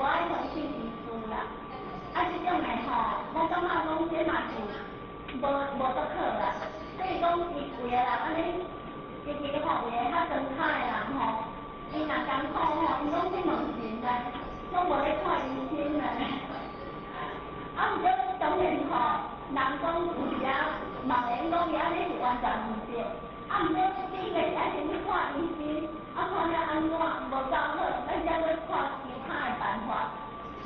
無愛相信醫師啦。啊，這種的吼，我感覺講這嘛是無無足好啦。所以講，伊有的人按呢，尤其吼有的較莊跤的人吼，伊若艱苦吼，伊攏去問神咧，攏無咧看醫生咧。啊，毋過當然吼，人講有時啊，嘛會用講伊按呢是完全毋對。啊，毋過你就是愛先去看醫生，啊看了按怎無夠好，咱才閣看其他的辦法。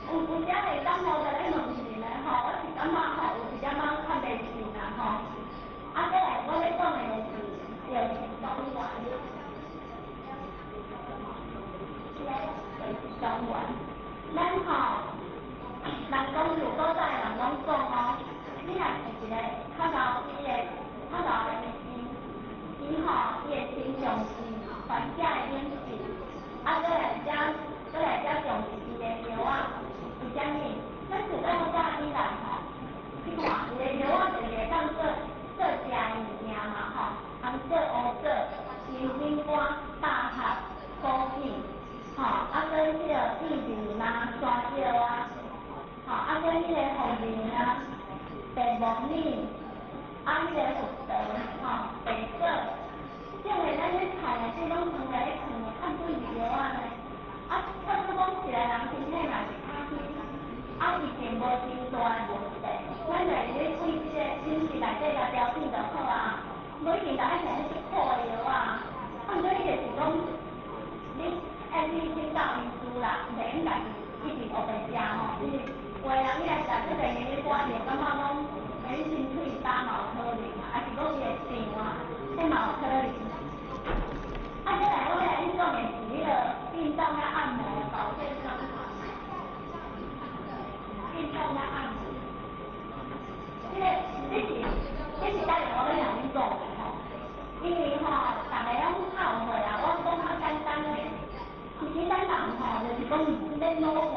有有時會當無就咧問神咧吼，我是感覺吼有一點仔較迷信啦吼。啊，過來我咧講的就是藥食同源，這個藥食同源，咱吼，人講有古早的人攏講哦，你若是一個較老醫的、較老的醫生，伊吼伊會先重視患者的飲食，啊，閣來才重視伊的藥仔。為啥物？咱自古早以來吼，去看伊的藥仔就是會當做做食的物件嘛吼，通做烏棗、人參乾、百合、枸杞，吼，啊，閣彼個薏仁啊、山藥啊，吼，啊，閣彼個鳳梨啊、白木耳，啊，彼個核桃，吼，白果，這種的咱咧菜內底攏放來咧囥的，看對藥仔呢。啊，差不多講一個人身體若是較虛，啊，伊並無真大的問題，咱就會咧對這個飲食內底來調整就好啊，無一定就愛食彼種苦的藥仔。啊，毋過你就是講，你愛去請教醫師啦，袂用家己一直烏白食吼，因為有的人伊來食這個營養膏，伊會感覺講，欸，你身體焦嘛有可能啊，抑是講伊會脹啊，彼嘛有可能。啊，再來我欲來恁講的是彼個運動佮按摩保健方法。運動佮按摩，這個這是等下我欲來恁講的吼，因為吼，逐个攏較有歲啊，我講較簡單的，其實咱人吼，就是講咧老化，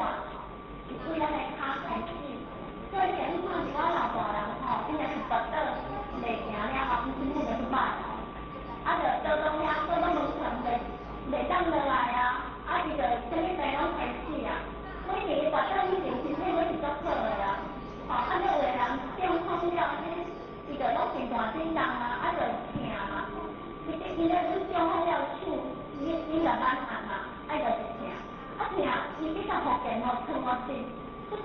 是對咱的跤開始。所以你看一寡老大人吼，伊若是跋倒袂行了後，伊身體就去歹吼。啊，就倒當遐，倒當門床袂袂當落來啊，啊，伊就啥物病攏開始啊。每年伊跋倒以前，身體閣是足好的啊。吼，啊，你有的人中風了，伊就攏是大震動啊，啊，就疼嘛。伊伊咧阮中風了手，伊伊慢慢按嘛，啊，伊就是疼。啊疼，伊去到福建吼，床我震，足疼，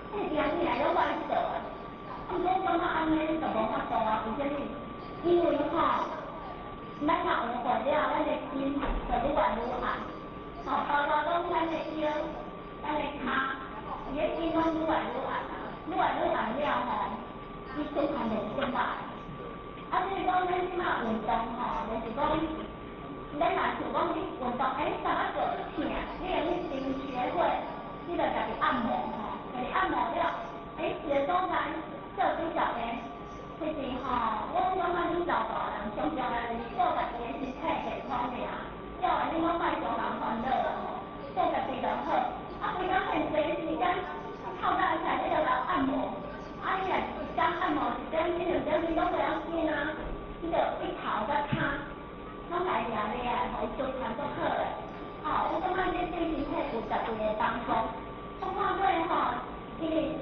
彼疼起來攏歹做啊。啊，毋過我感覺按呢就無法度啊，為啥物？因為吼，咱若有歲了，咱的筋就愈來愈硬，吼，包括講咱的腰、咱的跤，伊的筋攏愈來愈硬啊，愈來愈硬了吼，伊循環就會變歹。啊，所以講咱這馬運動吼，就是講，咱若想講你運動，欸，你感覺做足疼，你會用先學會，你就家己按摩吼，家己按摩了，欸，一個所在做幾十個。其實吼，我感覺恁老大人上重要就是顧家己的身體健康爾，了後你攏莫傷人煩惱啦吼，顧家己就好。啊，規工很濟時間，透早起來你就來按摩，啊，你若一工按摩一點、一兩點，你攏袂曉緊啊，你就對頭佮跤，攏來掠掠，予伊循環足好的。吼，我感覺這對身體有絕對的幫助。我看過吼，因為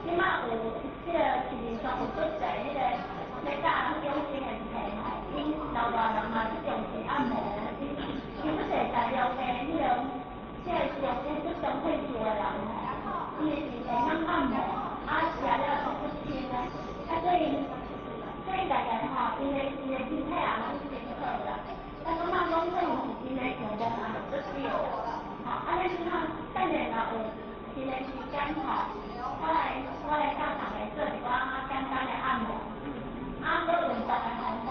這馬有這個市面上有足濟彼個咧教人養生的冊吼，𪜶老大人嘛是重視按摩的，伊足濟材料的彼個，這個上有足上歲數的人吼，伊是會曉按摩，啊食了就足清的，啊所以大家吼，𪜶的身體也攏真好啦。我感覺講可能是真的用功也足少，吼，啊，咱這馬等下若有一個時間吼，我來教逐家做一寡簡單的按摩，啊，閣運動的方法，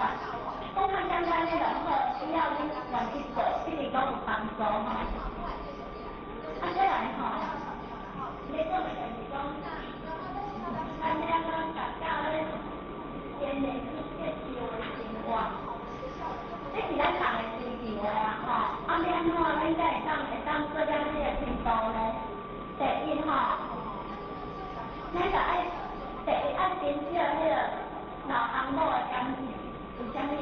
講較簡單的就好，只要恁願意做，一定攏有幫助吼。啊，再來吼，你講的就是講，咱欲按怎達到咧天然去接受的生活，這是咱人的追求的啊吼。啊，欲按怎咱才會當做到這個程度呢？第一吼，咱就愛第一愛珍惜彼個老翁某的感情，為啥物？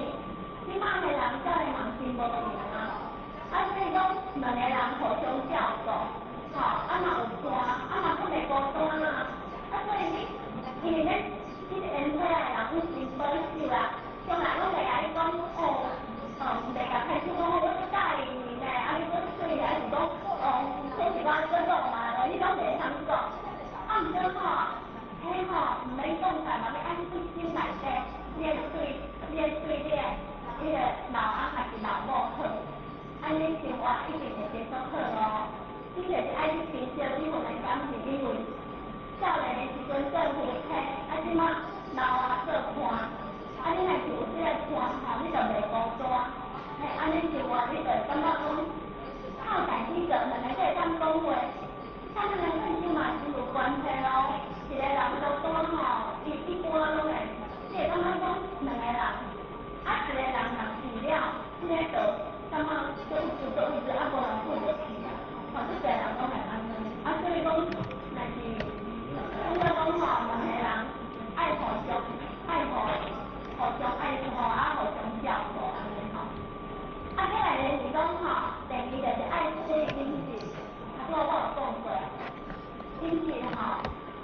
這馬的人少年人真無閒啊，啊，所以講兩個人翁抑是老某好，按呢生活一定會變足好哦。你就是愛去珍惜這份的感情，因為少年的時陣做夫妻，啊這馬老啊做伴，啊你若是有這個伴吼，你就袂孤單。嘿，按呢生活你就會感覺講較有代誌做，兩个才會當講話。像咱兩個這嘛是有關係咯，一個人孤單吼，伊一般攏會，你會感覺講兩個人，啊一個人若死了，這个就感覺做做做一直啊無人顧著去啊，吼，足濟人攏會按呢，啊所以講，若是感覺講吼，兩個人愛互相愛互互相愛護啊，互相照顧按呢吼。啊，過來咧是講吼，第二就是愛注意飲食，啊，拄仔我有講過，飲食吼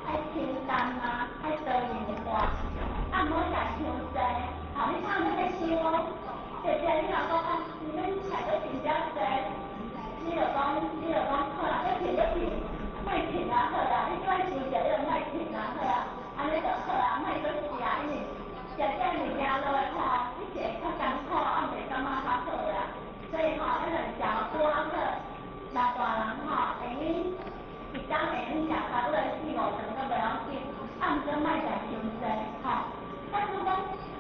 愛清淡啊，愛多元化，啊毋好食傷濟，吼，你通欲想哦，姐姐你若講哦，毋免菜閣真遮濟，你就講好啦，欲停欲停，莫停啊好啦，你這擺傷濟，你就莫停啊好啊，按呢就好啊，莫閣食，因為食這物件落來吼，你是會較艱苦，啊袂感覺較好啦。所以吼，咱就食拄仔好，若大人吼會用一工會用食差不多四五頓閣袂要緊，啊毋過莫食傷濟吼。假使講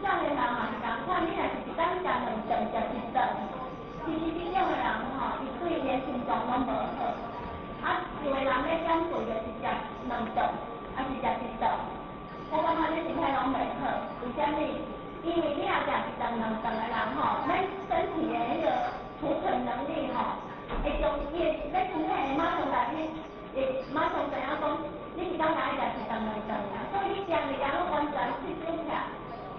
少年人嘛是仝款，你若是一工食兩頓、食一頓，其實這種的人吼，伊對伊的心臟攏無好。啊，有的人咧減肥就是食兩頓，抑是食一頓，我感覺你身體攏袂好。為啥物？因為你若食一頓兩頓的人吼，咱身體的彼個儲存能力吼，會將伊的咱身體會馬上來去，會馬上知影講，你一工愛食一頓兩頓啊，所以你食物件攏完全吸收起來，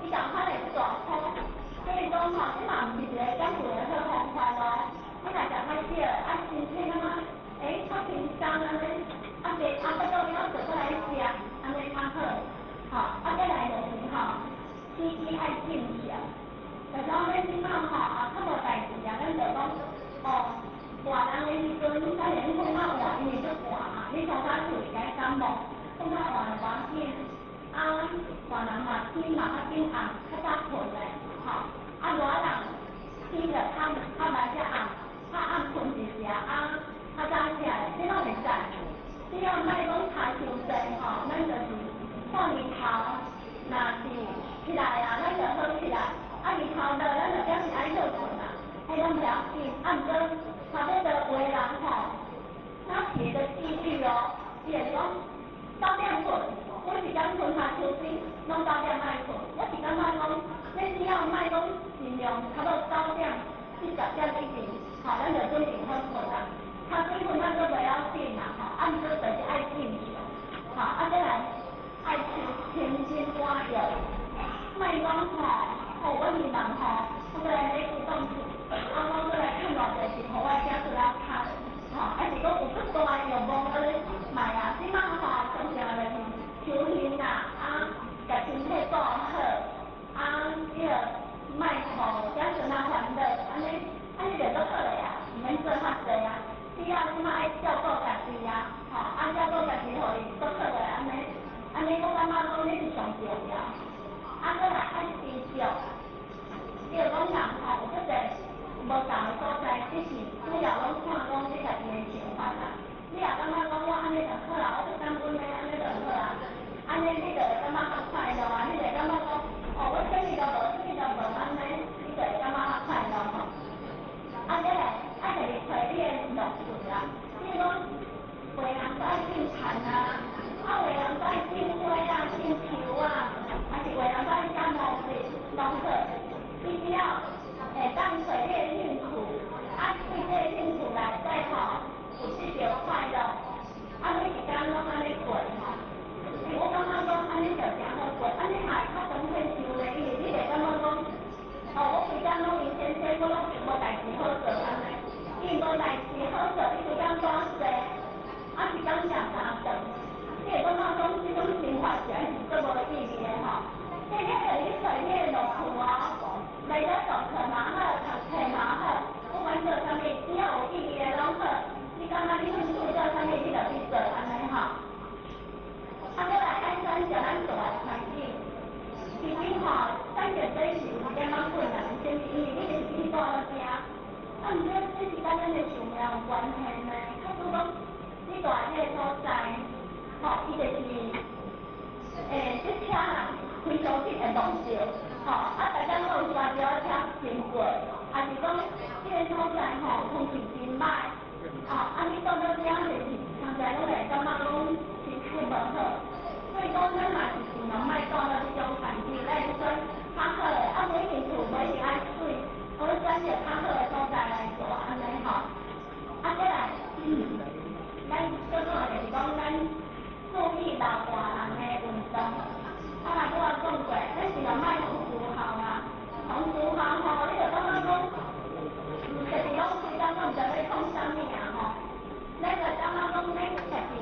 伊共款會大箍。所以講吼，這嘛毋是一個減肥的好方法咯。你若食較少，啊身體感覺欸較輕鬆按呢，啊袂啊腹肚枵就閣來食，按呢較好。吼，啊再來就是吼，起居愛正常。就是講咱這馬吼啊較無代誌啊，咱就講哦，寒人的時陣，當然你風較熱，因為足寒嘛，你從早厝會感冒，風較熱就無要緊。啊，寒人嘛天嘛較緊暗，較早睏咧，吼。啊熱人天就較較來遮暗，較暗睏一時啊，較早起來，這攏會使。只要莫講差傷濟吼，咱就是看日頭，若是起來啊，咱就好起來。啊，日頭落，咱就表示愛歇睏啊，彼攏袂要緊。啊，毋過差不多有的人吼，他寫的紀律哦，伊會講9點睏，我一工睏下手機，攏九點愛睏。我是感覺講，咱只要莫講盡量差不多9點至10點以前，吼，咱就準備好睏啊。較早睏咱閣袂要緊啦，吼，啊，毋過就是愛正常，吼，啊，再來愛吃清心寡欲，莫講吼，吼，我希望吼，我閣來買古董厝，啊，我閣來趁偌濟錢，予我囝出來讀，吼，抑是講有足大的欲望按呢買啊，這馬吼上重要就是修行啦，啊，共身體顧好，啊，彼個莫予子孫仔煩惱，按呢，按呢就足好的啊，毋免做較濟啊。只要這馬愛照顧家己啊，吼，啊照顧家己，予伊足好的按呢，按呢我感覺講這是上重要。啊，閣來愛知足，比如講人吼有足濟無仝的所在，只是主要攏看講你家己的想法啦。你若感覺講我按呢就好啦，我足感恩的，按呢就好啦，按呢你就會感覺較快樂啊，你就會感覺講，哦，我啥物都無，啥物都無，按呢你就會感覺較快樂吼。啊，再來愛家己揣你的樂趣啦，比如講，有的人愛種田啊，啊有的人愛種花啊、種樹啊，抑是有的人愛寫毛筆，攏好。你只要會當揣你的興趣，啊，對這個興趣內底吼有得著快樂，啊，每一工攏按呢過吼。欸，我感覺講按呢就誠好過，按呢嘛會較長退休咧，因為你會感覺講，哦，我規工攏閒閒，我攏無代誌好做按呢。伊無代誌好做，你規工趕踅，啊，一工食三頓，你會感覺講這種生活實在是足無意義的吼。所以你著去揣你的樂趣哦，來遮上課嘛好，讀冊嘛好，不管做啥物，只要有意義的攏好。你感覺你興趣做啥物，你就去做按呢吼。啊，閣來愛選擇咱住的環境。其實吼，選擇這是有一點仔困難，是毋是？因為你就是去住到遮。啊，毋過這是佮咱的壽命有關係呢。假使講你蹛彼个所在，吼，伊就是這車人非常緊會撞著，吼，啊，大家攏有揸著車經過，抑是講這个所在吼，空氣真歹，吼，啊，你蹛到遮就是通常攏會感覺講身體無好，所以講咱嘛是盡量莫蹛到這種環境，咱會選較好的，啊，無一定厝無一定愛媠，我選擇較好的所在來蹛按呢吼。啊，過來，咱最主要就是講咱注意老大人的運動。啊，拄仔講過，咱盡量莫去學校啊，從學校吼，你就感覺講，就是攏規工攏毋知欲創啥物啊吼。咱就感覺講，咱家己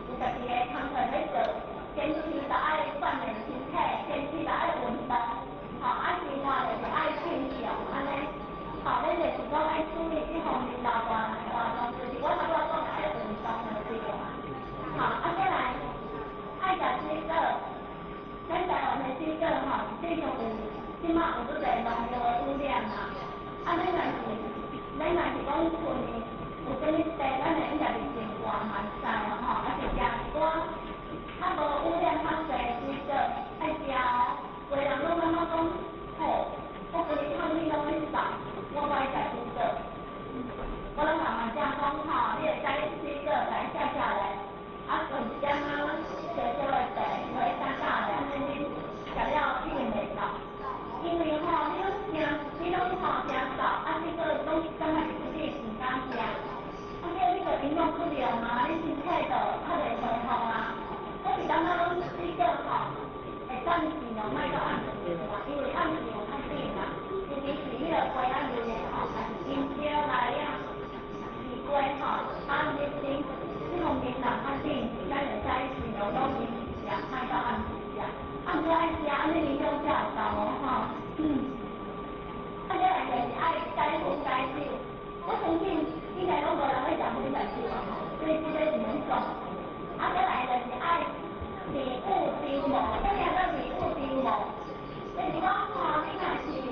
有家己的工課欲做，堅持就愛鍛鍊身體，堅持就愛運動，吼，啊，生活就是愛正常按呢。吼，咱就是講愛注意這方面老大人的活動，就是我頭拄仔講的愛運動就對啊。好，啊，過來愛食水果，咱台灣的水果吼，實際上有這馬有足濟農藥的污染啊。啊，咱若是講厝裡有啥物地，咱會用家己種活嘛會使哦吼，啊是食一寡較無污染較濟的水果，愛食哦。有的人攏感覺講，吼，我規日汗水攏咧掃，我無愛食水果。我攏共嘛食講吼，你會使水果來食食咧，啊，放一點仔小小的茶，予伊焦焦咧，按呢你食了一定袂老。因為吼，你攏誠，你攏吼誠瘦，啊，水果攏感覺是你毋敢食，啊，這你就營養不良啊，你身體就較袂恢復啊。我是感覺講水果吼，會當盡量莫到暗時啦，因為暗時有較緊啦，尤其是彼個瓜仔類的吼，抑是香蕉來啊，西瓜吼，啊，日頂這方面人較緊，咱會使盡量攏啉食，莫到暗時食。啊，毋過愛食，按呢營養才有夠哦吼。啊，再來就是愛戒煙戒酒，我相信應該攏無人咧食煙食酒啊吼，所以這個是免講。啊，再來就是愛未雨綢繆，啥物叫做未雨綢繆？就是講吼，你若是欲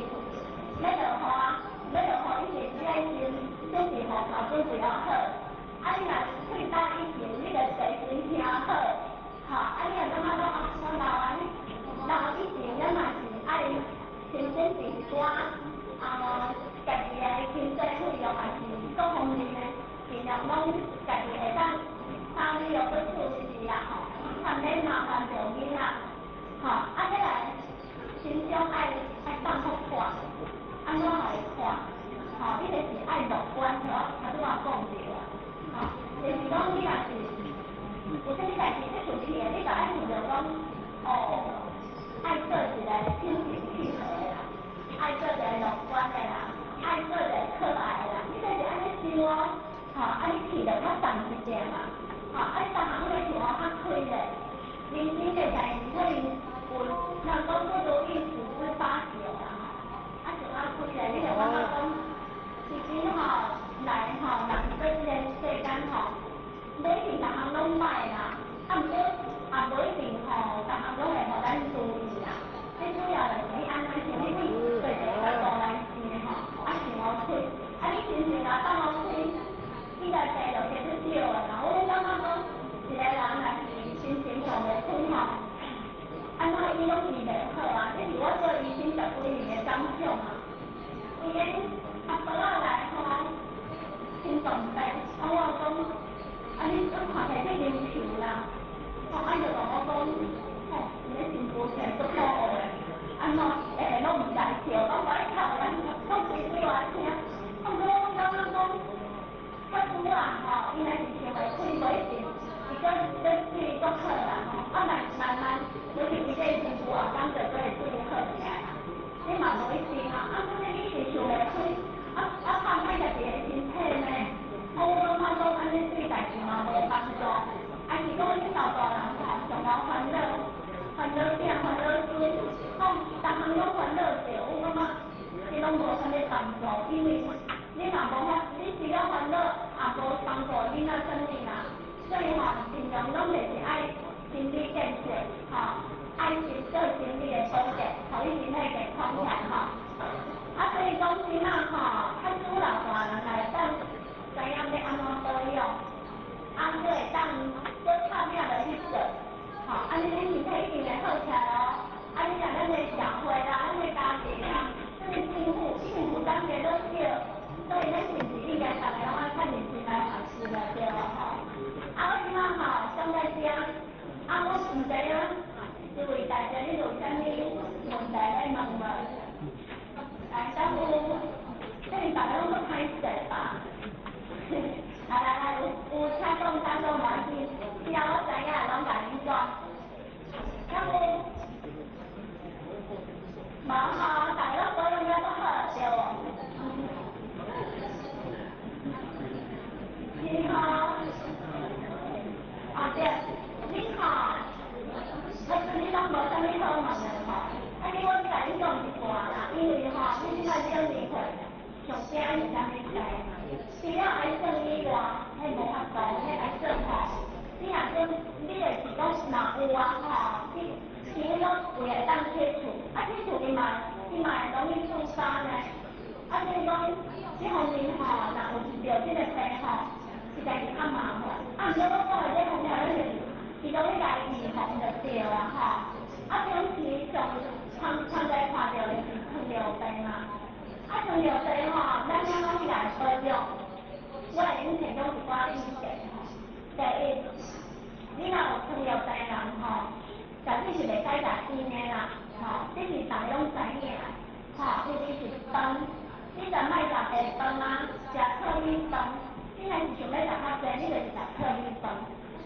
落雨啊，欲落雨以前你愛先準備雨帽準備好，啊，你若退打以前，你就提前聽好，吼，啊，你若感覺講啊，我老啊，你老以前咱嘛是愛先準備一寡啊，家己的經濟費用，抑是各方面的，盡量攏家己會當參與去處理啊吼，較免麻煩著囡仔，吼，啊，再來心中愛放予闊，按怎予伊闊？吼，你就是愛樂觀，我頭拄仔講著啊，吼，就是講你若是有啥物代誌出出去的，你就愛想著講，哦，愛做一個心平氣和的人，愛做一個樂觀的人，愛做一個可愛的人，你就是按呢想哦，吼，啊你氣就較重一點嘛，吼，啊你逐項攏想較開咧，人生的代誌可能有，人講不如意十之八九啦，吼，啊想較開咧，你就感覺講，其實吼來吼人做這個世間吼，無一定逐項攏歹啦，啊毋過也無一定吼，逐項攏會予咱如意啦。最主要就是你按怎想，你對對一個角度來想吼，啊想予開，啊你心情若放予開，你來病就加較少的啦。我攏感覺講，一個人若是心情上袂開吼，按怎伊攏醫袂好啊？這是我做醫生十幾年的感想啊。規个阿婆仔來吼，心臟病，啊我講，啊你攏看起來去啉酒啦，吼啊伊就共我講，吼，伊咧身軀起來足苦的，按怎攏毋知笑，講我咧哭的，講規句話聽，啊毋過我感覺講，較久啊吼，伊若是想袂開，無一定，伊閣閣對伊閣好啦吼，啊慢慢慢，尤其伊這個身軀後工就閣會對伊好起來啦。你嘛無一定啊，啊，反正你是想袂開，啊啊拍歹家己的身體呢，啊我感覺講按呢對代誌嘛無幫助，啊是講恁老大人吼上無煩惱，煩惱囝煩惱孫，吼，逐項攏煩惱著，我感覺這攏無啥物幫助，因為你嘛無法，你除了煩惱，也無幫助囡仔啥物啦，所以吼，盡量攏就是愛心理建設，吼，愛先做心理的保健，予你身體健康起來吼。啊，所以講這馬吼，較主老大人來當知影欲按怎保養，啊，閣會當閣拍拼落去做，吼，按呢恁身體一定會好起來哦。啊，你若咱的社會啦，咱的家庭啊，啥物政府一定負擔加愈少，所以咱是毋是應該逐个攏愛較認真來學習了對無吼？啊，我這馬吼講到遮，啊，我毋知影這位大姐你有啥物問題欲問無？來，敢有？這裡逐个攏足歹勢吧？來來來，有有請講，請講無要緊，只要我知影，攏共恁講。敢有？無吼，逐个攏保養了足好，對無？是吼。啊對，恁吼，我陣你攏無啥物好問的吼，啊你我共恁講一寡啦，因為吼，恁這擺中年歲，上驚是啥物病？除了愛算以外，彼無法度，彼愛算吼。你若講，你就是講若有啊吼，你其實攏有會當切除，啊切除伊嘛會容易自殺呢。啊，所以講這方面吼，若有著這个病吼，實在是較麻煩。啊，毋過我講的這方面，咱就是其中你來預防就對啊吼。啊，平時上常常在看著的是糖尿病啊。啊，糖尿病吼，咱按怎去來保養？我會用提供一寡意見吼。第一，你若有糖尿病人吼，絕對是袂使食甜的啦，吼，這是逐个攏知影，吼，尤其是飯，你就莫食白飯啊，食糙米飯。你若是想欲食較濟，你就是食糙米飯。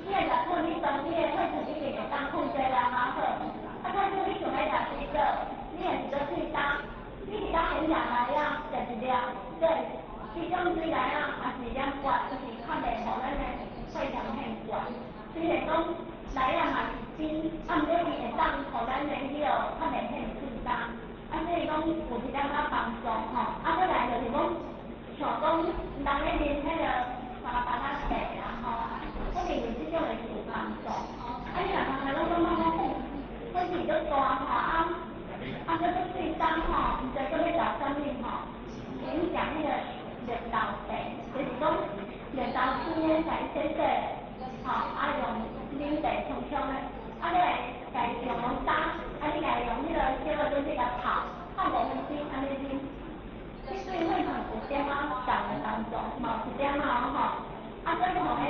你若食糙米飯，你的血糖一定會當控制得較好。啊，假使你想欲食水果，你若是閣喙焦，你伫咧現場來啊，食一粒，對，這種水來啊，也是點懸，就是較袂予咱的血糖變懸。雖然講來啊嘛是甜，啊，毋過伊會當予咱的彼個較袂變喙焦。啊，所以講有一點仔幫助吼。啊，閣來就是講，像講人咧啉彼個三班仔茶啦吼，我認為這種會是有幫助。啊，你若通通攏講講火氣足大吼，啊啊，閣閣喙焦吼，毋知閣欲食啥物吼，影響彼個綠豆茶，就是講綠豆湯咧，共伊洗洗，吼，啊用啉茶沖沖咧，啊你來共伊用焦，啊你共伊用彼個小個東西共泡，泡5分鐘按呢啉，這對血糖有點仔降的幫助，嘛有一點仔吼。啊，閣用彼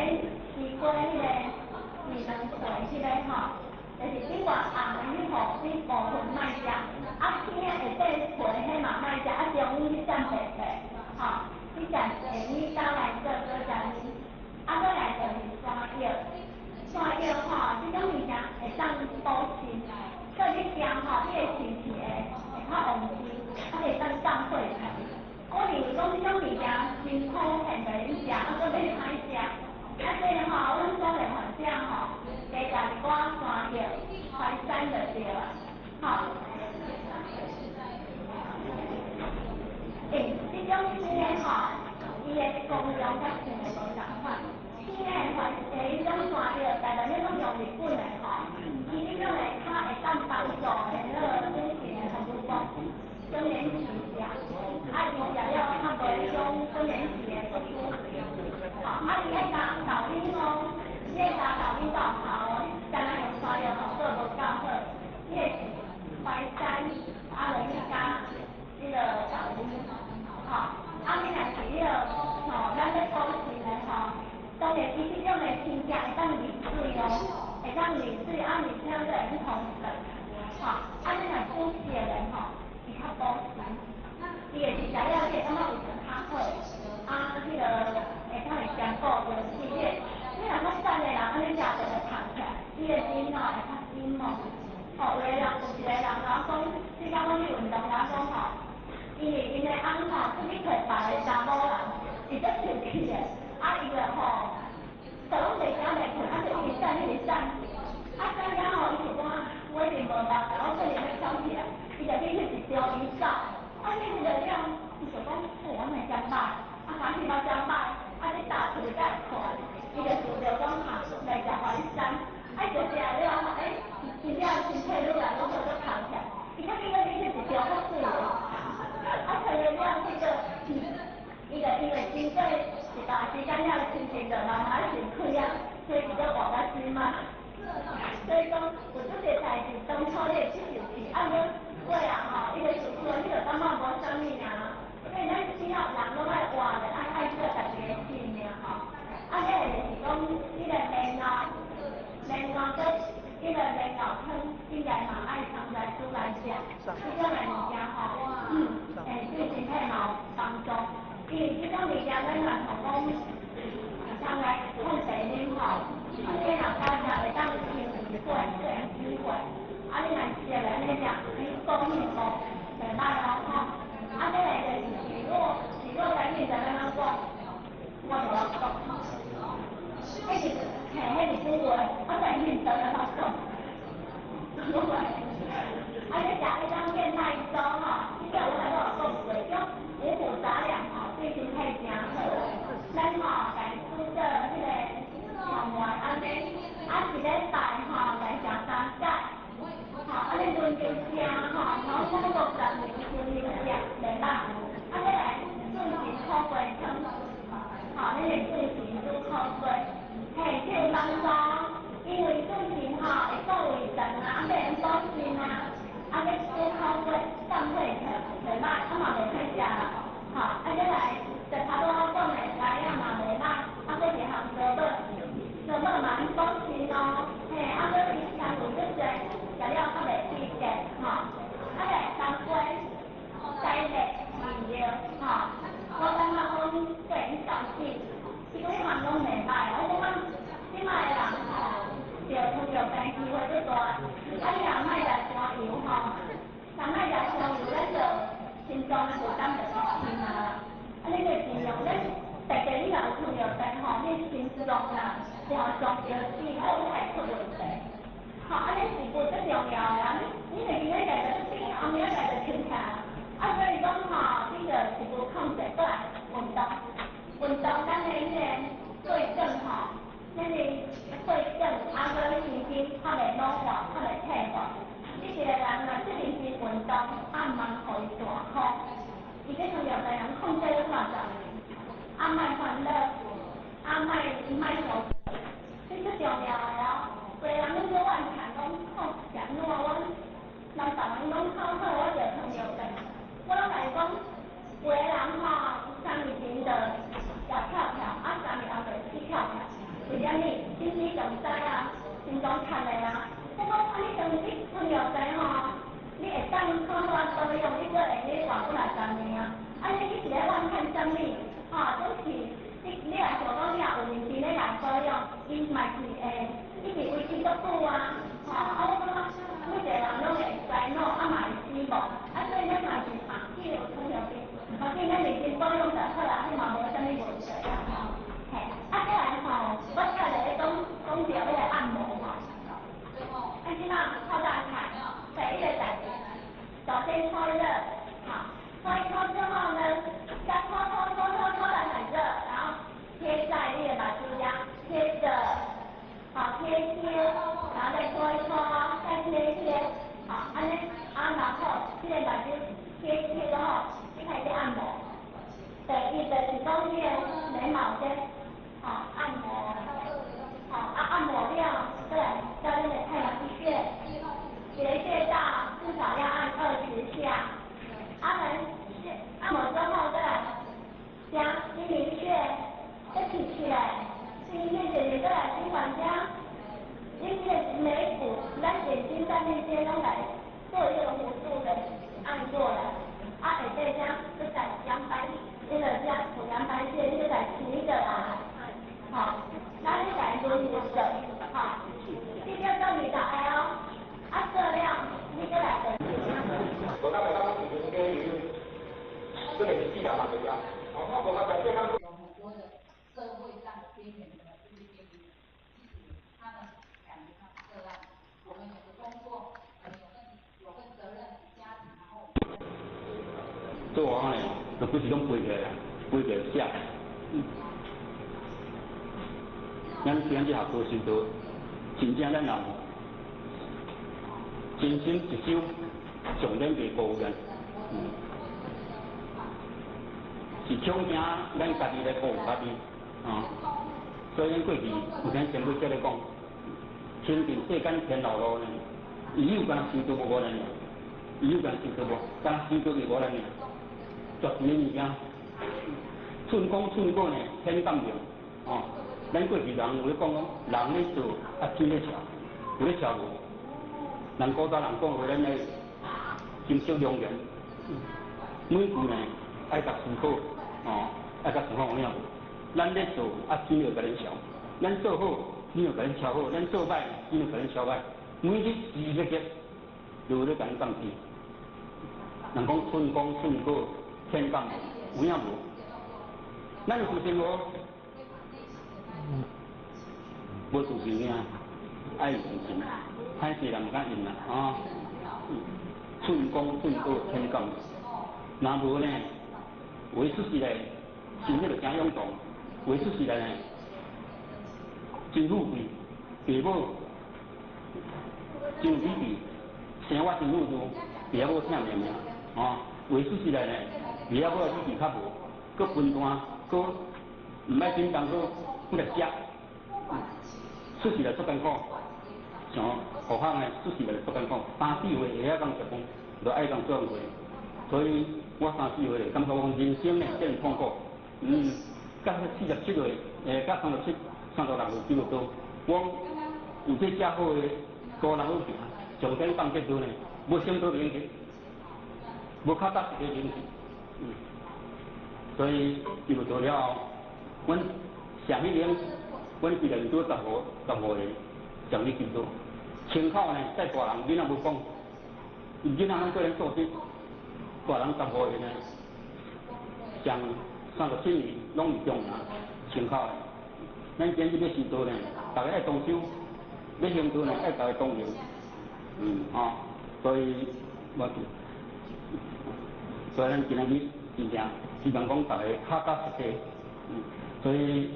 西瓜彼個二卵皮彼個吼，就是比較紅的彼予彼部分莫食，啊青的下底皮彼嘛莫食，啊中間彼點白白，吼，你食玉米膠來做做食啉。啊，閣來就是山藥，山藥吼，這種物件會當補腎，所以你食吼，你的腎氣會較旺盛，啊會當降血糖。我認為講這種物件真普遍袂用食，啊閣袂歹食。啊，所以吼，阮所的患者吼，加食一寡山藥、淮山就對啊，吼。欸，這種青的吼，伊的功用佮生的無仝款。青的淮欸，彼種山藥，大部分攏用日本的吼，伊彼種會較會當幫助的彼个女性的，比如講更年期食，啊伊食了較無彼種更年期的不舒服。吼，啊伊愛加豆奶哦，你愛加豆奶才有效哦，你單單用山藥效果無夠好，你會淮山啊落去加彼个豆奶，吼，啊你若是彼个吼，咱欲補腎的吼，當然伊這種的清潔會當濾水哦，會當濾水啊，而且閣會去通順，吼，啊你若補腎的人吼，伊較補腎，伊會食了你會感覺胃腸較好，啊，彼个會當會兼顧著是你，你若較瘦的人，按呢食就會胖起來，伊的面吼會較緊哦。吼，有的人有一個人共我講，這工阮去運動，共我講吼，因為𪜶的翁吼出去揣別个查某人，伊足生氣的，啊伊就吼，就攏袂食袂睏，啊就一直瘦一直瘦，啊瘦了吼，伊想講我一定無辦法，我可能欲創起來，伊就去翕一張伊走，啊翕了了，伊想講，我若會經過一段時間了，親情就慢慢先開啊，所以叫活較水嘛。所以講，有這個代誌，當初你會接受去，啊，阮過啊吼，伊個事主，你就感覺無啥物爾。所以咱只要人攏愛活咧，愛愛做家己的性命吼。啊，這個就是講，彼個蓮藕，蓮藕閣彼個蓮藕湯，應該嘛愛常來煮來食，這種的物件吼，對身體嘛有幫助。因為這種物件，咱若像講，常來控制啉吼，啊，你若加食會當清胃火、清火，啊，你若食來按呢食，你補血補袂歹哦吼。啊，這個就是蒔萝，蒔萝來你知影按怎講？我無曉講。彼是，嘿，彼是古話，我在印度會曉講。啊，你食彼種燕麥粥吼，這個我來我有講過，叫五穀雜糧吼，對身體誠好。咱吼來煮做彼個蕎麥按呢，啊一禮拜吼來食三擺，吼按呢輪流食吼，然後差不多10年輪流食，袂歹。啊，再來準時苦瓜湯，吼，咱會準時煮苦瓜，嘿，這有幫助，因為準時吼會顧胃腸啊，啊欲用補腎啊，啊欲煮苦瓜降血糖，袂歹，啊嘛袂歹食啦，吼，啊再來就頭拄仔講的蚵仔嘛袂歹，啊閣一項萝卜，萝卜嘛補腎哦，嘿，啊閣伊纖維足濟，食了較袂氣結，吼，啊來冬瓜、齋熱、麵藥，吼，我感覺講對因調整，這幾項攏袂歹，我感覺這擺的人吼，著糖尿病機會足大，啊你若莫食傷油吼，若莫食傷油，咱就心臟的負擔就較輕啊啦。啊，你就盡量咱特別你若有糖尿病吼，你心臟啊，常常著死，啊有會出問題。吼，啊，你是無足重要的啊，你你若今仔日就病，後明仔載就清起來。啊，所以講吼，你著是無控制過來運動，運動咱的彼個對症吼，咱的對症，啊，閣神經較袂老化，較袂退化。你一個人若這認真運動，啊，毋通予伊大箍，伊這糖尿病人控制了偌濟年，啊，莫煩惱，啊，莫莫受，這足重要的哦。濟人攏做怨嘆講，吼，是按怎？阮人逐人攏較好，我著糖尿病。我攏共伊講，有的人吼，3年前就會跳跳，啊，3年後就死翹翹。為啥物？心肌梗塞啊，心臟窒的啊。我講啊，你當你糖尿病吼，你會當好好啊保養，你閣會用活幾若十年啊。啊，你你是咧怨嘆啥物？吼，總是你若想講你若有認真咧來保養，伊嘛是會一直維持足久啊。吼，啊，我感覺每一個人攏會衰老，啊嘛會死亡，啊，所以咱嘛是嘛去有糖尿病，嘛緊咱認真保養就好啦，彼嘛無啥物問題啦吼。嘿，啊，再來吼，我再來講講著彼個按摩吼。啊，這馬泡大菜，第一個代誌，首先搓熱，好，搓一搓之後呢，再搓搓搓搓搓得很熱，然後貼在你的目睭遐，貼著，好貼貼，然後再搓一搓，再貼一貼，好，按呢，啊，然後這個目睭貼貼了後，你開始按摩。第一就是講你的眉毛這，好按摩，好啊按摩了，再來到那個太陽穴，一個穴道至少要按20下，按完穴按摩之後再來加睛明穴，再提起來，睛明穴就是再來經管加，你這個眉骨，咱眼睛上面這攏來做一個弧度的按過來，啊下底這閣再陽白，那個遮有陽白穴，你閣來提起來，好，咱你來輪流做，好，這叫做20個哦，啊做了，你閣來等。我剛才剛剛主持人這個是自然嘛，對不對？哦，我剛才有很多的社會上的邊緣的這些邊緣，其實他們感覺上個案，我們有個工作，我們有份責任家庭，然後。做完呢，就不是攏背起來，背起來寫。咱今日學科時就真正咱人真心一首上免袂辜咱。是恐驚咱家己來保護家己，啊，所以咱過去有聽前輩這咧講，親近世間天老路呢，伊有敢若修道無無咱爾，伊有敢若修道無，敢若修道就無咱爾，絕對的物件，寸功寸果呢，天感應，哦，咱過去人有咧講講，人咧做啊天咧笑，有咧笑無？人古早人講話，咱咧金色良言，每句呢愛共思考，哦，愛共思考有影無？咱咧做啊，天就共咱笑；咱做好，天就共咱笑好；咱做歹，天就共咱笑歹。每日時時刻刻都有咧共咱放屁。人講寸功寸果天感應，有影無？咱有自信無？無自信爾，愛有自信。歹勢人毋敢用啦，啊！寸功寸果天感應，若無呢，話出時來，心裡就誠湧動；話出時來呢，真富貴，爸母真有美麗，生活真富足，爸母疼命命，啊！話出時來呢，爸母的美麗較無，閣分段，閣毋愛叮當，閣不來食，出時來足艱苦。像學校呢，出時來足艱苦，三四歲會曉講食飯，就愛講做歲，所以我三四歲就感覺講人生呢真痛苦。嗯，到47歲，到37、36歲差不多，我有這遮好的路人好行，上天放這道呢，無升倒免去，無較早一個免去。嗯，所以入道了後，阮上一年，阮一年拄15年，上去修道。穿口呢，再大人囡仔無講，囡仔攏做咧素質，大人十五歲呢，上37年攏是中名穿口的。咱今日欲修道呢，逐家愛同修；欲行道呢，愛逐家同行。嗯，吼，所以我，所以咱今仔日真正希望講逐家較較實際，嗯，所以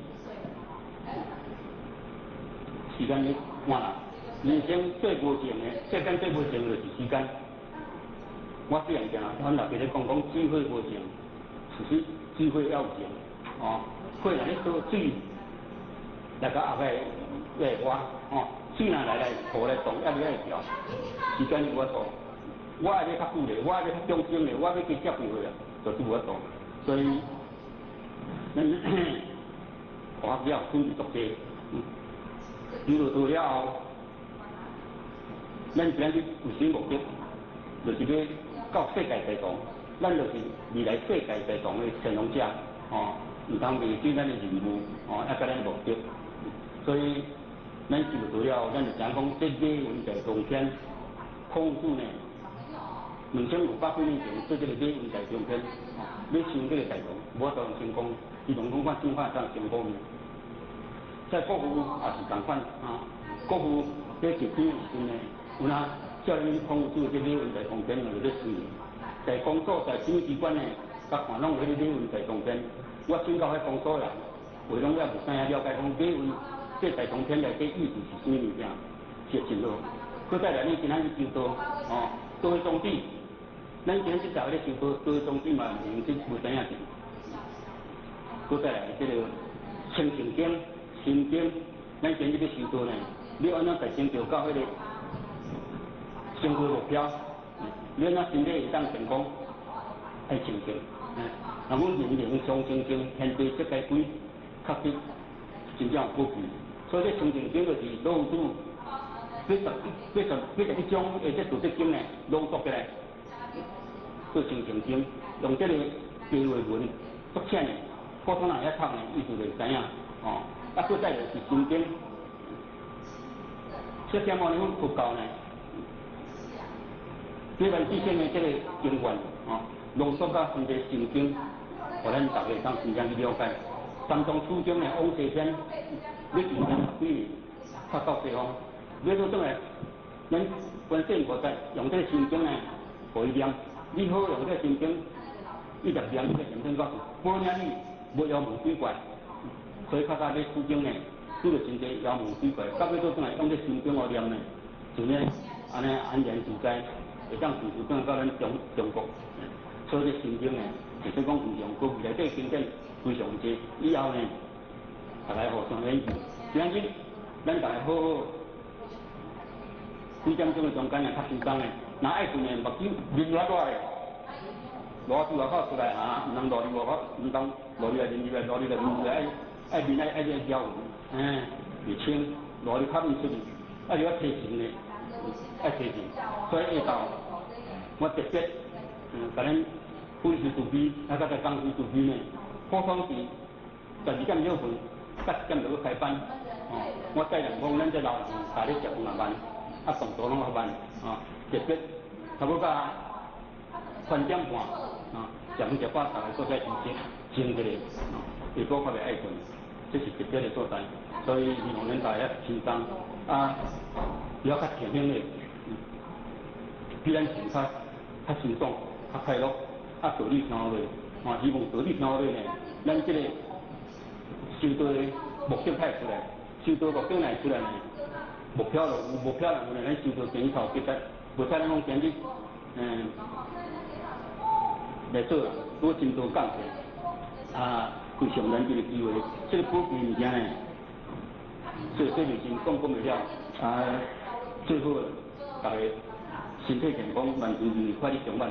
時間咧換啦。人生最無情的，世間最無情就是時間。我雖然講，阮老爸咧講講智慧無情，其實智慧也有情，哦，火若咧倒水來到後尾會活，哦，水若來來土來動，抑未愛調，時間無法度。我愛欲較久咧，我愛欲較長生咧，我欲加接幾歲啊，就是無法度。所以，咱學了準備足濟，嗯，入道了後。咱今日有啥目的？就是欲到世界大同，咱就是未來世界大同的乾隆者，吼，毋通袂記咱的任務，吼，抑佮咱的目的。所以，咱修道了後，咱就知影講，這馬雲大同篇，孔子呢，2500幾年前做這個馬雲大同篇，吼，欲成這個大同，無法度成功，希望講看怎法當成功。在國父也是仝款，啊，國父佇一天的時陣呢。有哪照恁孔子這馬雲大同篇就咧隨，在工作在啥物機關呢？佮看攏有彼個馬雲大同篇。我請教彼工作人，話攏猶無知影了解講馬雲這大同篇內底意思是啥物物件，是真好。閣再來，恁今仔日修道，哦，道的宗旨，咱今仔日逐个咧修道，道的宗旨嘛毋是無知影者。閣再來這個清淨經、心經，咱今日欲修道呢，你按怎達成著到彼個？生活目標，你按怎身體會當健康？愛清淨，嗯，啊，阮人靈常清淨，天地世界鬼，確實真正有寶貴。所以這清淨經就是老子81章的這道德經呢，濃縮起來做清淨經，用這個白話文足淺的，普通人會曉讀呢，意思就會知影，哦。啊，閣再就是心經，釋迦牟尼佛佛教呢。這番至聖的這個經驗，哦，濃縮甲真濟心經，予咱逐个當真正去了解。三藏取經的往西天，欲求十幾年，才到西方。欲倒轉來，咱觀世音菩薩用這個心經呢，予伊念。你好用這個心經，一直念，一直念，念到保領你無妖魔鬼怪。所以較早咧取經呢，拄著真濟妖魔鬼怪，到尾倒轉來用這心經予念呢，就呢按呢安然自在。會當隨時轉到咱中中國，所以這心經呢，就是講非常過去內底經典非常濟，以後呢，大家互相研究。今日咱大家好好幾點鐘的中間啊，較輕鬆的。若愛睏的，目睭面落來，落對外口出來哈，毋通落入外口，毋通落入來面入來，落入來面入來，愛愛面愛愛愛枵嗯，袂清，落入較毋出去，啊，就要提神的，愛提神。所以下晝我特別共恁粉絲慈悲，啊，佮講師慈悲呢，普通是12點了飯，到1點就欲開班，哦，我帶人講，咱這老人家咧食飯也慢，啊，動作攏較慢，哦，特別差不多到3點半，啊，食飯食飽，逐个坐在休息，靜一下，哦，下晡較袂愛睏，這是特別的所在，所以希望恁大家輕鬆，啊，要較甜輕的，比咱前較較輕鬆、較快樂，啊，道理聽落，啊，希望道理聽落呢，咱這個修道的目的才會出來，修道目的若會出來呢，目標就有，目標若有呢，咱修道今日頭結實，無使咱講今日，來做啦，拄真多感謝，啊，非常難得的機會，這個寶貴物件呢，做這事情講講袂了，啊，最好大家身體健康，萬事如意，快樂上滿。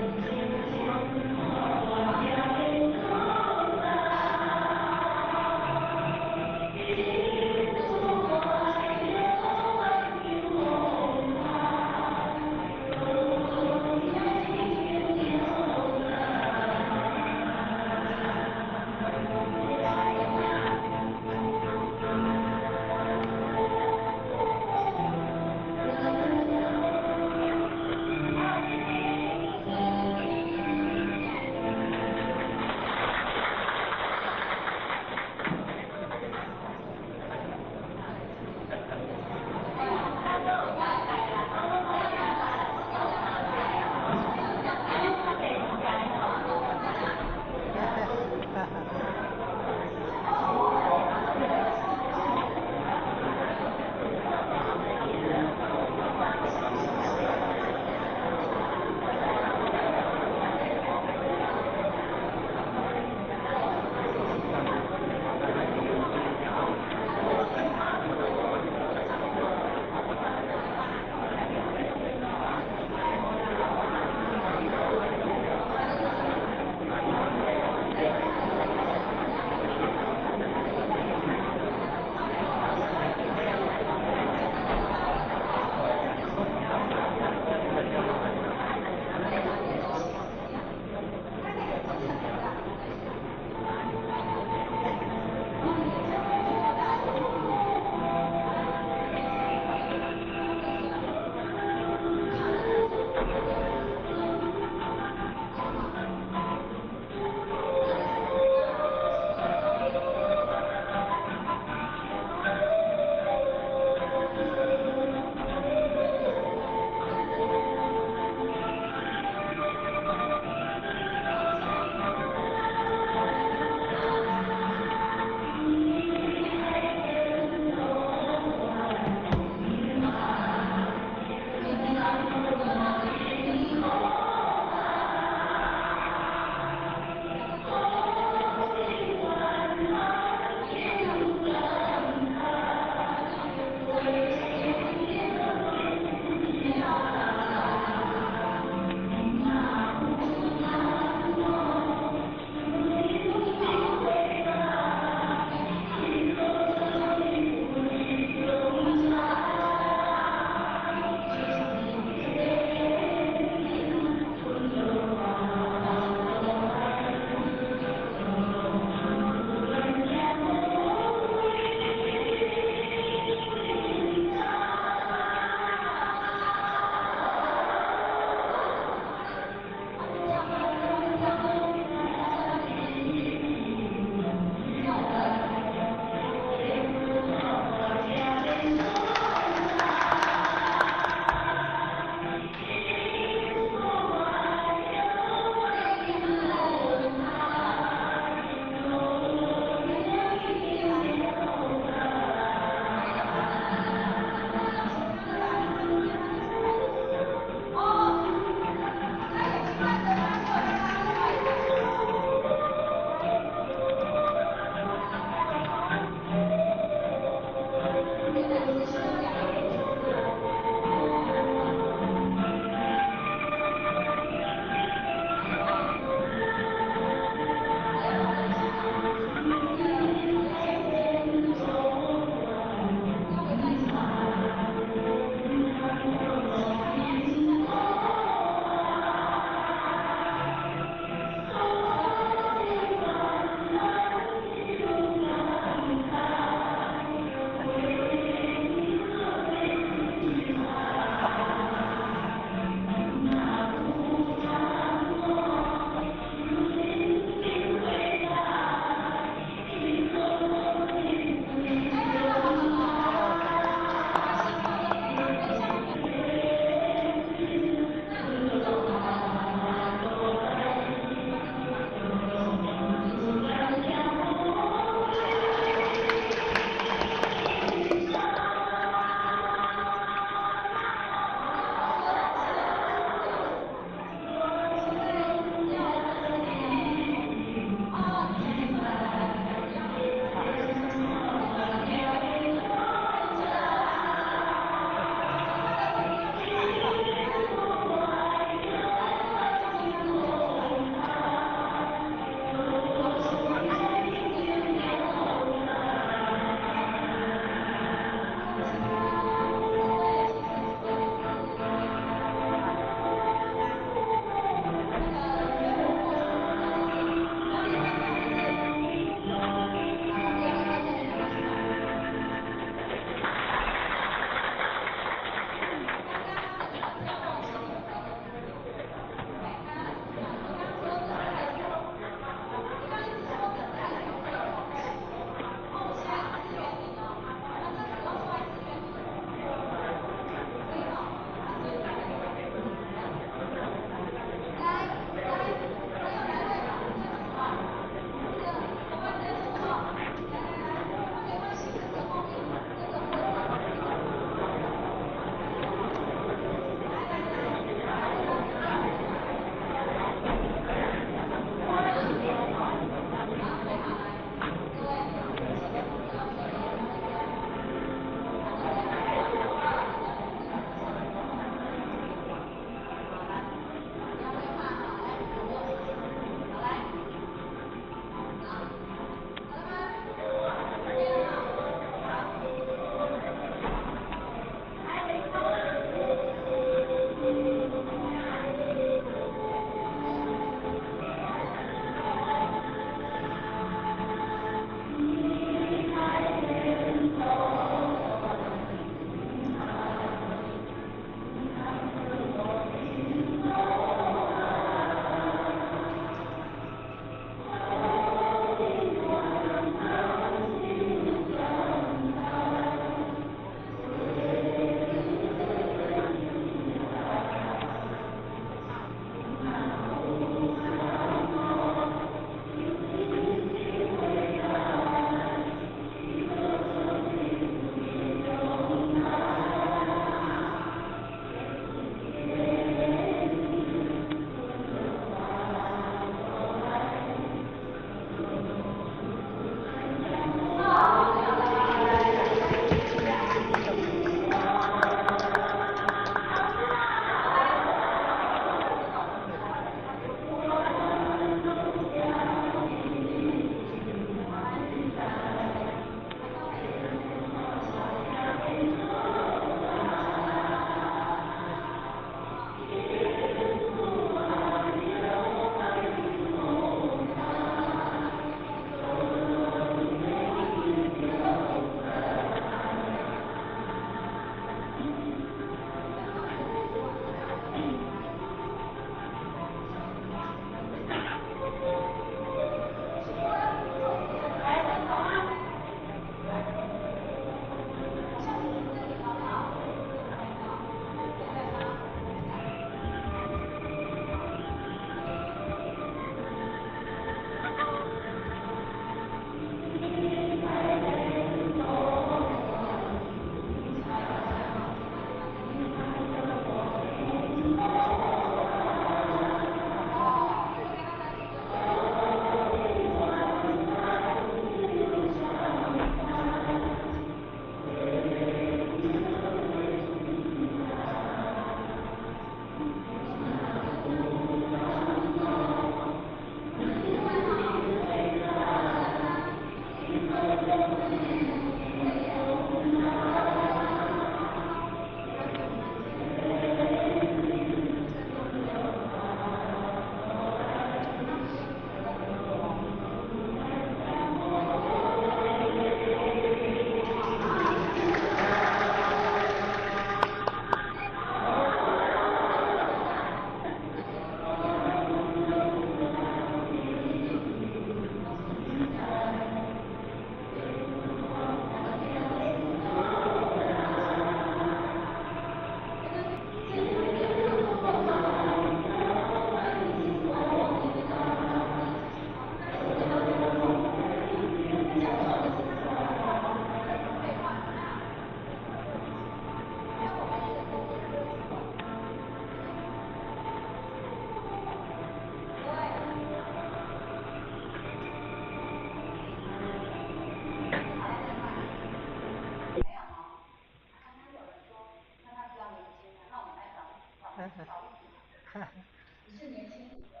你是年輕組的，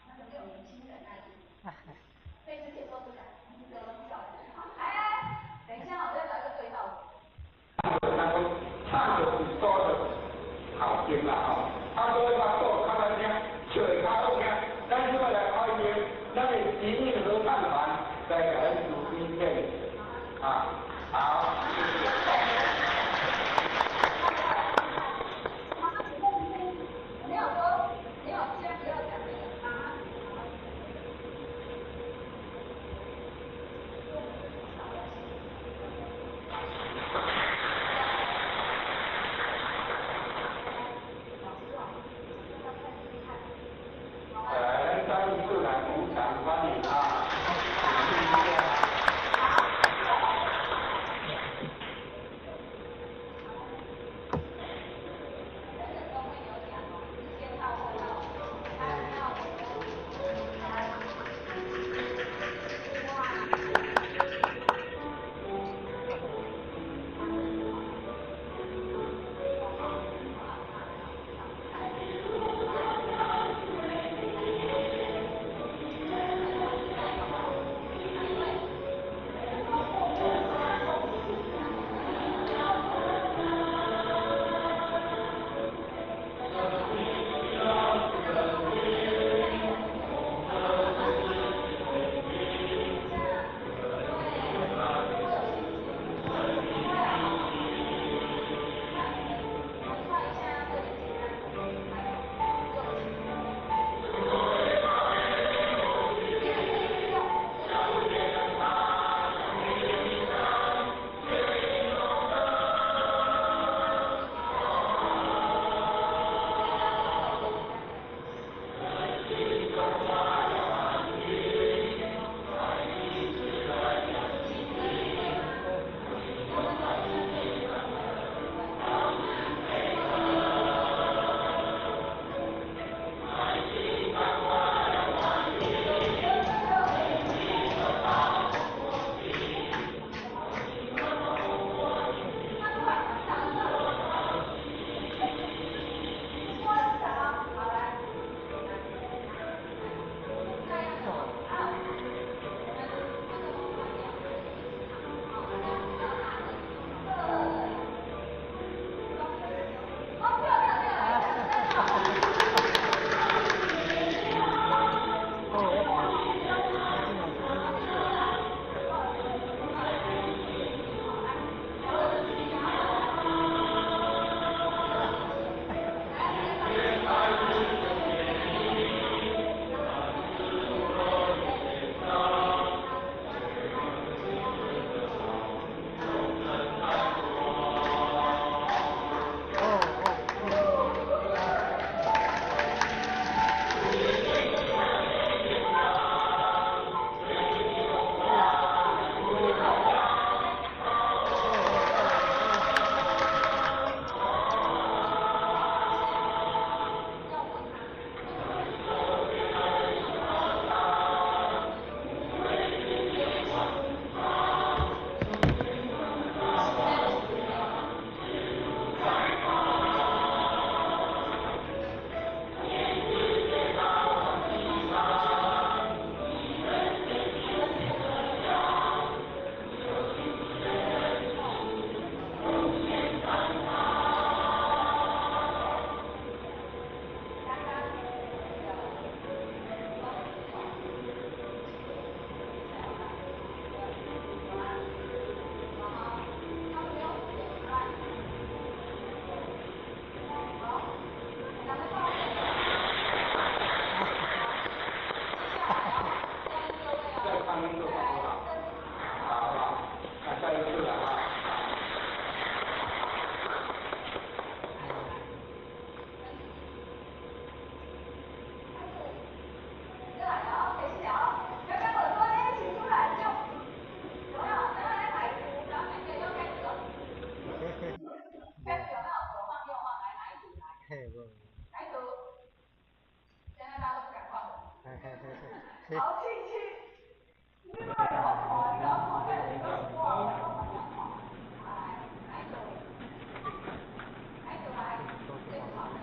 那個沒有年輕人那裡，被之前說出來，你得笑。來來，等一下，我再找一個對照組。唱著是說著好聽啦吼，啊，所以腹肚較難聽，笑會較好聽。咱這擺來歡迎咱的集印合唱團來共咱主持獻啊，好，謝謝。沒有說，沒有，現在不要講那個媽。來，咱再一次來鼓掌歡迎啊！好，进去。你莫看，你看，看你讲我，我嘛想看。来，哪一组？哪一组来？最好的。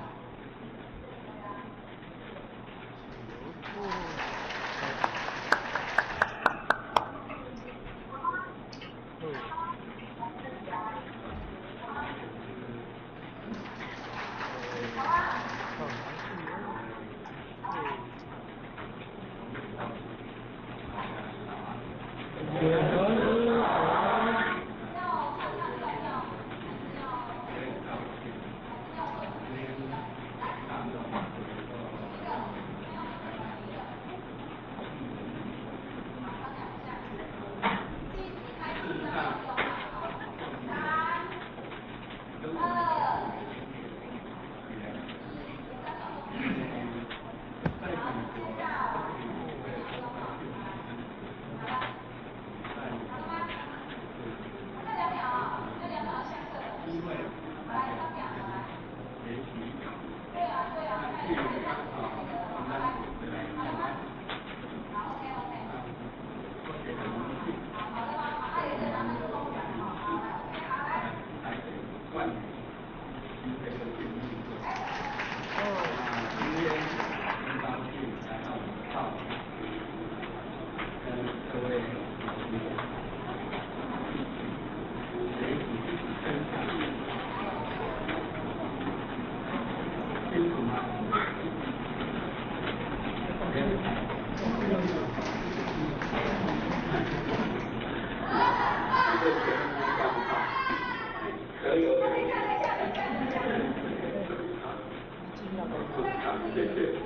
谢。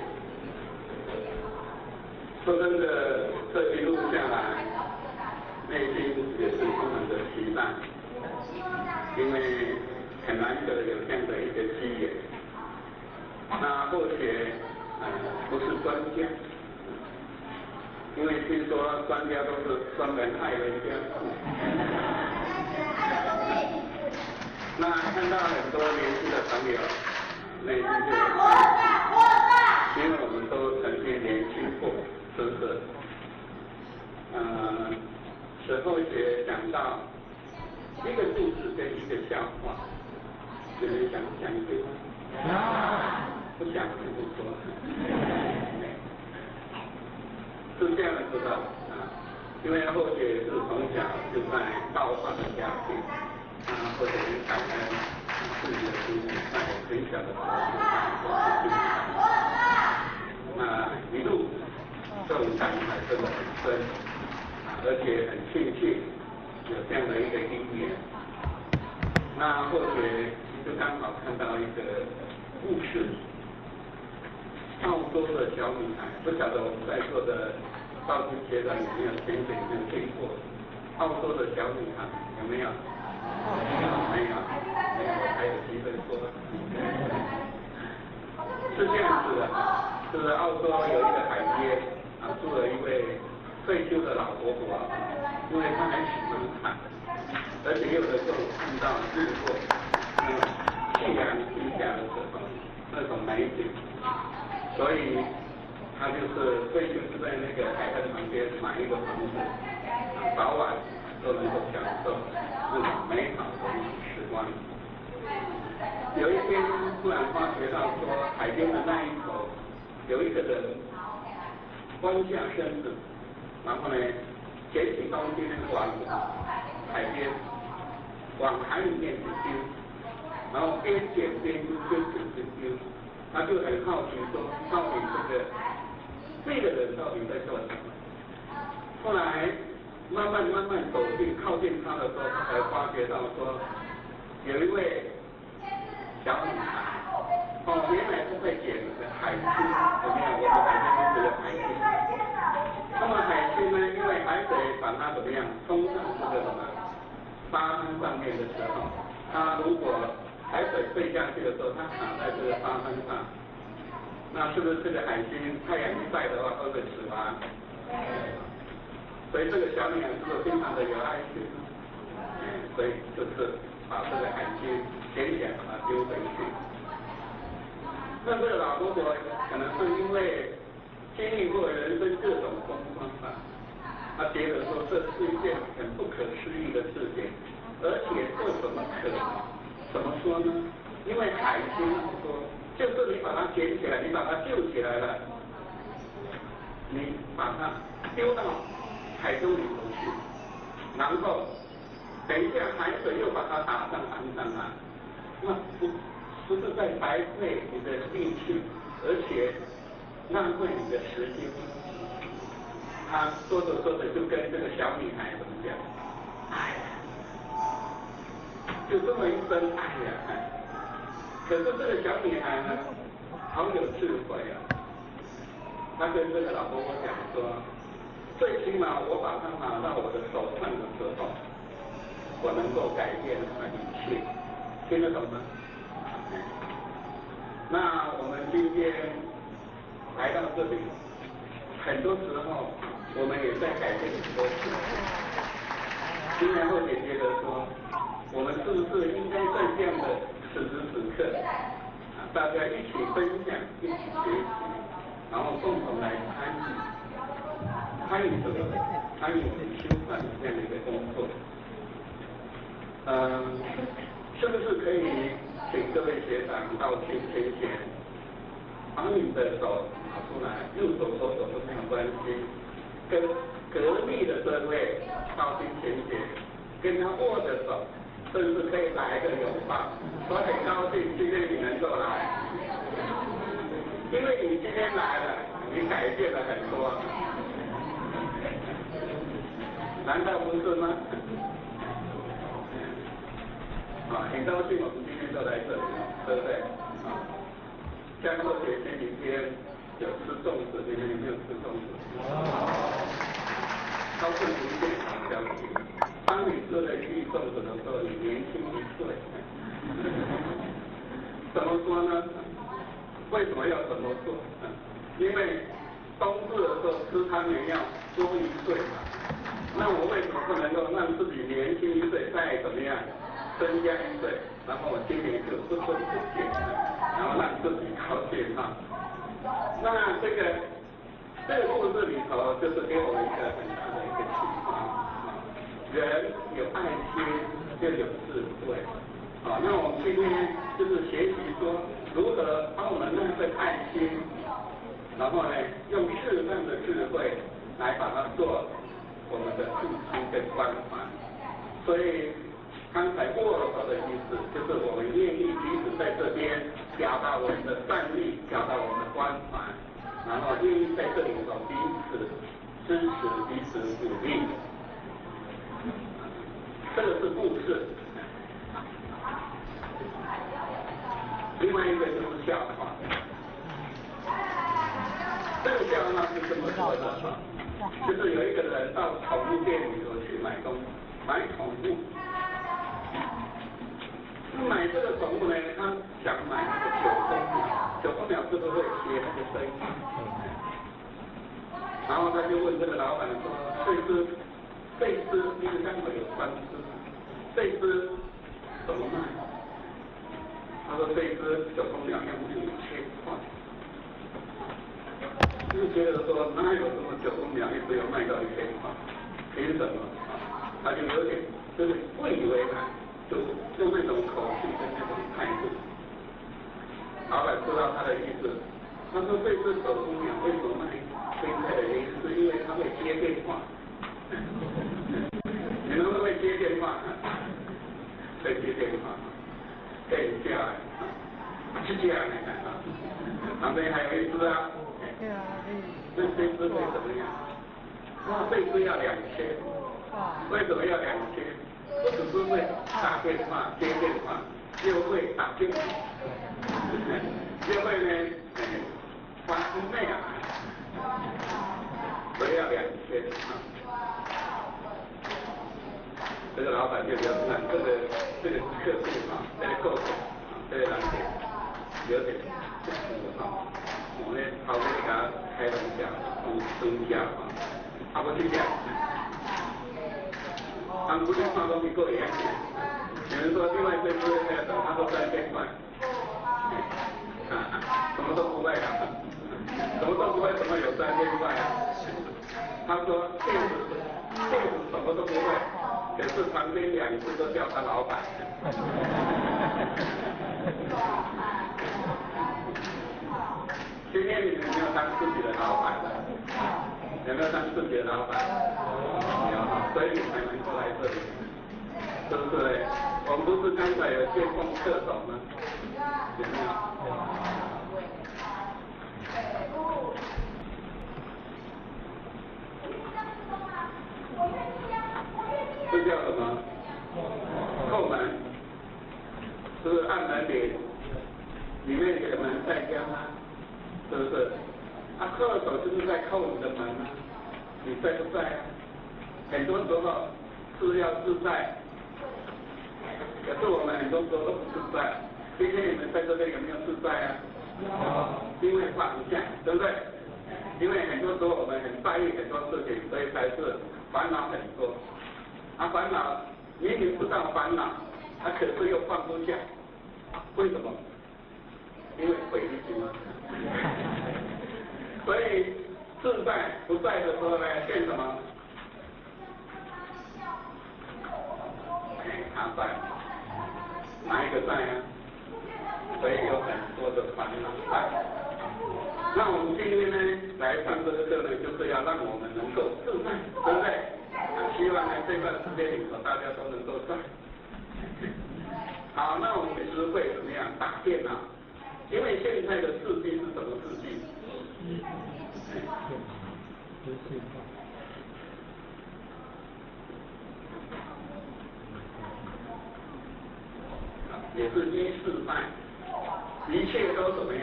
说真的，这一路下来，內心也是充滿着期待，因為很難得有這樣的一個機緣。那或許不是專家，因為聽說專家都是專門害人家。那看到很多年輕的朋友，內心就有，因為我們都曾經年輕過，是不是？史後學講到一個故事跟一個笑話，你們想講對嗎？不想就不說。是這樣的，知道啊？因為後學是從小就在道化的家庭，啊，或者很感恩自己的父母在很小的時候就帶我去那一路這種感懷真的很深，而且很慶幸有這樣的一個因緣。那或許就剛好看到一個故事，澳洲的小女孩，不曉得我們在座的道心學長有沒有前幾天聽過澳洲的小女孩有沒有？沒有，沒有，我還有機會說。是這樣子的，就是澳洲有一個海邊啊，住了一位退休的老婆婆，因為她很喜歡看，而且有的時候看到日落，夕陽西下的時候那種美景，所以她就是退休就在那個海灘旁邊買一個房子，早晚都能夠享受那種美好的時光。有一天突然發覺到說，海邊的那一頭有一個人彎下身子，然後呢，撿起東西往海邊，往海裡面去丟，然後邊撿邊丟，邊撿邊丟，他就很好奇說，到底這個人到底在做什麼？後來慢慢慢慢走近靠近他的時候，他才發覺到說，有一位小女孩，哦，原來是在撿海星，有沒有？我們海邊都有海星。那麼海星呢？因為海水把它怎麼樣沖上這個什麼沙灘上面的時候，它如果海水退下去的時候，它卡在這個沙灘上，那是不是這個海星太陽一曬的話，會不會死亡？所以這個小女孩是不是非常的有愛心？所以就是把這個海星撿起來，把它丟回去。那這個老婆婆可能是因為經歷過人生各種風霜吧，她覺得說這是一件很不可思議的事情，而且這怎麼可能？怎麼說呢？因為海星那麼多，就是你把它撿起來，你把它救起來了，你把它丟到海中裡頭去，然後等一下海水又把它打上岸上來，那不是在白費你的力氣，而且浪費你的時間。他說着說着就跟這個小女孩怎麼講？哎呀，就這麼一聲哎呀！可是這個小女孩呢，好有智慧啊。她跟這個老婆婆講說，最起碼我把它拿到我的手上的時候，我能夠改變它一切，聽得懂嗎？那我們今天來到這裡，很多時候我們也在改變很多事。今天後姐覺得說，我們是不是應該在這樣的此時此刻，大家一起分享，一起學習，然後共同來參與，參與這個，參與我們修缮這樣的一個工作。是不是可以請各位學長到前前前，把你的手拿出來，右手左手都沒有關係，跟隔壁的這位道心前賢，跟他握着手，甚至可以來一個擁抱。我很高興今天你能夠來，因為你今天來了，你改變了很多，難道不是嗎？啊，很高興我們今天都來這裡，對不對？啊，像过节前几天有吃粽子，你们有没有吃粽子？告诉你一件好消息，当你吃了一粒粽子的时候，你年轻一岁。怎么说呢？为什么要怎么做？因为冬至的时候吃汤圆要多一岁嘛。那我为什么不能够让自己年轻一岁，再怎么样增加一岁，然后我今年就不春不见，然后让自己高兴哈？那这个故事里头，就是给我们一个很大的一个启发。人有爱心就有智慧。好，那我们今天就是学习说如何把我们那份爱心，然后呢，用适当的智慧来把它做我们的付出跟关怀。所以刚才握手的意思，就是我们愿意彼此在这边表达我们的善意，表达我们的关怀，然后愿意在这里头彼此支持、彼此鼓励。这个是故事。另外一个就是笑话，这个笑话是这么说的哈，就是有一个人到宠物店里头去买东西，买宠物。买这个宠物呢，他想买那个九公鸟，九公鸟是不是会学那个声音？然后他就问这个老板说：“这只，因为刚好有三只，这只怎么卖？”他说：“这只九公鸟要5000块。”就觉得说哪有什么九公鸟一只要卖到1000块？凭什么？他就有点就是不以为然，就用那种口气跟那种态度。老板知道他的意思，他说这只九公鸟为什么卖这一块的原因，是因为他会接电话。你们会不会接电话？会接电话。对，这样，是这样的啊。旁边还有一只啊，这只会怎么样？那这只要2000，为什么要2000？不只是会打电话、接电话，又会打电话，又会呢，发妹啊，所以要2000啊。这个老板就比较难，这个客户啊，这个顾客啊，这个人有点不服哈。我呢，头先给他开玩笑，讲玩笑啊，啊不是这样，他们不是放东西过会晓。有人说另外这只那个，他说3000块，啊，什么都不会啊，什么都不会，怎么有3000块啊？他说电子什么都不会。可是旁边2只都叫他老板。今天你们有没有当自己的老板？有没有当自己的老板？有，所以你才能够来这里，是不是？我们不是刚才有见缝厕所吗？有没有？这叫什么？叩门，是不是按门铃？里面有门在家吗？是不是？啊，叩手就是在叩你的门啊，你在不在啊？很多时候是要自在，可是我们很多时候都不自在。今天你们在这边有没有自在啊？因为放不下，对不对？因为很多时候我们很在意很多事情，所以才是烦恼很多。啊，烦恼明明知道烦恼，啊，可是又放不下，为什么？因为鬼力嘛。所以自在不在的时候呢，变什么？哎，他在，哪一个在啊？所以有很多的烦恼在。那我们今天呢，来上这个课呢，就是要让我们能够自在，对不对？希望呢这段时间里头大家都能够在。好，那我们学会怎么样打电脑？因为现在的4G 是什么4G？也是一世代，一切都怎么样？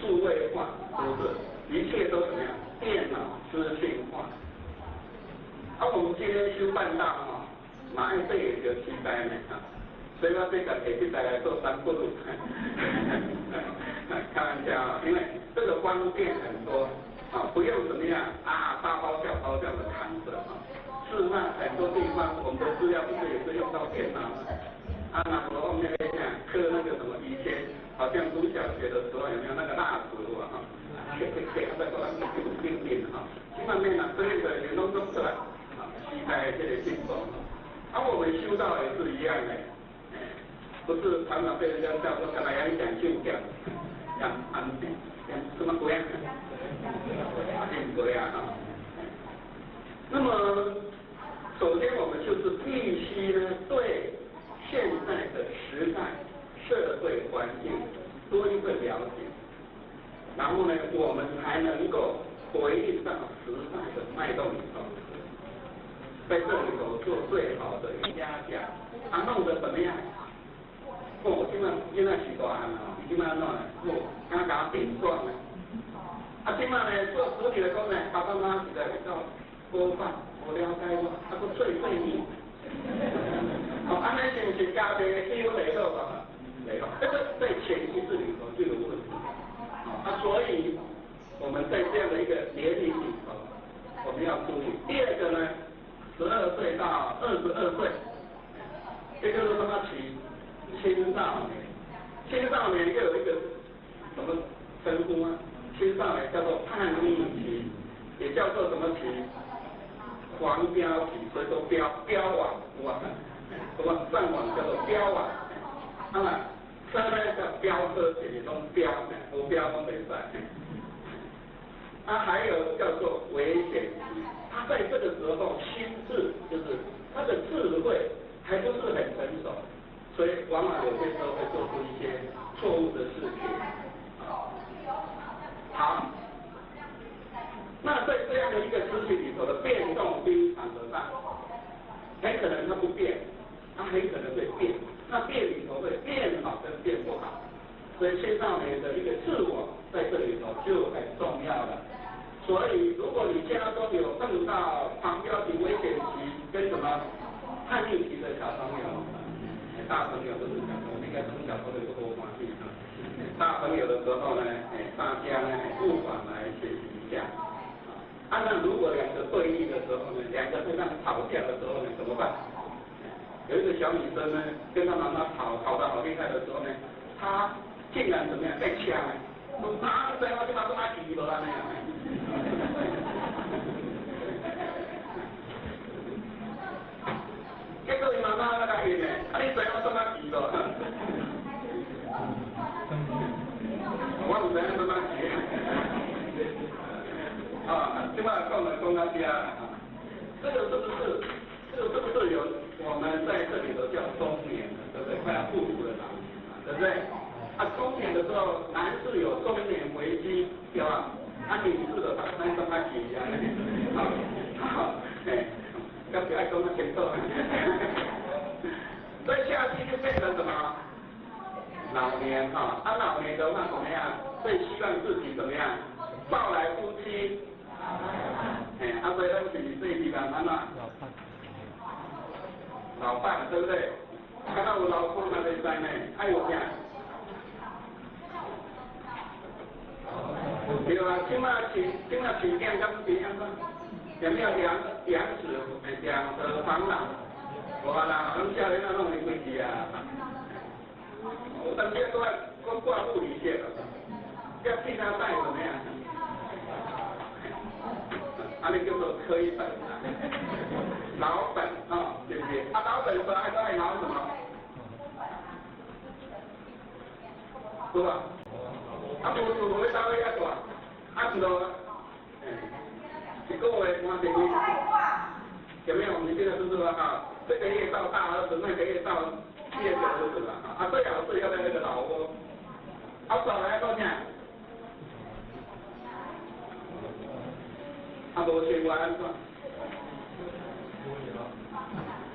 數位化，是不是？一切都怎麼樣？電腦資訊化。啊，我們今天修辦道吼，嘛愛對著時代呢，哈。所以我這個提這台來做三不路，開玩笑，因為這個方便很多，啊，不用怎麼樣啊，大包小包這樣的扛着啊。事實上，很多地方我們的資料不是也是用到電腦嗎？啊，那我們那邊講刻那個什麼，以前好像讀小學的時候有沒有那個蠟燭啊？哈，刻刻刻，再過來釘釘哈，這方面呢，這個也攏弄出來，啊，時代這個進步，啊，我們修道也是一樣的。不是常常被人家笑說，幹嘛要講就講，講安定，講什麼鬼啊？安鬼啊！那麼，首先我們就是必須呢，對現在的時代、社會環境多一份了解，然後呢，我們才能夠回應到時代的脈動裡頭，在這裡頭做最好的壓價，啊，弄得怎麼樣？哦，這擺囡仔是大漢啊，伊這擺按怎呢？哦，敢共頂撞呢？啊，這擺呢，做子女的講呢，爸爸媽媽實在比較無法無了解我，啊，閣碎碎念。哦，按呢是毋是家庭的氣氛袂好啊？袂好，這個在潛意識裡頭就有問題。啊，所以我們在這樣的一個年齡裡頭，我們要注意。第二個呢，12歲到22歲，這就是什麼期？青少年，青少年又有一個什麼稱呼啊？青少年叫做叛逆期，也叫做什麼期？黃標期，所以說標標網，哇，什麼上網叫做標網，那麼車呢叫飆車，就是講飆，無飆攏袂使。啊，還有叫做危險期，他在這個時候心智就是他的智慧還不是很成熟。所以往往有些時候會做出一些錯誤的事情。好，那在這樣的一個時期裡頭的變動非常的大，很可能它不變，它很可能會變。那變裡頭會變好跟變不好，所以青少年的一個自我在這裡頭就很重要了。所以如果你家中有碰到黃標期、危險期跟什麼叛逆期的小朋友，大朋友都是小朋友，應該從小朋友都多關心啊。大朋友的時候呢，大家呢不妨來學習一下。啊，那如果兩個對立的時候呢，兩個非常吵架的時候呢，怎麼辦？有一個小女生呢，跟她媽媽吵，吵得好厲害的時候呢，她竟然怎麼樣被掐呢？媽，你知我這馬都買皮無按呢啊？結果伊媽媽來甲伊呢，啊你知我怎啊皮無？我毋知影怎啊皮。啊，這擺講來講到遮，這個是不是？這個是不是有我們在這裡頭叫中年了，對不對？快要步入了老年了，對不對？啊，中年的時候，男士有中年危機，對吧？啊，女士的咱怎啊皮啊？好，好，哎。要不要講得清楚？所以下去就變成什麼？老年哈，啊老年的話怎麼樣？最希望自己怎麼樣？少來夫妻，哎，啊所以咱是最希望按怎？老伴，對不對？看到有老公嘛袂使呢，愛有啥？對啊，這馬飼這馬飼囝敢是按怎？有沒有兩子兩個防老？無啦，攏少年仔攏會規矩啊。我當時都愛講掛護理線，要替他帶怎麼樣？啊，那叫做虧本啊，老本啊，對不對？啊，老本說愛愛老什麼？是吧？啊，無厝無要走去遐住，啊，毋落，一個月換一有沒有？我們現在是不是啊？這個月到大兒子，那個月到第二個兒子了啊！最好是要在那個老窩，啊，少來多少？啊，無生活按怎？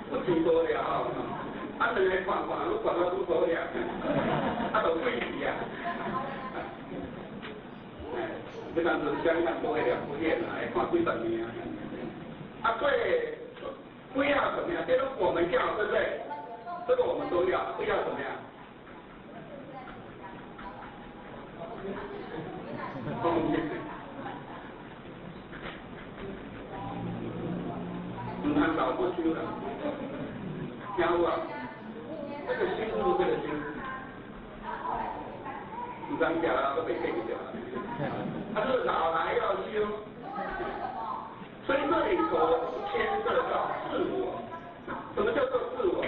不錢無了，啊，兩個看看，愈看愈愈無了，啊，就鬼去啊！这当时香港都会两部电来看几十年啊。啊，对，不要怎么样？这个我们要，对不对？这个我们都要，不要怎么样？唔通老不修了，听有啊？这个心是这个心，唔通食啦，都袂记得了。他是老来要修，所以这里头牵涉到自我。什么叫做自我？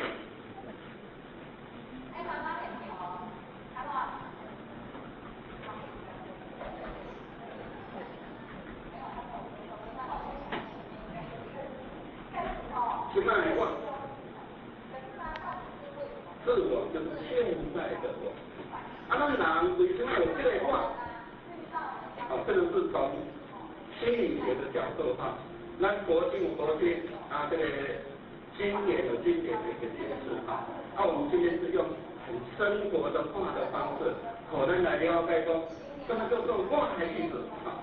现在我，自我就是现在的我。啊，咱人为什么有这个我？啊，这个是从心理学的角度哈，咱佛经有佛经啊，这个经典有经典的一个解释哈。啊，我们今天是用很生活的话的方式，可能来了解说，什么叫做我的意思啊？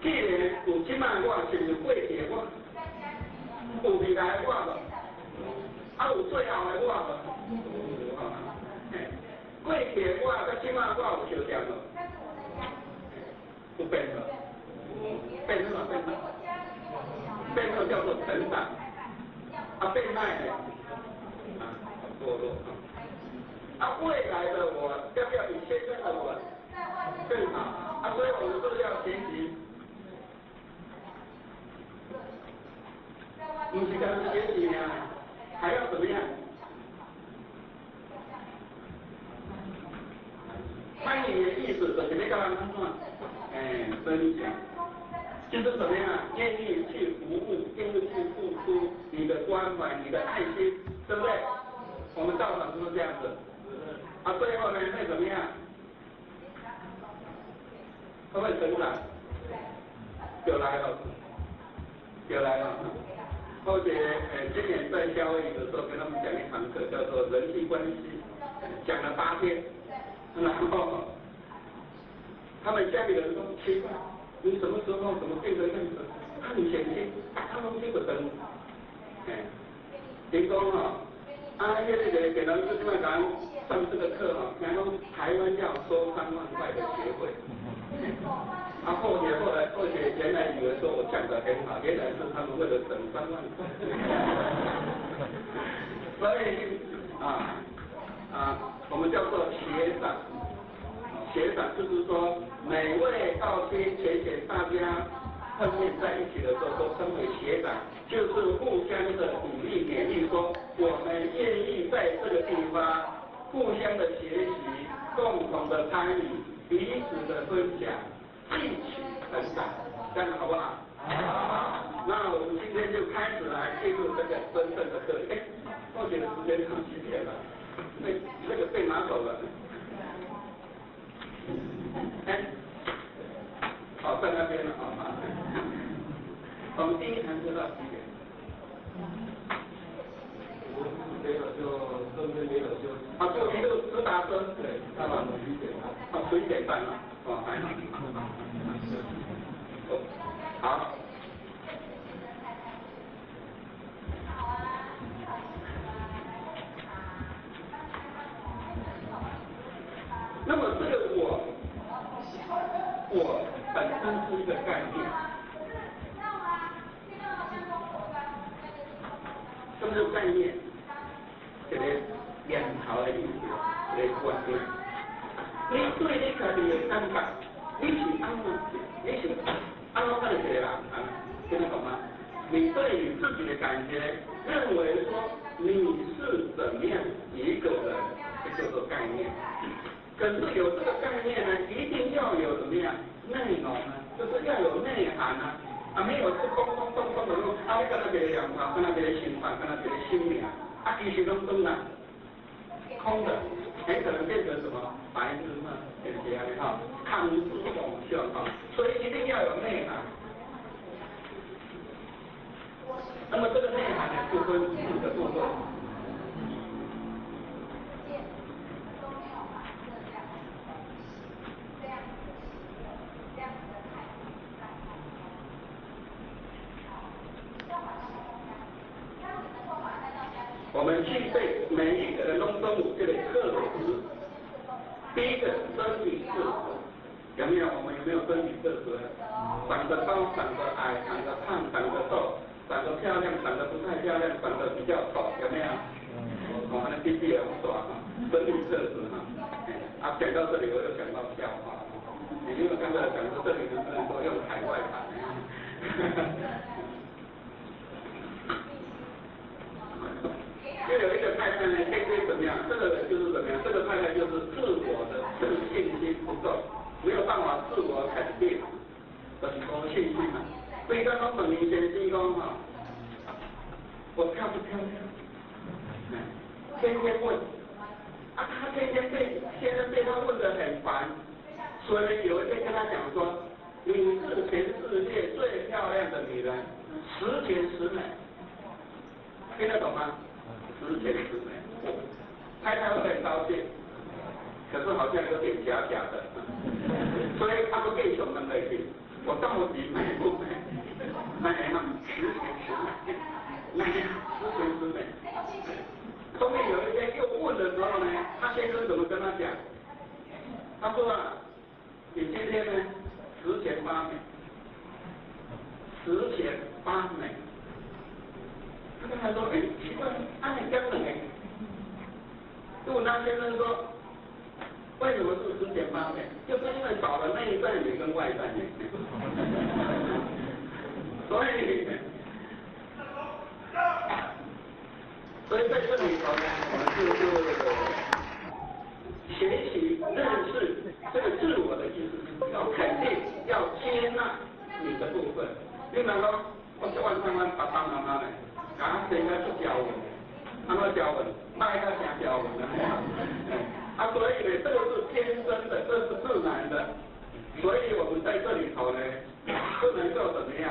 既然有这摆我，是毋是过去的我？有未来的我无？啊，有最后的我无？有哈。过去的我佮这摆我有相像无？有变无？变什么变？变好叫做成长，啊变歹呢？啊，堕落啊。啊，未来的我要不要比现在的我更好？啊，所以我们是不是要学习？不是讲学习啊，还要怎么样？参与的意思就是要跟人怎？哎，分享，就是怎么样？愿意去服务，愿意去付出你的关怀、你的爱心，对不对？我们道场是不是这样子？啊，最后呢会怎么样？会不会成长？就来了，就来了。后且，今年在夏威夷的时候，跟他们讲一堂课，叫做人际关系，讲了8天，然后他们家里人说奇怪，你什么时候怎么变成这样子？啊，你前天他们这个灯，哎，听讲哈，啊，那个给人就这么讲上这个课哈，然后台湾要收3万块的学费。啊，后来，后来原来以为说我讲得很好，原来是他们为了省3万块。所以我们叫做学长，学长就是说每位道亲浅浅大家碰面在一起的时候，都称为学长，就是互相的鼓励勉励，说我们愿意在这个地方互相的学习，共同的参与，彼此的分享。一起成长，这样好不好？好。那我们今天就开始来进入这个真正的课。哎，后面的时间到几点了？那个被拿走了。哎，好，在那边了，好吗？我们第一堂课到几点？我没有就中间没有就。啊，就一路直达分，对，到了11点半。啊，11点半了，哦，还好。好。那么这个我本身是一个概念。什么叫概念？一个念头的意思，一个观念。你对你家己的感觉，你是按怎？你是按怎样的一个人？啊，听得懂吗？你对你自己的感觉，认为说你是怎么样一个人，这叫做概念。可是有这个概念呢，一定要有怎么样内容呢？就是要有内涵啊！啊，没有是空空洞洞的，啊，你敢若一个念头，敢若一个想法，敢若一个心灵，啊，其实拢当啊，空的，很可能变成什么白日梦，对不对哈？抗日梦想哈，所以一定要有内涵。那么这个内涵呢，就分4个部分。我們具備每一個人攏總有這個特質。第一個生理特質，有沒有？我們有沒有生理特質？長得高，長得矮，長得胖，長得瘦，長得漂亮，長得不太漂亮，長得比較醜，有沒有？我們弟弟也不說哈，生理特質哈。啊，講到這裡我又想到笑話，你因為剛才講到這裡能不能夠用海外版？就有一個太太呢，天天怎麼樣？這個人就是怎麼樣？這個太太就是自我的自信心不夠，沒有辦法自我肯定，很多信心嘛。所以剛剛問你先生講哈，我漂不漂亮？天天問，啊，他天天被先生被他問得很煩，所以有一天跟他講說，你是全世界最漂亮的女人，十全十美，聽得懂嗎？十全十美，太太會很高興，可是好像有點假假的，所以他們繼續問下去，我到底美不美？美嗎？十全十美，美，十全十美。後面有一天又問的時候呢，他先生怎麼跟他講？他說啊，你今天呢，十全八美，十全八美。他跟他說，哎，奇怪，啊你講兩個。就問他先生說，為什麼是十全八美？就是因為少了內在美跟外在美。所以，所以在這裡頭呢，我們就是學習認識這個自我的意思，要肯定，要接納你的部分。你若講，我這阮看阮爸爸媽媽呢，啊，生啊出嬌文，按怎嬌文？歹甲成嬌文啊！啊，所以呢，這個是天生的，這是自然的，所以我們在這裡頭呢，不能夠怎麼樣，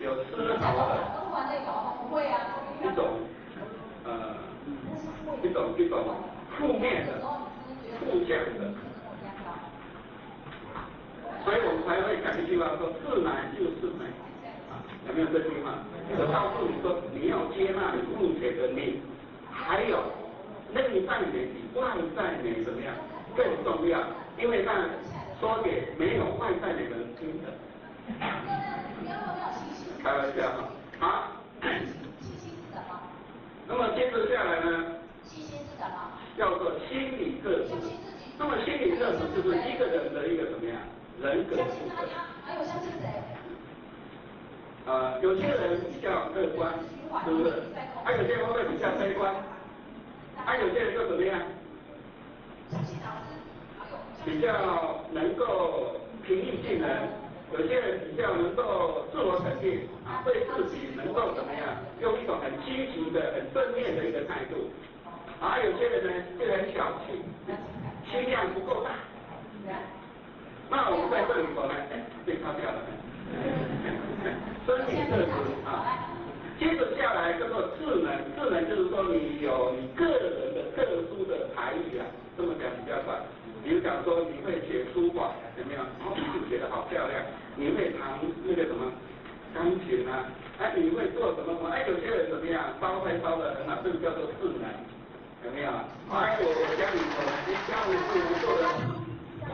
有絲毫的一種一種負面的、負向的，所以我們才會講一句話說：自然就是美。有沒有這句話？我告訴你說，你要接納你目前的你，還有內在美比外在美怎麼樣更重要？因為那說給沒有外在美的人聽的。開玩笑哈，好。那麼接着下來呢？叫做心理特質。那麼心理特質就是一個人的一個怎麼樣人格部分。有些人比較樂觀，是不是？啊，有些人會比較悲觀，啊，有些人就怎麼樣？比較能夠平易近人，有些人比較能夠自我肯定，啊，對自己能夠怎麼樣？用一種很積極的、很正面的一個態度。啊，有些人呢就很小氣，心量不夠大。那我們在這裡頭呢，哎，被擦掉了。生理特質啊，接着下來叫做智能，智能就是說你有你個人的特殊的才藝啊，這麼講比較快。比如講說你會寫書法，有沒有？哦，字寫得好漂亮。你會彈那個什麼鋼琴啊？哎，你會做什麼什麼？哎，有些人怎麼樣？燒菜燒得很好，這個叫做智能，有沒有？哎，我家裡頭，你家務事做的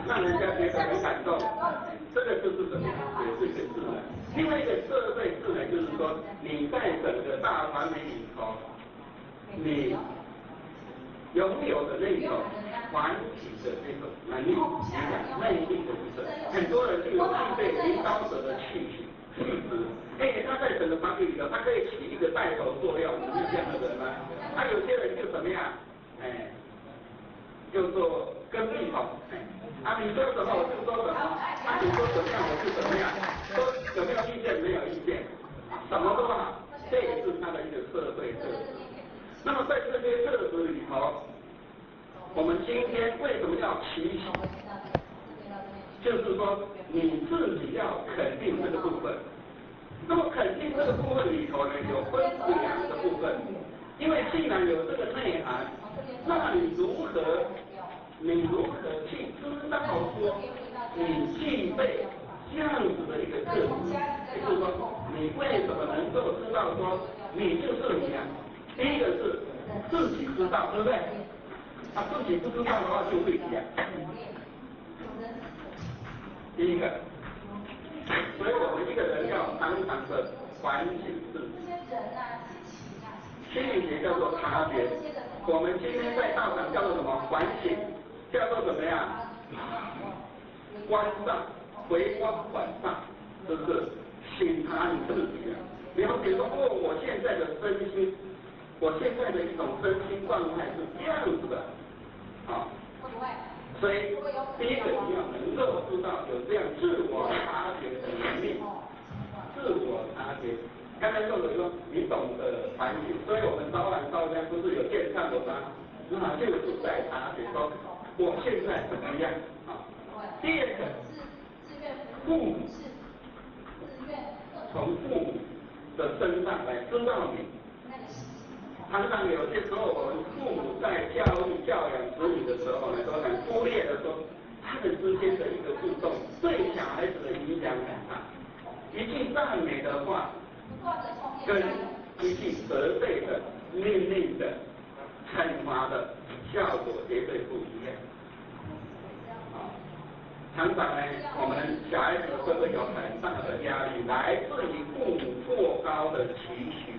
讓人家覺得很感動，這個就是什麼？也是一個智能。另外一個社會智能就是說，你在整個大團體裡頭，你擁有的那種團體的那種能力、內力的部分，很多人就有具備領導者的氣質。哎，他在整個團體裡頭，他可以起一個帶頭作用，有沒有這樣的人嗎？他有些人就怎麼樣？哎，就做跟屁蟲。啊，你說什麼我就說什麼，啊，你說怎麼樣我就怎麼樣，說有沒有意見沒有意見，什麼都好，這也是他的一個社會特質。那麼在這些特質裡頭，我們今天為什麼要提醒？就是說你自己要肯定這個部分。那麼肯定這個部分裡頭呢，有分兩個部分，因為既然有這個內涵，那麼你如何？你如何去知道說你具備這樣子的一個特質？也就是說，你為什麼能夠知道說你就是你啊？第一個是自己知道，對不對？啊，自己不知道的話就會講。第一個，所以我們一個人要常常的反省自己。心理學叫做察覺，我們今天在道場叫做什麼？反省，叫做怎麼樣？觀照，回光返照，是不是？省察你自己啊！了解說，哦，我現在的身心，我現在的一種身心狀態是這樣子的，啊，所以第一個你要能夠知道有這樣自我察覺的能力，自我察覺。剛才說的說，你懂得反省，所以我們早晚燒香不是有見懺的嗎？那就是在察覺說，我現在怎麼樣啊？第二個，父母從父母的身上來知道你。常常有些時候，我們父母在教育教養子女的時候呢，都很忽略的說，他們之間的一個互動對小孩子的影響很大。一句讚美的話，跟一句責備的、命令的、懲罰的效果絕對不一樣。啊，常常呢，我們小孩子會會有很大的壓力，來自於父母過高的期許。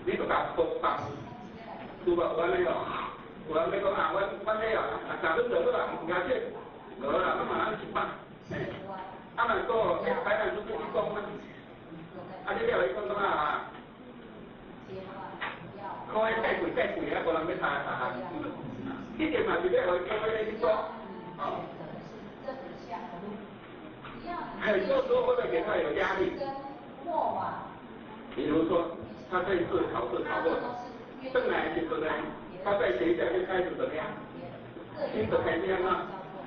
你都共負擔，有無？有按呢哦，有按呢講啊，阮這啊，啊，三分就好啦，毋驚這，無啦，阮嘛按100，嘿，啊若講，台南出去講啊，啊你了伊講怎啊？考彼介貴介貴啊，無人欲讀大漢，一定嘛是欲予伊叫彼去講，哦。很多時候會給他有壓力，比如說。他這一次考試考過，轉來的時陣呢，他在學校就開始怎麼樣？心就開始按怎？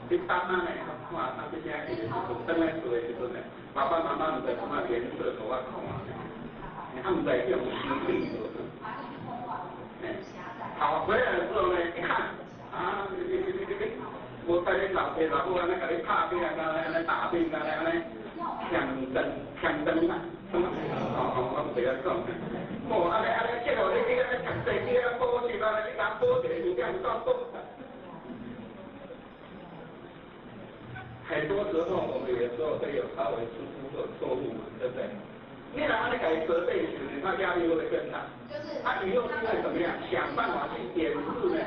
你當啊呢？看他這些的時陣，轉來厝的時陣呢，爸爸媽媽毋知怎麼臉色予我看啊，他毋知用心理做。好，回來的時候呢，一看，啊，你，無帶恁老爸老母按呢共你拍拼啊，按呢打拼啊，按呢強爭強爭啊，什麼？哦哦，我毋知影講。哦，按呢按呢，這個你去按呢讀冊，去按補習啊，你共補一個有點到補。很多時候我們有時候會有稍微疏忽或錯誤嘛，對不對？你若按呢共伊責備時，他壓力會更大。他以後是會怎麼樣？想辦法去掩飾呢？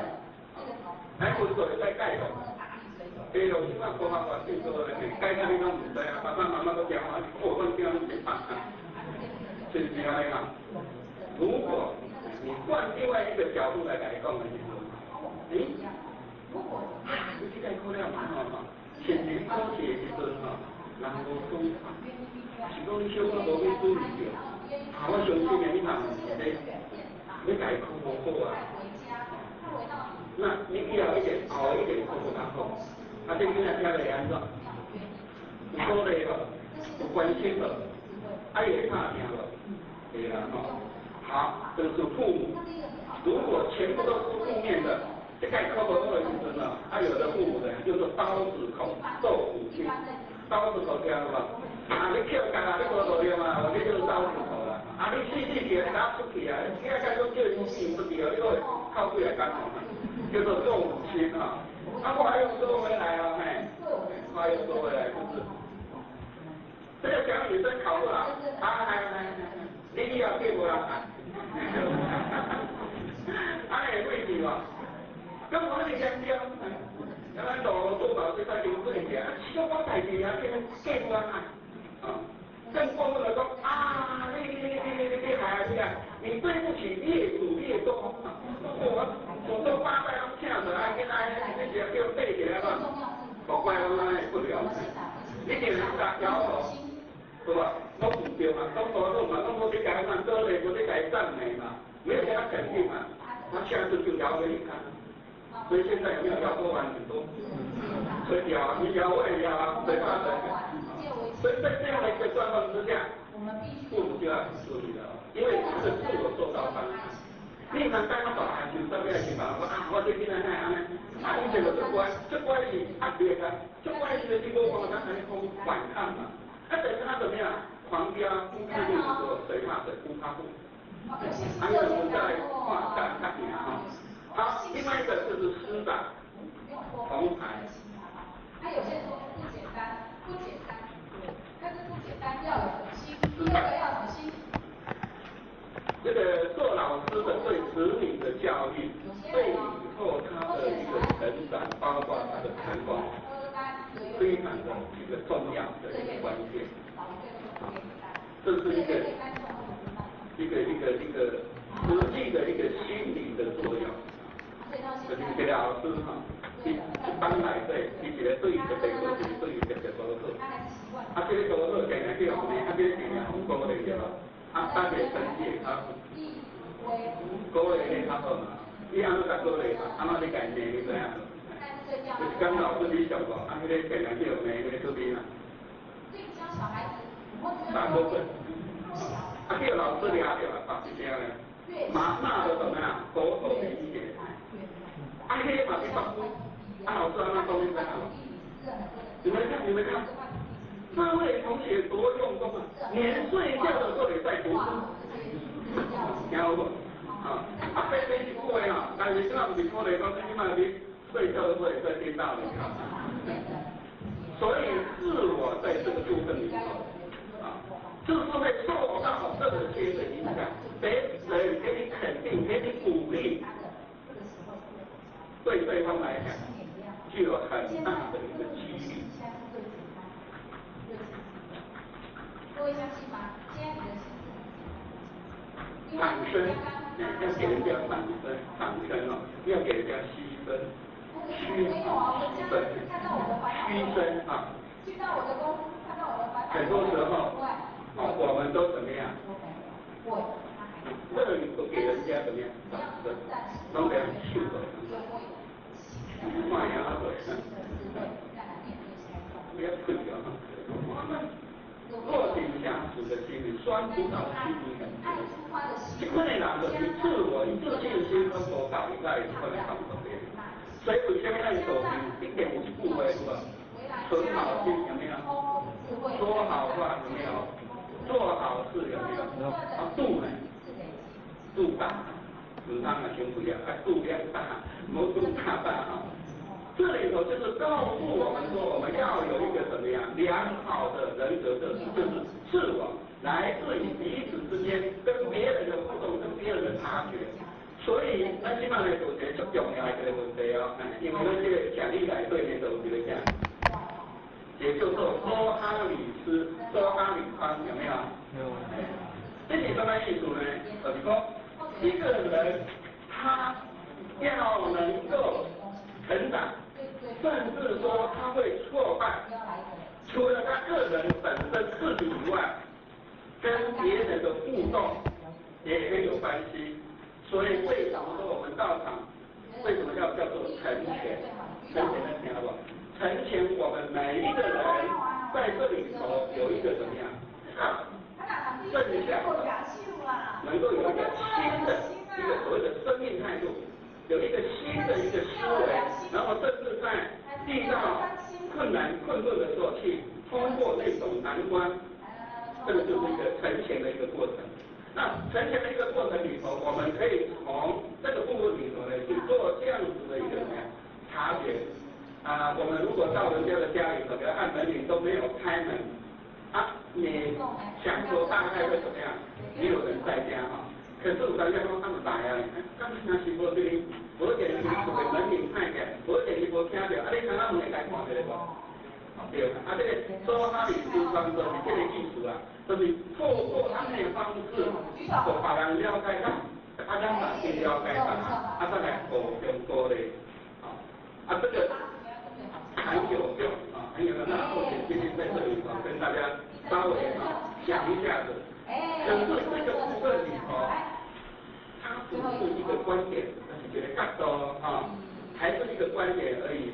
來，分數會使改無？對咯，這擺科學環境做咧，改啥物攏毋知啊，爸爸媽媽都驚啊，哦，阮囝攏一百啊，是不是按呢嘛？如果你換另外一個角度來來講的時候，欸，你這個考了蠻好嘛，前年考試的時陣吼，人無講，是講你小可無去注意著，啊，我相信的，你嘛毋是咧，你家考無好啊，那你以後一點熬一點，考無較好，啊，這囡仔聽會按怎？有鼓勵無？有關心無？啊，伊會拍拚無？對啦吼。好，這是父母。如果全部都是負面的，這個考無好的時陣啊，啊有的父母呢，叫做刀子口豆腐心，刀子口聽過無？啊，你扣角啊，你無路用啊，這就是刀子口啦。啊，你死死氣啊，出去啊，你啊，講叫伊死出去哦，你會靠幾個工哦，叫做豆腐心啊。啊，話又說回來啊，嘿，話又說回來，就是這個小女生考不好，啊，來來來，你以後嫁無人愛。按呢會過去無？咁我哋嚴重，啊，咱路做到這塊流水去啊，是講我代誌啊，嫁無人愛，啊，更過分的講啊，你害啊你啊，你對不起列祖列宗，我祖宗八代攏請出來，囡仔你是叫對起來嘛？無怪我安尼不了，你定是共搖頭，對吧？攏毋對嘛，攏無好嘛，攏無咧共伊鼓勵，無咧共伊讚美嘛，沒有給他肯定嘛，他下次就搖給你看。所以現在有沒有搖頭丸很多？所以搖啊，你搖我也搖啊，誰怕誰？所以在這樣的一個狀況之下，父母就要注意了，因為他的自我受到傷害。你若帶我大漢就啥物來是嘛？我啊，我這囡仔哪會按呢？啊，以前就足乖，足乖是壓力啊，足乖是你無辦法按呢講反抗嘛。啊，但是他怎麼樣？狂飆，呼呼的時候，誰怕誰？呼他呼。啊，因为我们在看战较行吼。好，另外一个就是师长，同侪。他有些说不简单，不简单，但是不简单要有心，第二个要什么心？这个做老师的對子女的教育，對以後他的一個成長，包括他的成功，非常的一個重要的一個關鍵。這是一個實際的一個心理的作用。就是一個老師哈，伊一班內底，伊一個對伊特別好，一個對伊特別無好。啊，這個無好，定定去予罵，啊，這個定定予鼓勵對吧？啊，搭一個成績會較鼓勵會較好嘛？你按怎共鼓勵嘛？按怎你共伊罵，你知影無？就是講老師你上課，啊，彼個定定去予罵，彼個出面嘛。打過分。啊，叫老師掠著啊，是啥呢？罵罵得怎麼樣？狗口連天。啊，彼嘛是北啊，老師按怎講你知影無？你們看，你們看，這位同學多用功啊！連睡覺的時候也在讀書，聽有無？啊，啊，白白一句話啊，但是這馬毋是鼓勵講，你這馬你睡覺的時候也在聽道理啊。所以自我在這個部分裡頭，啊，就是會受到這些的影響，別人給你肯定，給你鼓勵，對對方來講，具有很大的一個激勵。各位相信嗎？現在你的心掌聲，要給人家掌聲，掌聲哦，要給人家噓聲，噓聲，噓聲啊。很多時候，啊，我們都怎麼樣？樂於不給人家怎麼樣掌聲，攏給人笑的。看下啊，不要困掉啊！落井下石的心理，酸葡萄心理很多。這款的人就是自我、自信心攏無夠，伊才會這款的動作的。所以為什麼咱道場一定有一句話有無？存好心有沒有？說好話有沒有？做好事有沒有？啊，度呢？度大，毋通啊傷肥啊，愛度量大，無度大大啊。這裡頭就是告訴我們說，我們要有一個怎麼樣良好的人格特質，就是自我，來自於彼此之間跟別人的互動，跟別人的察覺。所以，咱這擺來做一個足重要的一個問題哦，因為咱這個講義內底呢就有一個啥，也就是說梭哈里斯、梭哈里方有沒有？有。這是什麼意思呢？就是說，一個人他要能夠成長。甚至說他會挫敗，除了他個人本身自己以外，跟別人的互動也很有關係。所以為什麼說我們道場為什麼要叫做成全？成全能聽到不？成全我們每一個人在這裡頭有一個怎麼樣？正向，能夠有一個新的一個所謂的生命態度。有一個新的一個思維，然後甚至在遇到困難困頓的時候，去通過那種難關，這個就是一個成全的一個過程。那成全的一個過程裡頭，我們可以從這個部分裡頭呢去做這樣子的一個什麼察覺。啊，我們如果到人家的家裡頭，給他按門鈴都沒有開門，啊，你想說大概會怎麼樣？沒有人在家哈。可是有當時講他們來啊，敢若是無對你，無見伊厝的門鈴歹起來，無見伊無聽著，啊，你敢若會來看一下無？對，啊，這個梭哈里斯方就是這個意思啊，就是透過按呢方式，予別人了解咱，啊，咱嘛去了解別人，啊，再來互相鼓勵，啊，啊，這個很有用啊，很有用。那後面今天在這裡啊，跟大家稍微啊講一下子。可是這個部分裡頭，它只是一個觀點，是一個角度啊，還是一個觀點而已。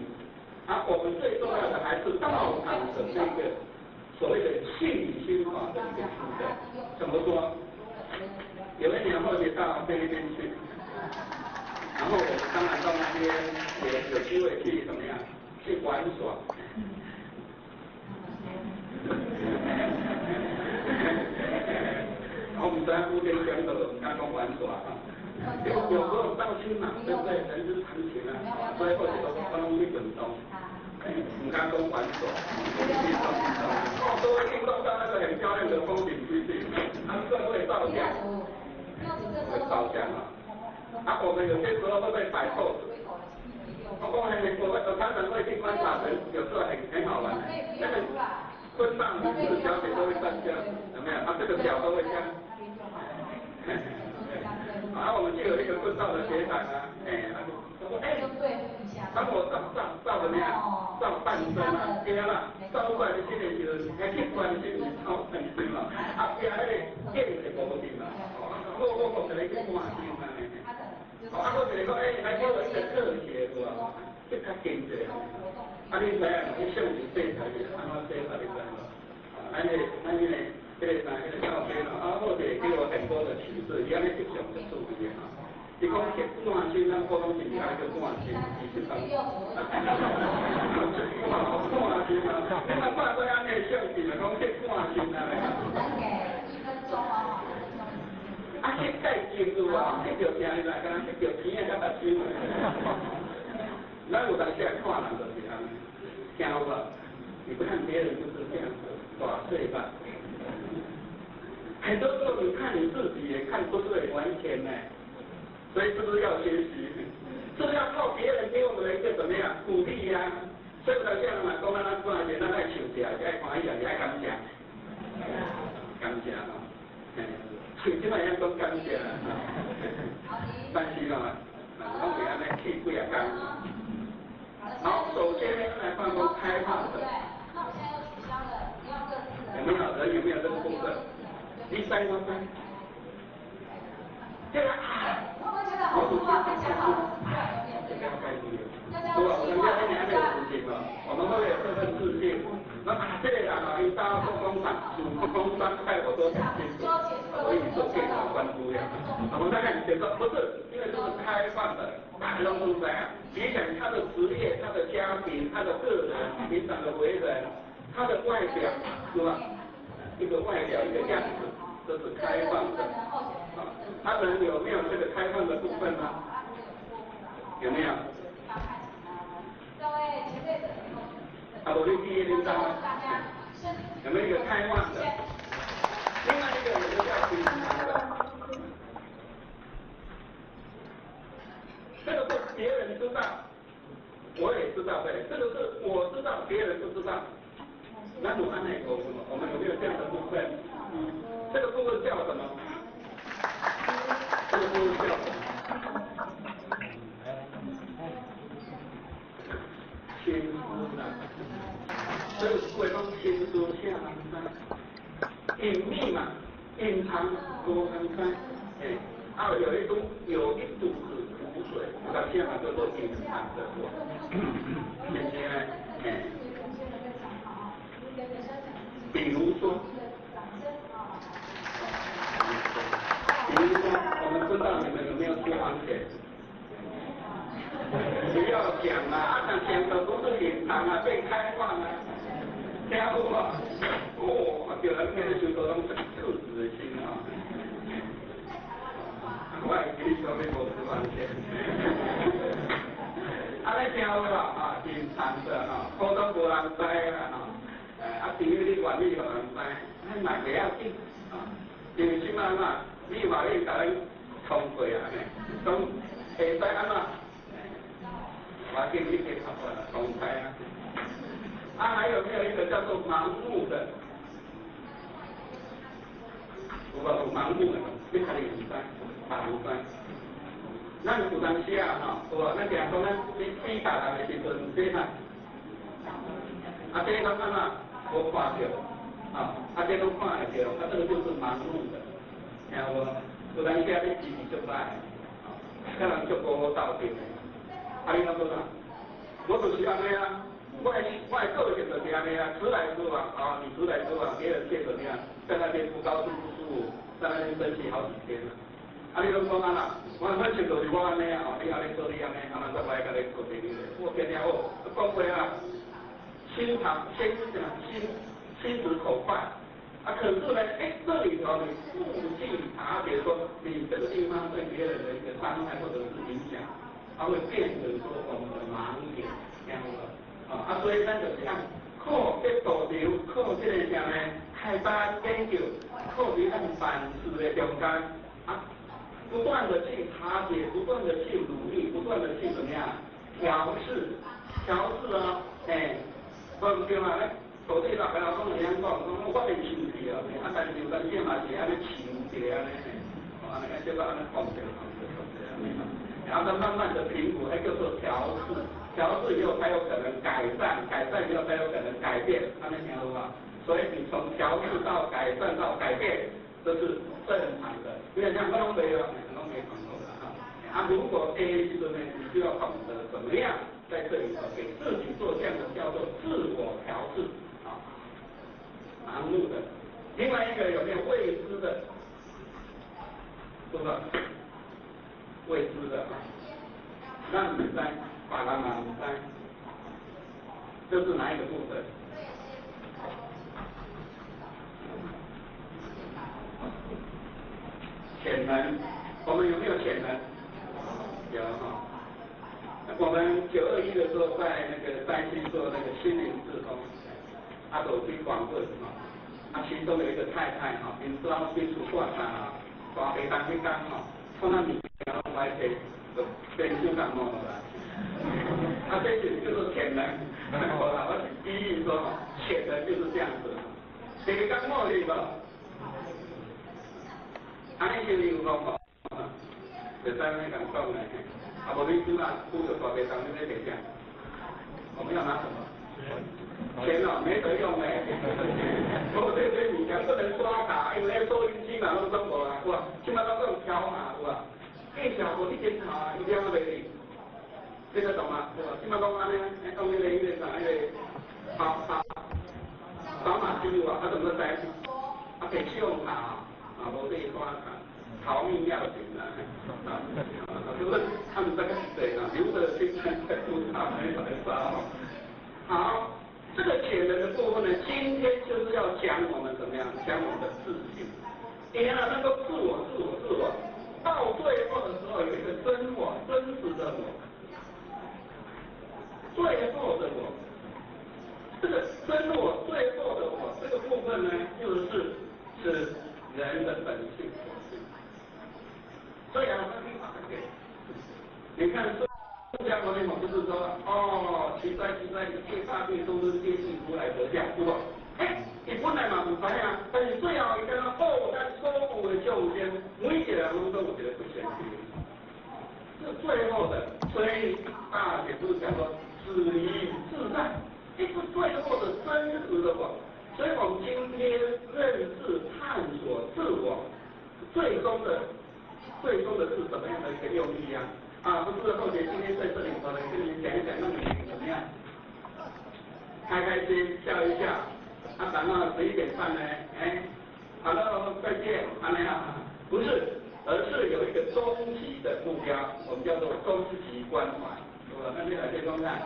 啊，我們最重要的還是道場的這個所謂的信理心法的一個部分。怎麼說？有一年後面到菲律賓去，然後我們當然到那邊也有機會去怎麼樣去玩耍。我毋知知影古典讲的，毋敢讲玩耍哈。有时候伤心嘛，对不对？人之常情啊。所以我就我攏去运動，毋敢講玩耍，運動運動。哦，都會運動到那個很漂亮的風景區去，他們都會照相，會照相啊。啊，我們有些時候會被擺 pose。我講係我常常會去觀察人，有時候很好玩。那個婚喪女士小姐都會站這樣，有沒有？啊，這個腳都會這樣。啊，我們就有一個棍道的學長啊，哎，他說，哎，當我照照照怎麼樣？照半身啊，對啦，照出來的心裡就是，哎，去關心照半身嘛，啊，邊那個鏡是無去嘛，我講一個去看先啊，啊，我一個講，哎，來我一個特寫有無？這較近者，啊，你知影？你相機洗出來是按怎洗出來？你知無？啊，咱個咱迄個彼個啥，彼個照片咯，啊，好者給我很多的啟示，伊按呢翕相就注意哈。伊講翕半身，咱普通是愛叫半身，其實講，哈哈哈半身啊，你若看過按呢相片啊，講翕半身啊。啊，翕介近有啊，翕著聽來，敢若翕著天仔佮目睭。咱有當時看人就是按呢，聽有無？你不看別人就是這樣子，大嘴巴。很多時候你看你自己也看不對，完全呢。所以是不是要學習？是不是要靠別人給我們一個怎麼樣鼓勵呀？所以有當時人嘛講咱咱看者，咱愛笑者，愛歡喜，也愛感謝，感謝吼。嘿，這擺會曉講感謝啦。但是吼，攏會按呢氣幾仔工。好，首先呢，來放工開放的。有沒有人有沒有這個部分？你知我知。這個啊，我有這個開始。對吧？我們這邊還沒有自信嘛，我們會有這份自信。那啊，這個人啊，伊到做工廠，主工商派我都很清楚，所以做電腦關注呀。我們大概以前說不是，因為這是開放的，大家都知啊。你想他的職業、他的家庭、他的個人、平常的為人，他的外表，是吧？一個外表，一個樣子，這是開放的。啊，他人有沒有這個開放的部分呢？有沒有？啊，無你記憶領導有沒有一個開放的？另外一個有個叫隱藏的，這個是別人知道，我也知道，對，這個是我知道，別人不知道。那我按那個什麼？我們有沒有這樣的部分？這個部分叫什麼？這個部分叫什麼？心思啦，所以話講心思啥人知？隱秘嘛，隱藏無人知。哎，啊有一肚子苦水，那現在叫做隱藏的我，是不是呢？哎，比如說，比如說，我們不知道你們有沒有私房錢？不要講啊！啊，講的都是隱藏啊，被開放啊，聽有無？哦，叫人聽的時候攏是赤子的心啊！我會記你說你無私房錢。啊，你聽有無啊？隱藏的啊，普通無人知啦吼。啊，除非你願意予人知，咱嘛袂要緊啊。因為這擺嘛，你話你共咱通過啊，講會使按怎？我建議你去公開啊！啊，還有沒有一個叫做盲目的？有無有盲目的？你家己毋知，嘛毋知。咱有當時啊，吼，有無？咱定講咱你比別人的時陣，這啥？啊，這攏按怎？無看著，啊，啊，這攏看會著，啊，這個就是盲目的，聽有無？有當時啊，你脾氣足歹，啊，佮人足無好鬥陣的。啊！你諗做啥？我就是按呢啊，我的個性就是按呢啊，直來直往啊，你直來直往，別人卻怎麼樣，在那邊不高興不舒服，在那邊生氣好幾天了。啊！你攏講按怎？我反正就是我按呢啊，你按呢做你按呢，啊，咱我愛共你做朋友。我天天哦，講話啊，心腸心什麼心心直口快，啊，啊，可是呢，哎，這裡頭你不去察覺說你這個地方對別人的一個傷害或者是影響，它會變成說我們的盲點，聽有無？啊，所以咱就是按靠這道場，靠這個啥呢？開班研究，靠佇咱辦事的中間，啊，不斷的去察覺，不斷的去努力，不斷的去怎麼樣調試，調試啊，哎，無對嘛？土地大家攏會曉講，講我袂生氣啊，啊，但是有當時嘛是按呢生氣按呢，按呢這個按呢控制控制控制按呢，然後慢慢的評估，還叫做調試，調試以後才有可能改善，改善以後才有可能改變，按呢聽有無？所以你從調試到改善到改變，這是正常的。因為像我攏袂有，攏袂講錯的哈。啊，如果 A 時陣呢，你就要懂得怎麼樣在這裡頭給自己做這樣的叫做自我調試。盲目的，另外一個有沒有未知的？是不是？未知的啊，咱毋知，別人嘛毋知，這是哪一個部分？潛能，我們有沒有潛能？有哈。我們921的時候，在那個山西做那個心靈志工，啊，就去訪問哈。啊，其中有一個太太哈，𪜶拄好去出掛啥，大地當彼工吼，創啊物件攏歹勢，就變小感冒落來。啊，這是叫做潛能，無啦，我是比喻說吼，潛能就是這樣子。第二感冒是無？按呢是有講無？袂使按呢共講咧，啊，無你拄啊拄著大地當，你欲摕啥？我們要拿什麼？錢哦，沒得用嘞。我這這物件不能刷卡，因為收銀機嘛攏總無啊，有啊，這擺攏用條碼有啊。計數無去檢查，伊了袂哩？聽得懂嗎？對吧？這擺攏按呢，用彼個彼個啥，彼個掃掃掃碼機有啊，啊怎麼知？啊，摕信用卡啊，無得刷卡，逃命要緊啦。啊，就是他們這個誰啊，留得青山在，不怕沒柴燒。好。這個潛能的部分呢，今天就是要講我們怎麼樣，講我們的自信。你要能夠自我、自我、自我，到最後的時候有一個真我、真實的我，最後的我，這個真我、最後的我這個部分呢，就是是人的本性所性。所以啊，你看。釋迦牟尼佛就是說，哦，奇哉奇哉，一切大地都是皆是如來佛像，對不？哎，伊本來嘛毋知影，但是最後伊感覺，哦，咱所有的眾生，每一個人攏總有一個普賢心，這最後的，所以大典都講說，止於至善，這是最後的真實的我。所以我們今天認識、探索自我，最終的是什麼樣的一個用意啊？啊，不是後姐今天在這裡頭呢，跟你講一講，讓你怎麼樣？開開心，笑一笑。啊，等到11點半呢，哎，好了，再見，阿梅啊，不是，而是有一個終極的目標，我們叫做終極關懷。我那邊來這觀看，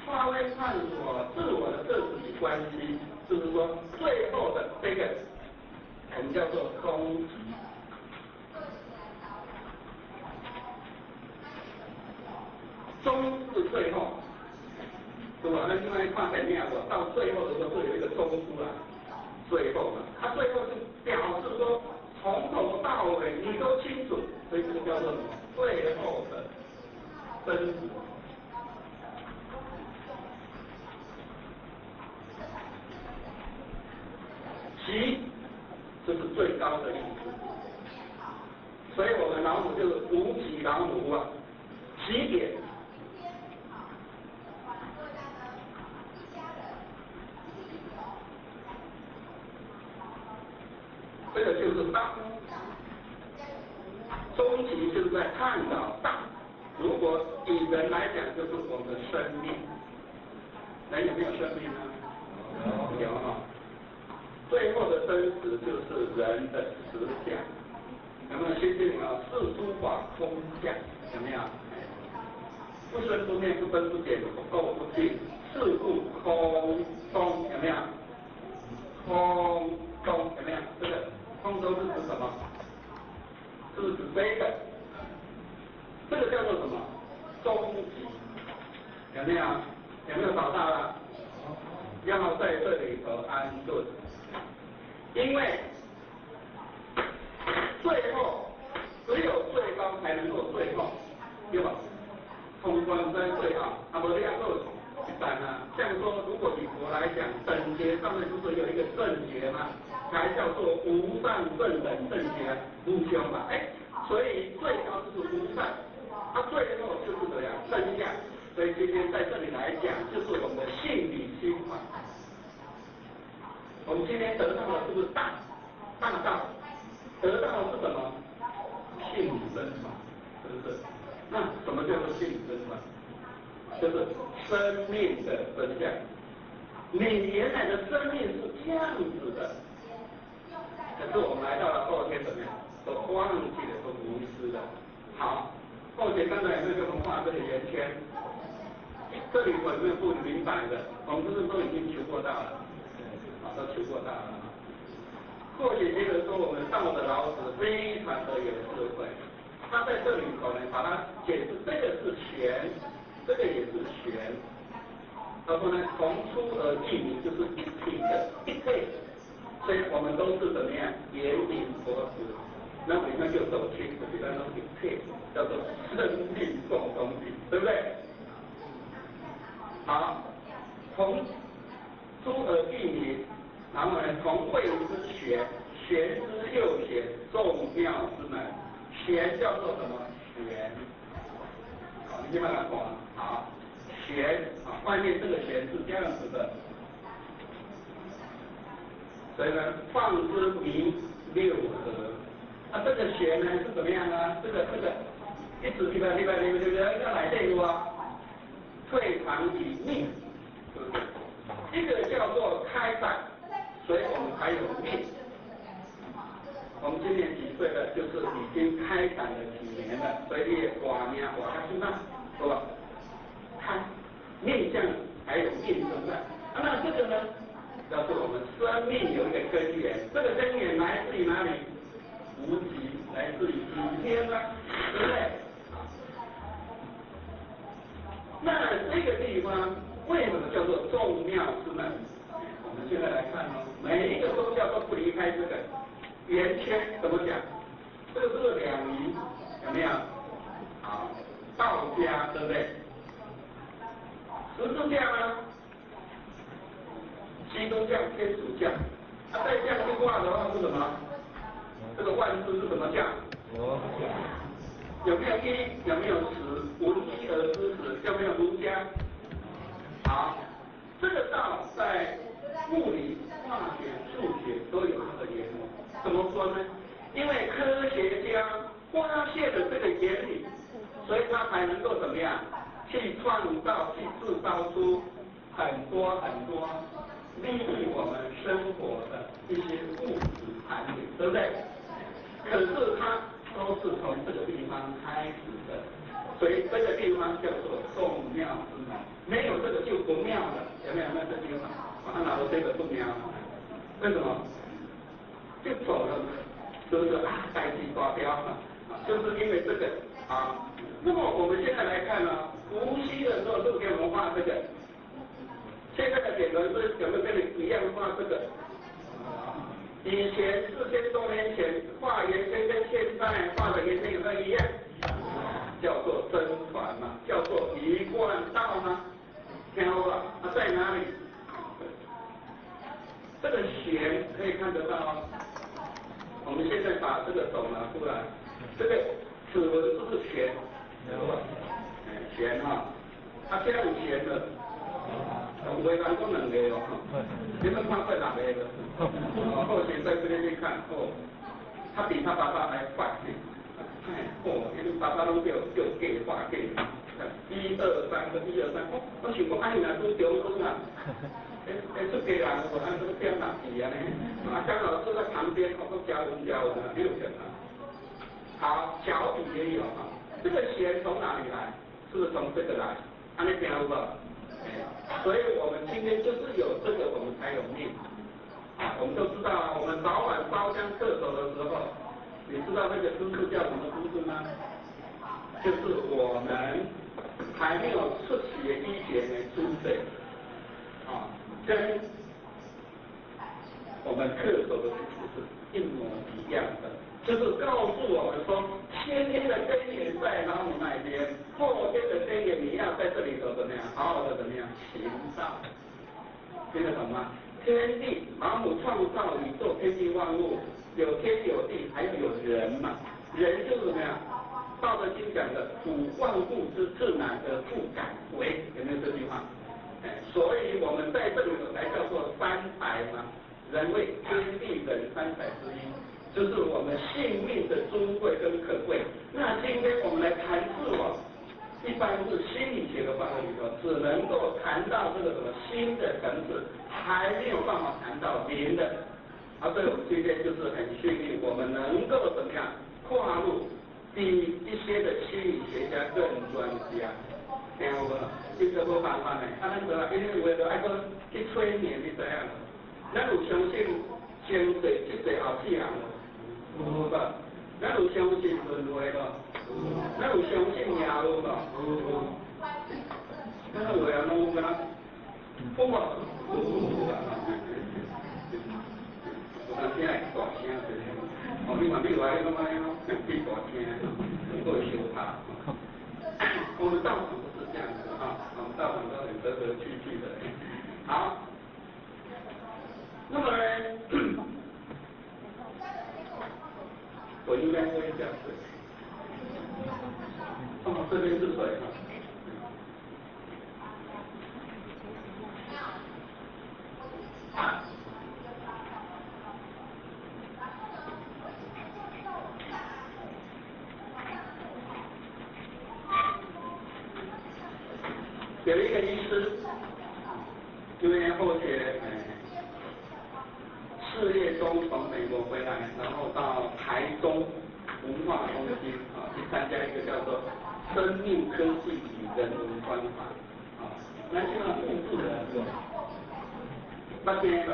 發揮探索自我的個體關係，就是說最後的這個，我們叫做終極。終是最後，對吧？那另外看電影無，到最後的時候會有一個終出來，最後嘛，他最後就表示說從頭到尾你都清楚，所以這個叫做什麼？最後的真實。極，這是最高的意思。所以我們老母就是無極老母啊，極點。這個就是道，終極就是在探討道。如果以人來講，就是我們的生命。人有沒有生命呢？有哈。最後的真實就是人的實相。有沒有心經啊？四諸法空相，有沒有？不生不滅，不增不減，不垢不淨，是故空中，有沒有？空。空有没有？这个空中是指什么？是不是指这个？这个叫做什么？终极，有没有？有没有找到了？要在这里头安顿，因为最後只有最高才能夠最後，對吧？通關在最後，啊，無你還閣一層啊。像說，如果以佛來講，等覺上面不是有一個正覺嗎？才叫做無上正等正覺，無上嘛。哎，所以最高就是無上，啊，最後就是怎樣真相。所以今天在這裡來講，就是我們的性理心法。我們今天得到的是不是大大道？得到的是什麼？性理真法，是不是？那什麼叫做性理真法？就是生命的真相。你原來的生命是這樣子的，可是我們來到了後天怎麼樣？都忘記了，都迷失了。好，後天剛才有沒有給我們畫這個圓圈？這裡有沒有不明白的？我們是不是都已經求過道了？啊，都求過道了。或許覺得說我們道的老子非常的有智慧，他在這裡頭呢，把它解釋，這個是玄，這個也是玄。他說呢，同出而異名，就是一體的一體，所以我們都是怎麼樣？圓頂佛子，那我們就走清，比方說一體，叫做生命共同體，對不對？好，同出而異名，然後呢，同謂之玄，玄之又玄，眾妙之門。玄叫做什麼？玄。好，你先把它講。好，玄啊，外面這個玄是這樣子的。所以呢，放之名六合。那這個玄呢是怎麼樣呢？這個，一直禮拜禮拜禮拜禮拜要來這個啊。退藏以命，對不對？一個叫做開展，所以我們才有命。我們今年幾歲了？就是已經開展了幾年了，所以你活命活較久嘛，是吧？開命相還有命存在。啊，那這個呢，叫做我們生命有一個根源，這個根源來自於哪裡？無極，來自於天啊，對不對？那這個地方為什麼叫做眾妙之門？我們現在來看哦，每一個宗教都不離開這個圓圈，怎麼講？這個是兩儀，有沒有？好，道家對不對？十字架嗎？基督教、天主教，啊，再這樣去畫的話是什麼？這個萬字是什麼教？有沒有一？有沒有十？聞一而知十，有沒有儒家？好，這個道在物理、化學、數學都有它的原理。怎麼說呢？因為科學家發現了這個原理，所以他才能夠怎麼樣去創造、去製造出很多很多利益我們生活的一些物質產品，對不對？可是它都是從這個地方開始的，所以這個地方叫做眾妙之門，沒有這個就不妙了，有沒有？那這地方，我拿到這個不妙，為什麼？就走了，是不是啊？代誌大條，就是因為這個啊。那麼我們現在來看呢，無錫的時候就給我們畫這個，現在的點輪是有沒有跟你一樣畫這個？以前4000多年前畫圓圈跟現在畫的圓圈有沒有一樣？叫做真傳嘛，叫做一貫道嗎？聽好了，它在哪裡？這個弦可以看得到哦。我們現在把這個手拿出來，這個齒輪是不是弦？弦哈，它這樣弦的。有的人講兩個哦，你們看過六個無？哦，後學在這邊去看，哦，他比他爸爸還快，哎，哦，因為爸爸攏叫叫計劃計，一二三個一二三，哦，我想講哎呀，拄中間啊，哎哎出家人有無？按這個點六字安呢？啊，張老師在旁邊，哦，都教文教文啊，六個啊。好，小筆也有啊。這個弦從哪裡來？是不是從這個來？按呢聽有無？所以我們今天就是有這個，我們才有命。啊，我們。們都知道啊，我們早晚燒香磕頭的時候，你知道那個姿勢叫什麼姿勢嗎？就是我們還沒有出血以前的姿勢，啊，跟我們磕頭的姿勢是一模一樣的，就是告訴我們說，先天的根源在老母那邊，後天的根源你要在這裡頭怎麼樣，好好的怎麼樣行道，聽得懂嗎？天地，老母創造宇宙天地萬物，有天有地，還有人嘛，人就是怎麼樣？道德經講的“處萬物之至難而復敢為”，有沒有這句話？哎，所以我們在這裡頭才叫做三才嘛，人為天地人三才之一，就是我們性命的尊貴跟可貴。那今天我們來談自我，一般是心理學的範圍裡頭，只能夠談到這個什麼心的層次，還沒有辦法談到靈的。啊，所以我們今天就是很幸運，我們能夠怎麼樣跨入比一些的心理學家更專家，聽有無？這個無辦法呢。啊，咱就因為有的就愛閣去催眠，你知影無？咱有相信前世、這世後世人無？有無？咱有相信輪迴無？咱有相信業無？咱有的攏有敢若有無？有啊！有當時會大聲一點。哦，你嘛你話你講安尼哦，變大聲，能夠相拍。我們道場不是這樣子哈，我們道場都很和和氣氣的。好，那麼呢，我應該喝一下水。哦，這邊是水哈。有一個醫師，因為後學，4月中從美國回來，然後到台中文化中心啊去參加一個叫做生命科技與人文關懷啊，那現在複製的有，那邊個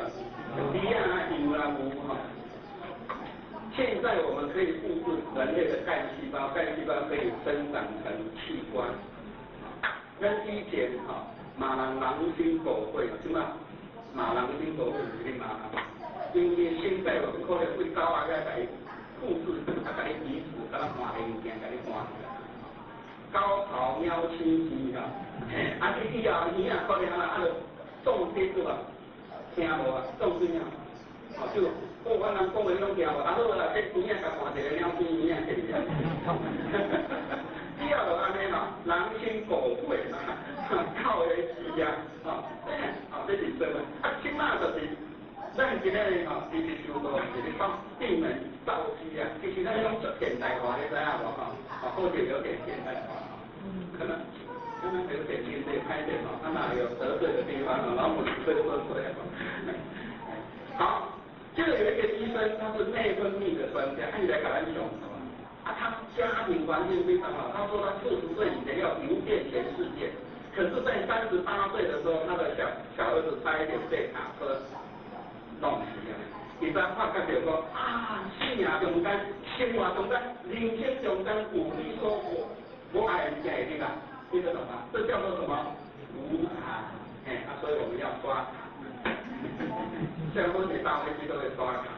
一樣啊，有啊無哈。現在我們可以複製人類的幹細胞，幹細胞可以生長成器官。咱以前吼，馬人狼心狗肺，什麼馬狼心狗肺是啥物馬？因為現在有可能對狗仔來共伊複製，啊，共伊移植，共咱換个物件，共你換起來。高潮鳥鼠翅吼，嘿，啊，你以後耳仔可能啊，就中钉對吧？聽無啊？中釘啊？哦，就我阮人講的攏聽無，啊好啦，這耳仔共換一個鳥鼠耳仔去。以後就按呢吼，人心狗肺嘛，狗的翅啊，吼，哦，這是真的。啊，這馬就是咱今日吼，其實修道是咧講閉門造車啊，其實咱攏足現代化，你知影無吼？哦，好似有點現代化，可能有點現代歹點吼，啊若有得罪的地方，老母會說出來。好，這個有一個醫生，他是內分泌的專家，他來共咱講。啊，他家庭環境非常好。他說他40歲以前要遊遍全世界，可是，在38歲的時候，他的小小兒子差一點被卡車弄死了。伊才發覺著講啊，生命中間、生活中間、人生中間有你所無愛的物件會得啦，聽得懂嗎？這叫做什麼？無常。哎，啊，所以我們要刷卡。像我這搭飛機都會刷卡。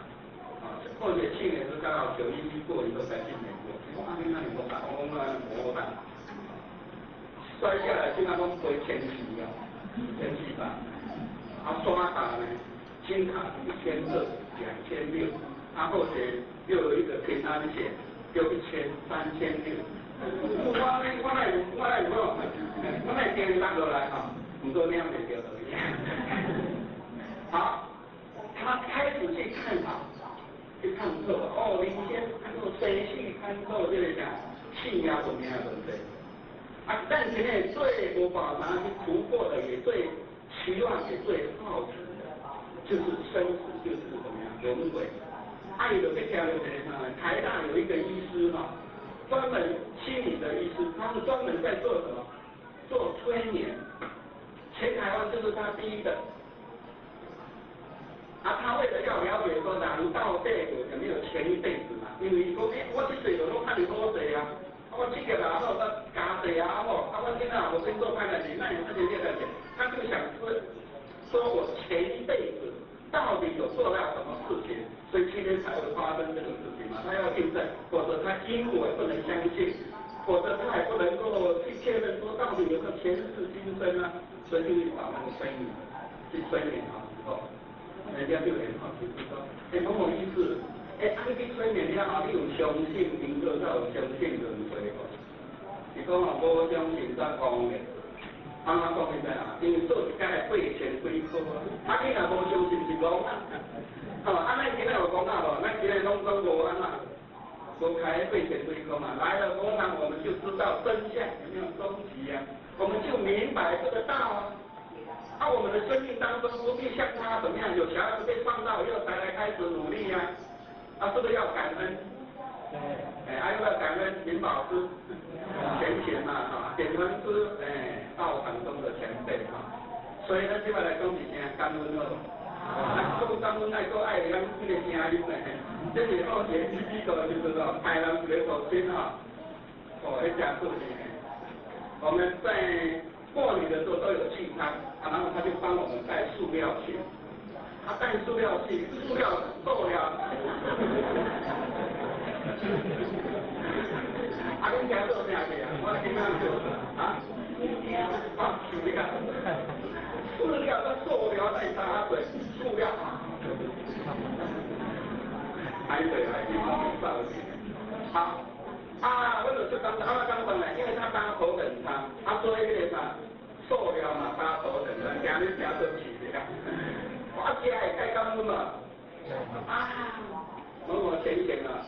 啊，或者去年是剛好9·11過以後才去美國。我阿你那裡無打，我講那無打。摔下來，現在攏飛千四啊，1400。啊，刷卡呢，金卡1200、2600，啊，後來又有一個平安險，又1000、3600。我我哪有我哪有我哪會驚落落來吼？毋過領袂著而已。好，他開始去探討。去探索哦，人生按怎生死看透這個啥性命問命問題。啊，但是呢，最無辦法去突破的，也最期望也最好奇的，就是生死，就是怎麼樣輪迴。啊，伊就去聽著一個啥呢？台大有一個醫師哈，專門心理的醫師，他是專門在做什麼？做催眠。全台灣就是他第一個。啊，他為了要了解說人到底有沒有前一輩子嘛？因為伊講，欸，我這世就攏較爾好勢啊，啊，我這個也好，啊，加勢也好，啊，我囡仔無先做歹代志，那有這個代志，他就想說，說我前一輩子到底有做了什麼事情，所以今天才會發生這個事情嘛？他要驗證，否則他因果也不能相信，否則他也不能夠去確認說到底有沒有前世今生啊，所以就去找那個催眠，去催眠啊，哦。人家就很好奇，就說：欸，某某醫師，欸，啊，你去催眠了後，你有相信因果，才有相信輪迴無？伊講啊，無相信才講的。按怎講你知影？因為做一工會8000幾箍啊，啊，你若無相信是戇啊。哦，啊，咱今仔有講啊無？咱今仔攏總無按怎，無開8000幾箍嘛。來了佛堂，我們就知道真相有沒有終極啊？我們就明白這個道啊。啊，我們的生命當中不必像他怎麼樣，有小孩子被放到以後才來開始努力呀，啊，是不是要感恩？哎，還要不要感恩林老師？前賢嘛，哈，點傳師，哎，道場中的前輩哈。所以呢，這擺來講是啥？感恩咯。啊，講感恩愛閣愛會曉這個聲音呢。這是學前幾個就是說，台南一個祖親哈，哦，彼真出名。我們在過年的時候都有聚餐，啊，然後他就幫我們帶塑料去，他帶塑料去，塑料夠了。啊，恁家做啥去啊？我今仔做啊？啊，是你講，塑料跟塑料在打水，塑料。還對，還對，好。啊，我就是講，啊，我講講咧，因為他擔頭等艙，啊，所以彼個啥，塑料嘛擔頭等艙，今日食出去的。我食會該感恩嘛？啊，某某淺顯啊，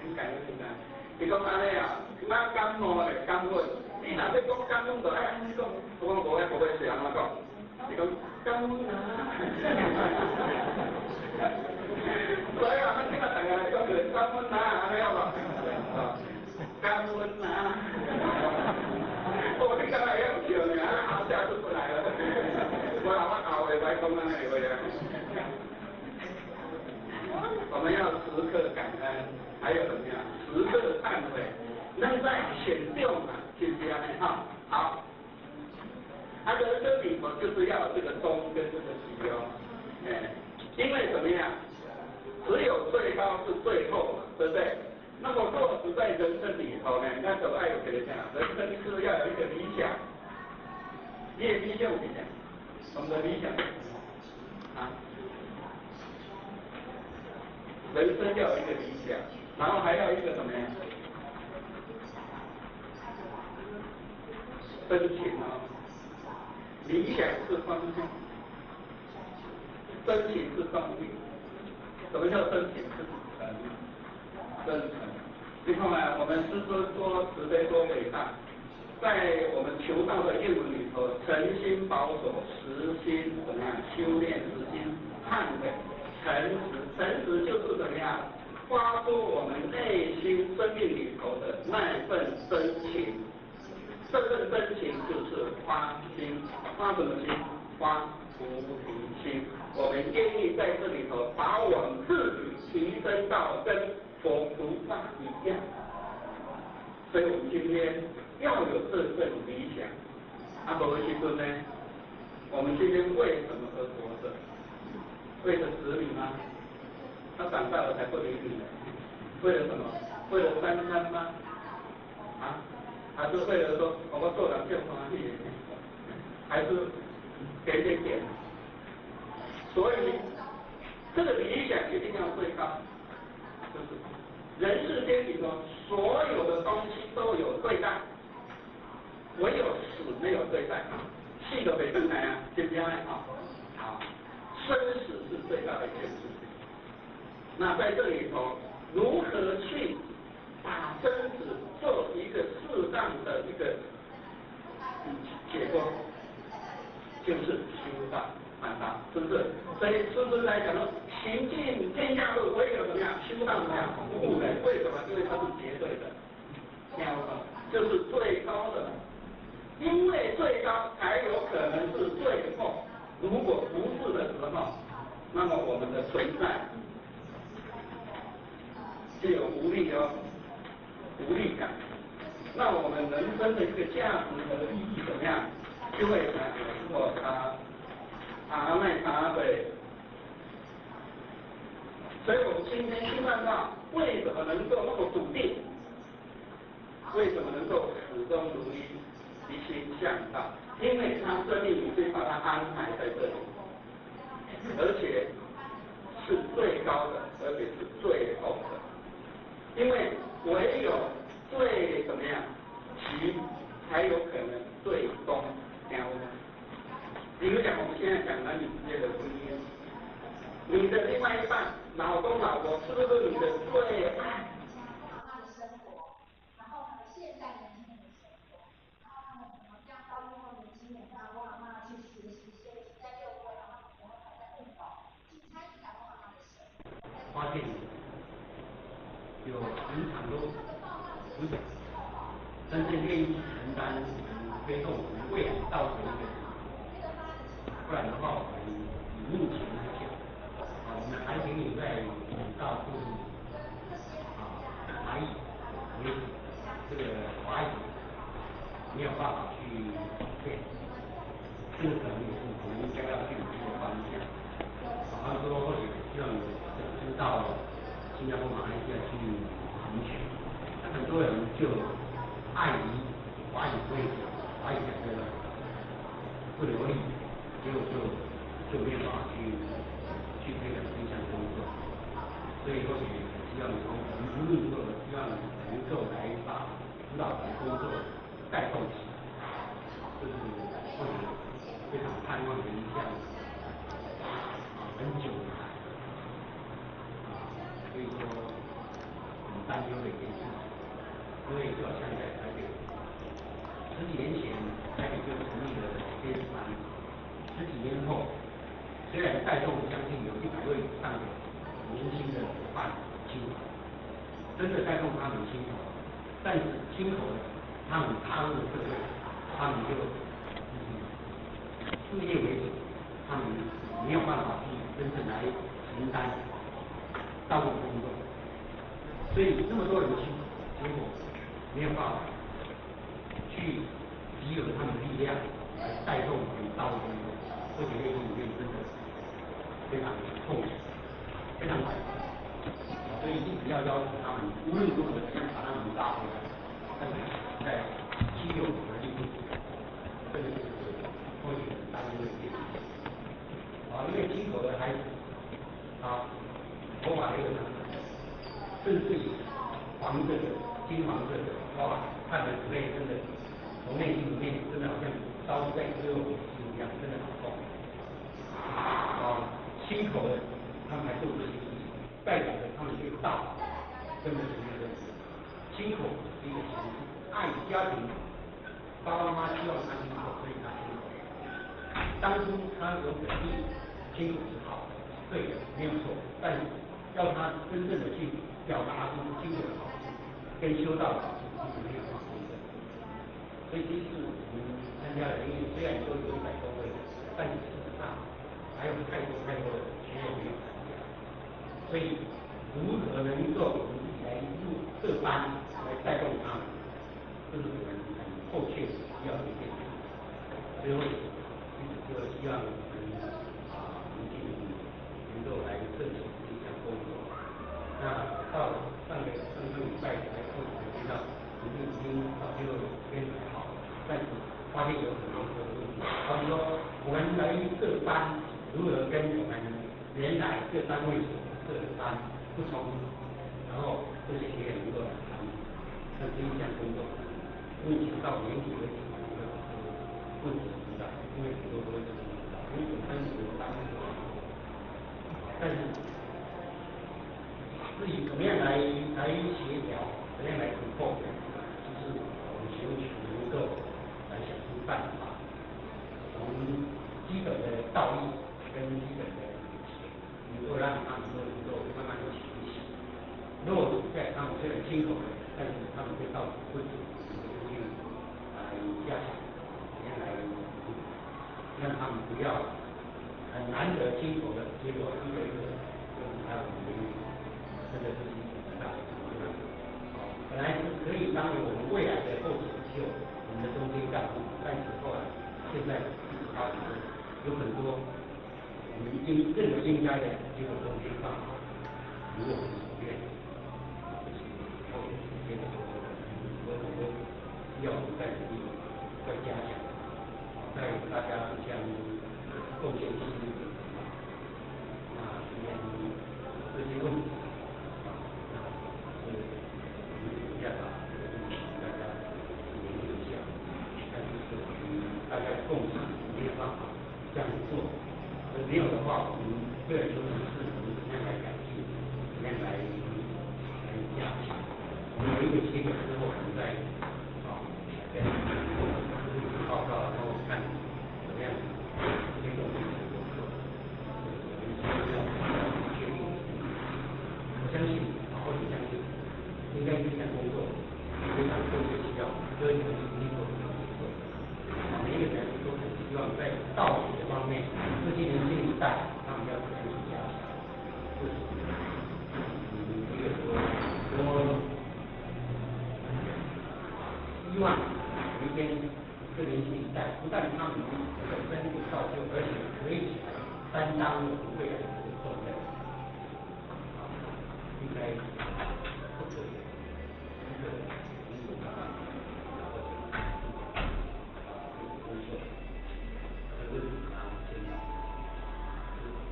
很感恩很感恩。伊講按呢啊，莫感冒咧，感恩。你若欲講感恩，就愛按呢講。我講無遐無會是按怎講？伊講感恩啊。所以啊，咱這個大家來講就是感恩啊，按呢好無？啊。感恩啊！哦，你剛才會曉笑呢，啊，後聲出來了。我我後會來講按呢話啊。我們要時刻感恩，還有怎麼樣？時刻懺悔，那在顯掉嘛，是不是按呢？哈，好。啊，人生裡頭就是要有這個終跟這個始哦，哎，因為怎麼樣？只有最高是最後嘛，對不對？那麼落實在人生裡頭呢，那就愛有一個啥？人生是要有一個理想，你的理想是啥？我們的理想啊，人生要有一個理想，然後還要一個什麼呀？真情啊！理想是方向，真情是動力。什麼叫真情？是誠，真誠。你看嘛，我們師尊多慈悲多偉大，在我們求道的願文裡頭，誠心保守，實心怎麼樣修煉，實心懺悔，誠實，誠實就是怎麼樣發出我們內心生命裡頭的那份真情，這份真情就是發心，發什麼心？發菩提心。我們願意在這裡頭把我們自己提升到跟佛菩薩一樣，所以我們今天要有這份理想。啊，無的時陣呢，我們今天為什麼而活着？為了子女嗎？他長大了才不理你呢。為了什麼？為了三餐嗎？啊？還是為了說我做人就歡喜？還是點點點？所以這個理想一定要最高，就是人世間裡頭所有的東西都有對待，唯有死沒有對待，死都袂轉來啊，是不是啊？好，生死是最大的一件事情。那在這裡頭，如何去把生死做一個適當的一個解脫，就是修道辦法，是不是？所以師尊來講說，行盡天下路，唯有怎麼樣？修道怎麼樣？不能，為什麼？因為它是絕對的，聽有無？就是最高的，因為最高才有可能是最後。如果不是的時候，那麼我們就有無力哦，無力感。那我們人生的一個價值和意義怎麼樣？就會落差，啊，那差對。所以我們今天去看到，為什麼能夠那麼篤定？為什麼能夠始終如一，一心向道？因為他生命已經把他安排在這裡，而且是最高的，而且是最後的。因為唯有最怎麼樣，齊才有可能最終，聽有無？比如講，我們現在講男女之間的婚姻，你的另外一半，老公老婆，是不是你的最愛？發現有很長都不是真正願意承擔推動我們未來道德的一個，不然的話，我們以目前來講，啊，我們還停留在到處啊台語為主，這個華語沒有辦法去變，這個可能也是我們應該要去努力的方向。好像說或許希望有到新加坡、馬來西亞去尋求，那很多人就礙於華語不會講，華語講的不流利，結果就沒有辦法去推廣這項工作。所以或許希望從我們無論如何，希望能夠來把輔導團工作帶動起來，這是或許非常盼望的一項很久以來。所以說很擔憂的一件事情，因為就好像在台北，十幾年前台北就成立了這些團，十幾年後，雖然帶動將近有100位以上的年輕的夥伴親口，真的帶動他們親口，但是親口的他們踏入社會，他們就以事業為主，他們沒有辦法去真正來承擔道路工作，所以那麼多人去，結果沒有辦法去集合他們的力量來帶動我們道路工作，而且內心裡面真的非常痛苦，非常難，所以一直要要求他們無論如何怎樣把他們拉回來，但是在心有餘而力不足，這個就是或許很擔憂的一件事情。啊，因為親口的孩子，啊，頭髮也有長，甚至於黃色的、金黃色的，哇，看得眼淚真的從內心裡面真的好像刀子在割我的心一樣，真的好痛。啊，親口的他們還做這些事情，代表着他們對道真的是沒有認識。親口是一個形式，愛家庭，爸爸媽媽希望他親口，所以他親口。當初他有本意，親口是好的，對的，沒有錯。但是要他真正的去表達出親口的好處，跟修道的好處，其實沒有辦法對。所以這一次我們參加的，因為雖然說有100多位，但是事實上還有太多太多的學員沒有參加。所以如何能夠我們自己來入這班來帶動他們，這是我們很迫切需要的一件事。所以一直就希望我們啊，民進能夠來設計這項工作。那到上個上上禮拜才開始知道，我們已經早就編排好，但是發現有很多的問題，好比說我們來設班如何跟我們原來各單位所設的班不衝突，然後這些學員能夠來參與，那這一項工作目前到年底為止，有很多問題存在，因為很多都會出現，因為本身有單位，但是至於怎麼樣來協調，怎麼樣來突破，就是我們尋求能夠來想出辦法，從基本的道義跟基本的禮節，能夠讓他們都能夠慢慢的學習。如果在他們雖然親口的，但是他們對道不足，我們就去來加強，怎樣來讓他們不要很難得親口的結果一個一個就是他們的，真的是一個很大的。可以當為我們未來的後繼領袖，我們的中堅幹部，但是後來現在一直發展有很多我們應認為應該的，結果都沒辦法如我們所願，這是後面時間的時候，很多很多需要我們再努力、再加強，在大家互相貢獻心力。那今天這些問題，那是我們要把這個問題大家研究一下，但是是我們大家共識沒有辦法這樣做，沒有的話，我們未來就是我們怎麼樣來改進，怎麼樣來加強。我們有一個結果之後，我們再跟報告，然後看怎麼樣推動這個工作。我們先要確定。我相信，我也相信，應該這項工作非常迫切需要，所以你們一定做這個工作。每一個人都很希望在道學方面，這些年輕一代，他們要怎麼樣去加強？這是一個說，我希望有一天這年輕一代，不但他們本身有造就，而且可以擔當我們未來的重任。應該不可一個沒有辦法工作，這個問題啊，先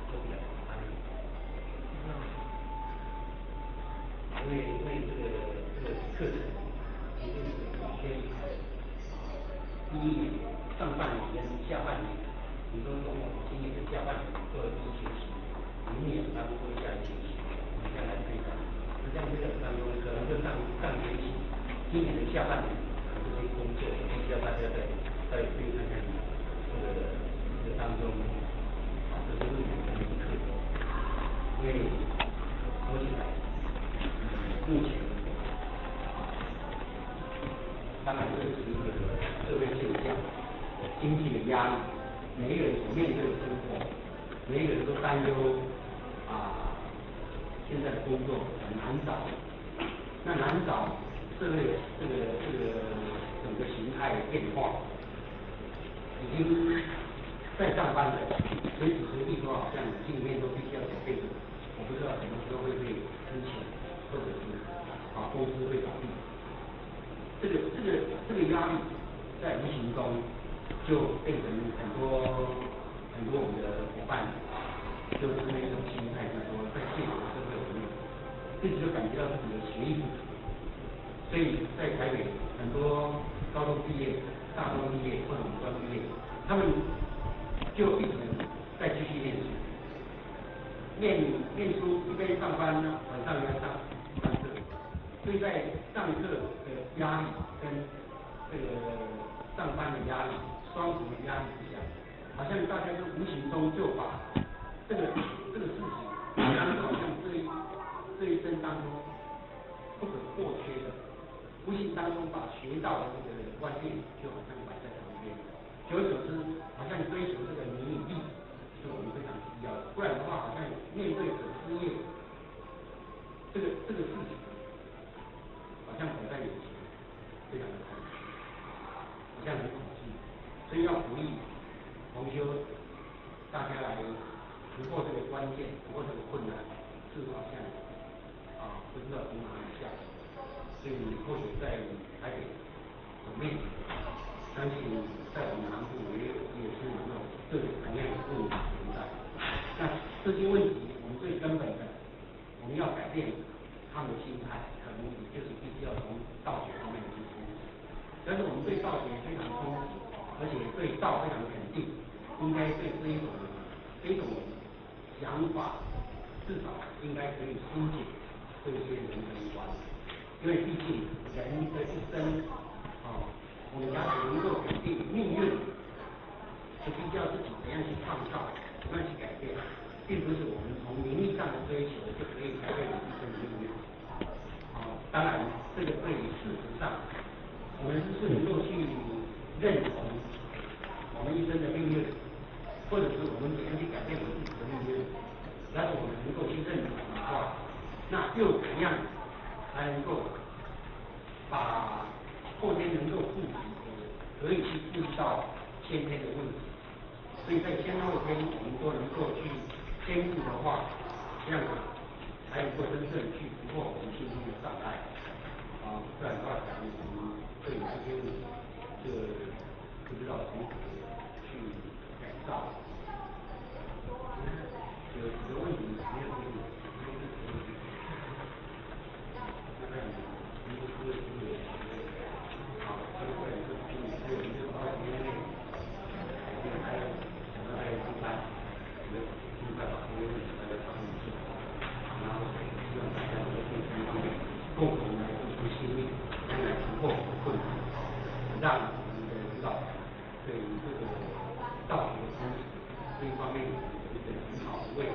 做不了。因為這個課程，其實是先第一年上半年跟下半年，比如說從我們今年的下半年做了第一學期，明年差不多下一學期，我們再來推展。那這樣推展當中，可能就上上學期，今年的下半年這些工作，必須要大家再對看看這個當中，這些問題怎麼去克服。因為說起來，目前當然這是一個社會現象，經濟的壓力，每一個人所面對的生活，每一個人都擔憂啊，現在的工作很難找，那難找，社會的這個整個形態變化，已經在上班的，隨時隨地都好像心裡面都必須要準備着，我不知道什麼時候會被資遣，或者是公司會倒閉，這個壓力在無形中就變成很多很多我們的夥伴，就是那種心態，就是說在現實社會裡面，自己就感覺到自己的學歷不足，所以在台北很多高中畢業、大專畢業或者五專畢業，他們就一直在繼續念書，念書一邊上班，晚上也要上課，所以在上課的壓力跟這個上班的壓力雙重的壓力之下，好像大家都無形中就把這個事情當作好像這一生當中不可或缺的，無形當中把學到的這個觀念就好像擺在旁邊，久而久之，好像追求這個名與利是我們非常需要的，不然的話，好像面對着失業這個事情，好像擺在眼前，非常的恐懼，好像很恐懼，所以要鼓勵同修大家來突破這個關鍵，突破這個困難，是好像不知道從哪裡下手，所以或許在台北所面，相信在我們南部也是有那種這種同樣的問題存在。那這些問題，我們最根本的，我們要改變他們的心態，可能也就是必須要從道學方面去衝擊。但是我們對道學非常衝擊，而且對道非常肯定，應該對這種想法，至少應該可以疏解這些人生觀。因為畢竟人的一生，我們要能夠肯定命運，是必須要自己怎樣去創造，怎樣去改變，並不是我們從名利上的追求就可以改變你一生的命運。當然這個對於事實上，我們是能夠去認同我們一生的命運，或者是我們怎樣去改變我們自己的命運，但是我們能夠去認同的話，那又怎樣才能夠把後天能夠顧及的，可以去顧到先天的問題，所以在先後天我們都能夠去兼顧的話，這樣子才能夠真正去突破我們心中的障礙。啊，不然的話，可能我們對這些問題就不知道如何去改造。有幾個問題，沒有問題，那個你是好，這個會就聽你這個，你就把今天內還有想到還有第三，我們盡快把這些問題大家討論一下，然後希望大家能夠在這方面共同來付出心力，來突破困難，讓我們的指導對於這個道學的知識這一方面有一個很好的位置。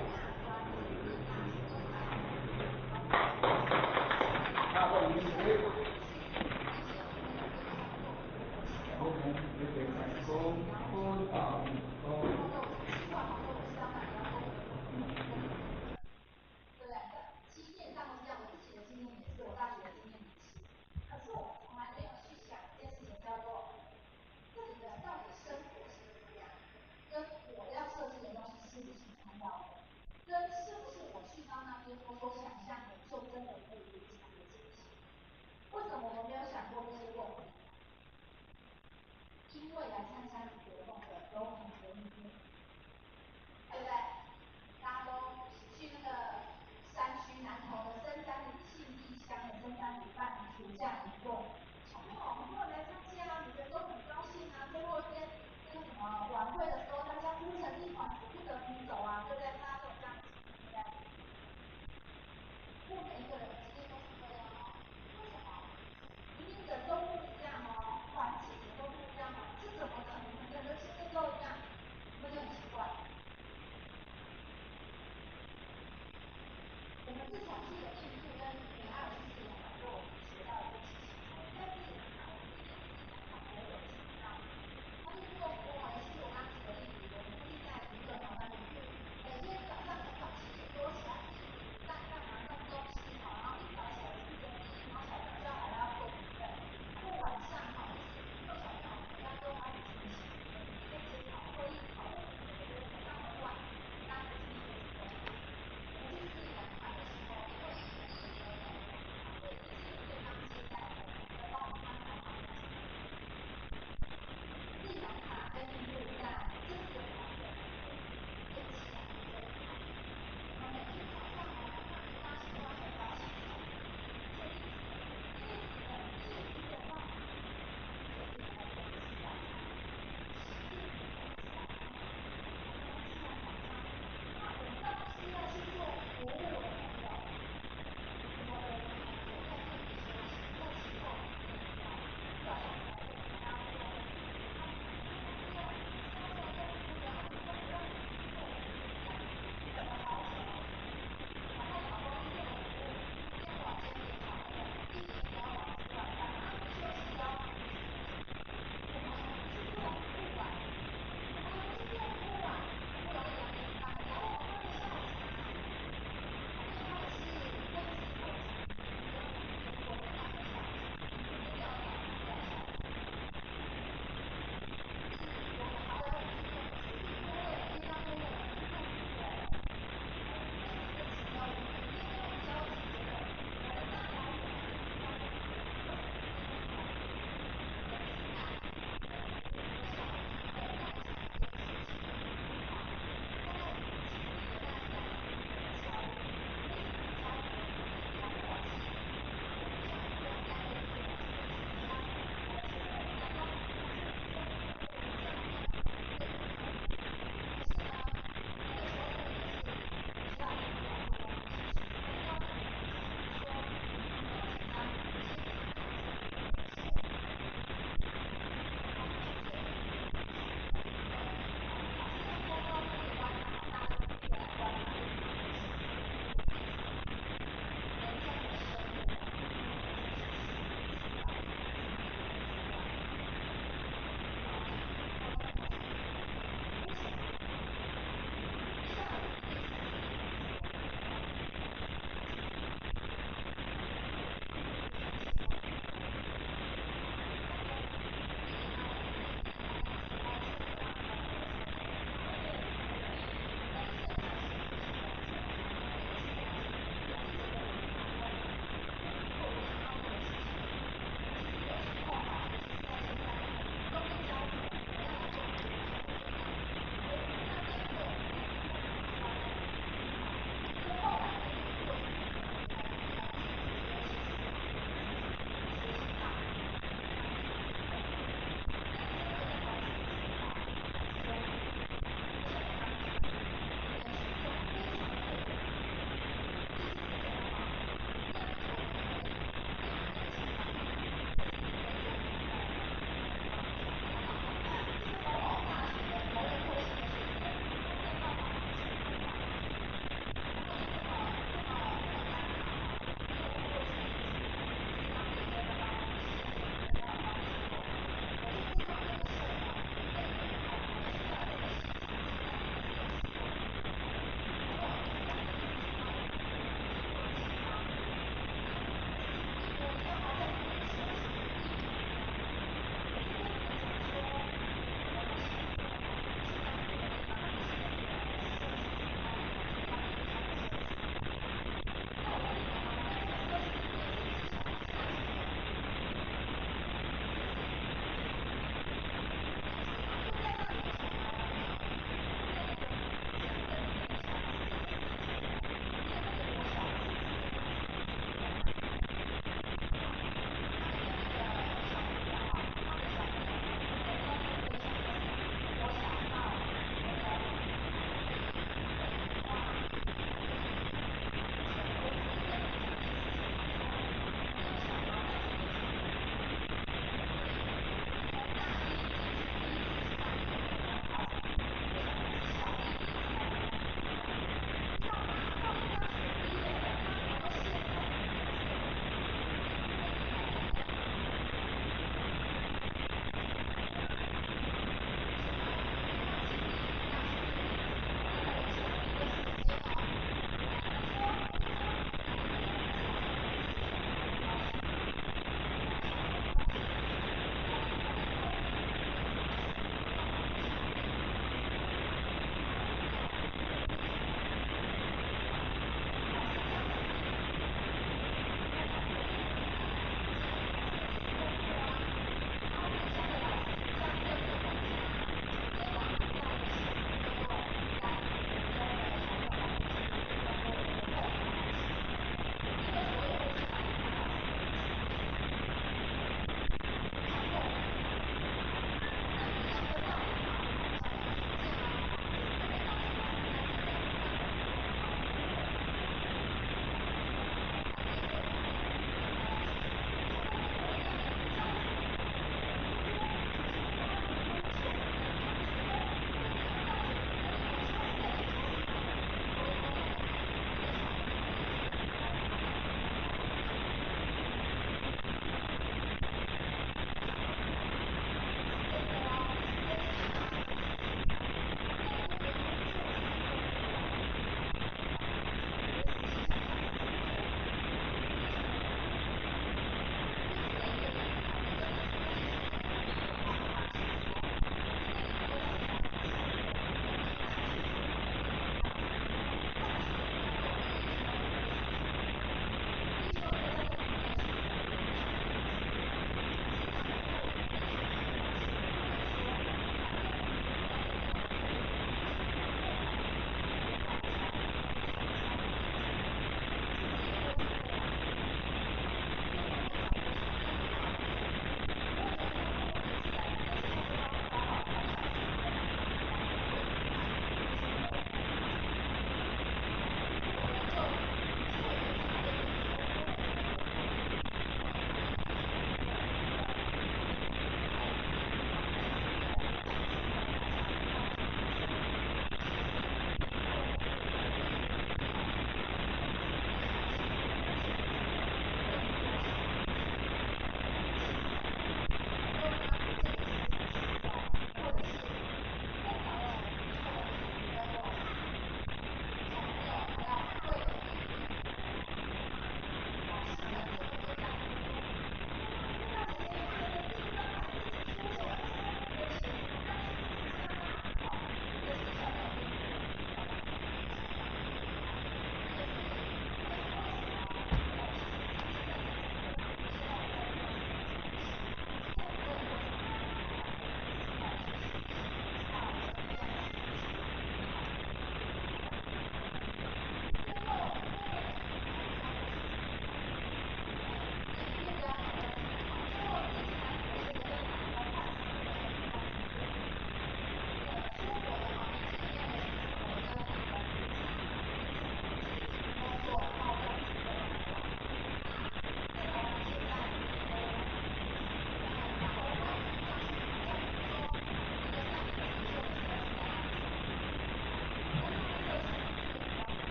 對不對？其實線上都是這樣，我自己的經驗也是，我大學的經驗也是。可是我們從來沒有去想一件事情，叫做這裡的人到底生活是怎麼樣，跟我要設計的東西是不是看到的，跟是不是我去到那邊我所想象的就真的可以如常的進行？為什麼我們沒有想過這些問題？因為來參加活動的都很文明，對不對？大家都去那個山區南投的深山裡信義鄉的深山裡辦暑假營隊，小朋友很多人來參加，每個人都很高興啊。最後一天那個什麼晚會的時候，大家哭成一團，捨不得你走啊，對不對？大家都有這樣子，對不對？不每一個人的經驗都是這樣哦。為什麼？明明人都不一樣哦，環境也都不一樣哦，這怎麼可能跟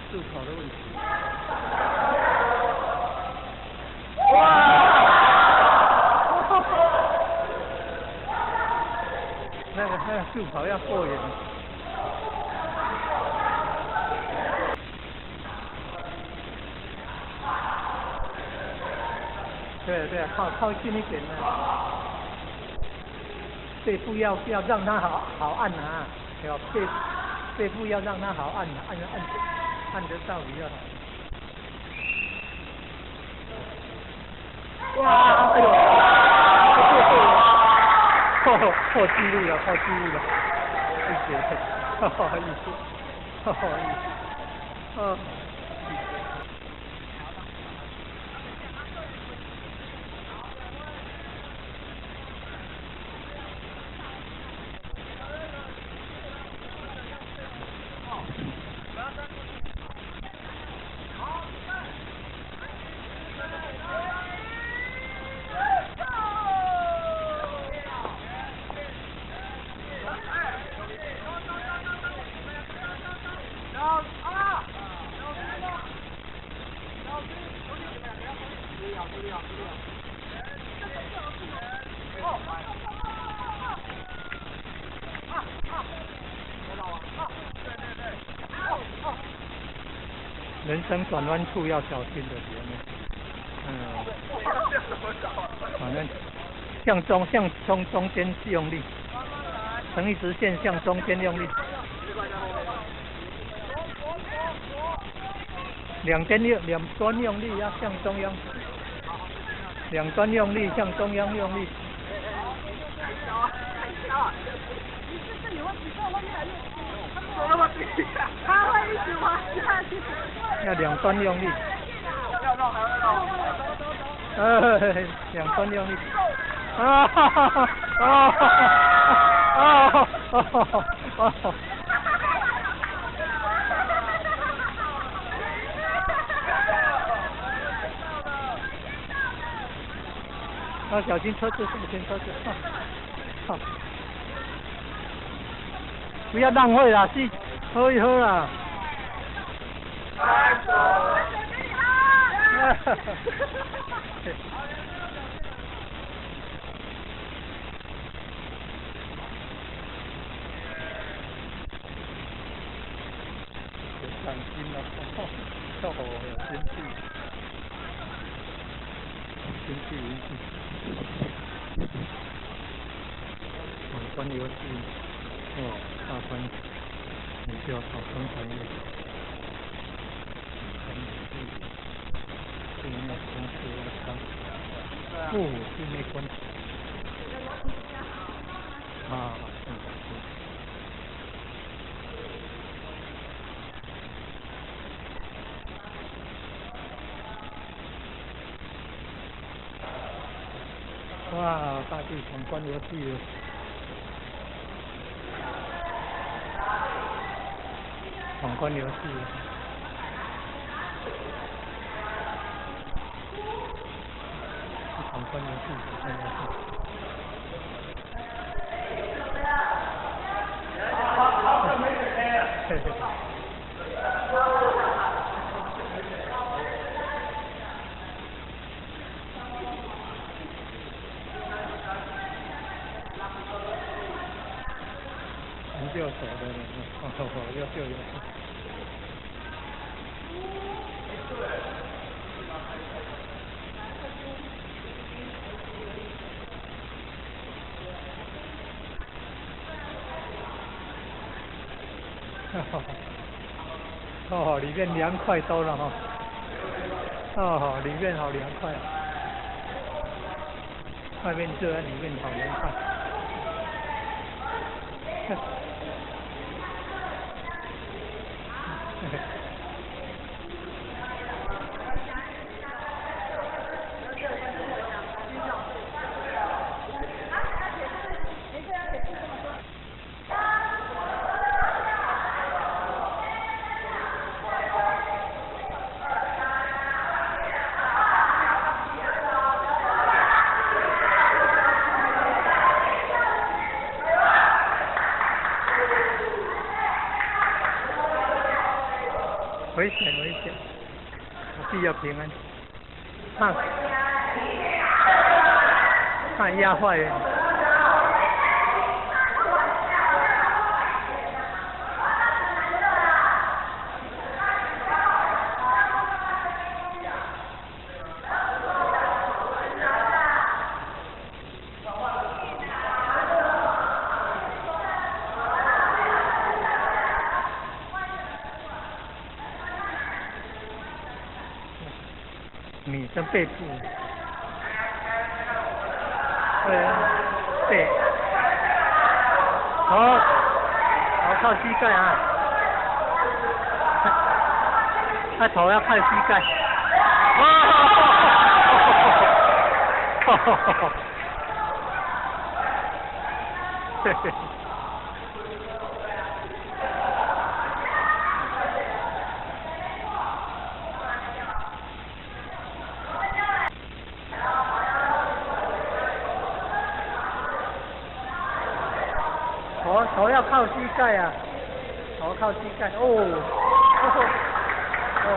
助跑的问题。哇！那个助跑要过瘾。对对，靠靠近一點啊！背部要讓它好好按啊，要背部要讓它好按，按按按得到比較好。哇！哎呦！破紀錄了，破紀錄了！謝謝，不好意思，不好意思，啊。人生轉彎處要小心的，嗯，反正向中間用力，成一直線向中間用力，兩端用力要向中央，兩端用力向中央用力。他會一直滑下去。要兩端用力。兩端用力。啊哈哈哈！啊哈哈！啊哈哈！啊哈！啊，小心車子，小心車子！啊，不要浪費啦，去喝一喝啦。哈哈哈！伤心了，哦，生气，生气，生气。闯关遊戲，哦，大關，你就要跑剛才那個。對面公司我哦，對面關。啊，嗯。哇！大地闯關遊戲了，闖關遊戲，闖關遊戲，闖關遊戲。嘿嘿。研究所的人，哦，要就有。哈哈，哦，裡面涼快多了哈。哦，裡面好涼快。外面熱，裡面好涼快。危險危險，必要平安。怕怕壓壞人。女生背部，對啊，背，好，好靠膝蓋啊，他頭要靠膝蓋，哦，哈哈哈哈，嘿嘿。頭要靠膝蓋啊，頭靠膝蓋哦，哇，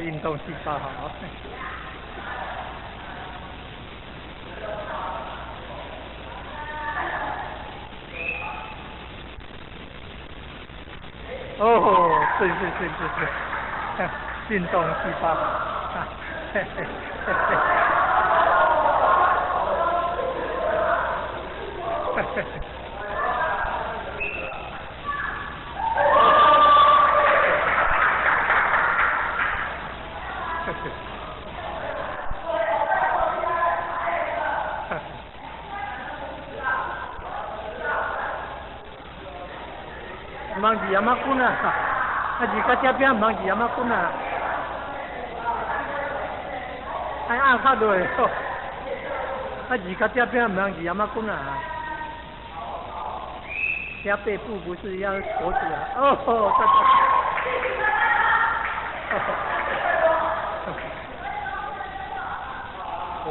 運動細胞好。哦，對對對對對，運動細胞，嘿嘿嘿嘿，嘿嘿嘿。毋通字仔滚啊！啊字甲這邊毋通字仔滾啊！愛壓較落，啊字甲這邊毋通字仔滾啊！壓背部不是壓脖子啊！哦，對對。哦。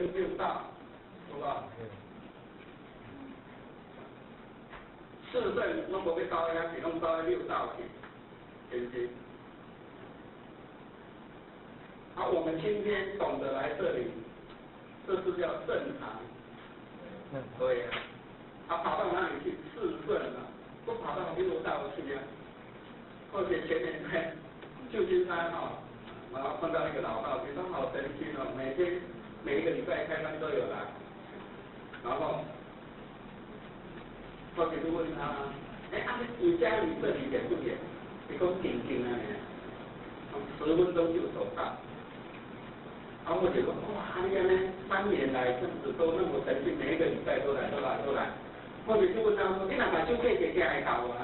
跟六道，是吧？四圣拢无欲走遐去，拢走去六道去，是不是？啊，我们今天懂得来这里，这是叫正常。对呀，他跑到哪里去？四圣啊，不跑到六道去啊。而且前年在旧金山哈，然后碰到一个老道士，他好神奇哦，每天每一个礼拜开班都有来。然后，我就问他，哎，啊，你家离这里远不远？伊讲近近啊，10分钟就走到。啊，我就说，哇，你按呢3年来这样子都那么神奇，每一个礼拜都来，都来，都来。我就问他说，你若目睭闭起来会到无？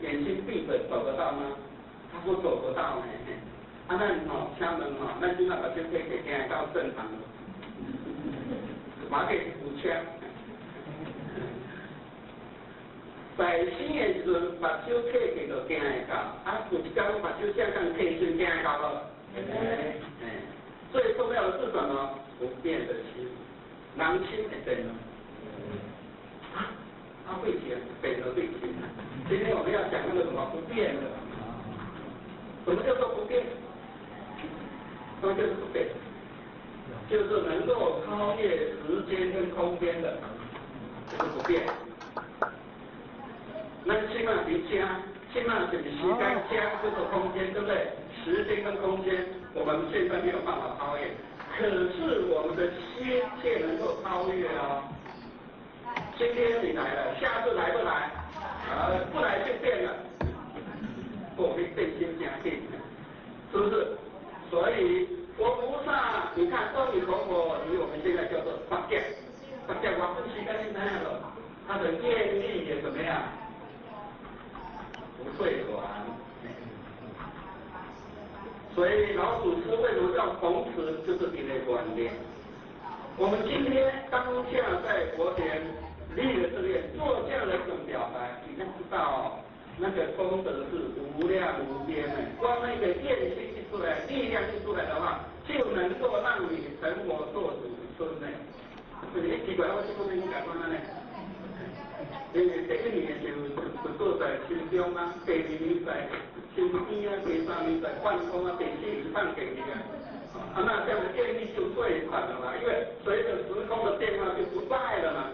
眼睛闭着走得到吗？他说走不到呢。啊，咱吼，请问吼，咱这马目睭闭起行会到正常无？马给有车。在生的时阵，目睭闭起就行会到，啊，有一天目睭正刚闭时行会到无？哎，最重要的是什么？不变的心，人心会变吗？啊，啊会变，变了会变。今天我们要讲那个什么不变的，什么叫做不变？什么叫做不变？就是能够超越时间跟空间的，就是不变。那起码伫遮，起码是时间加这个空间，对不对？时间跟空间，我们现在没有办法超越，可是我们的心却能够超越哦。今天你来了，下次来不来？不来就变了，我会变心加变，是不是？所以佛菩萨，你看阿弥陀佛，离我们现在叫做法界，法界我不时间你知影咯，他的愿力也怎么样？不退转。所以老祖师为什么叫弘持，就是因为观念。我们今天当下在佛前立了这个愿，做这样的一种表白，你要知道那个功德是无量无边的。光那个愿心一出来，力量一出来的话，就能够让你成佛做祖孙呢。你奇怪，我这个没讲过呢。因为第一年就就坐在心中啊，第二年在心边啊，第三年在半空啊，第四年放给你啊。啊，那这样的愿力就最快了嘛，因为随着时空的变化就不在了嘛。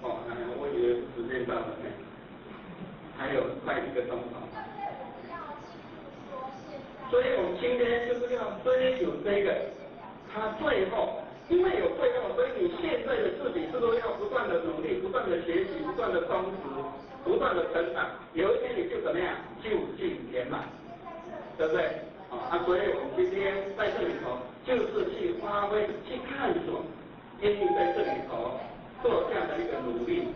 哦，我以为时间到了呢，还有快1个钟头。所以我们今天就是要追求这个，它最后。因为有最后，所以你现在的自己是不是要不断的努力、不断的学习、不断的充实、不断的成长？有一天你就怎么样，就近圆满，对不对？啊，所以我们今天在这里头，就是去发挥、去探索，愿意在这里头做这样的一个努力，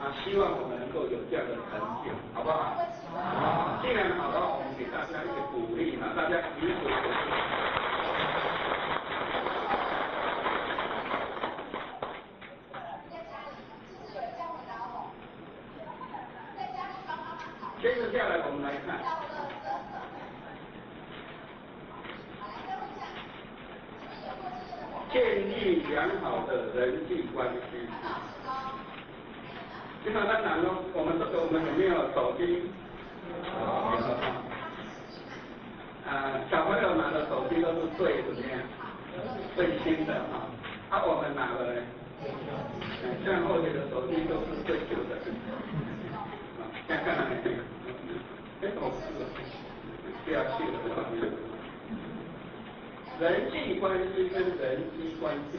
啊，希望我们能够有这样的成就，好不好？好，既然好的话，我们给大家一个鼓励嘛，大家举手。接着下来，我们来看建立良好的人际关系。基本上讲说，我们这个我们有没有手机？啊，小朋友拿的手机都是最怎么样？最新的哈。啊，我们拿的呢？像后面的手机都是最旧的。看看哪里？哎，我不要去了。人际关系跟人际关系，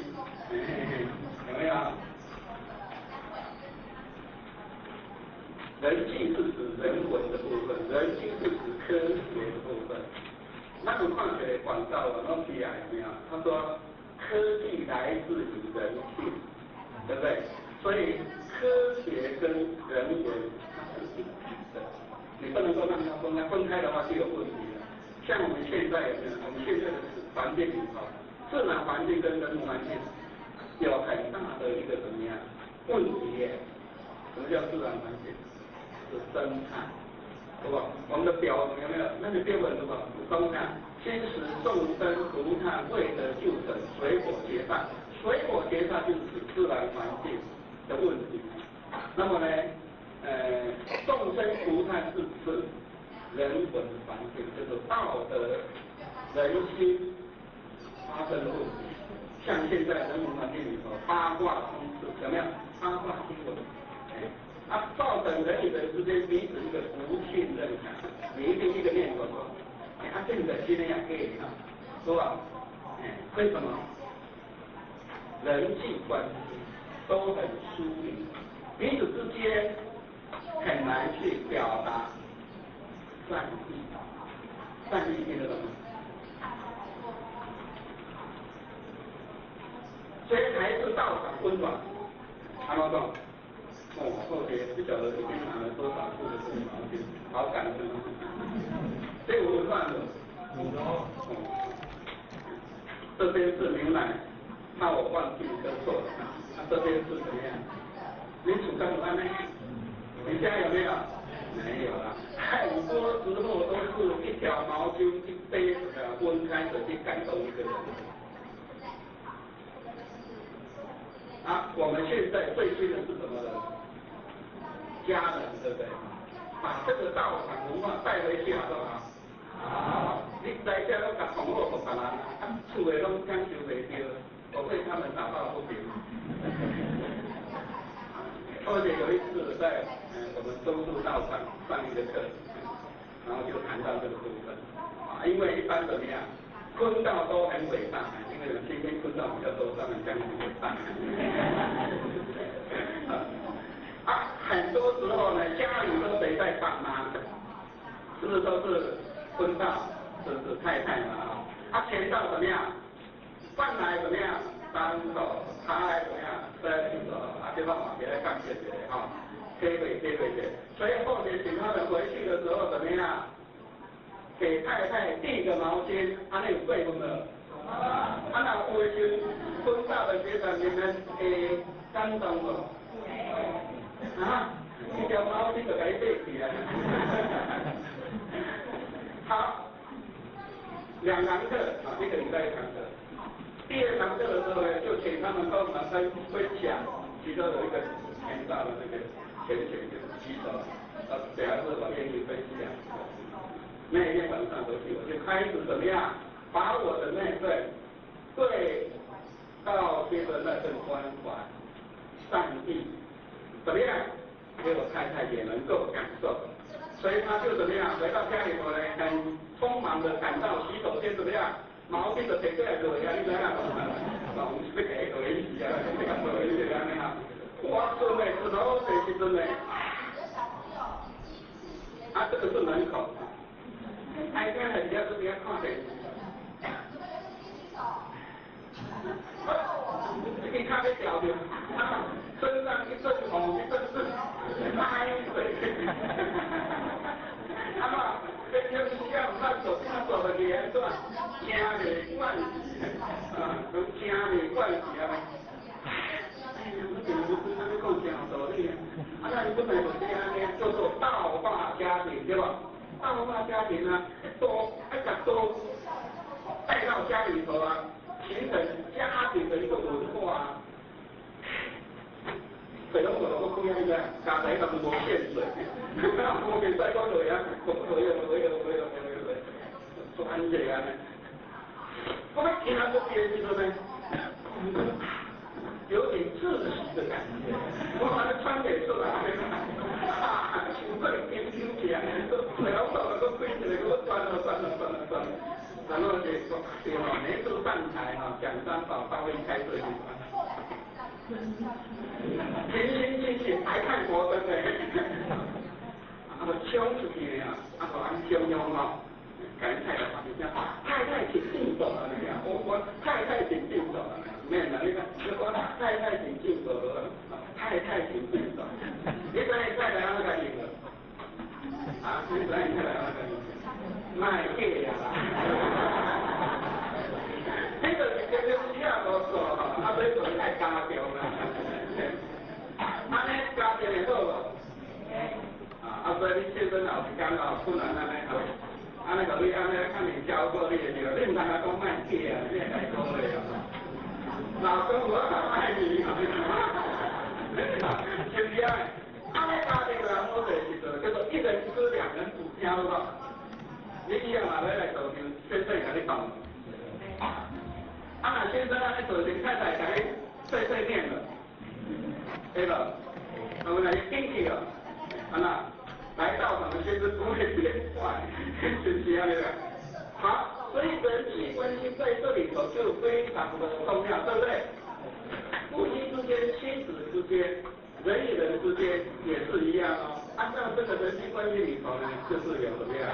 有没有？人际是指人文的部分，人际是指科学的部分。那个矿学的广告啊，诺基亚有没有？他说科技来自于人性，对不对？所以科学跟人文它是一体的，你不能够让它分开，分开的话就有问题了。像我们现在有没有？我们现在的环境里头，自然环境跟人文环境有很大的一个怎么样问题耶？什么叫自然环境？是生态。对吧？我们的表有没有？那个表文对吧？讲啥？先使众生涂炭未得救者，水火劫煞。水火劫煞就是指自然环境的问题。那么呢，众生涂炭是指人文环境，就是道德人心发生问题。像现在人文环境里头，八卦通吃，有没有？八卦新闻，哎，啊，造成人与人之间彼此一个不信任感，你一定一个念头说，哎，啊，这个今天也可以啊，是吧？哎，为什么？人际关系都很疏离，彼此之间很难去表达善意，善意听得懂吗？所以还是道场温暖，看到没？哦，后天不晓得已经拿了多少次的这个毛巾，好感恩哦。这有温暖的。哦。这边是牛奶，怕我忘记跟错了。啊，这边是怎么样？你厝敢有按呢？你家有没有？没有啦。很多时候都是一条毛巾、一杯的温开水去感动一个人。啊，我们现在最新的是什么呢？家人，对不对？把这个道场文化带回去好不好？好。你在家拢共同好互别人，啊，厝的拢感受袂到，我为他们打抱不平。而且有一次在我们中树道场上一个课，然后就谈到这个部分，啊，因为一般怎么样，坤道都很伟大。因为今天坤道比较多，他们讲很伟大。啊，很多时候呢，家里都谁在帮忙？是不是都是坤道，就是太太嘛？啊，乾道怎么样？饭来怎么样？单手，茶来怎么样？伸手，啊，这方嘛，别来干这个哈，体会体会者。所以后面请他们回去的时候怎么样？给太太递个毛巾，按呢有过分无？啊，若有的时阵，坤道的学长你们会感动无？啊，一条毛巾就共你递起来。好，两堂课啊，一个礼拜一堂课。第二堂课的时候呢，就请他们帮忙分享，其中有一个签到的那个浅浅就举手，啊，表示我愿意分享。那一天晚上回去，我就开始怎么样，把我的那份对道亲的那份关怀、善意，怎么样，给我太太也能够感受，所以他就怎么样，回到家里头呢，很匆忙的赶到洗手间怎么样，毛巾就提过来落啊，你知影无？毛巾要提落去啊，要共落去按呢哈。我准的是老济时阵呢，啊，这个是门口。哎，今日伫遐搁伫遐看电视。这个脚欲掉掉，啊，身上一阵红一阵赤，歹势。啊嘛，这叫啥？咱做咱做袂起安怎？听袂惯势，啊，拢听袂惯势啊！哎呀，我这个不是讲真有道理啊！啊，咱本来就是按呢，叫做道化家庭，对吧？道化家庭啊，多爱共多带到家里头啊，形成家庭的一个文化啊。水龙头都开啊，家宅都无限水，无限水讲落啊，落落落落落落落，做安这样呢？我们听过别的时阵呢，有点窒息的感觉，我把它穿给出来，啊，想过冰冰起来，水龙头都开起来，我算了算了算了算了，然后就说对吼，每次上台哈讲三宝大会开这句话。平心静气，还看国灯呢，啊，就冲出去啊，啊，就按形容吼，共太太讲，太太请进手啊，你啊，我太太请进手啊，免啦，你看，你讲太太请进手，太太请进手，你知影太太按怎共应无？啊，你知影太太按怎共应？莫假啊啦！这个是平常时啊无做吼，啊，所以做爱加强啦。按呢加强会好无？啊，所所以你先生后一工哦，困难按呢吼，按呢予你按呢按呢教过你的对，你毋通共讲莫假啊，你会家讲话啊。老公我爱你，是不是啊？按呢家庭人好势是做，叫做一人吃两人补，听有无？你以后若欲来道场，先生会共你讲。啊，若先生按呢做成，太太共你碎碎念了，对无？啊，有来紧去哦，啊那来道场的先生不会变坏，是不是按呢啦？好，所以人际关系在这里头就非常的重要，对不对？夫妻之间、亲子之间、人与人之间也是一样哦。按照这个人际关系里头呢，就是有怎么样？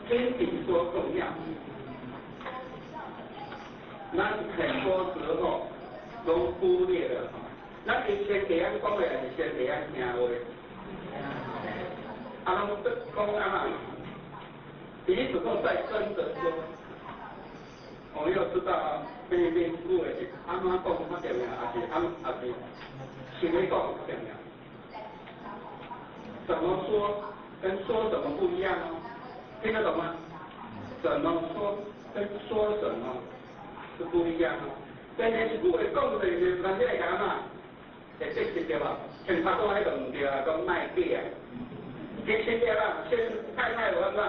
听比说重要，咱很多时候都忽略了哈。咱是先袂晓讲话，还是先袂晓听话？啊，攏讲按怎？彼此都在争着说。我要知道菲律宾句话是按怎讲较重要，还是按还是想欲讲较重要？怎么说跟说什么不一样哦？听得懂吗？怎么说跟说什么是不一样哦。但是一句话讲出去，人家会感觉会得失对吧？像他讲彼个毋对啊，讲莫假啊。其实对啦，先太太有按怎，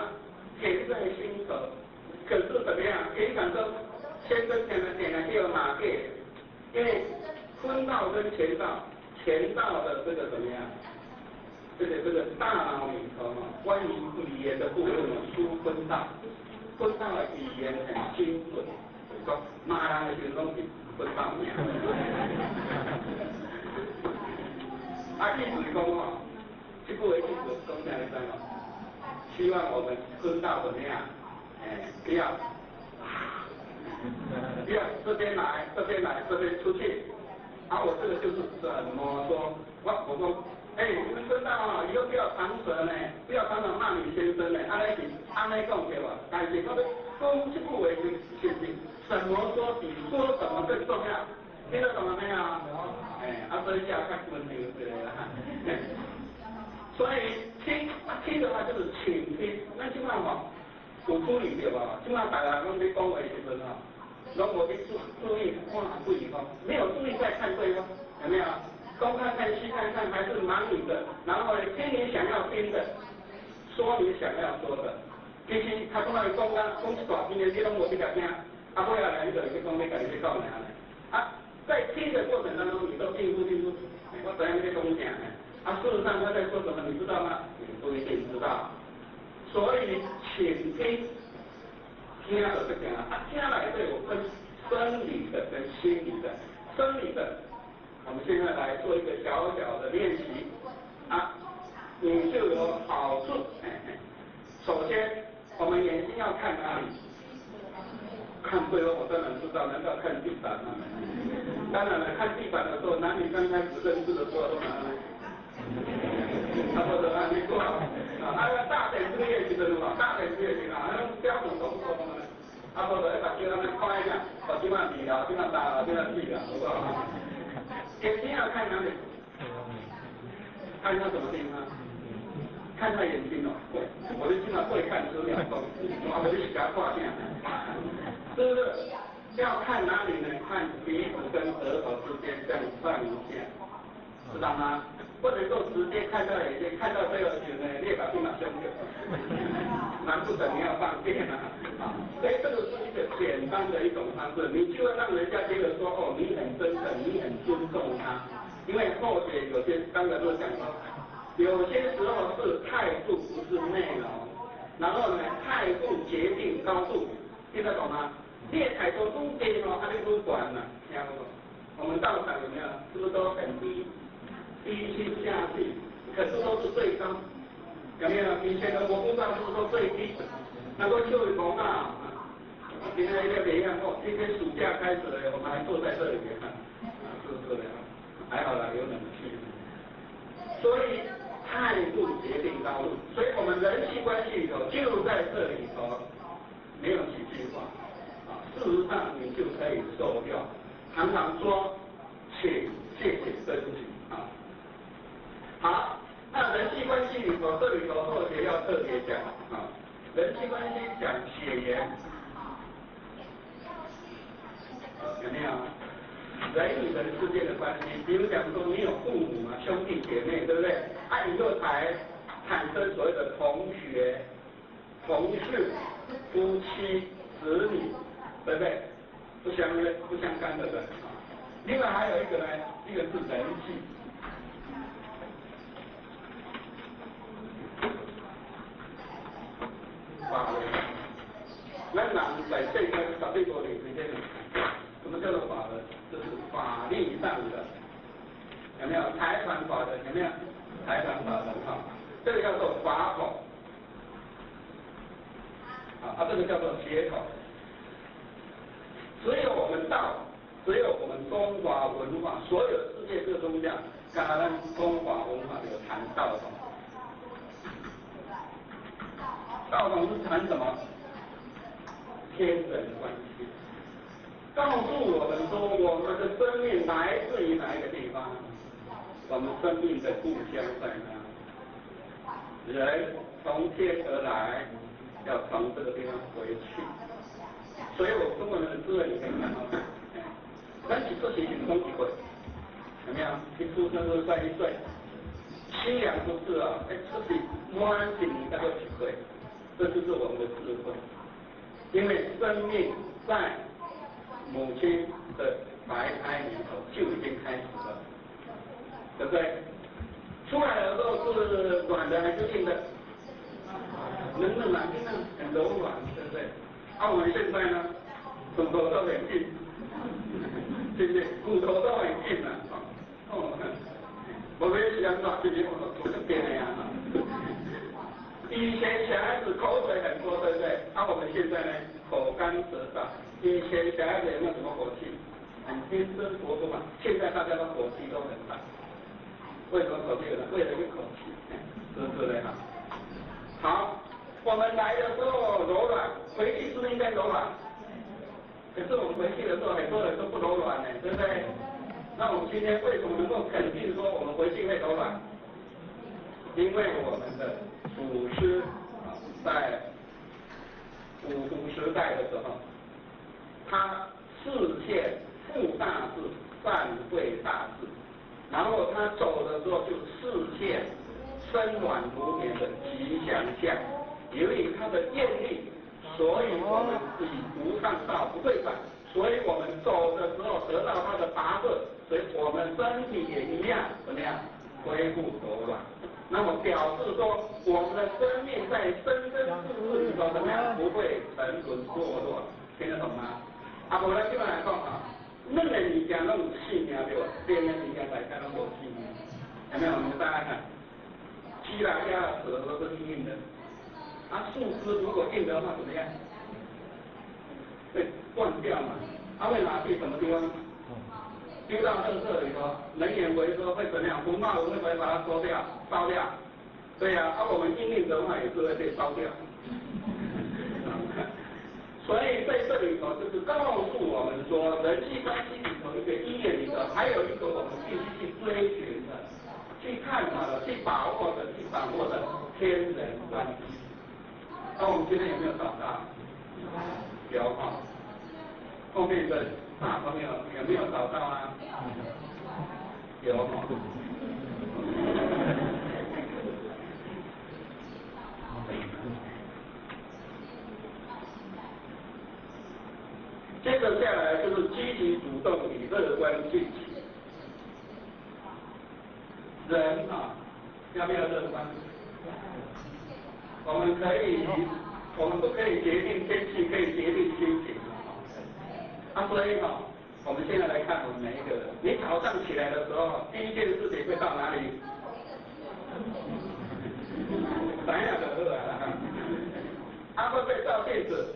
甜在心头。可是怎么样？平常都先生听来听来叫骂假，因为坤道跟乾道，乾道的这个怎么样？这个大脑里头哈，关于语言的部分呢，属坤道，坤道的语言很精准，讲骂人的时候拢是坤道尔。啊，意思是讲吼，这句话意思讲啥你知无？希望我们坤道怎么样？哎，不要，不要这边来，这边来，这边出去。啊，我这个就是怎么说？我说。哎，你们知道啊，以后不要长舌呢，不要常常骂你先生呢，按呢是按呢讲对吧？但是我欲讲这句话是是怎么说比说什么更重要，听得懂了没有？哎，啊，所以要较温柔一点啦。所以听听的话就是倾听，咱这摆吼有注意对吧？这摆大家拢咧讲话的时阵吼，拢无去注意看对方，没有注意在看对方，有没有？东看看西看看，还是忙你的，然后呢，听你想要听的，说你想要说的。其实他讲来讲啊，讲一大篇的，你拢无去共听，啊，尾仔来你就去讲欲共伊咧讲尔呢。啊，在听的过程当中，你都应付应付，我知影你咧讲啥呢？啊，事实上他在说什么，你知道吗？你不一定知道。所以，倾听，听就这样啊，听来对有分生理的跟心理的，生理的。我们现在来做一个小小的练习啊，你就有好处。首先，我们眼睛要看哪里？看对方，我当然知道，难道看地板吗？当然了，看地板的时候，男女刚开始认识的时候都哪呢？差不多按呢过啊，啊，大点这个练习的嘛，大点这个练习啊，那标准动作嘛，啊，无就彼目睭按呢看一下，哦，这摆二啦，这摆三啦，这摆四啦，好不好？眼睛要看哪里？看他什么地方？看他眼睛哦，对，我就经常会看10秒钟，我就去给他挂线，是不是？要看哪里呢？看鼻子跟额头之间这样上一下，知道吗？不能够直接看到眼睛，看到这个时呢，你也把地马凶掉，难不成你要放电啊？啊，所以这个是一个简单的一种方式，你就会让人家觉得说，哦，你很真诚，你很尊重他。因为后面有些刚才都讲说，有些时候是态度不是内容，然后呢，态度决定高度，听得懂吗？你的态度愈低吼，啊你愈悬啦，听无？我们道场有没有？是不是都很低？低心下气，可是都是最高，有没有？以前的国父上是不是都最低？那个邱永红啊，今天一个别样哦，今天暑假开始了，我们还坐在这里面啊，是不是？还好啦，有冷气。所以态态度决定高度，所以我们人际关系里头就在这里头，没有几句话，啊，事实上你就可以受用。常常说，请、谢谢、对不起，啊。好，那人际关系里头，这里头后学要特别讲啊，人际关系讲血缘，有没有？人与人之间的关系，比如讲说你有父母啊、兄弟姐妹，对不对？啊，以后才产生所谓的同学、同事、夫妻、子女，对不对？不相干的人。另外还有一个呢，一个是人际。法人，咱人在世间十八个年之间，什么叫做法人？就是法律上的，有没有？财团法人有没有？财团法人哈，这个叫做法统，啊，这个叫做血统。只有我们道，只有我们中华文化，所有世界各宗教，刚刚咱中华文化有谈道统。道统是谈什么？天人关系。告诉我们说，我们的生命来自于哪一个地方？我们生命的故乡在哪？人从天而来，要从这个地方回去。所以我中国人的智慧，你可以看到，咱一出世是讲一岁，有没有？一出生就算1岁，凄凉不是啊？哎，出世满一年才过1岁，这就是我们的智慧。因为生命在母亲的怀胎里头就已经开始了，对不对？出来的时候是软的还是硬的？嫩嫩软硬的，很柔软，对不对？啊，我们现在呢，骨头都很硬，对不对？骨头都很硬了，哦，我们想说这边我就变了呀。以前小孩子口水很多，对不对？啊，我们现在呢，口干舌燥。以前小孩子有没有什么火气？很天生活泼嘛。现在大家的火气都很大。为什么口气很大？为了一口气，是不是哈？好，我们来的时候柔软，回去是不是应该柔软？可是我们回去的时候，很多人都不柔软呢，对不对？那我们今天为什么能够肯定说我们回去会柔软？因为我们的祖师啊，在五胡时代的时候，他示现复大智、善慧大智，然后他走的时候就示现身软如绵的吉祥相。由于他的愿力，所以我们以无上道不退转，所以我们走的时候得到他的答复，所以我们身体也一样怎么样恢复柔软。那么表示说，我们的生命在生生世世里头怎么样不会沉沦堕落，听得懂吗？啊，无咱这摆来讲啊，软的物件拢有性命对吧？硬的物件大家拢无性命，有没有？你们大家看，鸡啦、鸭啦、蛇都是硬的，啊，树枝如果硬的话怎么样？会断掉嘛？啊，会拿去什么地方？丢到垃圾里头，能源回收会怎么样？红帽会不会把它收掉、烧掉？对呀，啊，我们硬硬的话也是会被烧掉。所以在这里头就是告诉我们说，人际关系里头一个因缘里头，还有一个我们必须去追寻的、去探讨的、去把握的、去掌握的天人关系。那我们今天有没有找到？有哈。后面的大朋友有没有找到啊？有哈。接着下来就是积极主动与乐观进取。人啊，要不要乐观？我们可以，我们不可以决定天气，可以决定心情。啊，所以哈，我们现在来看我们每一个人，你早上起来的时候，第一件事情会到哪里？咱俩就好啊。啊，会不会照镜子？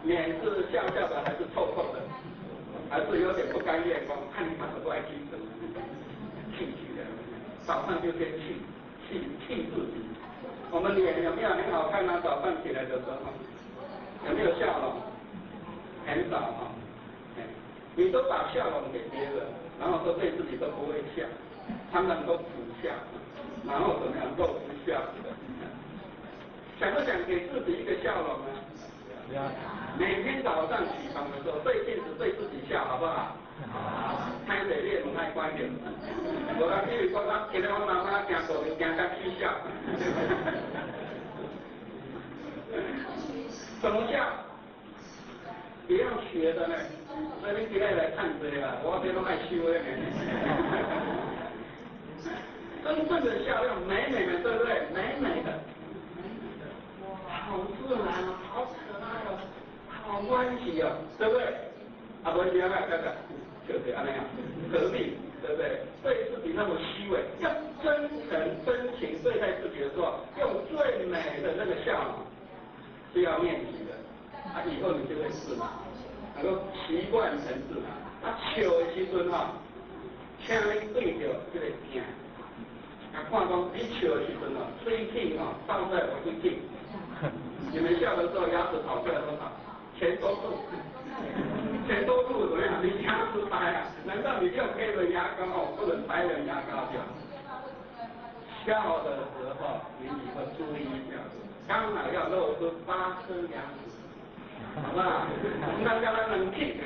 脸是笑笑的还是臭臭的？还是有点不甘愿？光看你马上过来气什么？气气的，早上就先气气們臉有沒有很好看啊？早上起來的時候，有沒有笑容？很少哈。你都把笑容給別人，然後都對自己都不會笑，常常都苦笑，然後怎麼樣露出笑。想不想給自己一個笑容呢？每天早上起床的時候，對鏡子對自己笑，好不好？歹勢，你的門愛關掉。無啦，比如講，我今日我媽媽行路就行甲起笑。怎麼笑？不要學的呢。所以你今日來看這個啦，我這攏愛收的呢。真正的笑要美美的，對不對？美美的，好自然哦，好可愛哦，好歡喜哦，對不對？啊，無是按怎，這個就是按呢樣，何必，對不對？對自己那麼虛偽，要真誠真情對待自己的時候，用最美的那個笑容是要練習的，啊，以後你就會自然，能夠習慣成自然。啊，笑的時陣吼，請你對著這個鏡，啊，看講你笑的時陣吼，喙齒吼放在我對鏡，你們笑的時候牙齒跑出來多少？錢多吐，錢多吐怎麼樣？你牙齒白啊？難道你就黑了牙膏哦？不能白了牙膏就。笑的時候，你以後注意一下，剛好要露出8顆牙齒，好不好？那叫他冷氣，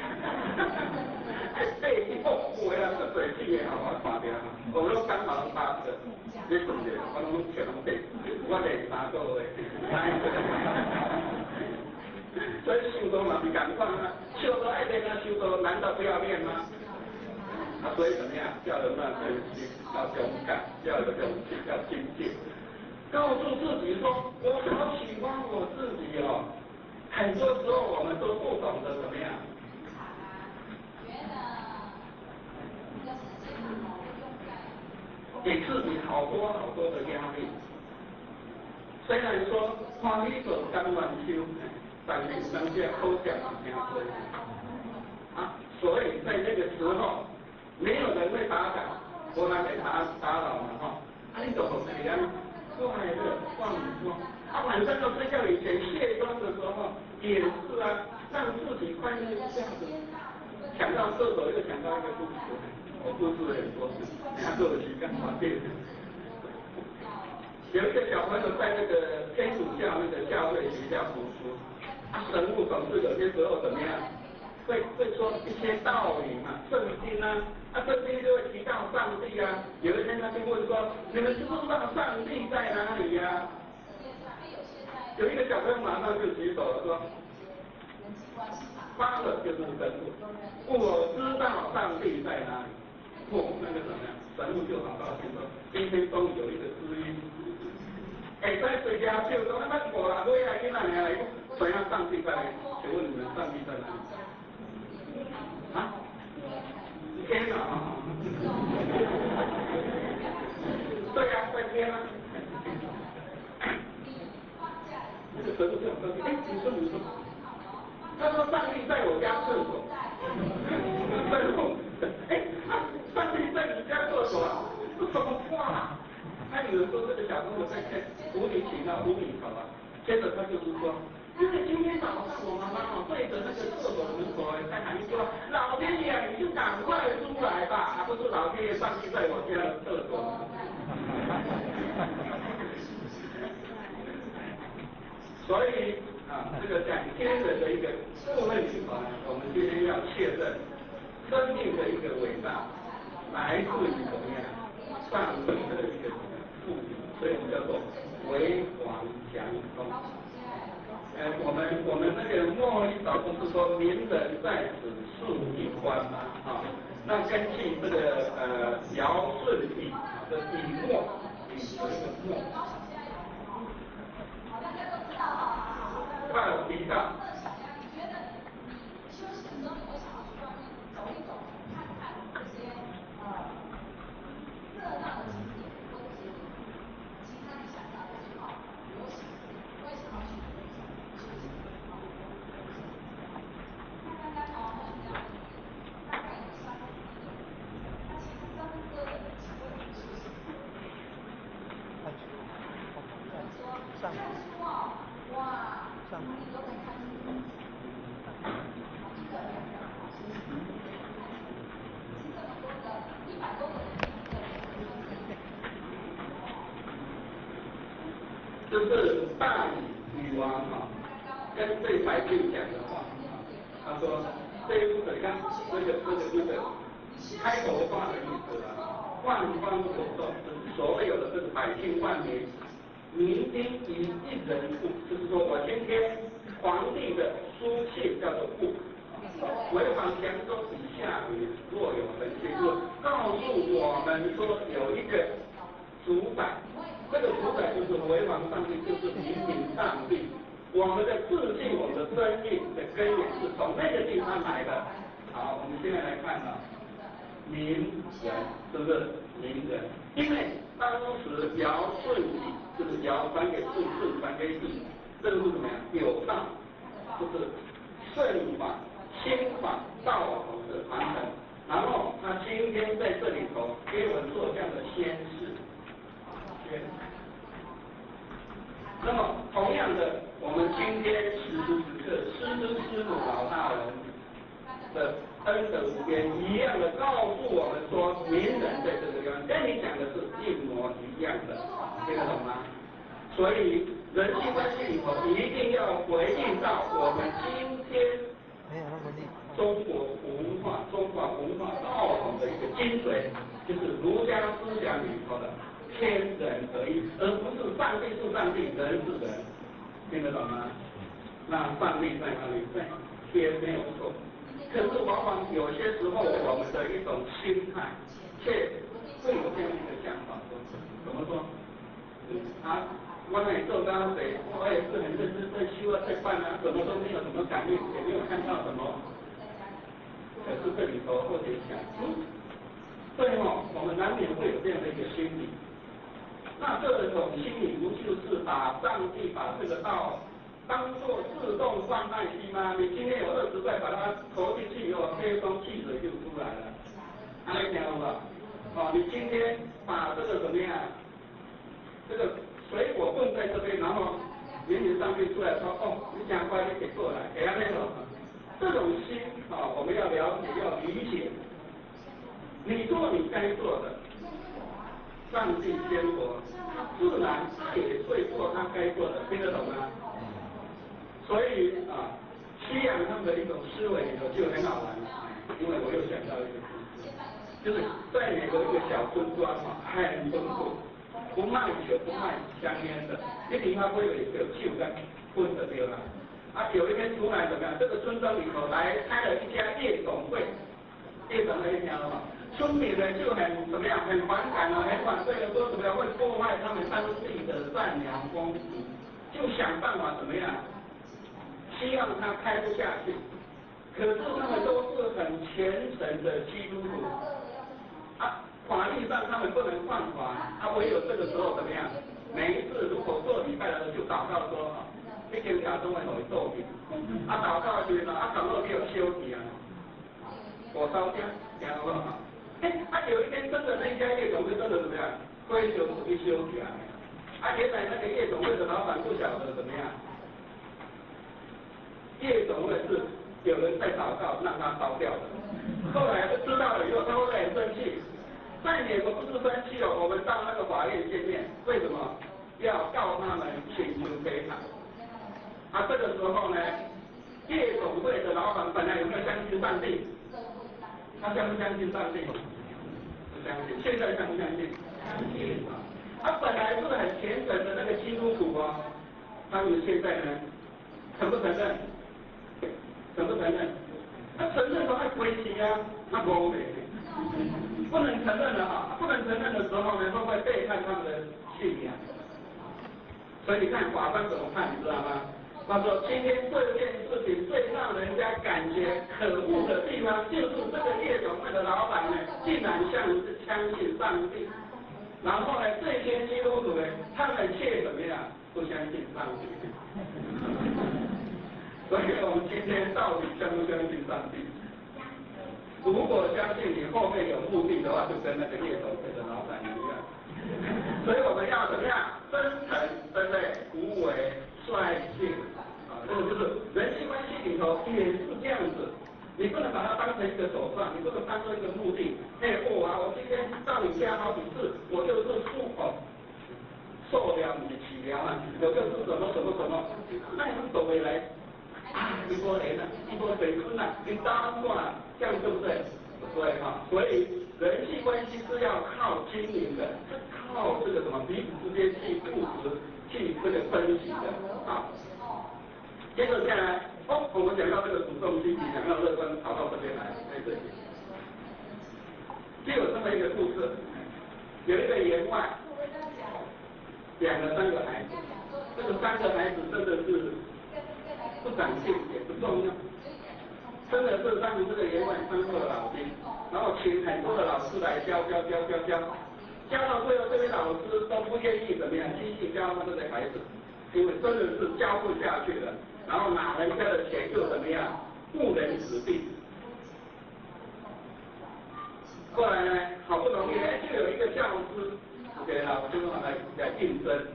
哎，對，哦，我那個嘴氣也好，我看到，我攏剛好8顆，你算者，我攏笑攏對，我第3個月。所以修道嘛是共款啊，修道愛練啊，修道難道不要練嗎？啊，所以怎麼樣？叫人慢分心，要勇敢，要有勇氣，要精進，告訴自己說：我好喜歡我自己哦。很多時候我們都不懂得怎麼樣，給自己好多好多的壓力。雖然說歡喜做甘願受，但是有當時苦澀嘛真多啊，所以在那個時候，沒有人會打擾，無人會打擾嘛吼。啊，你就予自己快樂放鬆。啊，晚上要睡覺以前卸妝的時候也是啊，讓自己快樂一下子。想到廁所又想到一個故事，我故事很多，下做的時間方便。有一個小朋友在那個天主教那個教會學校讀書，啊，神父總是有些時候怎麼樣，會說一些道理嘛，聖經啊，啊，聖經就會提到上帝啊。有一天他就問說：你們知不知道上帝在哪裡呀？啊？有一個小朋友馬上就舉手了，說：發了就是神父，我知道上帝在哪裡。哦，那個怎麼樣？神父就好高興說：今天終於有一個知音。哎，在水家就說那我啦，我來去哪裡來？怎樣上帝在哪裡？請問你們上帝在哪裡？啊？天啊！對呀，在天啊！那個神父就很高興，哎，你說你說，他說上帝在我家廁所，在我，哎，上帝在你家廁所啊？這什麼話啊？那有人說這個小朋友在無理取鬧、無理頭啊。接着他就是說，因為今天早上我媽媽哦對着那個廁所門口在喊一句話：老天爺，你就趕快出來吧！啊，不是老天爺，上帝在我家的廁所。所以啊，這個講天人的一個部分循環，我們今天要確認生命的一個偉大，來自於怎麼樣？上帝的一個賦予，所以我們叫做為王強通。我們那個莫一早不是說名人在此樹一觀嗎？啊，那根據這個尧舜禹的禹墨，禹的一個墨，他有提到。上。上。就是大禹女王哈，跟对百姓讲的话，他说这一部分看这个开头话的意思啊，万方所众，就是所有的这个百姓万民，民丁以一人故，就是说我今天皇帝的书信叫做故，为皇强中以下民若有恒心，就告诉我们说有一个主宰。这个主宰就是为王上帝，就是明明上帝。我们的自信，我们的生命的根源是从那个地方来的。好，我们现在来看啊，名人是不是名人？因为当时尧舜禹，就是尧传给舜，舜传给禹，这个是怎么样？有道，就是圣法、心法、道统的传承。然后他今天在这里头给我们做这样的宣示。那么，同样的，我们今天此时此刻，师尊师母老大人的恩德无边，一样的告诉我们说，名人在这个地方跟你讲的是一模一样的，听得懂吗？所以人际关系里头一定要回应到我们今天中国文化、中华文化道统的一个精髓，就是儒家思想里头的天人合一，而不是上帝是上帝，人是人，听得懂吗？那上帝在哪里？在天没有错。可是往往有些时候，我们的一种心态，却会有这样一个想法，说怎么说？我那做到谁？我也是很认真在修啊，在办啊，什么都没有什么感应，也没有看到什么。可是这里头或者想，对哦，我们难免会有这样的一个心理。那这种心理不就是把上帝把这个道当作自动贩卖机吗？你今天有20块，把它投进去以后，黑风汽水就出来了。安尼听有无？哦，你今天把这个怎么样？这个水果供在这边，然后明明上帝出来说：“哦，你讲快点给过来，给他那个。”这种心啊，我们要了解，要理解。你做你该做的。上帝先活，他自然他也会做他该做的，听得懂吗？所以啊，西洋他们的一种思维里头就很好玩，因为我又想到一个故事，就是在美国一个小村庄啊，很淳朴，不卖酒不卖香烟的，一定他会有一个酒在混的对啦。啊，有一天突然怎么样？这个村庄里头来开了一家夜总会，夜总会听了吗？村民呢就很怎么样，很反感啊，很反对的，说怎么样会破坏他们当地的善良风俗，就想办法怎么样，希望他开不下去。可是他们都是很虔诚的基督徒，啊，法律上他们不能犯法，啊，唯有这个时候怎么样？每一次如果做礼拜的时候就祷告说，啊，这间庙总会予伊倒去，啊，祷告的时阵啊，刚好去予烧去啊，火烧掉，听有无？哎，啊，有一天真的那家夜总会真的怎么样？灰熊去烧起来，啊，原来那个夜总会的老板不晓得怎么样，夜总会是有人在祷告让他烧掉的。后来就知道了以后，他后来很生气。在美国不是生气哦，我们到那个法院见面，为什么要告他们请求赔偿？啊，这个时候呢，夜总会的老板本来有没有相信上帝？他相不相信上帝？不相信。现在相不相信？相信啊。他本来是很虔诚的那个基督徒哦，他们现在呢，承不承认？承不承认？他承认说爱归西啊，那无嘞，不能承认了啊！不能承认的时候呢，会不会背叛他们的信仰？所以你看法官怎么判，你知道吗？他说：“今天这件事情最让人家感觉可恶的地方，就是这个夜总会的老板呢，竟然相信上帝，然后呢，这些基督徒呢，他们却怎么样？不相信上帝。所以我们今天到底相不相信上帝？如果相信你后面有目的的话，就跟那个夜总会的老板一样。所以我们要怎么样？真诚，对不对？无你不能把它当成一个手段，你不能当做一个目的。哎，我啊，我今天到你家好几次，我就是受哦，受了你起了啊，我就是什么什么什么，那你走回来啊，你无闲啊，你无水准啊，你当怎啊，这样对不对？不对哈，所以人际关系是要靠经营的，是靠这个什么彼此之间去扶持、去这个珍惜的啊。接着下来，哦，我们讲到这个主动积极，讲到乐观，跑到这边来，在这里，就有这么一个故事，有一个员外养了三个孩子，这个三个孩子真的是不长进也不重要，真的是让这个员外伤透了脑筋，然后请很多的老师来教教教教教，教到最后这位老师都不愿意怎么样继续教他这个孩子，因为真的是教不下去了。然后拿人家的钱又怎么样？误人子弟。后来呢，好不容易呢，就有一个教师给老师来应征。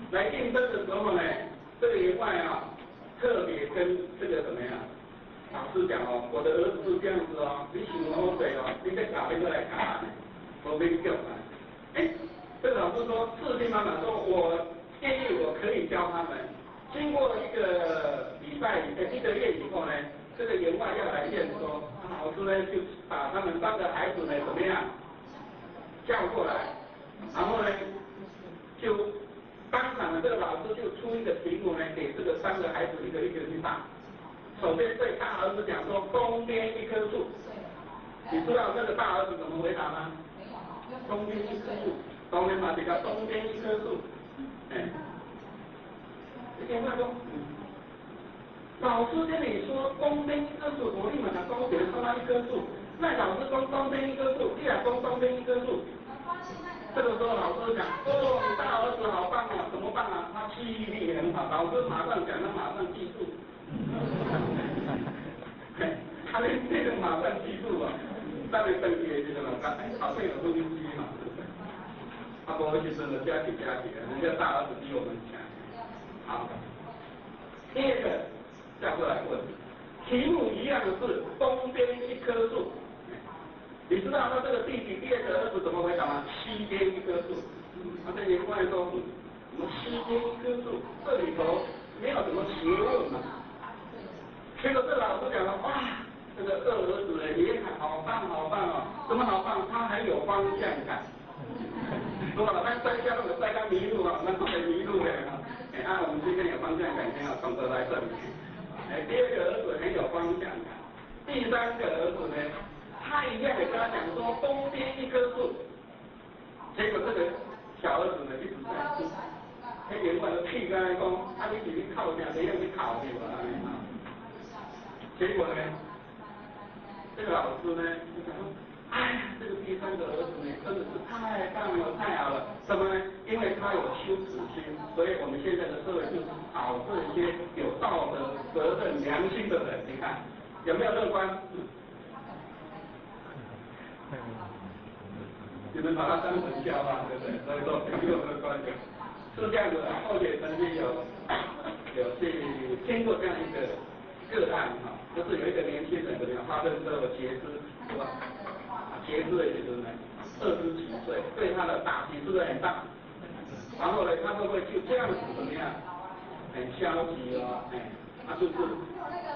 来应征的时候呢，这个员外啊，特别跟这个怎么样，老师讲哦，我的儿子是这样子哦，你想我对哦，你再打电话来卡，我没叫啊。哎，这个老师说，自信满满说，我建议我可以教他们。经过一个礼拜，一个月以后呢，这个员外要来验收，老师呢就把他们三个孩子呢怎么样叫过来，然后呢就当场的这个老师就出一个题目呢，给这个三个孩子一个一个去答。首先对大儿子讲说，东边一棵树，你知道那个大儿子怎么回答吗？东边一棵树，东边嘛，这个东边一棵树，哎。你听说，老师跟你说东边一棵树，我立马讲东边说那一棵树，那老师讲东边一棵树，你也讲东边一棵树。这个时候老师讲，哦，你大儿子好棒哦，怎么办啊？他记忆力很好，老师马上讲，他马上记住。他那这个马上记住啊，那边登记的时候，哎，好像有录音机嘛。他不会去真的加起加起，人家大儿子比我们强。好，第二个叫过来问，题目一样是东边一棵树，你知道他这个弟弟第二个儿子怎么回答吗？西边一棵树。他这员外说，什么西边一棵树？这里头没有什么学问嘛。结果这老师讲了，哇，这个二儿子呢也好棒好棒哦，怎么好棒？他很有方向感。如果咱在家都会在家迷路啊，咱都会迷路的啊。哎，啊，我们今天有方向感，先要懂得来这里。哎，第二个儿子很有方向感，第三个儿子呢，他一样也跟他讲说东边一棵树，结果这个小儿子呢一直在哭，那员外都气干讲，啊你是咧哭啥？你用去哭对吧？结果呢，这个老师呢就讲说，哎呀，这个第三个儿子呢真的是太棒了，太好了。怎么呢？因为他有羞耻心，所以我们现在的社会就是找这些有道德、责任、良心的人。你看有没有乐观？你们把它当成笑话，对不对？所以说有没有乐观的？是这样子的。后姐曾经有去听过这样一个个案哈，就是有一个年轻人怎么样发生之后截肢，是吧？截肢的时候呢，20几岁，对他的打击是不是很大？然后呢，他会不会就这样子怎么样？很消极哦，哎，他就是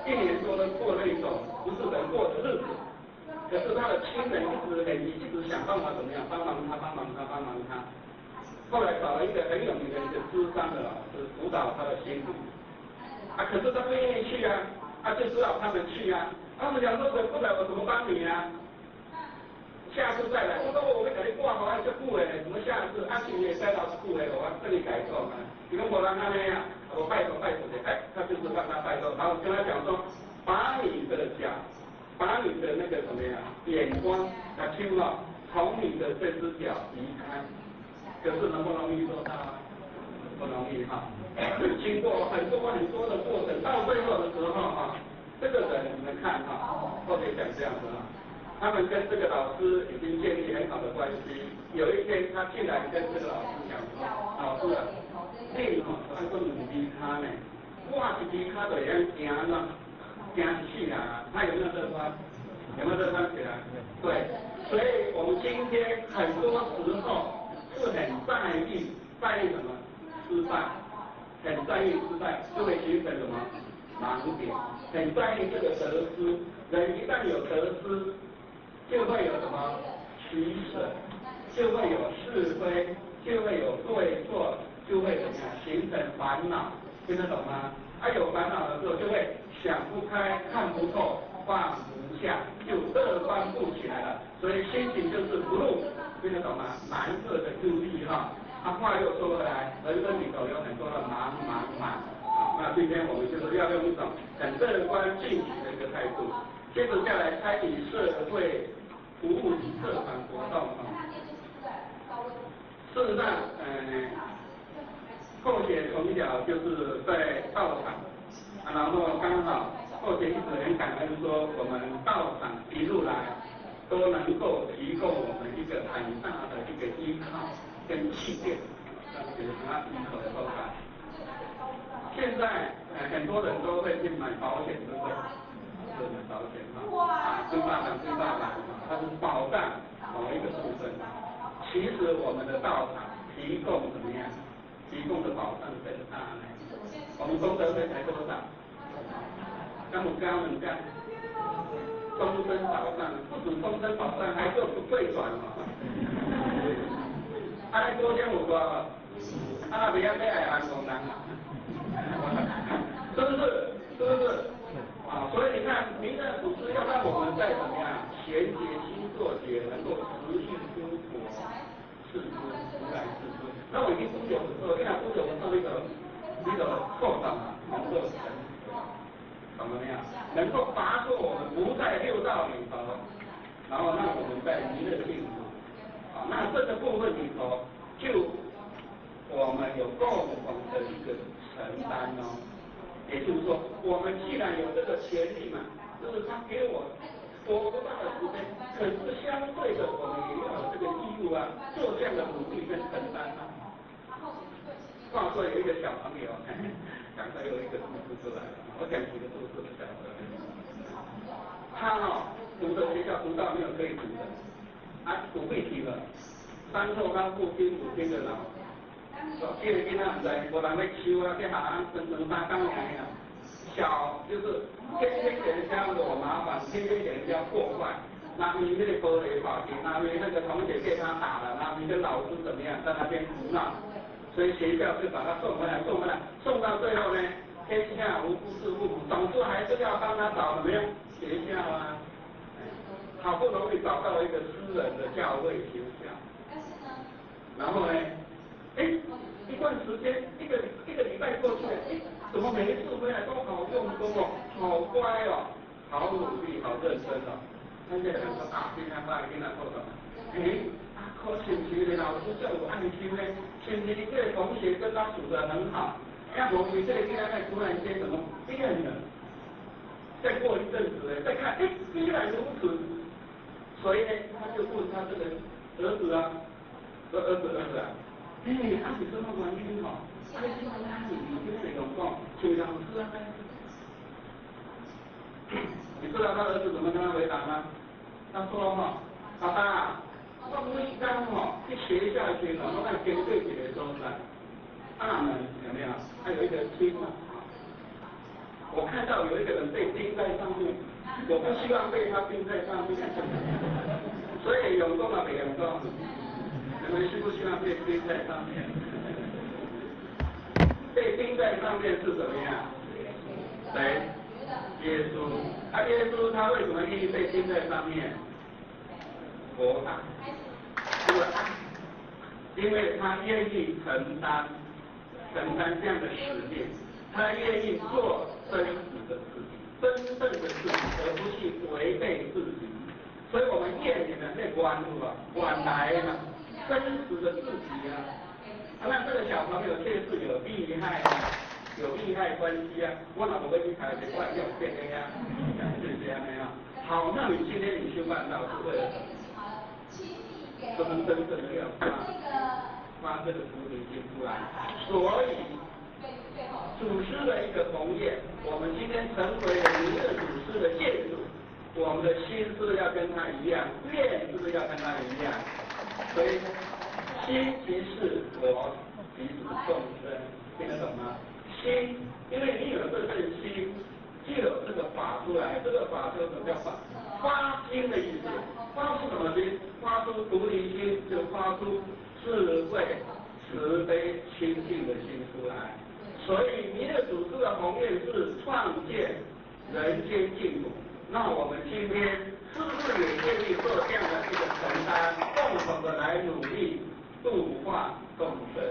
一年多的过那种不是人过的日子。可是他的亲人一直想办法怎么样帮忙他，帮忙他，帮忙他。后来找了一个很有名的一个咨商的老师辅导他的心理。啊，可是他不愿意去啊，他就知道他们去啊。他们讲说不来我怎么帮你啊？下次再来，我说我会给你挂好啊，这久的，什么下次啊，今年再到久的，我这里改做啊。你讲无人按呢啊，我拜托拜托的，哎，他就是让他拜托，然后跟他讲说，把你的脚，把你的那个什么呀，眼光啊，听了，从你的这只脚移开。可是能不容易做到啊？不容易哈。经过很多很多的过程，到最后的时候哈，这个人你们看哈，后面讲这样子哈。他们跟这个老师已经建立很好的关系。有一天，他竟然跟这个老师讲说：“老师啊，你吼按讲两只跤呢，我一只跤就会晓行啦，惊一世人啊，他有没有乐观？有没有乐观起来？对，所以我们今天很多时候是很在意，在意什么？失败，很在意失败，就会形成什么？盲点，很在意这个得失。人一旦有得失，就会有什么取舍，就会有是非，就会有对错，就会怎么样？形成烦恼，听得懂吗？啊，有烦恼的时候就会想不开、看不透、放不下，就乐观不起来了。所以心情就是不入，听得懂吗？蓝色的忧郁哈。啊，话又说回来，人生里头有很多的忙忙忙。那今天我们就是要用一种很乐观进取的一个态度。接着下来参与社会服务及社团活动啊。事实上，后学从小就是在道场，啊，然后刚好后学一直很感恩，说我们道场一路来都能够提供我们一个很大的一个依靠跟气垫，让别人他依靠的所在。现在很多人都会去买保险，对不对？是买保险哈，啊，跟大盘跟大盘，它是保障某一个部分。其实我们的道场提供怎么样？提供的保障更大呢。我们功德费才多少？刚我刚刚讲，终身保障，不止终身保障，还够不退转嘛。啊，你保险有多无？啊，若袂晓买会安戆人，是不是？是不是？啊，所以你看，弥勒祖师要让我们在怎么样衔接星座节，能够持续诸佛世尊，如来世尊。那我已经不久的时候，你看不久的时候，那个做到嘛，能够成佛，懂了没有？能够拔脱我们不在六道里头，然后让我们在弥勒净土。啊，那这个部分里头，就我们有共同的一个承担哦。也就是说，我们既然有这个权利嘛，就是他给我多大的时间，可是相对的，我们也要有这个义务啊，做这样的努力跟承担啊。话说有一个小朋友，刚才有一个故事出来了，我讲几个故事不晓得。他哦，读的学校读到没有可以读的，啊，读背题了，三臭他父亲母亲的老。这个囡仔毋知，无人咧收啊，去学校转转三工尔啊。小就是天天给人家惹麻烦，天天给人家破坏。那你那个玻璃法庭，那你那个同学被他打了，那你跟老师怎么样，在那边胡闹，所以学校就把他送回来，送回来，送到最后呢，天下无不是父母，总之还是要帮他找什么样学校啊？好不容易找到一个私人的教会学校，然后呢？哎，一段时间，一个礼拜过去了，哎，怎么每一次回来都好用功哦，好乖哦，好努力，好认真哦。他就想说啊，今天我跟他做什么？哎，啊，可是不是老师叫有爱心呢？是不是这个同学跟他处得很好？那我们这个现在突然间怎么变了？再过一阵子呢，再看，哎，依然如此。所以呢，他就问他这个儿子啊，说儿子儿子啊。哎，啊是什么原因吼？啊，你这么安逸，你这个用讲，像老师啊。你知道他儿子怎么跟他回答吗？他说哈，爸爸，我每天吼去学校时吼，拢爱经过一个所在，大门有没有？还有一个厅啊。我看到有一个人被钉在上面，我不希望被他钉在上面。所以用功啊，袂用功。你们希不希望被钉在上面？被钉在上面是怎么样？谁？耶稣。啊，耶稣他为什么愿意被钉在上面？佛爱，因为爱，因为他愿意承担，承担这样的使命，他愿意做真实的自己，真正的自己，而不是违背自己。所以我们愿你们被关注啊，管来嘛。真实的自己啊，啊，那这个小朋友确实有利害啊，有利害关系啊。我若无欲去开，就我用别的啊，是这样的啊。好，那你今天你修办道是为了什么？真真正的要发这个菩提心出来，所以祖师的一个宏愿，我们今天成为了弥勒祖师的眷属，我们的心是要跟他一样，愿是不是要跟他一样？所以心即是佛，即是众生，听得懂吗？心，因为你有这份心，就有这个法出来，这个法就是叫法，发心的意思。发出什么心？发出菩提心，就发出智慧、慈悲、清净的心出来。所以弥勒祖师的宏愿是创建人间净土。那我们今天是不是也愿意做这样的一个承担，共同的来努力度化众生，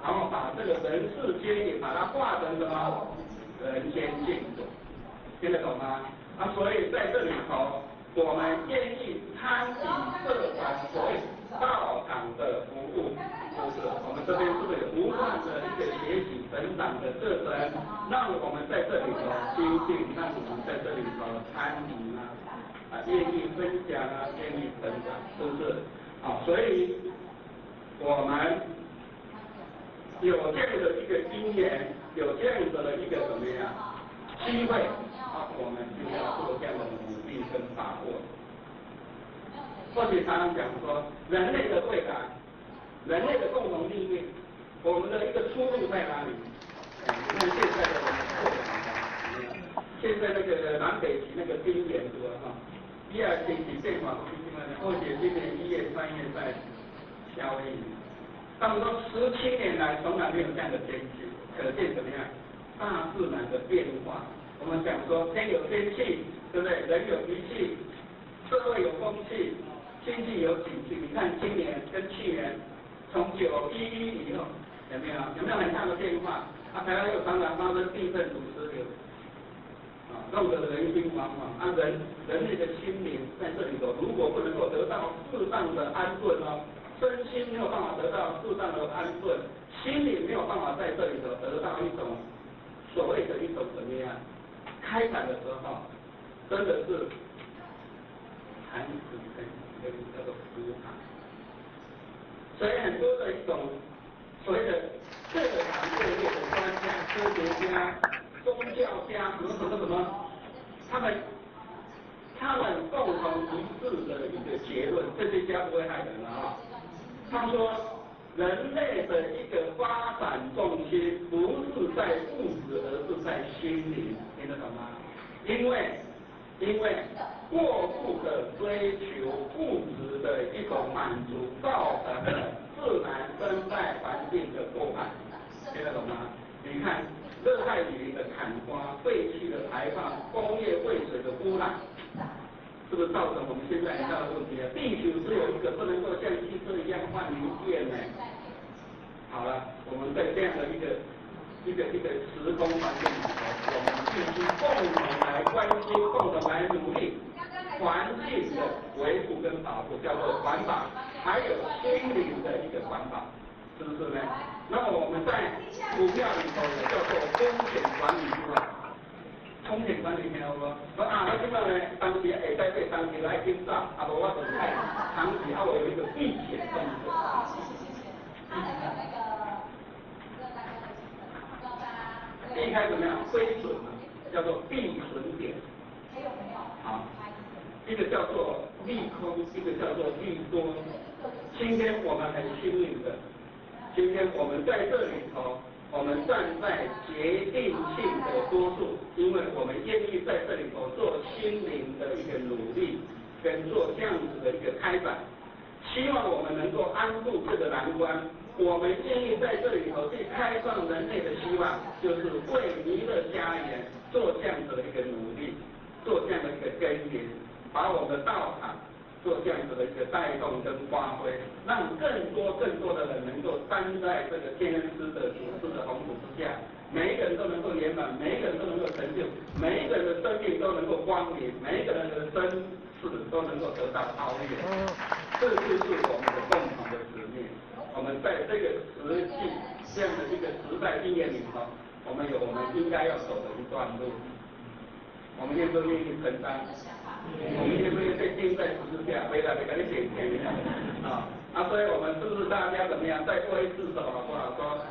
然后把这个人世间也把它化成什么人间净土，听得懂吗？啊，所以在这里头，我们愿意参与社团所谓道场的服务，就是我们这边是不是有不断的一个学习成长的过程，让我们在这里头精进，让我们在这里头参与啊，啊，愿意分享啊，愿意成长，是不是？好，所以我们有这样的一个因缘，有这样子的一个怎么样机会，啊，我们就要做这样的努力跟把握。或许常常讲说，人类的未来，人类的共同命运，我们的一个出路在哪里？你看现在的我们过得很好，现在那个南北极那个冰原多哈，一二天气变化，而且今年1月、3月在夏威夷，他们说17年来从来没有这样的天气，可见怎么样？大自然的变化。我们讲说天有天气，对不对？人有脾气，社会有风气，经济有景气。你看今年跟去年，从9·11以后，有没有？有没有很大的变化？啊，台湾又常常发生地震、土石流，啊，弄得人心惶惶。啊，人类的心灵在这里头，如果不能够得到适当的安顿哦，身心没有办法得到适当的安顿，心灵没有办法在这里头得到一种所谓的一种怎么样开展的时候，真的是惨死跟叫做苦海。所以很多的一种所谓的各行各业的专家、科学家、宗教家，什么什么什么，他们共同一致的一个结论，这些家不会害人了啊。他说，人类的一个发展重心不是在物质，而是在心灵，听得懂吗？因为过度的追求物质的一种满足，造成了自然生态环境的破坏，听得懂吗？你看，热带雨林的砍伐、废气的排放、工业废水的污染，是不是造成我们现在很大的问题啊？地球只有一个，不能够像汽车一样换零件呢。好了，我们在这样的一个时空环境里头，我们必须共同来关心，共同来努力，环境的维护跟保护叫做环保，还有心灵的一个环保，是不是呢？那么我们在股票里头也叫做风险管理，是吧？风险管理听有无？说啊，我这摆呢，当时会使买，当时来紧走，啊无我就爱长期啊，我有一个避险动作。避开怎么样？亏损嘛，叫做避损点。好，一个叫做利空，一个叫做利多。今天我们很幸运的，今天我们在这里头，我们站在决定性的多数，因为我们愿意在这里头做心灵的一个努力，跟做这样子的一个开展，希望我们能够安度这个难关。我们愿意在这里头去开创人类的希望，就是为弥勒家园做这样子的一个努力，做这样的一个耕耘，把我们的道场做这样子的一个带动跟发挥，让更多更多的人能够站在这个天恩师的祖师的宏图之下，每一个人都能够圆满，每一个人都能够成就，每一个人的生命都能够光明，每一个人的生死都能够得到超越，这就是我们的共同的使命。我们在这个实际这样的一个时代经验里头，我们有我们应该要走的一段路。我们愿不愿意承担？我们愿不愿意被钉在十字架，回来给你点钱啊？啊，所以我们是不是大家怎么样？再握一次手好不好？说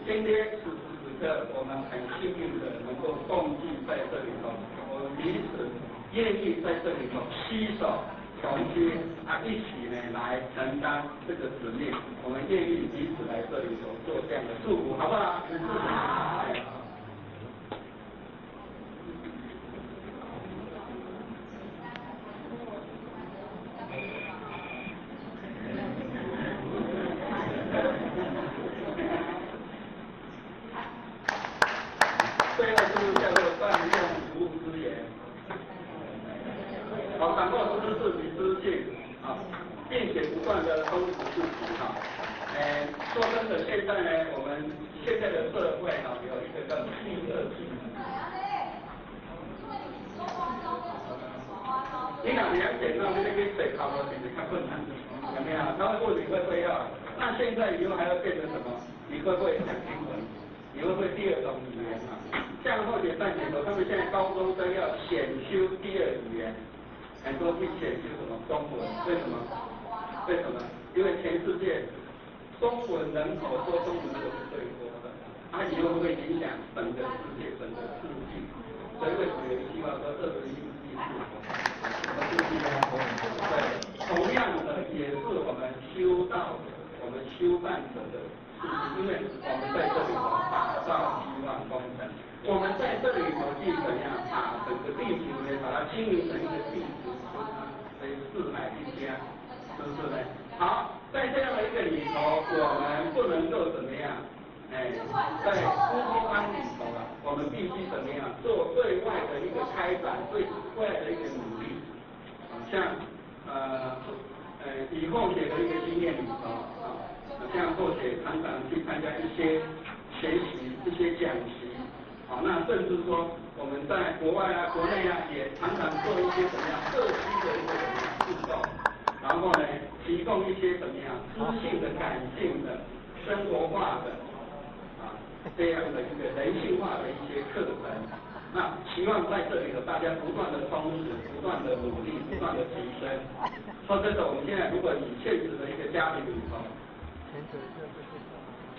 今天此时此刻，我们很幸运的能够共聚在这里头，我们彼此愿意在这里头携手同心啊，一起呢来承担这个使命。我们愿意彼此来这里头做这样的祝福，好不好？好。最后是叫做善用服务资源，好，掌握知识与资讯啊，并且不断的充实自己哈。说真的，现在呢，我们现在的社会哈，有一个叫第二技能。你若袂晓电脑，你咧去找头路是毋是较困难？有没有？他会问你会不会要？那现在以后还要变成什么？你会不会讲英文？你会不会第二种语言啊？像后学在美国，他们现在高中生要选修第二语言，很多去选修什么中文？为什么？为什么？因为全世界中文人口说中文的是最多的，它以后会影响整个世界、整个世纪。所以为什么有一句话说21世纪是什么世纪呢？对，同样的也是我们修道者、我们修办者的世纪，因为我们在这里头打造希望工程。我们在这里头去怎样把整个地球呢，把它经营成一个地球村啊，所以四海一家，是不是呢？好，在这样的一个里头，我们不能够怎么样？哎，在乌托邦里头啊，我们必须怎么样做对外的一个开展，对外的一个努力。啊，像以后学的一个经验里头啊，像后学常常去参加一些学习、一些讲习。好，那甚至说我们在国外啊、国内啊，也常常做一些怎么样社区的一个怎么样互动，然后呢，提供一些怎么样知性的、感性的、生活化的啊这样的一个人性化的一些课程。那希望在这里头大家不断的充实、不断的努力、不断的提升。说真的，我们现在如果以现实的一个家庭里头，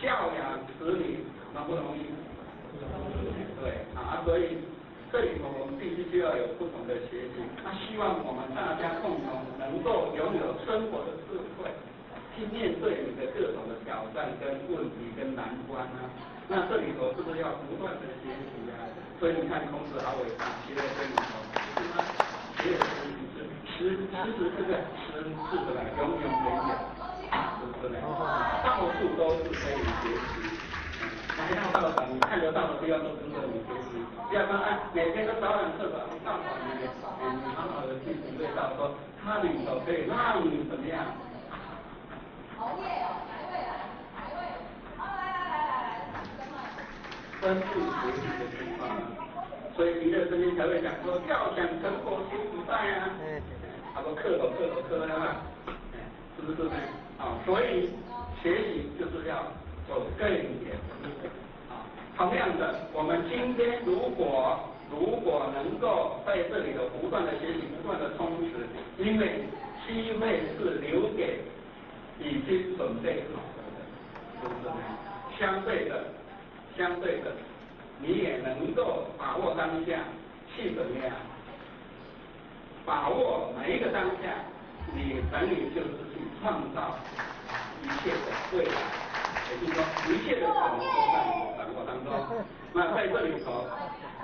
教养子女容不容易？对啊，所以这里头我们必须就要有不同的学习。那希望我们大家共同能够拥有生活的智慧，去面对你的各种的挑战跟问题跟难关啊。那这里头是不是要不断的学习啊？所以你看孔子好伟大，学了这里头，是吗？学了时时这个时是什么？永永远远，是不是呢？到处都是可以学习。来到道场，你看得到的地方都值得你学习。不要说哎，每天都早晚厕所，道场里面，你好好的去体会到说，它里头可以让你怎么样？熬夜哦，哪一位来？哪一位？好，来来来来来，分布学习的地方，所以弥勒圣经才会讲说，要想成佛心不在啊，他说克头克头克啊，是不是呢？啊，所以学习就是要走更远的路啊。同样的，我们今天如果能够在这里头不断的学习，不断的充实，因为机会是留给已经准备好的人，是不是呢？相对的，你也能够把握当下，去怎么样？把握每一个当下，你等于就是去创造一切的未来，也就是说，一切的可能都在你的掌握当中。那在这里头，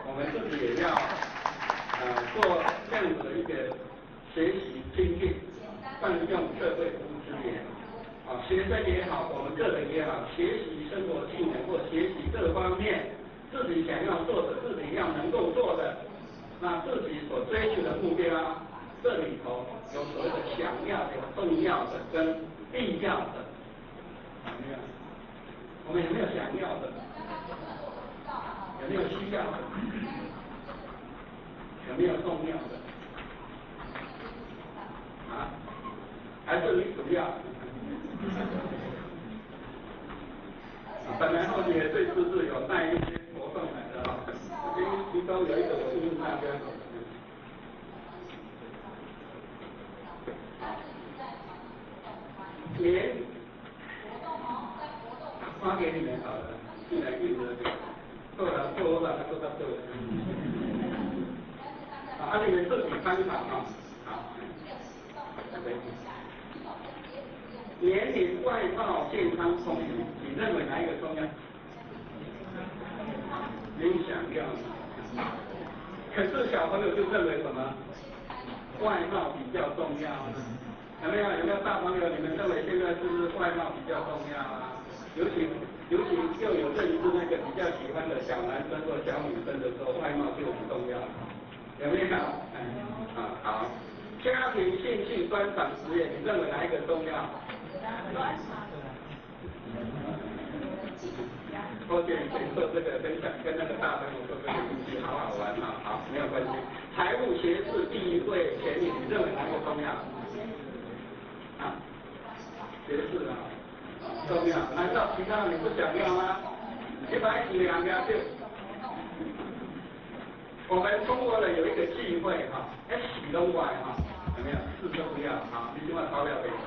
我们自己也要做这样子的一个学习精进，善用社会服务资源。啊，学生也好，我们个人也好，学习生活技能或学习各方面自己想要做的、自己要能够做的，那自己所追求的目标，这里头有所谓的想要的、重要的跟必要的，有没有？我们有没有想要的？有没有需要的？有没有重要的？啊？还是你主要？本来后面这次是有带一些活动来的啊，其中有一个我问大家。连发给你们好了，进来印的这个。啦，做好啦，较做较好。啊，你们自己参考啊。好，年龄、外貌、健康、聪明，你认为哪一个重要？你想要？可是小朋友就认为什么？外貌比较重要啊？有没有？有没有大朋友？你们认为现在是不是外貌比较重要啊？尤其又有认识那个比较喜欢的小男生或小女生的时候，外貌就很重要，有没有？啊，好。家庭、兴趣、专长、职业，你认为哪一个重要？我觉得做这个分享，跟那个大朋友做这个东西，好好玩啊！好，没有关系。财务、学识、地位、权力，你认为哪一个重要？啊，学识啊，重要？难道其他你不想要吗？你把一两个就。我们中国人有一个忌讳哈，哎，喜拢外哈，有没有？四都不要，好，你这摆钞票袂使，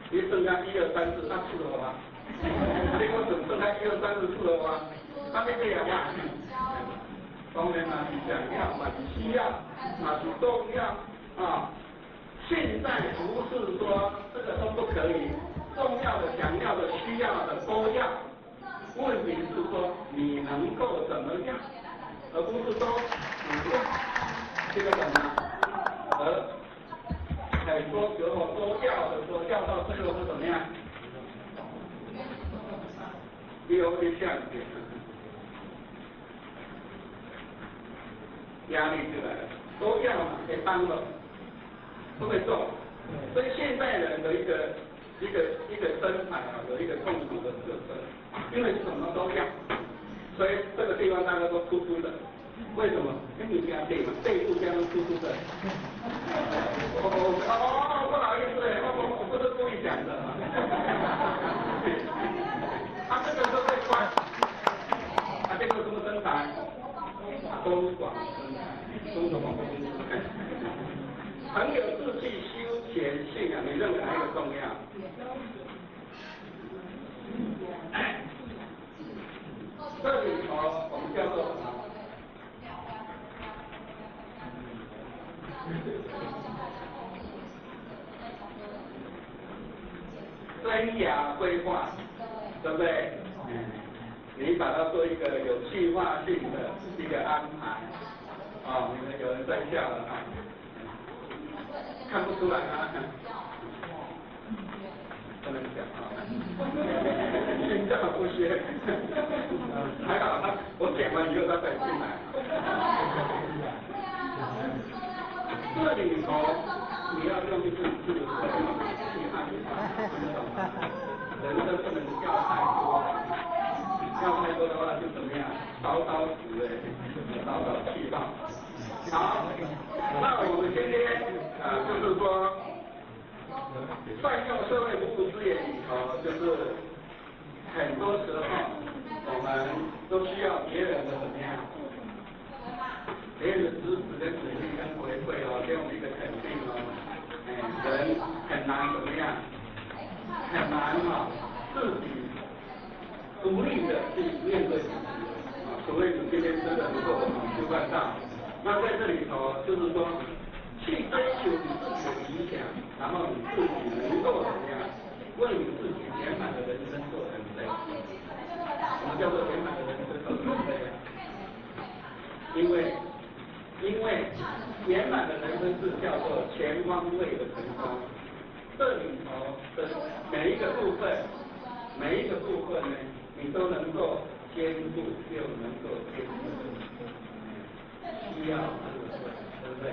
你算下1、2、3、4，啊，四个吗？你讲算算开1、2、3、4四个吗？啊，你这样啊？当然嘛是想要，嘛是需要，嘛是重要啊。现在不是说这个都不可以，重要的、想要的、需要的都要。问题是说你能够怎么样？而不是说你要这个什么，而很多时候都要的时候，要到最后是怎么样？有点像压力就来了，都要嘛，给帮了，会不会做？所以现代人的一个身材啊，有一个共同的特征，因为什么都要。所以这个地方大家都突出的，为什么？因为你家背嘛，背部这样突出的。哦，不好意思，我不是故意讲的。他这个都会穿，他这个什么身材？中广身材，中国广播公司。很有志气、休闲、信仰，你认为哪一个重要？这里头我们叫做什么？生涯规划，对不对？你把它做一个有计划性的一个安排。哦，你们有人在笑了啊？看不出来吗？不能讲啊，心照不宣。还好他，我讲完以后他才进来。这里头你要用一个智慧去按排，听得懂吗？人生不能要太多，要太多的话就怎么样？叨叨死哎，叨叨气到。好，那我们今天就是说。善用社会服务资源里头，就是很多时候我们都需要别人的怎么样？别人的支持跟鼓励跟回馈哦，给我们一个肯定哦。哎，人很难怎么样？很难哈，自己独立的去面对自己啊。除非你今天真的能够就办到。那在这里头就是说。去追求你自己的理想，然后你自己能够怎么样，为你自己圆满的人生做准备。什么叫做圆满的人生做准备啊？因为圆满的人生是叫做全方位的成功。这里头的每一个部分，每一个部分呢，你都能够兼顾，又能够兼顾，需要智慧，对不对？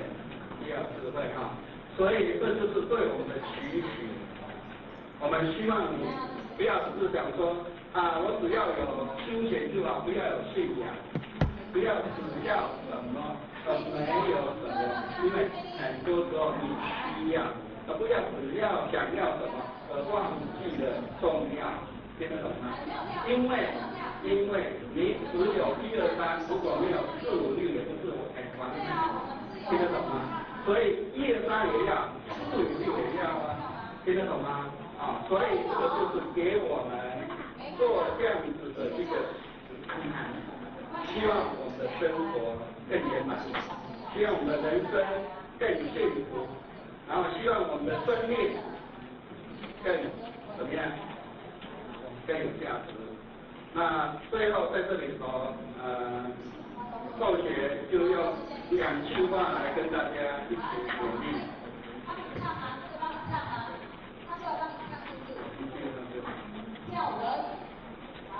需要智慧哈，所以这就是对我们的期许。我们希望你不要只是想说啊，我只要有休闲就好，不要有信仰，不要只要什么，没有什么，因为很多时候你需要，不要只要想要什么，而忘记了重要，听得懂吗？因为你只有1、2、3，如果没有4、5、6，也不是很完美，听得懂吗？所以1、2、3也要，4、5、6也要啊，听得懂吗？啊，所以这个就是给我们做这样子的一个安排，希望我们的生活更圆满，希望我们的人生更幸福，然后希望我们的生命更怎么样，更有价值。那最后在这里头，寿学就用两句话来跟大家一起鼓励。帮你唱吗？这个帮你唱吗？他说要帮你唱，是不是？跳舞而已。好，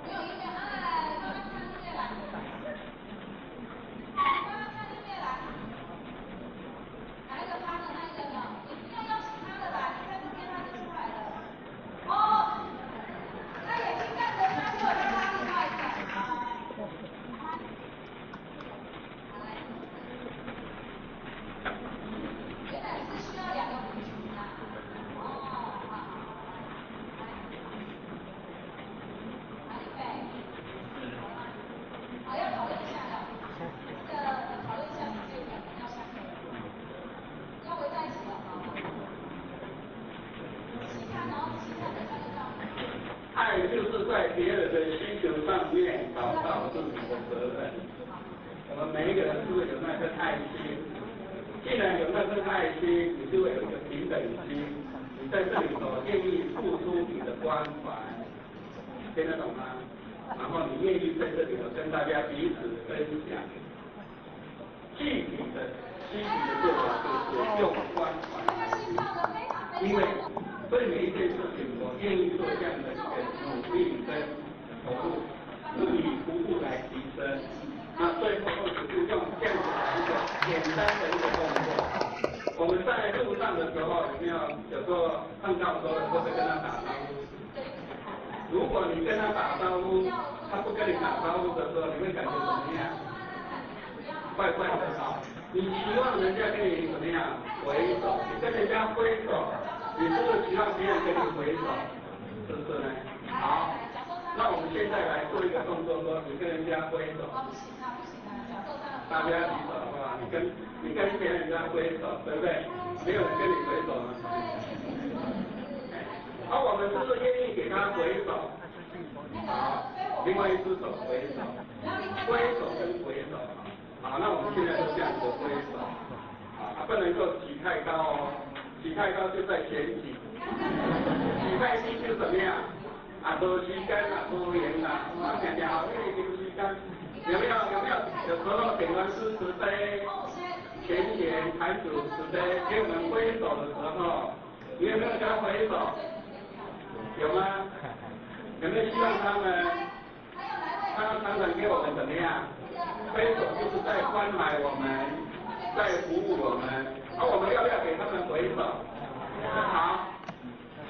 没有音乐，来来来，慢慢唱音乐来，慢慢唱音乐来。哪一个发的？那一个呢？你不要邀请他的啦，你看这边他就出来了。哦，他眼睛看着他，就让他另外一个。好，来。原来是需要两个舞群啊。哦，好，来，来，预备。好，要讨论一下的，这个讨论一下时间，要下课了。要围在一起了，好。仔细看哦，仔细看，等下就到。爱就是在别人的需求上面找到自己的责任。我们每一个人都会有那份爱心，既然有那份爱心，你就会有一个平等心。你在这里头愿意付出你的关怀，听得懂吗？然后你愿意在这里头跟大家彼此分享。具体的做法就是用关怀，因为对每一件事情，我愿意做这样的一个努力跟投入，以服务来提升。那最后就是用这样子的一个简单的一个动作。我们在路上的时候，有没有有时候碰到说会跟他打招呼？如果你跟他打招呼，他不跟你打招呼的时候，你会感觉怎么样？怪怪的啊！你期望人家跟你怎么样挥手？你跟人家挥手，你是不是期望别人跟你挥手？是不是呢？好，那我们现在来做一个动作，说你跟人家挥手。大家举手好不好？你跟别人家挥手，对不对？没有人跟你挥手吗？而我们是不是愿意给他挥手？好，另外一只手挥手，挥手跟挥手。好，那我们现在就这样子挥手，啊，不能够举太高哦，举太高就在前举，举太低就怎么样？啊，无时间啦，无闲啦，啊，常常后面没时间，有没有？有没有？有时候点完师慈悲，前贤坛主慈悲给我们挥手的时候，你有没有跟他挥手？有吗？有没有希望他们？他常常给我们怎么样？挥手就是在关怀我们，在服务我们。而我们要不要给他们挥手？好，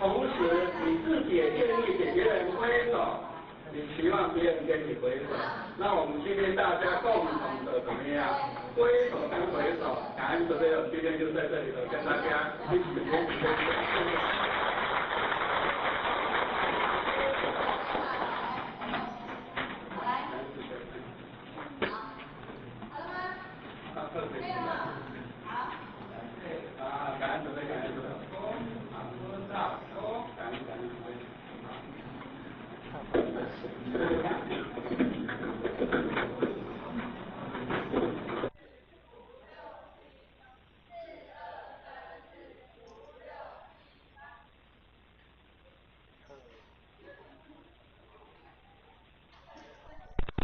同时你自己也愿意给别人挥手，你期望别人跟你挥手。那我们今天大家共同的怎么样？挥手跟挥手，感恩慈悲，我们今天就在这里头跟大家一起分享。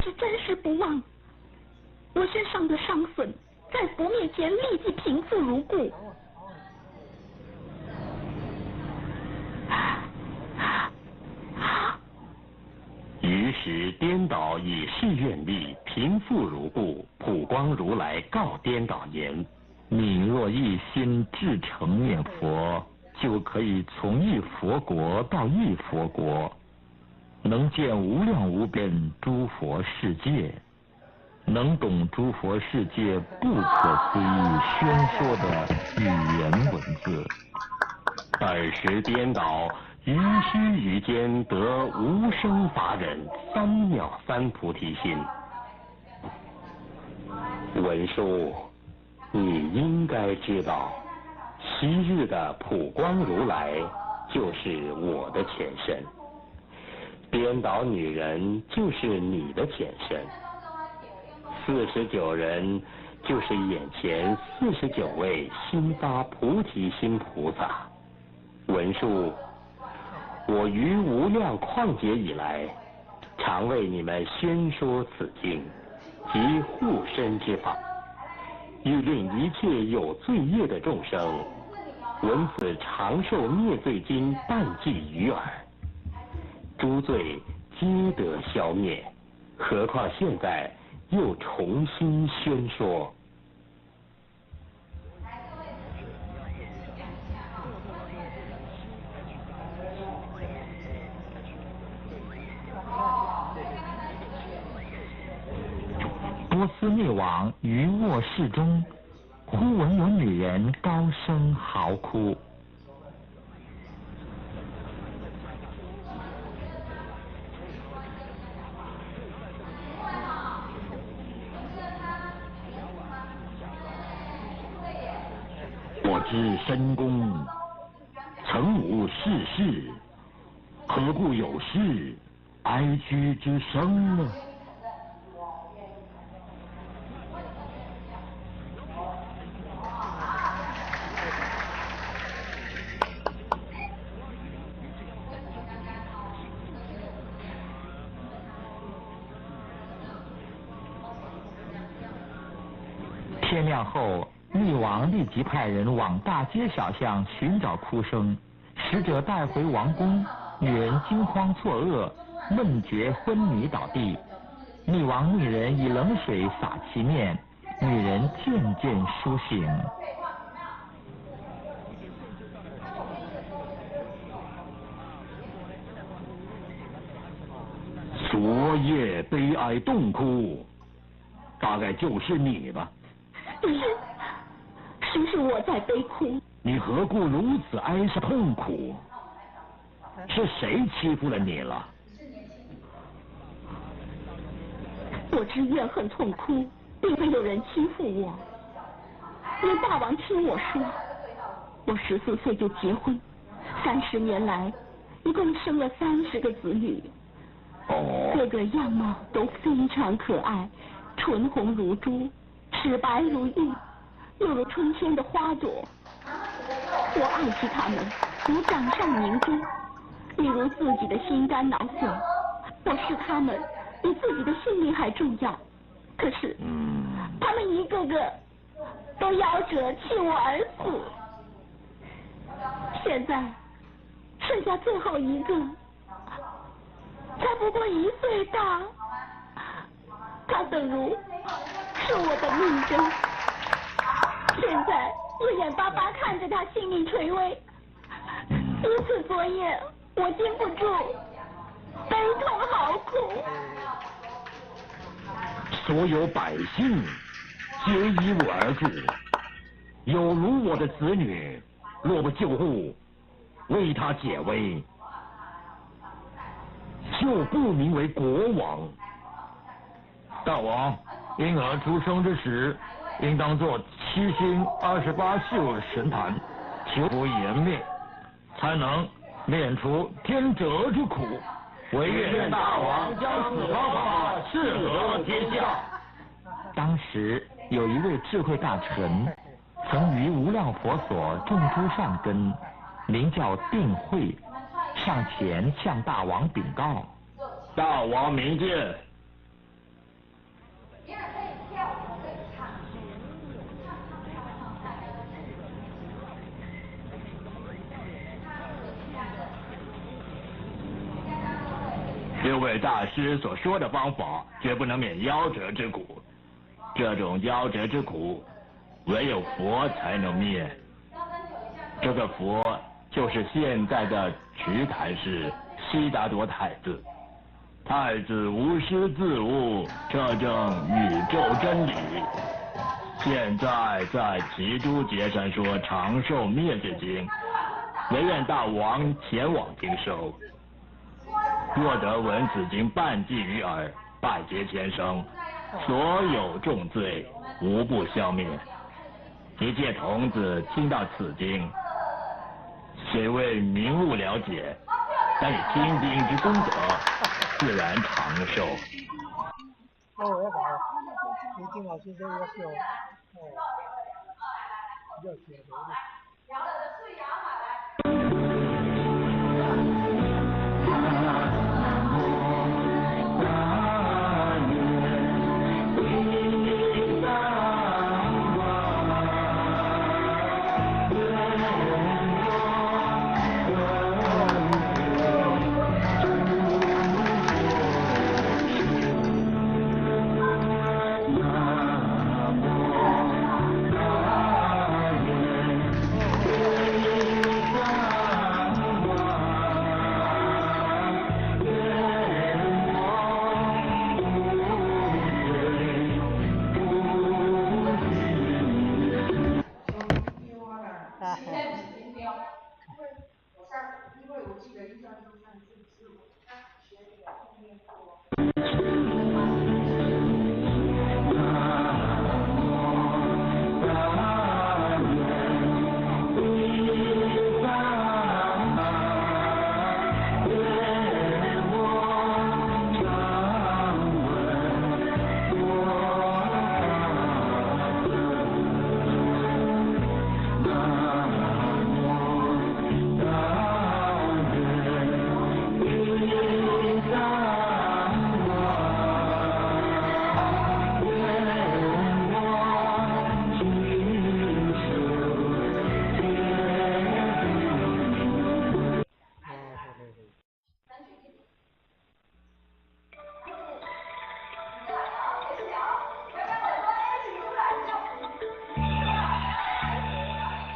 是暂时不忘，我身上的伤损，在佛面前立即平复如故。于时颠倒以誓愿力平复如故，普光如来告颠倒言：你若一心至诚念佛，就可以从一佛国到一佛国。能见无量无边诸佛世界，能懂诸佛世界不可思议宣说的语言文字。尔时颠倒于须臾间得无生法忍三藐三菩提心。文殊，你应该知道，昔日的普光如来就是我的前身，颠倒女人就是你的前身，49人就是眼前49位新发菩提心菩萨。文殊，我于无量旷劫以来，常为你们宣说此经及护身之法，欲令一切有罪业的众生闻此长寿灭罪经半记于耳，诸罪皆得消灭。何况现在又重新宣说。波斯匿王于卧室中，忽闻有女人高声嚎哭。我知深宫曾无世事，何故有事哀居之声呢？天亮后，匿王立即派人往大街小巷寻找哭声，使者带回王宫，女人惊慌错愕，闷绝昏迷倒地。匿王命人以冷水洒其面，女人渐渐苏醒。昨夜悲哀恸哭，大概就是你吧。是，是我在悲哭。你何故如此哀伤痛苦？是谁欺负了你了？我之怨恨痛哭，并非有人欺负我。愿大王听我说，我14岁就结婚，30年来，一共生了30个子女，个个样貌都非常可爱，唇红如珠，齿白如玉，又如春天的花朵。我爱惜他们，如掌上明珠，亦如自己的心肝脑髓。我视他们比自己的性命还重要。可是，他们一个个都夭折弃我而死。现在剩下最后一个，才不过1岁大，他等如是我的命根。现在我眼巴巴看着他性命垂危，如此昨夜我禁不住悲痛嚎哭。所有百姓皆依我而住，有如我的子女，若不救护，为他解危，就不名为国王。大王，婴儿出生之时，应当做7星28宿神坛，求福延命，才能免除天谪之苦。唯愿大王将此方法适合天下。当时有一位智慧大臣，曾于无量佛所种诸善根，名叫定慧，上前向大王禀告：大王明鉴。六位大师所说的方法，绝不能免夭折之苦。这种夭折之苦，唯有佛才能灭。这个佛就是现在的瞿昙氏悉达多太子。太子无师自悟，彻证宇宙真理。现在在齐都节山说长寿灭罪经，唯愿大王前往听收。若得闻此经半记于耳，百劫千生，所有重罪无不消灭。一介童子听到此经，虽未明悟了解，但以听经之功德，自然长寿。哦，我要把李静老师这个秀，哦，要写的。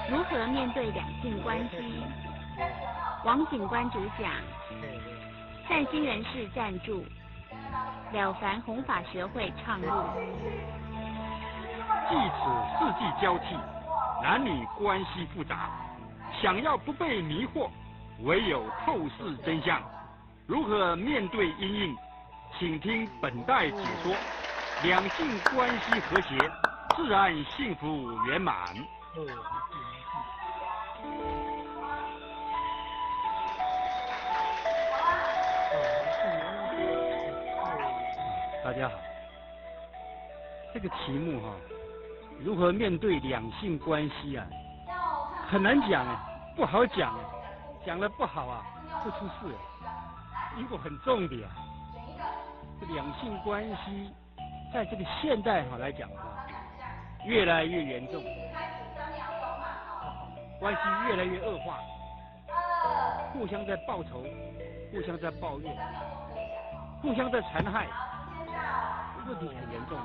如何面对两性关系？王警官主讲，善心人士赞助，了凡弘法学会倡录。即此世纪交替，男女关系复杂，想要不被迷惑，唯有透视真相。如何面对阴影？请听本代解说。两性关系和谐，自然幸福圆满。大家好，这个题目哈，如何面对两性关系啊，很难讲啊，不好讲啊，讲得不好啊，会出事，因果很重的啊。这两性关系在这个现代哈来讲啊，越来越严重，关系越来越恶化，互相在报仇，互相在抱怨，互相在残害。问题很严重，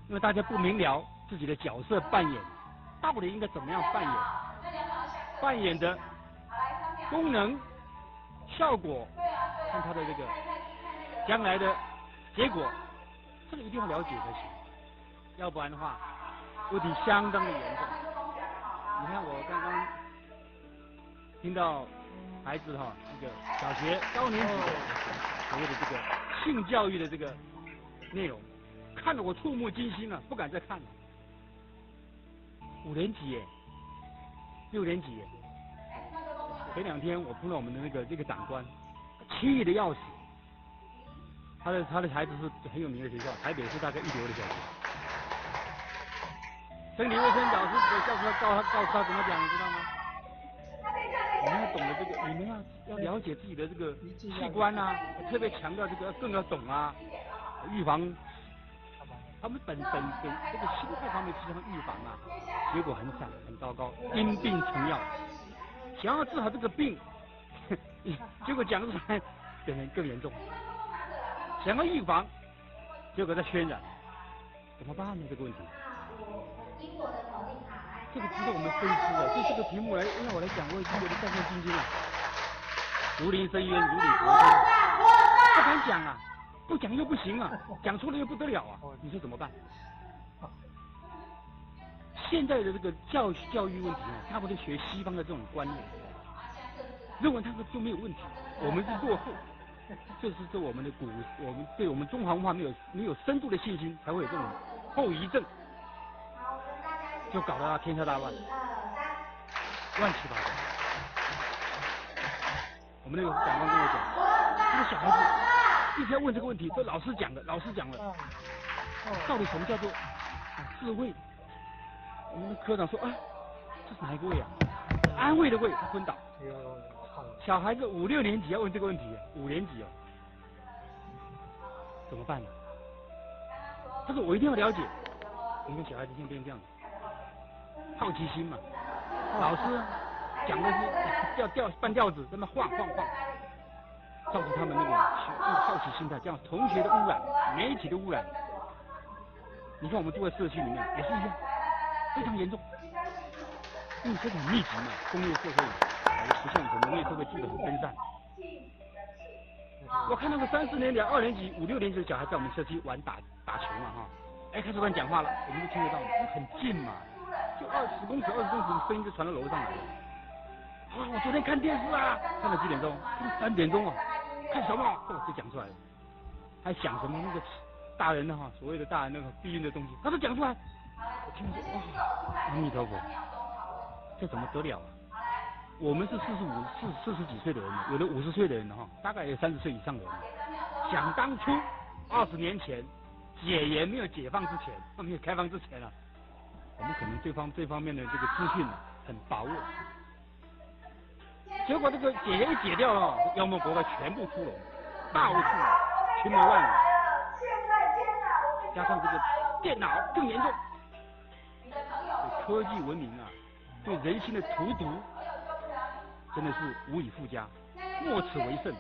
因为大家不明了自己的角色扮演到底应该怎么样扮演，扮演的功能、效果和他的这个将来的结果，这个一定要了解才行，要不然的话，问题相当的严重。你看我刚刚听到孩子哈，这个小学高年级的所谓的这个性教育的这个内容，看得我触目惊心啊，不敢再看了。5年级耶，6年级耶。前2天我碰到我们的那个这个长官，气得要死。他的孩子是很有名的学校，台北市大概1流的小学。生理卫生老师的教师告诉他怎么讲，你知道吗？你们要懂得这个，你们要了解自己的这个器官啊，特别强调这个更要懂啊。预防，他们本这个心态方面实际上预防啊，结果很惨很糟糕，因病成药，想要治好这个病，结果讲出来变成更严重。想要预防，结果在渲染，怎么办呢？这个问题，这个值得我们深思的。就这个题目来让我来讲，我已经觉得战战兢兢了。如临深渊，如履薄冰，不敢讲啊。不讲又不行啊，讲出来又不得了啊，你说怎么办？现在的这个教育问题啊，大部分学西方的这种观念，认为他们就没有问题，我们是落后，这是对我们的我们对我们中华文化没有深度的信心，才会有这种后遗症。就搞得天下大乱，乱七八糟。我们那个长官跟我讲，这个小孩子一直要问这个问题，这老师讲的，老师讲了，到底什么叫做智慧？我们的科长说啊，这是哪一个位啊？安慰的慰，他昏倒。小孩子五六年级要问这个问题，五年级哦，怎么办呢？他说我一定要了解。你看小孩子现在变成这样子，好奇心嘛。老师讲的是吊吊半吊子，在那晃晃晃，造成他们那种好奇心态，这样同学的污染，媒体的污染。你看我们住在社区里面也是一样，非常严重。因为这个很密集嘛，工业社会不像以前农业社会住得很分散。我看那个三四年级、二年级、五六年级的小孩在我们社区玩打打球嘛哈，哎，开始乱讲话了，我们都听得到，因为很近嘛，就20公尺、20公尺，声音就传到楼上来了。啊，我昨天看电视啊，看到几点钟？3点钟哦，看什么？哦，就讲出来了，还想什么那个大人的哈，所谓的大人那个避孕的东西，他都讲出来。我听说，哦，阿弥陀佛，这怎么得了啊？我们是45、40几岁的人，有的50岁的人哈，大概有30岁以上的人。想当初20年前，解严没有解放之前，没有开放之前啊，我们可能这方面的这个资讯很薄弱。结果这个解严一解掉了，妖魔鬼怪全部出笼，到处群魔乱舞，加上这个电脑更严重，科技文明啊，对人心的荼毒。真的是无以复加，莫此为甚。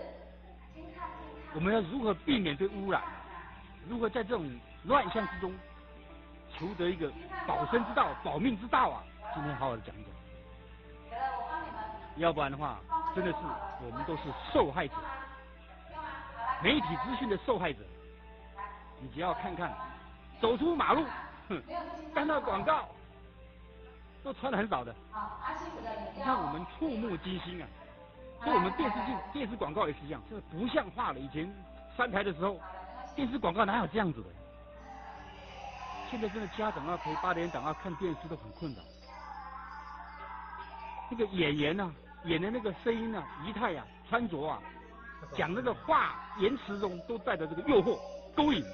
我们要如何避免这污染？如何在这种乱象之中求得一个保身之道、保命之道啊？今天好好的讲一讲。要不然的话，真的是我们都是受害者，媒体资讯的受害者。你只要看看，走出马路，哼，看到广告，都穿的很少的，让我们触目惊心啊！所以我们电视剧、电视广告也是一样，这不像话了。以前三台的时候，电视广告哪有这样子的？现在真的家长要陪八点档啊看电视都很困扰。那个演员呐，演的那个声音啊、仪态啊、穿着啊，讲那个话言辞中都带着这个诱惑、勾引。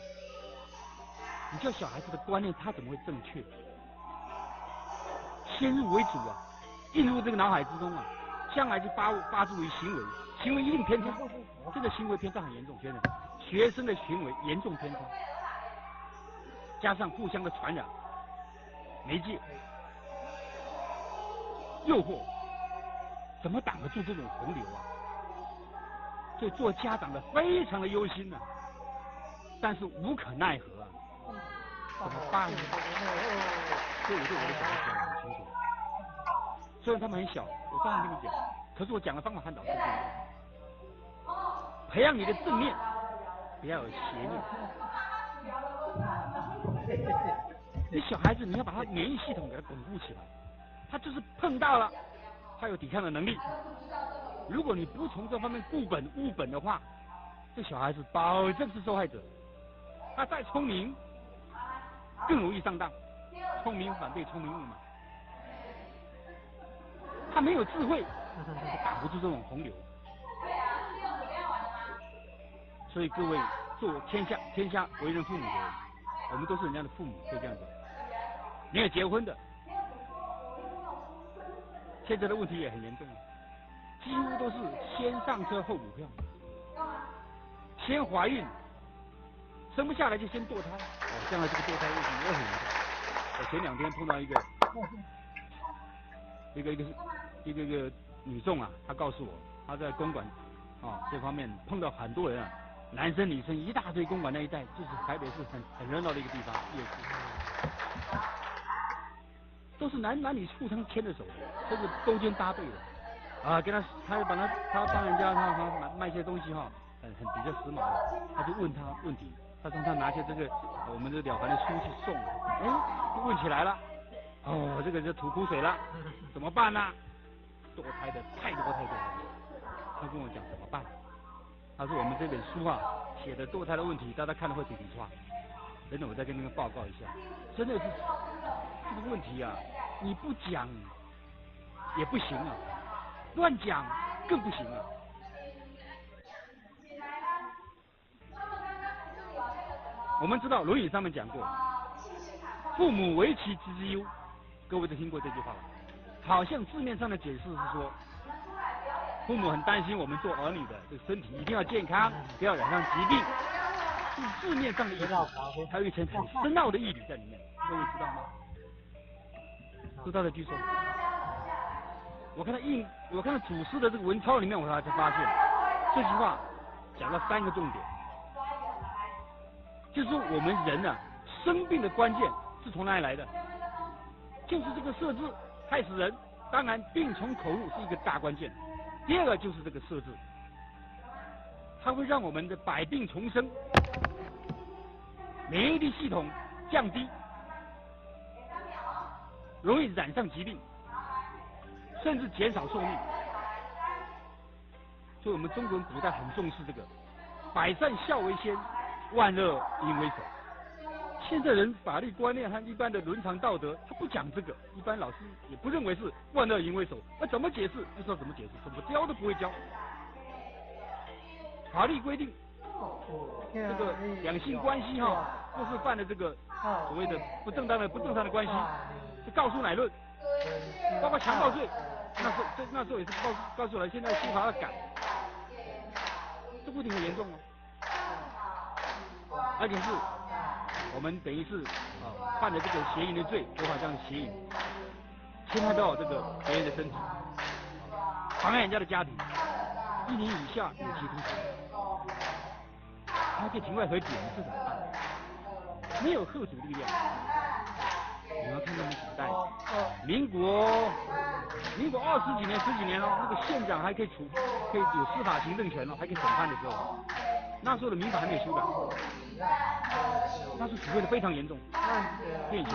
你叫小孩子的观念，他怎么会正确？先入为主啊，进入这个脑海之中啊，将来就发诸于行为，行为一定偏差，这个行为偏差很严重，现在学生的行为严重偏差，加上互相的传染，媒介诱惑，怎么挡得住这种洪流啊？所以做家长的非常的忧心呐，但是无可奈何啊，怎么办呢？所以我对我的小孩讲得很清楚，虽然他们很小，我当然跟你讲，可是我讲的方法和老师不一样。培养你的正念，不要有邪念。你小孩子，你要把他免疫系统给他巩固起来，他就是碰到了，他有抵抗的能力。如果你不从这方面固本务本的话，这小孩子保证是受害者。他再聪明，更容易上当。聪明反被聪明误嘛。他没有智慧，他挡不住这种洪流。所以各位做天下为人父母的人，我们都是人家的父母，可以这样子。没有结婚的，现在的问题也很严重，几乎都是先上车后补票，先怀孕，生不下来就先堕胎。哦，将来这个堕胎问题也很严重。我前两天碰到一个女众啊，她告诉我，她在公馆啊这方面碰到很多人啊，男生女生一大堆，公馆那一带就是台北市很热闹的一个地方，夜市，都是男男女互相牵着手，甚至勾肩搭背的，啊，跟他，他把他他帮人家他他卖卖些东西哈，很比较时髦的，他就问他问题，他说他拿些这个我们这了凡的书去送，哎，就问起来了，哦，这个就吐苦水了，怎么办呢？堕胎的太多太多了，他跟我讲怎么办？他说我们这本书啊写的堕胎的问题，大家看了会抵触。等等，我再跟你们报告一下，真的是这个问题啊，你不讲也不行啊，乱讲更不行啊。我们知道《论语》上面讲过，父母为其职之忧，各位都听过这句话吧？好像字面上的解释是说，父母很担心我们做儿女的这个身体一定要健康，不要染上疾病，是字面上的意思，还有一层很深奥的义理在里面，各位知道吗？知道的举手。我看到祖师的这个文钞里面，我才发现这句话讲了三个重点，就是说我们人啊生病的关键是从哪里来的？就是这个设置害死人，当然病从口入是一个大关键。第二个就是这个设置，它会让我们的百病丛生，免疫力系统降低，容易染上疾病，甚至减少寿命。所以我们中国人古代很重视这个，百善孝为先，万恶淫为首。现在人法律观念和一般的伦常道德，他不讲这个，一般老师也不认为是万恶淫为首。那怎么解释？不知道怎么解释，怎么教都不会教。法律规定，这个两性关系哈，若是犯了这个所谓的不正当的、不正常的关系，是告诉乃论，包括强暴罪，那时候也是告诉了，现在司法要改，这问题很严重哦，而且是我们等于是啊犯了这个邪淫的罪，违法这样邪淫，侵害到这个别人的身体，妨碍人家的家庭，1年以下有期徒刑，还可以庭外和解，这怎么办？没有贺阻力量。你要看他们古代，民国20几年、10几年哦，那个县长还可以可以有司法行政权哦，还可以审判的时候，那时候的民法还没有修改，那时候处分的非常严重，变形。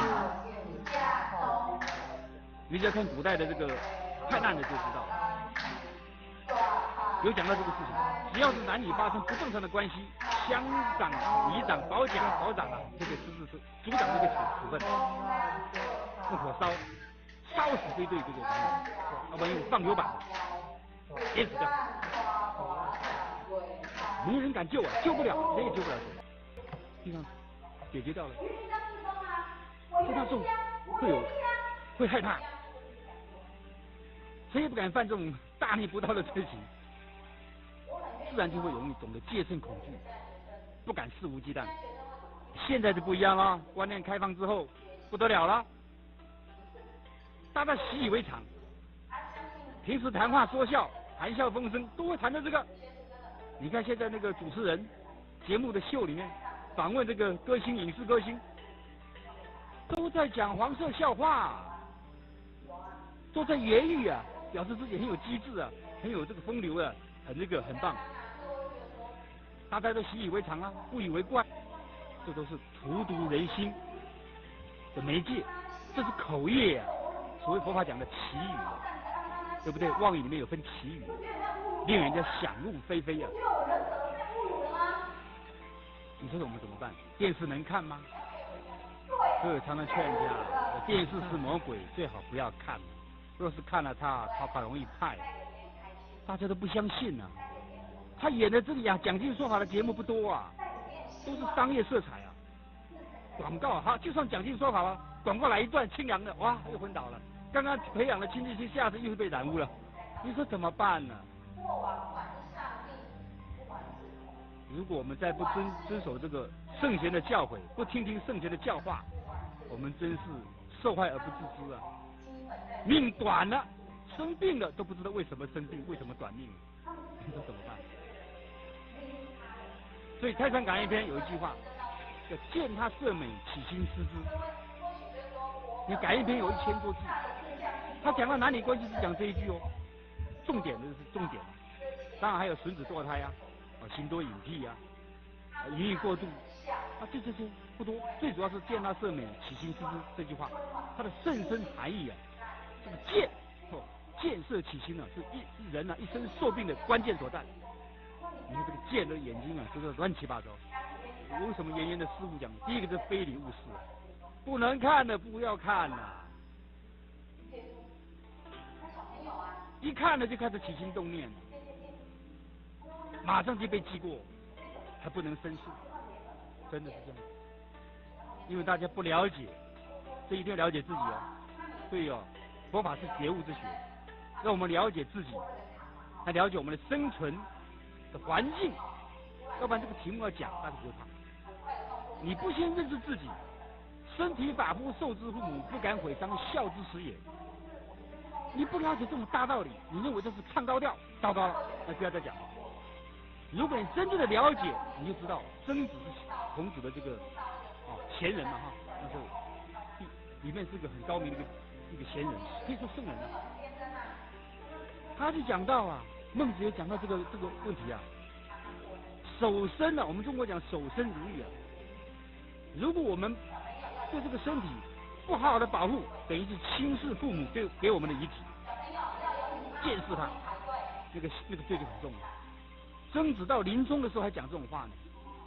你只要看古代的这个判案的就知道了，有讲到这个事情，只要是男女发生不正常的关系，乡长、里长、保甲、保长啊，这个是组长这个处分，用火烧，烧死这对这个男人，要不然用放油板的，淹死掉。没人敢救啊，救不了，谁也救不了谁。地方解决掉了，这大众会害怕，谁也不敢犯这种大逆不道的罪行，自然就会容易懂得戒慎恐惧，不敢肆无忌惮。现在就不一样了，观念开放之后不得了了，大家习以为常，平时谈话说笑、谈笑风生都会谈到这个。你看现在那个主持人节目的秀里面访问这个歌星、影视歌星，都在讲黄色笑话，都在揶揄啊，表示自己很有机智啊，很有这个风流啊，很这个很棒。大家都习以为常啊，不以为怪，这都是荼毒人心的媒介，这是口业啊，所谓佛法讲的綺语啊，对不对？妄语里面有分綺语，令人家想入非非啊。你说我们怎么办？电视能看吗？所以我常常劝人家，电视是魔鬼，最好不要看。若是看了它，它容易派。大家都不相信啊。他演的这个讲经说法的节目不多啊，都是商业色彩啊，广告哈，就算讲经说法了，广告来一段清凉的，哇，又昏倒了。刚刚培养了清净心，下次又被染污了，你说怎么办呢？如果我们再不遵守这个圣贤的教诲，不听听圣贤的教化，我们真是受害而不自知啊！命短了，生病了都不知道为什么生病，为什么短命，你说怎么办？所以《太上感应篇》有一句话，叫“见他色美，起心思之”。你感应篇有1000多字，他讲到男女关系是讲这一句哦，重点的是重点，当然还有损子堕胎啊，心多隐僻啊，淫欲过度啊，这些不多，最主要是见他色美，起心思之这句话，它的甚深含义啊，这个见见色起心呢，是一人啊一生受病的关键所在。你看这个见的眼睛啊，这个乱七八糟，为什么严严的师父讲，第一个是非礼勿视，不能看的不要看呐。一看了就开始起心动念，马上就被记过，还不能申诉，真的是这样。因为大家不了解，这一定要了解自己哦。对哦，佛法是觉悟之学，让我们了解自己，来了解我们的生存的环境。要不然这个题目要讲，大家不会怕。你不先认识自己，身体发肤受之父母，不敢毁伤，孝之始也。你不了解这种大道理，你认为这是唱高调，糟糕了，那不要再讲了。如果你真正的了解，你就知道曾子是孔子的这个贤人嘛哈，那时候里面是个很高明的一个贤人，可以说圣人啊。他就讲到啊，孟子也讲到这个问题啊，守身啊，我们中国讲守身如玉啊。如果我们对这个身体不好好的保护，等于是轻视父母给我们的遗体，贱视他，那个罪就很重了。曾子到临终的时候还讲这种话呢，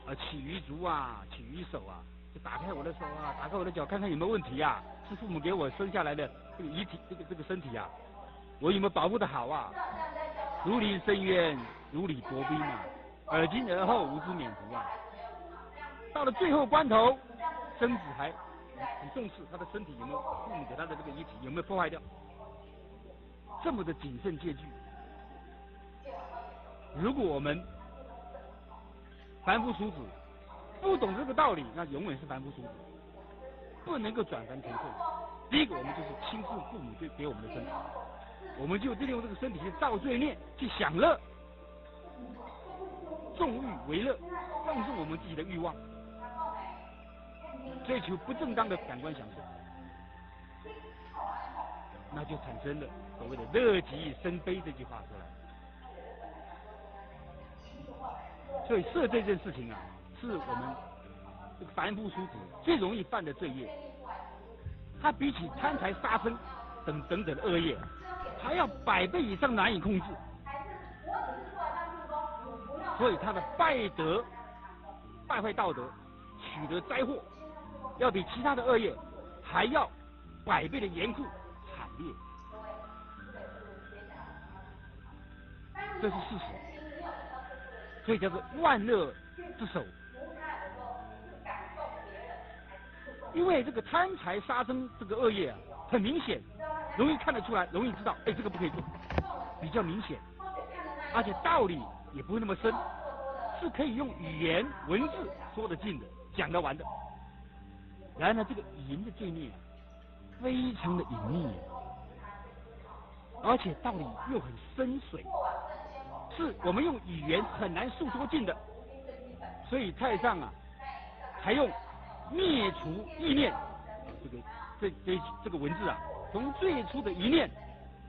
啊，起于足啊，起于手啊，就打开我的手啊，打开我的脚，看看有没有问题啊？是父母给我生下来的这个遗体，这个身体啊，我有没有保护的好啊？如临深渊，如履薄冰啊，尔今尔后，无之免福啊。到了最后关头，曾子还很重视他的身体有没有父母给他的这个遗体有没有破坏掉，这么的谨慎戒惧。如果我们凡夫俗子不懂这个道理，那永远是凡夫俗子，不能够转凡成圣。第一个，我们就是轻视父母对给我们的身体，我们就利用这个身体去造罪孽，去享乐，纵欲为乐，放纵我们自己的欲望，追求不正当的感官享受，那就产生了所谓的乐极生悲这句话出来。所以色这件事情啊，是我们这个凡夫俗子最容易犯的罪业。它比起贪财杀生等等等的恶业，还要百倍以上难以控制。所以他的败德、败坏道德、取得灾祸，要比其他的恶业还要百倍的严酷惨烈，这是事实。所以叫做万恶之首。因为这个贪财杀生这个恶业啊，很明显，容易看得出来，容易知道，哎，这个不可以做，比较明显，而且道理也不会那么深，是可以用语言文字说得尽的，讲得完的。然而这个淫的罪孽非常的隐秘，而且道理又很深邃，是我们用语言很难诉说尽的。所以太上啊，采用灭除意念这个文字啊，从最初的一念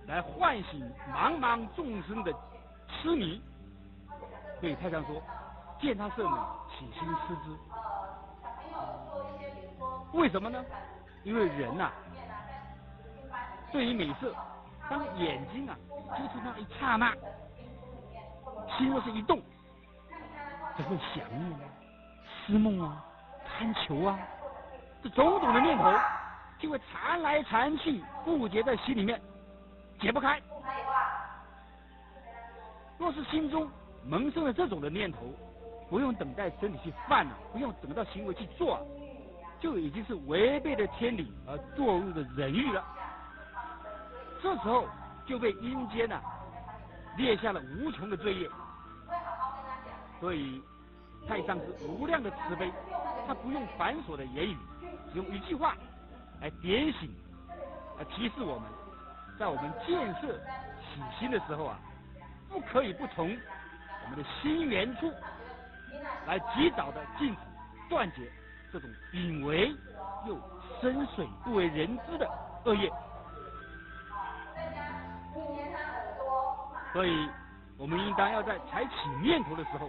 来唤醒茫茫众生的痴迷。所以太上说，见他色美，起心思之。为什么呢？因为人呐，对于美色，当眼睛啊接触那一刹那，心若是一动，就会想念啊、思梦啊、贪求啊，这种种的念头就会缠来缠去，固结在心里面，解不开。若是心中萌生了这种的念头，不用等待身体去犯了，不用等到行为去做，就已经是违背了天理而堕入了人欲了。这时候就被阴间啊列下了无穷的罪业。所以太上是无量的慈悲，他不用繁琐的言语，只用一句话来点醒、来提示我们，在我们建设起心的时候啊，不可以不从我们的心源处来及早的禁止、断绝这种隐为又深邃不为人知的恶业。所以，我们应当要在才起念头的时候，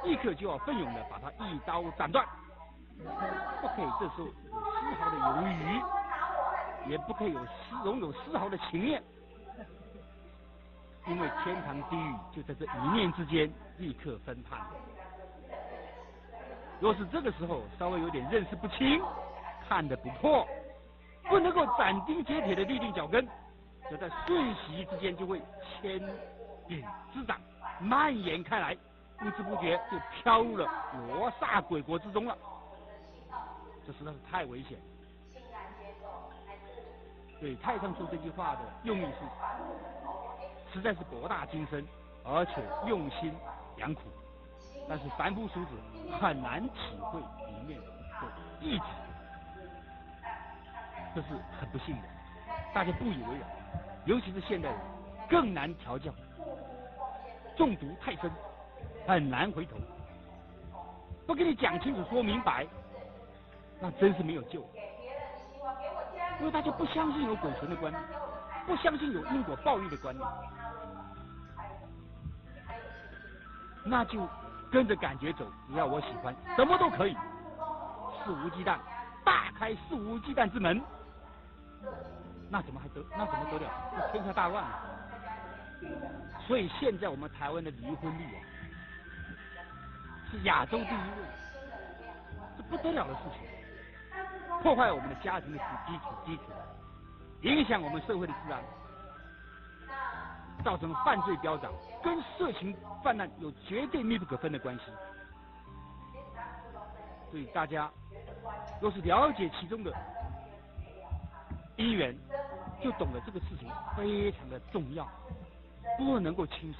立刻就要奋勇的把它一刀斩断，不可以这时候有丝毫的犹豫，也不可以容有丝毫的情念，因为天堂地狱就在这一念之间立刻分判。若是这个时候稍微有点认识不清，看得不破，不能够斩钉截铁的立定脚跟，则在瞬息之间就会牵引滋长，蔓延开来，不知不觉就飘入了罗刹鬼国之中了。这实在是太危险。对，太上说这句话的用意是，实在是博大精深，而且用心良苦。但是凡夫俗子很难体会里面的意旨，这是很不幸的。大家不以为然，尤其是现代人更难调教，中毒太深，很难回头。不给你讲清楚、说明白，那真是没有救。因为大家不相信有鬼神的观念，不相信有因果报应的观念，那就跟着感觉走，只要我喜欢，什么都可以，肆无忌惮，大开肆无忌惮之门，那怎么还得？那怎么得了？那天下大乱了。所以现在我们台湾的离婚率啊，是亚洲第一位，这不得了的事情，破坏我们的家庭的基础，影响我们社会的治安，造成犯罪飙涨，跟色情泛滥有绝对密不可分的关系。所以大家若是了解其中的因缘，就懂得这个事情非常的重要，不能够轻视，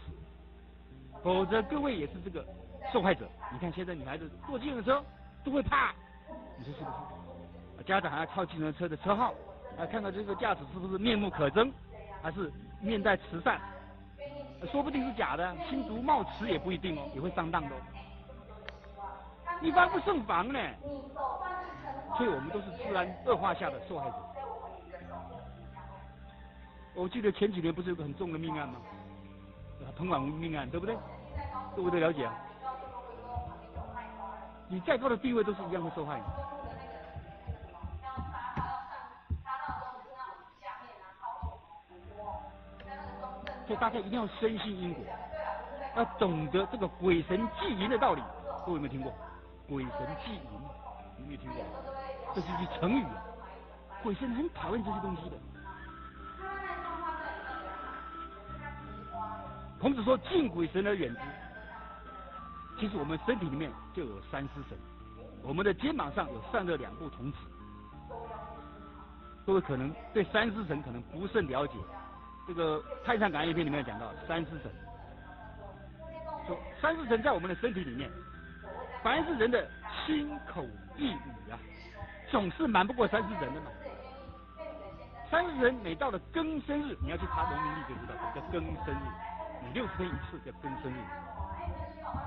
否则各位也是这个受害者。你看现在女孩子坐计程车都会怕，你说是不是？家长还要抄计程车的车号，来看看这个驾驶是不是面目可憎，还是面带慈善，说不定是假的，新竹冒慈也不一定哦，也会上当的哦。你防不胜防呢，所以我们都是治安恶化下的受害者。我记得前几年不是有个很重的命案吗？彭婉如命案，对不对？各位都了解啊。你再高的地位都是一样会受害的。所以大家一定要深信因果，要懂得这个鬼神祭淫的道理。各位有没有听过？鬼神祭淫，有没有听过？这是一句成语啊。鬼神很讨厌这些东西的。孔子说：“敬鬼神而远之。”其实我们身体里面就有三尸神，我们的肩膀上有善恶两部童子。各位可能对三尸神可能不甚了解。这个《太上感应篇》里面讲到三尸神，说三尸神在我们的身体里面，凡是人的心口意语啊，总是瞒不过三尸神的嘛。三尸神每到了庚申日，你要去查农民历就知道，什么叫庚申日，每60天一次叫庚申日，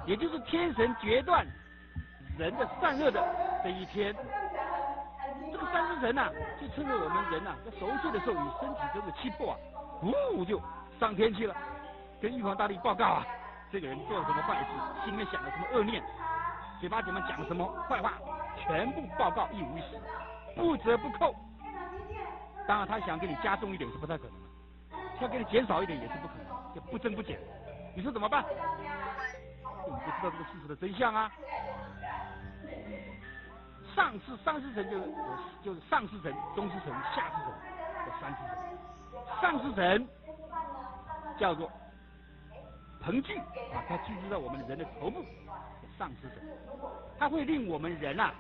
也就是天神决断人的善恶的这一天。这个三尸神呐，就趁着我们人呐在熟睡的时候，以身体中的气魄啊，呜就上天去了，跟玉皇大帝报告啊，这个人做了什么坏事，心里面想了什么恶念，嘴巴里面讲了什么坏话，全部报告一五一十，不折不扣。当然他想给你加重一点是不太可能的，想给你减少一点也是不可能，就不增不减。你说怎么办？你不知道这个事实的真相啊。上师神就是上师神、中师神、下师神，叫三师神。上师神叫做彭聚啊，它居住在我们人的头部，上师神，它会令我们人啊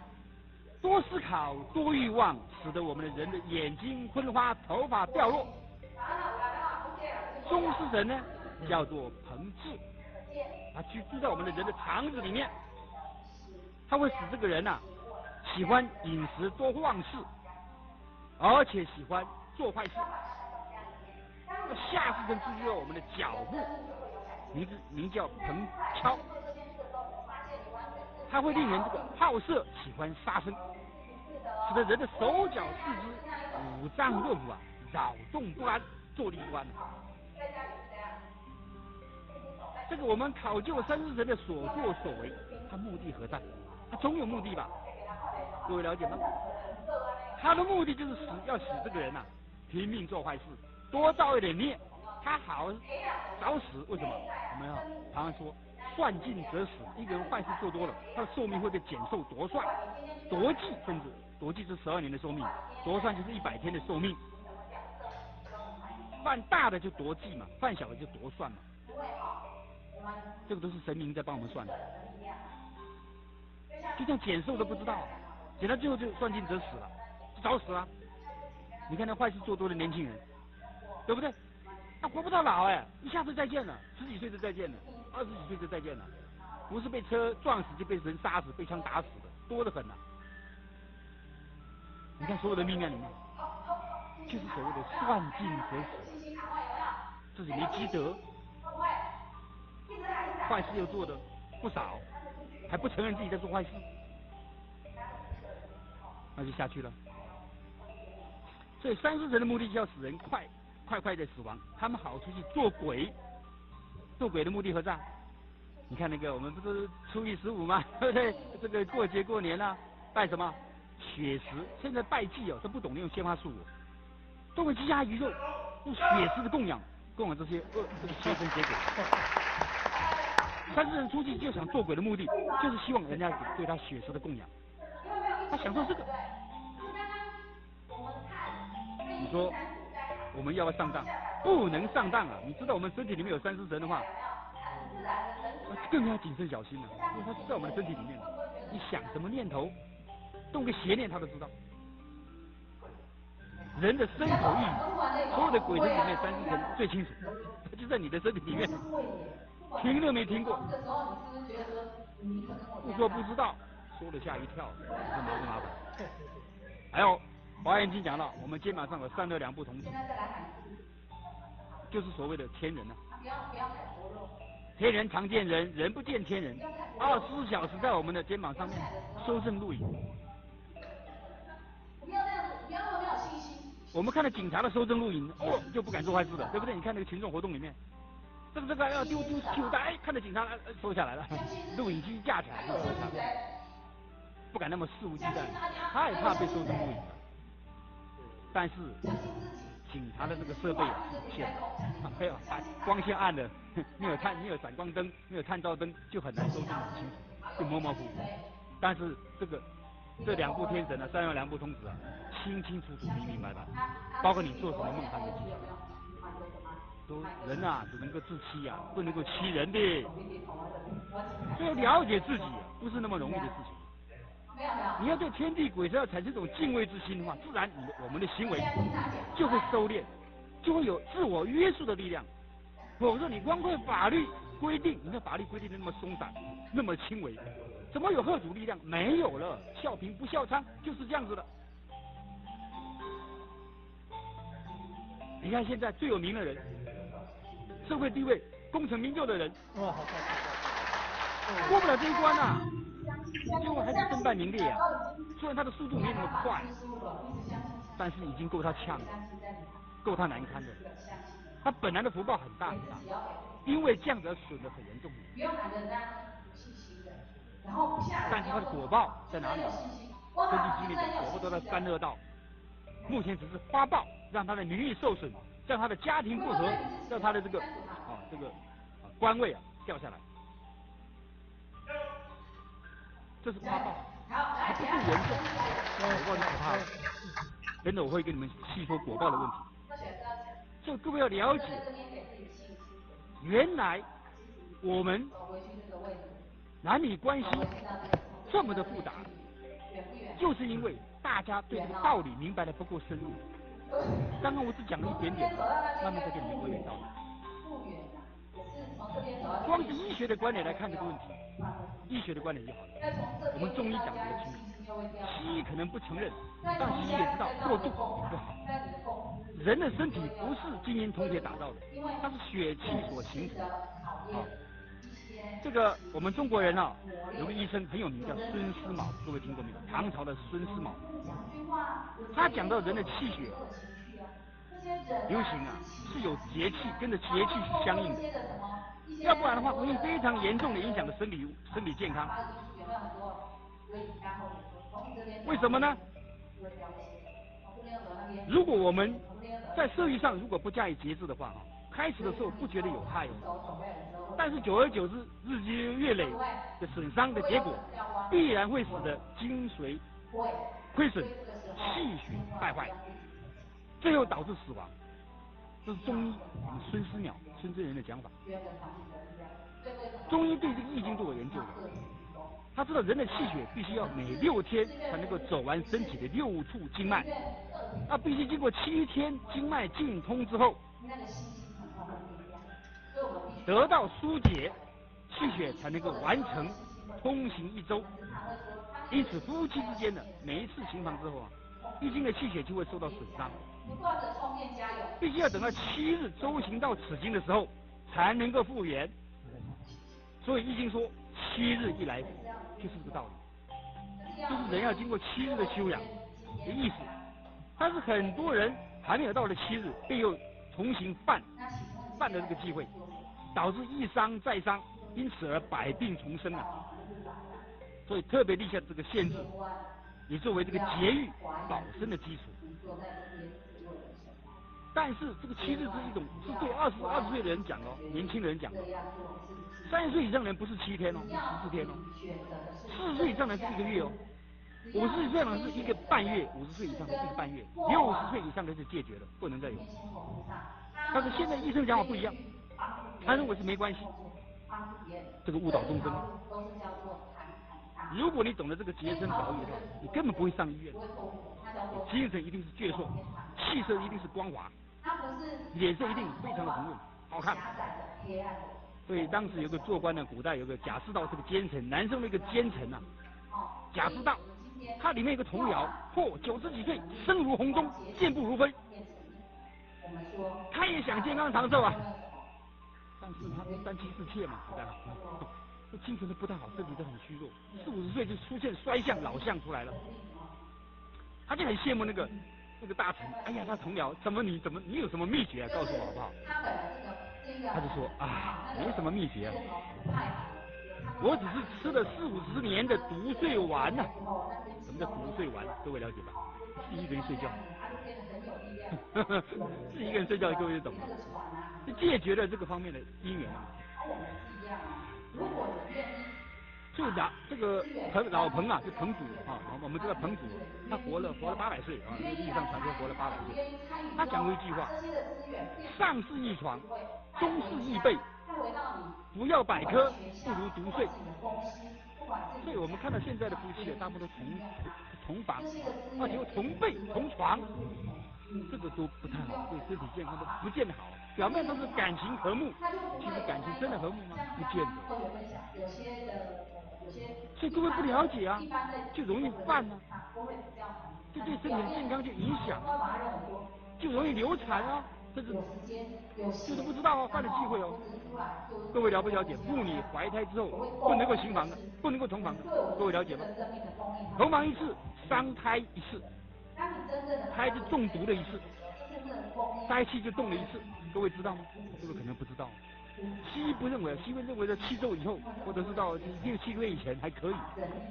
多思考、多欲望，使得我们的人的眼睛昏花、头发掉落。中师神呢叫做彭志，它居住在我们的人的肠子里面，它会使这个人啊喜欢饮食多忘事，而且喜欢做坏事。那下师神居住在我们的脚部，名叫彭敲，它会令人这个好色，喜欢杀生，使得人的手脚四肢、五脏六腑啊扰动不安，坐立不安。这个我们考究三尸神的所作所为，他目的何在？他总有目的吧？各位了解吗？他的目的就是要使这个人呐拼命做坏事，多造一点孽，他好早死。为什么？我们要常常说算尽则死。一个人坏事做多了，他的寿命会被减寿夺算，夺计，甚至夺计是12年的寿命，夺算就是100天的寿命。犯大的就夺计嘛，犯小的就夺算嘛。这个都是神明在帮我们算的。就像减寿都不知道，减到最后就算尽则死了，就早死了。你看那坏事做多的年轻人，对不对？他活不到老哎，一下子再见了，10几岁就再见了，20几岁就再见了，不是被车撞死就被人杀死、被枪打死的，多得很呐。你看所有的命案里面，就是所谓的算尽则死，自己没积德，坏事又做的不少，还不承认自己在做坏事，那就下去了。所以三尸神的目的就要使人快快的死亡，他们好出去做鬼，做鬼的目的何在？你看那个我们不是初一十五吗？对不对？这个过节过年啊，拜什么？血食。现在拜祭哦，都不懂得用鲜花素果，都会鸡鸭鱼肉，用血食的供养，供养这些恶这个邪神邪鬼。三尸神出去就想做鬼的目的，就是希望人家对他血食的供养，他享受这个。你说我们要不要上当？不能上当啊！你知道我们身体里面有三尸神的话，更要谨慎小心了，因为他是在我们的身体里面。你想什么念头，动个邪念，他都知道。人的身口意，所有的鬼神里面，三尸神最清楚，他就在你的身体里面，听都没听过，不说不知道，说了吓一跳，这麻不麻烦？还有。华严经讲到，我们肩膀上有3恶2不同子，就是所谓的天人啊。天人常见人，人不见天人。24小时在我们的肩膀上面收证录影。我们看到警察的收证录影，哦，就不敢做坏事了，对不对？你看那个群众活动里面，这个要丢球袋，哎，看到警察收下来了，录影机架起来就收下来，不敢那么肆无忌惮，害怕被收证录影了。但是警察的这个设备啊是有限的，没有光线暗的，没有闪光灯，没有探照灯，就很难收证很清楚，就模模糊糊。但是这2部天神啊，3恶2部通子啊，清清楚楚、明明白白，包括你做什么梦，他都记得。都人啊，只能够自欺啊，不能够欺人的。所以了解自己不是那么容易的事情。你要对天地鬼神要产生这种敬畏之心的话，自然我们的行为就会收敛，就会有自我约束的力量。否则你光会法律规定，你看法律规定的那么松散，那么轻微，怎么有吓阻力量？没有了，笑贫不笑娼就是这样子的。你看现在最有名的人，社会地位、功成名就的人，过不了这一关啊。最后还是身败名裂啊！虽然他的速度没那么快，但是已经够他呛了，够他难堪的。他本来的福报很大很大，因为这样子而损得很严重。但是他的果报在哪里？根据经典讲，果报都在3恶道。目前只是花报，让他的名誉受损，让他的家庭不和，让他的这个官位啊掉下来。这是花报，它不是严重，果报就可怕了。等等，我会跟你们细说果报的问题。所以各位要了解，原来我们男女关系这么的复杂，就是因为大家对这个道理明白的不够深入。刚刚我只讲了一点点，慢慢再给你们娓娓道来。光是医学的观点来看这个问题。医学的观点就好了，我们中医讲得比较清楚，西医可能不承认，但西医也知道过度也不好。人的身体不是金银铜铁打造的，它是血气所形成。啊，这个我们中国人啊，有个医生很有名，叫孙思邈，各位听过没有？唐朝的孙思邈，他讲到人的气血流行啊，是有节气，跟着节气是相应的。要不然的话，会非常严重的影响的生理健康。为什么呢？如果我们在色欲上如果不加以节制的话，开始的时候不觉得有害哦，但是久而久之，日积月累的损伤的结果，必然会使得精髓亏损、气血败坏，最后导致死亡。这是中医我们孙思邈、孙真人的讲法。中医对这个易经都有研究的，他知道人的气血必须要每6天才能够走完身体的六处经脉，那必须经过7天经脉尽通之后，得到疏解，气血才能够完成通行一周。因此，夫妻之间的每一次行房之后啊，易经的气血就会受到损伤，必须要等到7日周行到此经的时候，才能够复原。所以易经说七日一来，就是这个道理，就是人要经过七日的修养的意思。但是很多人还没有到了七日，便又重新犯的这个忌讳，导致一伤再伤，因此而百病丛生啊。所以特别立下这个限制，以作为这个节欲保身的基础。但是这个七日是一种，是对20岁的人讲哦，年轻人讲的。30岁以上的人不是7天哦，14天哦。40岁以上的是一个月哦，50岁以上的是一个半月，50岁以上的一个半月，60岁以上的是戒绝了，不能再有。但是现在医生讲法不一样，他认为是没关系，这个误导众生。如果你懂得这个洁身保育的话，你根本不会上医院，你精神一定是矍铄，气色一定是光滑，脸色一定非常的红润，好看。所以当时有个做官的，古代有个贾似道是个奸臣，南宋的一个奸臣呐，贾似道，他里面有个同僚，嚯，90几岁，声如洪钟，健步如飞，他也想健康长寿啊，但是他三妻四妾嘛，对吧？精神都不太好，身体都很虚弱，四五十岁就出现衰相、老相出来了。他就很羡慕那个大臣，哎呀，他同僚，怎么你怎么你有什么秘诀啊？告诉我好不好？他就说啊，没什么秘诀啊，我只是吃了四五十年的独睡丸呐。什么叫独睡丸？各位了解吧？自己一个人睡觉，自己一个人睡觉，各位就懂了，就解决了这个方面的因缘了。所以讲这个彭老彭啊，就彭祖啊，我们知道彭祖，他活了800岁啊，历史上传说活了八百岁。他讲过一句话：上士易床，中士易被，服药百科，不如独睡。所以我们看到现在的夫妻啊，大部分都同房，而且又同被同床，这个都不太好，对身体健康都不见得好。表面都是感情和睦，其实感情真的和睦吗？不见得。所以各位不了解啊，就容易犯啊，就对身体健康就影响，就容易流产啊，甚至就是不知道哦，犯了忌讳哦。各位了不了解？妇女怀胎之后不能够行房的，不能够同房的，各位了解吗？同房一次伤胎一次，胎就中毒了一次，胎气就动了一次，各位知道吗？各位可能不知道。西医不认为，西医认为在7周以后，或者是到六七个月以前还可以，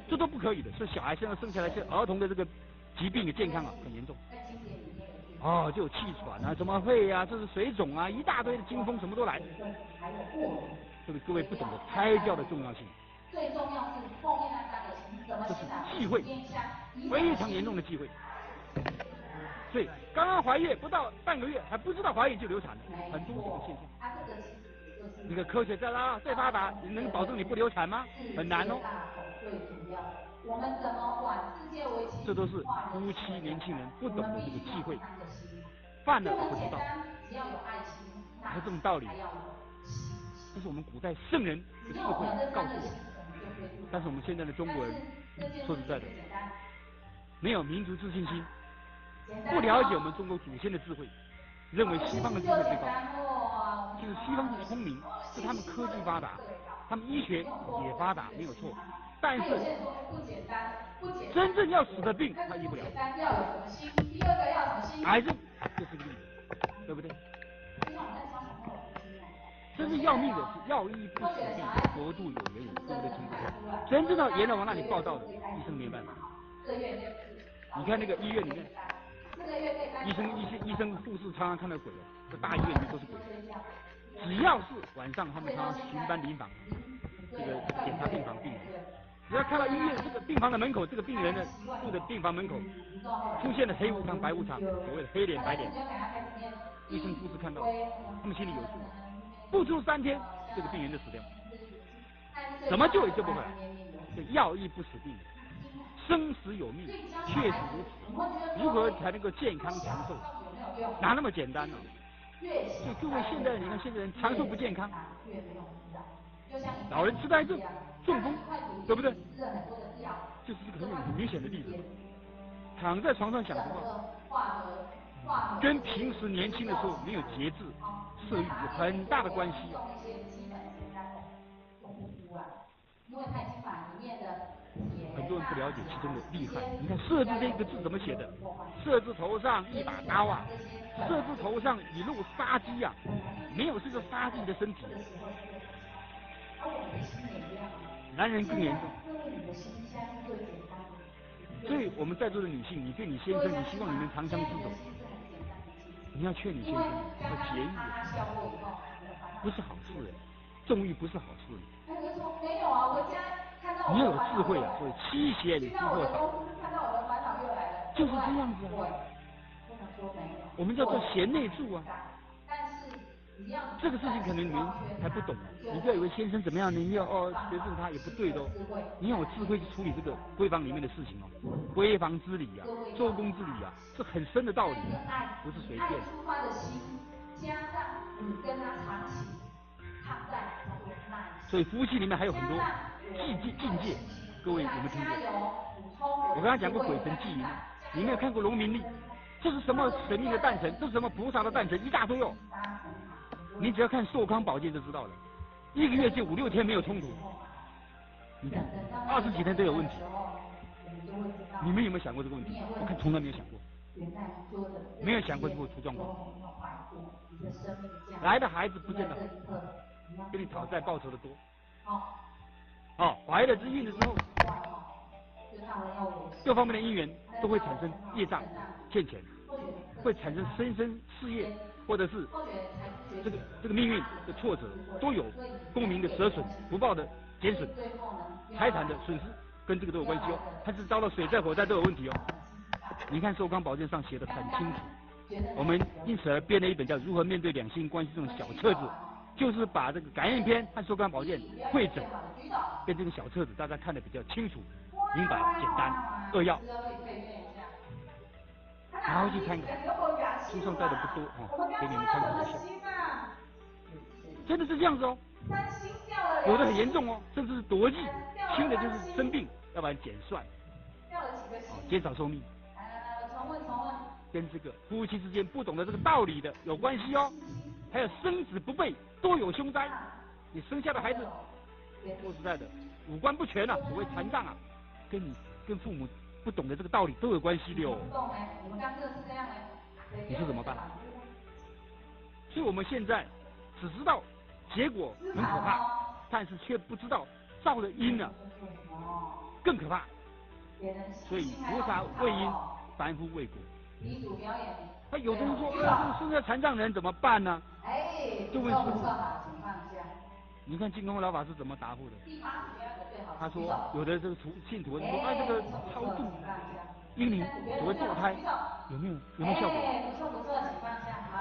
这都不可以的。所以小孩现在生下来，是儿童的这个疾病的健康啊很严重。哦，就有气喘啊，什么肺啊，这是水肿啊，一大堆的惊风什么都来。这个各位不懂得胎教的重要性。这是忌讳，非常严重的忌讳。所以刚刚怀孕不到半个月，还不知道怀孕就流产了，很多这个现象。那个科学再拉再发达，你能保证你不流产吗？很难哦。这都是夫妻年轻人不懂得这个忌讳，犯了不知道。还有这种道理，这是我们古代圣人的智慧告诉我们。但是我们现在的中国人，说实在的，没有民族自信心，不了解我们中国祖先的智慧，认为西方的智慧最高。其实西方是聪明，是他们科技发达，他们医学也发达，没有错。但是真正要死的病，他医不了。癌症就是个例子，对不对？真正要命的是药医不死病，国度有缘人，对不对？听过？真正到阎罗王那里报到的，医生没办法。你看那个医院里面，医生、医生、医生、护士常常看到鬼哦。这大医院里面都是鬼。只要是晚上他们常常巡班临房，这个检查病房病人，只要看到医院这个病房的门口，这个病人的住的病房门口出现了黑无常、白无常，所谓的黑脸白脸，医生护士看到，他们心里有数，不出3天，这个病人就死掉。怎么救也救不回来，这药医不死病人，生死有命，确实如此。如何才能够健康长寿？哪那么简单呢？所以各位现在你看现在人长寿不健康，老人痴呆症、中风，对不对？就是这个很明显的例子。躺在床上想什么？跟平时年轻的时候没有节制、色欲有很大的关系。很多人不了解其中的厉害。你看“色”字这个字怎么写的？色字头上一把刀啊，色字头上一路杀机啊，没有这个杀自己的身体。男人更严重。所以我们在座的女性，你对你先生，你希望你们长相厮守，你要劝你先生要节欲，不是好事哎，纵欲不是好事。你要有智慧啊，所以七贤之祸少，就是这样子啊。我们叫做贤内助啊。这个事情可能你们还不懂，你不要以为先生怎么样，你要哦随顺他也不对的哦。你要有智慧去处理这个闺房里面的事情哦，闺房之礼啊，周公之礼啊，是很深的道理，不是随便。所以夫妻里面还有很多境界，各位有没有听过？我刚刚讲过鬼神祭淫，你没有看过农民历？这是什么神明的诞辰？这是什么菩萨的诞辰？一大堆哦。你只要看《寿康宝鉴》就知道了，一个月就5、6天没有冲突，你看20几天都有问题。你们有没有想过这个问题？我看从来没有想过，没有想过就会出状况。来的孩子不见得好，跟你讨债报仇的多。哦，怀了之孕了之后，各方面的因缘都会产生业障、欠钱，会产生生生事业。或者是这个命运的挫折都有，功名的折损、福报的减损、财产的损失，跟这个都有关系哦。他是遭到水灾、火灾都有问题哦。你看《寿康宝鉴》上写的很清楚，我们因此而编了一本叫《如何面对两性关系》这种小册子，就是把这个感应篇和《寿康宝鉴》汇整，变成个小册子，大家看得比较清楚、明白、简单、扼要。然后去看看，书上带的不多哦，给你们参考一下。真的是这样子哦，有的很严重哦，甚至是夺气，轻的就是生病，要不然减算，减少寿命。跟这个夫妻之间不懂得这个道理的有关系哦。还有生子不备，多有凶灾。你生下的孩子，说实在的，五官不全啊，所谓残障啊，跟你跟父母不懂得这个道理都有关系的哦。你说怎么办？所以我们现在只知道结果很可怕，但是却不知道造的因呢更可怕。所以菩萨为因，凡夫为果。他有的人说，这个生下残障人怎么办呢？就问师父。你看净空老法师怎么答复的？他说，有的这个信徒说，啊，这个超度婴灵，所谓堕胎，有没有效果？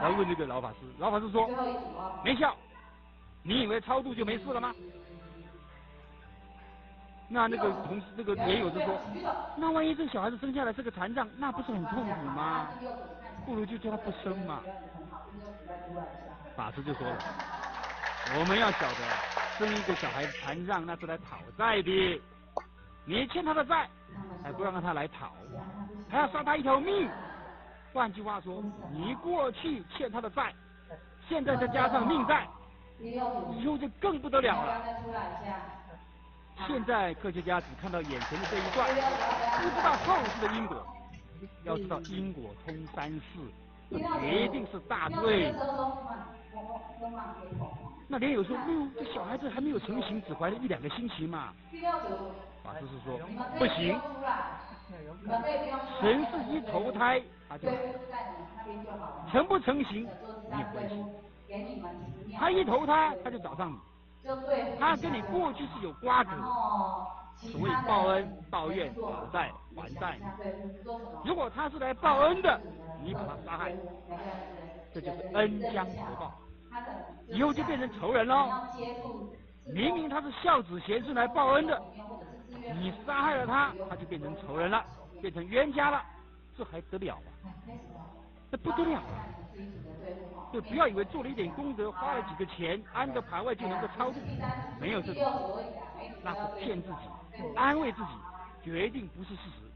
来问这个老法师，老法师说没效。你以为超度就没事了吗？那个同事那个也有就说，那万一这个小孩子生下来是个残障，那不是很痛苦吗？不如就叫他不生嘛。法师就说了，我们要晓得，生一个小孩子残障，那是来讨债的，你欠他的债，还不让他来讨，还要杀他一条命。换句话说，你过去欠他的债，现在再加上命债，以后就更不得了了。现在科学家只看到眼前的这一段，不知道后世的因果。要知道因果通三世，这决定是大罪。那连友说，这小孩子还没有成型，只怀了1、2个星期嘛。法师是说不行，神是一投胎，他就成不成形没有关系。他一投胎，他就找上你，他跟你过去是有瓜葛，所谓报恩、报怨、讨债、还债。如果他是来报恩的，你把他杀害，这就是恩将仇报，以后就变成仇人喽。明明他是孝子贤孙来报恩的，你杀害了他，他就变成仇人了，变成冤家了，这还得了啊？这不得了啊！就不要以为做了一点功德，花了几个钱，安个牌位就能够超度，没有这种，那是骗自己，安慰自己，决定不是事实。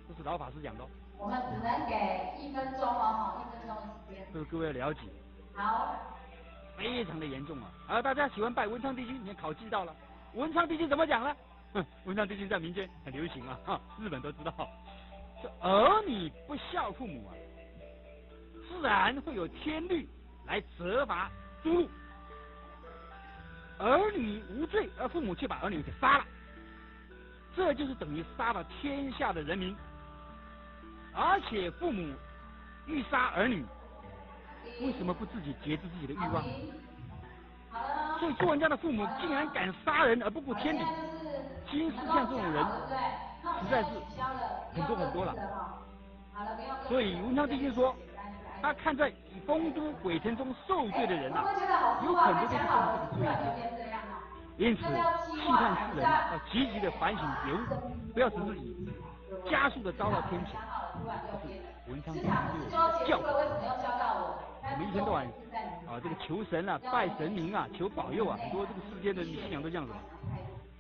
这是老法师讲的。我们只能给一分钟哦，一分钟的时间。这个各位要了解。好。非常的严重啊！而大家喜欢拜文昌帝君，你看考记到了，文昌帝君怎么讲呢？文昌帝君在民间很流行啊，哈，日本都知道。这儿女不孝父母啊，自然会有天律来责罚诛戮。儿女无罪，而父母却把儿女给杀了，这就是等于杀了天下的人民。而且父母欲杀儿女，为什么不自己节制自己的欲望？所以做人家的父母竟然敢杀人而不顾天理，今世像这种人实在是很多很多了。所以文昌帝君说，他看在丰都鬼城中受罪的人啊，有很多都是受这个罪的。因此，期盼世人要积极的反省觉悟，不要使自己加速的遭到天谴。这是文昌帝君对我们的教诲。我们一天到晚啊，这个求神啊，拜神明啊，求保佑啊，很多这个世间的信仰都这样子，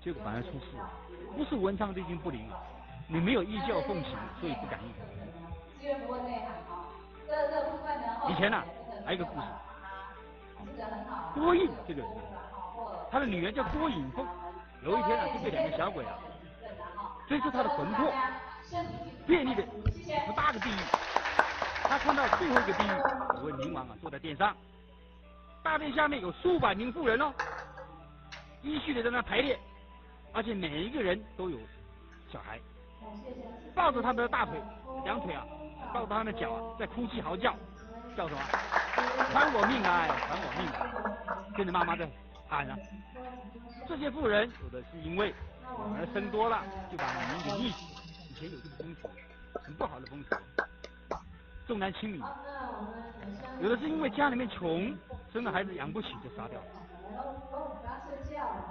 结果反而出事了。不是文昌帝君不灵啊，你没有依教奉行，所以不感应。以前呢，还有一个故事，郭应这个人，他的女儿叫郭引凤，有一天呢，就被两个小鬼啊追出他的魂魄，便利的18个地狱。他看到最后一个地狱，有位冥王啊坐在殿上，大殿下面有数百名妇人哦，依序的在那排列，而且每一个人都有小孩，抱着他们的大腿、两腿啊，抱着他们的脚啊，在哭泣嚎叫，叫什么？还我命啊！还我命啊！跟着妈妈在喊啊。这些妇人有的是因为女儿生多了，就把女儿给溺死。以前有这个风俗，很不好的风俗，重男轻女。有的是因为家里面穷，生了孩子养不起就杀掉了。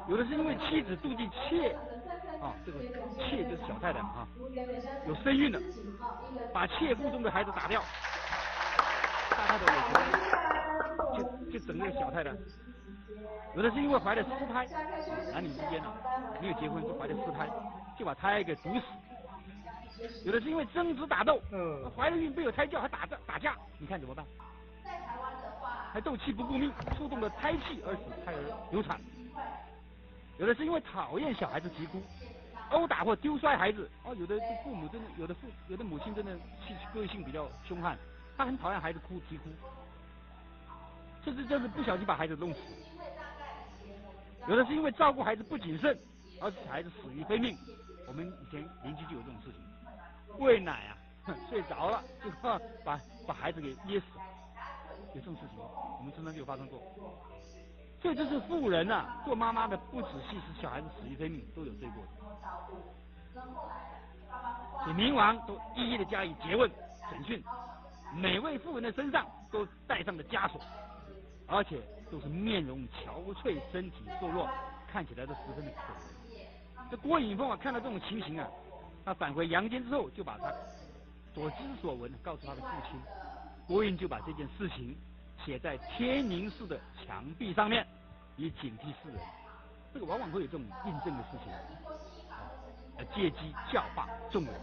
有的是因为妻子妒忌妾，啊，这个妾就是小太太嘛，啊，有身孕的，把妾腹中的孩子打掉，大太太有钱，就整个小太太。有的是因为怀了私胎，男女之间呢没有结婚就怀了私胎，就把胎给毒死。有的是因为争执打斗，怀了孕被有胎教还打架，你看怎么办？还斗气不顾命，触动了胎气而使胎儿流产。有的是因为讨厌小孩子啼哭，殴打或丢摔孩子。哦，有的父母真的，有的母亲真的个性比较凶悍，他很讨厌孩子哭啼哭，甚至就是不小心把孩子弄死。有的是因为照顾孩子不谨慎，而使孩子死于非命。我们以前邻居就有这种事情，喂奶啊，睡着了就把孩子给噎死了，有这种事情，我们村庄就有发生过。所以这是妇人啊，做妈妈的不仔细，使小孩子死于非命，都有罪过的。所以冥王都一一的加以诘问、审讯，每位妇人的身上都带上了枷锁，而且都是面容憔悴、身体瘦弱，看起来都十分的可怜。这郭引凤啊，看到这种情形啊，他返回阳间之后，就把他所知所闻告诉他的父亲。郭应就把这件事情写在天宁寺的墙壁上面，以警惕世人。这个往往会有这种印证的事情，啊，借机教化众人。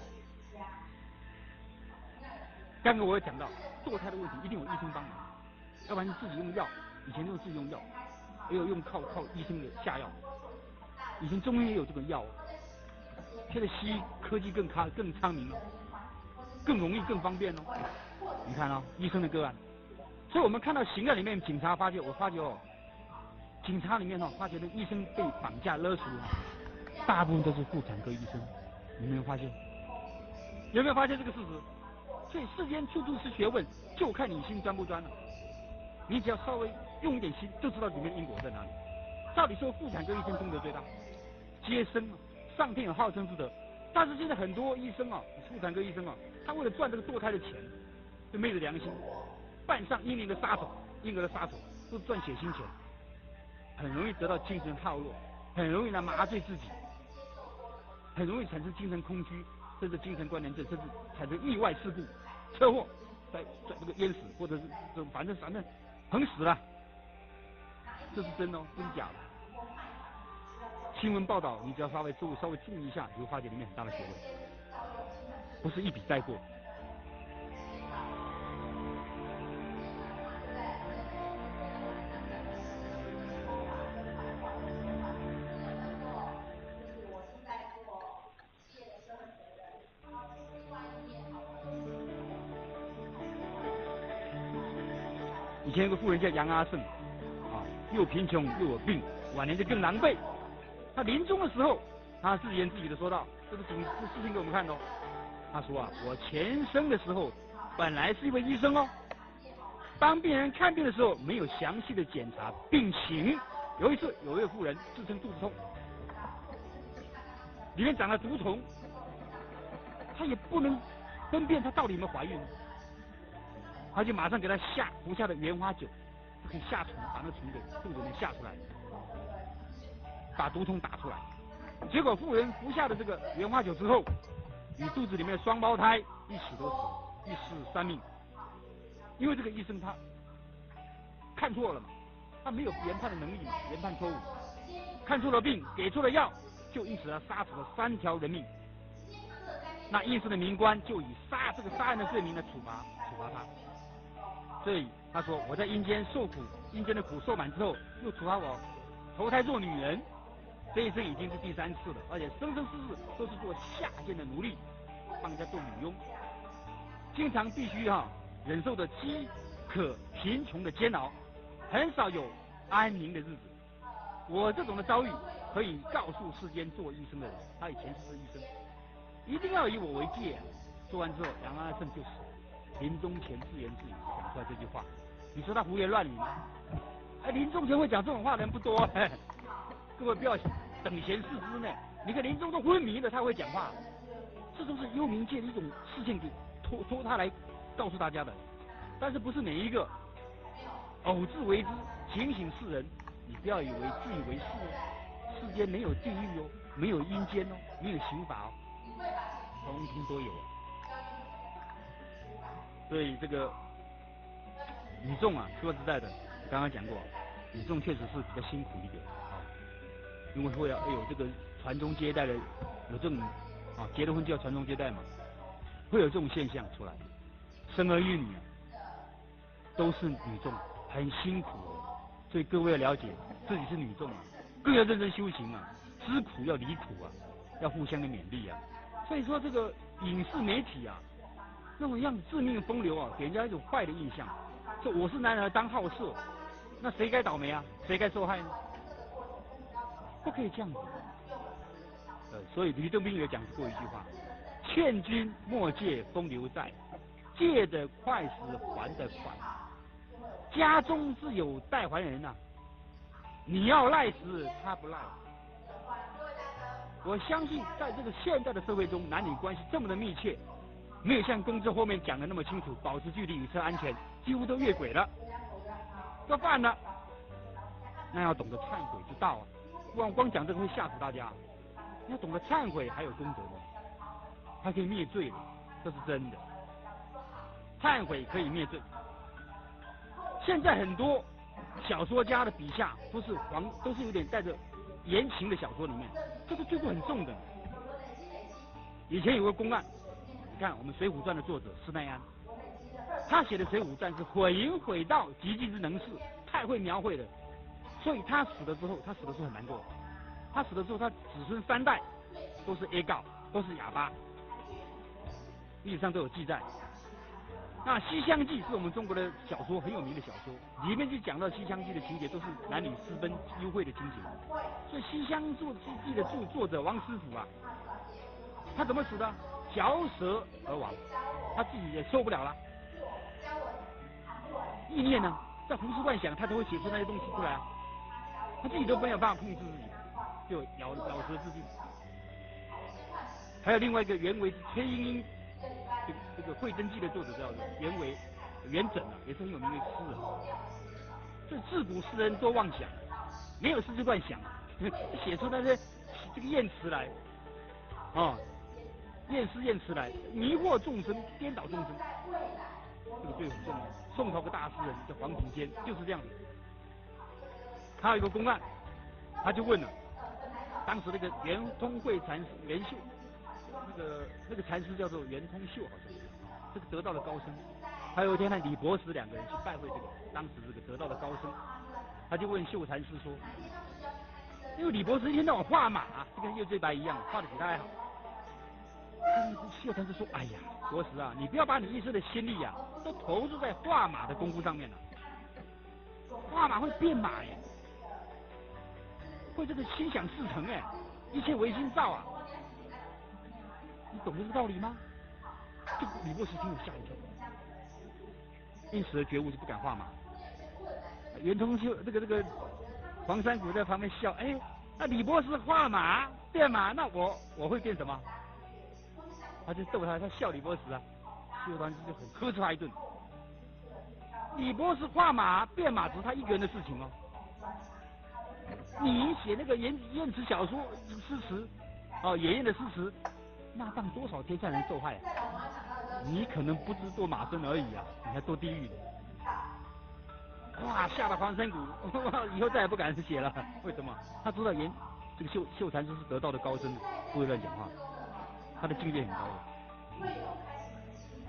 刚刚我也讲到堕胎的问题，一定有医生帮忙，要不然自己用药，以前都是自己用药，也有用靠医生的下药。以前中医也有这个药，现在西医科技更昌明了，更容易更方便哦。你看哦，医生的个案。所以我们看到刑案里面，警察发觉，我发觉哦，警察里面哦，发觉那医生被绑架勒索，大部分都是妇产科医生，你没有发现？有没有发现这个事实？所以世间处处是学问，就看你心专不专了。你只要稍微用一点心，就知道里面因果在哪里。照理说，妇产科医生功德最大，接生啊，上天有好生之德。但是现在很多医生啊，妇产科医生啊，他为了赚这个堕胎的钱，就昧着良心，扮上婴灵的杀手，婴儿的杀手，都赚血腥钱，很容易得到精神耗弱，很容易来麻醉自己，很容易产生精神空虚，甚至精神关联症，甚至产生意外事故、车祸，在这个淹死，或者是这反正横死了，这是真哦，不是假的。新闻报道，你只要稍微注意一下，你会发觉里面很大的学问，不是一笔带过。以前有个妇人叫杨阿胜，啊，又贫穷又有病，晚年就更狼狈。他临终的时候，他自言自语的说道：“这个警这事情给我们看哦。”他说啊，我前生的时候本来是一位医生哦，帮病人看病的时候没有详细的检查病情。有一次，有一位妇人自称肚子痛，里面长了毒虫，他也不能分辨她到底有没有怀孕，他就马上给她下服下的原花酒，可以下虫，把那个虫给肚子里面下出来。把毒虫打出来，结果妇人服下了这个原花酒之后，与肚子里面的双胞胎一起都死了，一尸三命。因为这个医生他看错了嘛，他没有研判的能力嘛，研判错误，看错了病，给错了药，就因此他杀死了3条人命。那医生的民官就以杀这个杀人的罪名来处罚他。所以他说我在阴间受苦，阴间的苦受满之后，又处罚我投胎做女人。这一生已经是第3次了，而且生生世世都是做下贱的奴隶，帮人家做女佣，经常必须忍受着饥渴、贫穷的煎熬，很少有安宁的日子。我这种的遭遇可以告诉世间做医生的人，他以前是医生，一定要以我为戒。做完之后，杨阿胜就死了，临终前自言自语讲出来这句话，你说他胡言乱语吗？哎，临终前会讲这种话的人不多。各位不要等闲视之呢。你看临终都昏迷了，他会讲话，这都是幽冥界的一种事情，给托他来告诉大家的。但是不是每一个偶自为之，警醒世人，你不要以为自以为是哦，世间没有地狱哦，没有阴间哦，没有刑罚哦，通通都有。所以这个女众啊，说实在的，刚刚讲过，女众确实是比较辛苦一点啊。因为会要有这个传宗接代的，有这种啊，结了婚就要传宗接代嘛，会有这种现象出来。生儿育女啊，都是女众，很辛苦哦。所以各位要了解自己是女众啊，更要认真修行啊，知苦要离苦啊，要互相的勉励啊。所以说这个影视媒体啊，那种样子致命风流啊，给人家一种坏的印象。说我是男人当好色，那谁该倒霉啊？谁该受害呢？不可以这样子。所以吕洞宾也讲过一句话：劝君莫借风流债，借得快时还得快。家中自有代还人呐，你要赖时他不赖。我相信在这个现代的社会中，男女关系这么的密切，没有像公司后面讲的那么清楚，保持距离、以策安全，几乎都越轨了，都犯了。那要懂得忏悔之道啊，不然光讲这个会吓死大家。你要懂得忏悔，还有功德的，还可以灭罪的，这是真的。忏悔可以灭罪。现在很多小说家的笔下都是黄，都是有点带着言情的小说里面，这个罪过很重的。以前有个公案，你看我们《水浒传》的作者施耐庵，他写的《水浒传》是毁淫毁盗，极尽之能事，太会描绘了。所以他死了之后，他死的时候很难过。他死了之后，他子孙三代都是 A 告，都是哑巴，历史上都有记载。那《西厢记》是我们中国的小说，很有名的小说，里面就讲到《西厢记》的情节都是男女私奔幽会的情节。所以《西厢记》的作者王实甫啊，他怎么死的？嚼舌而亡，他自己也受不了了。意念呢，在胡思乱想，他都会写出那些东西出来啊，他自己都没有办法控制自己，就咬舌自尽。还有另外一个袁维崔莺莺，这个《会真记》的作者叫袁维，元稹啊，也是很有名的诗人。这自古诗人多妄想，没有事就乱想，写出那些这个艳词来，啊，艳诗艳词来，迷惑众生，颠倒众生。这个罪很重。宋朝个大诗人叫黄庭坚，就是这样子。他有一个公案，他就问了，当时那个圆通会禅师圆秀，那个禅师叫做圆通秀，好像是，这个得道的高僧。还有一天呢，李博士两个人去拜会这个当时这个得道的高僧，他就问秀禅师说，因为李博士一天到晚画马，就跟叶最白一样，画的比他还好。秀禅师说，哎呀，博士啊，你不要把你一生的心力啊，都投注在画马的功夫上面了。画马会变马耶，会这个心想事成哎，一切唯心造啊，你懂这个道理吗？这李博士听了吓一跳，因此而觉悟，就不敢画马。圆通秀这个黄山谷在旁边笑，哎，那李博士画马变马，那我会变什么？他就逗他，他笑李博士啊，秀禅师就很呵斥他一顿。李博士画马变马只是他一个人的事情哦，你写那个艳词小说诗词，哦，野艳的诗词，那让多少天下人受害啊！你可能不知堕马身而已啊，你还堕地狱呢。哇，吓得黄山谷以后再也不敢写了。为什么？他知道这个秀禅师是得道的高僧，不会乱讲话，他的境界很高的。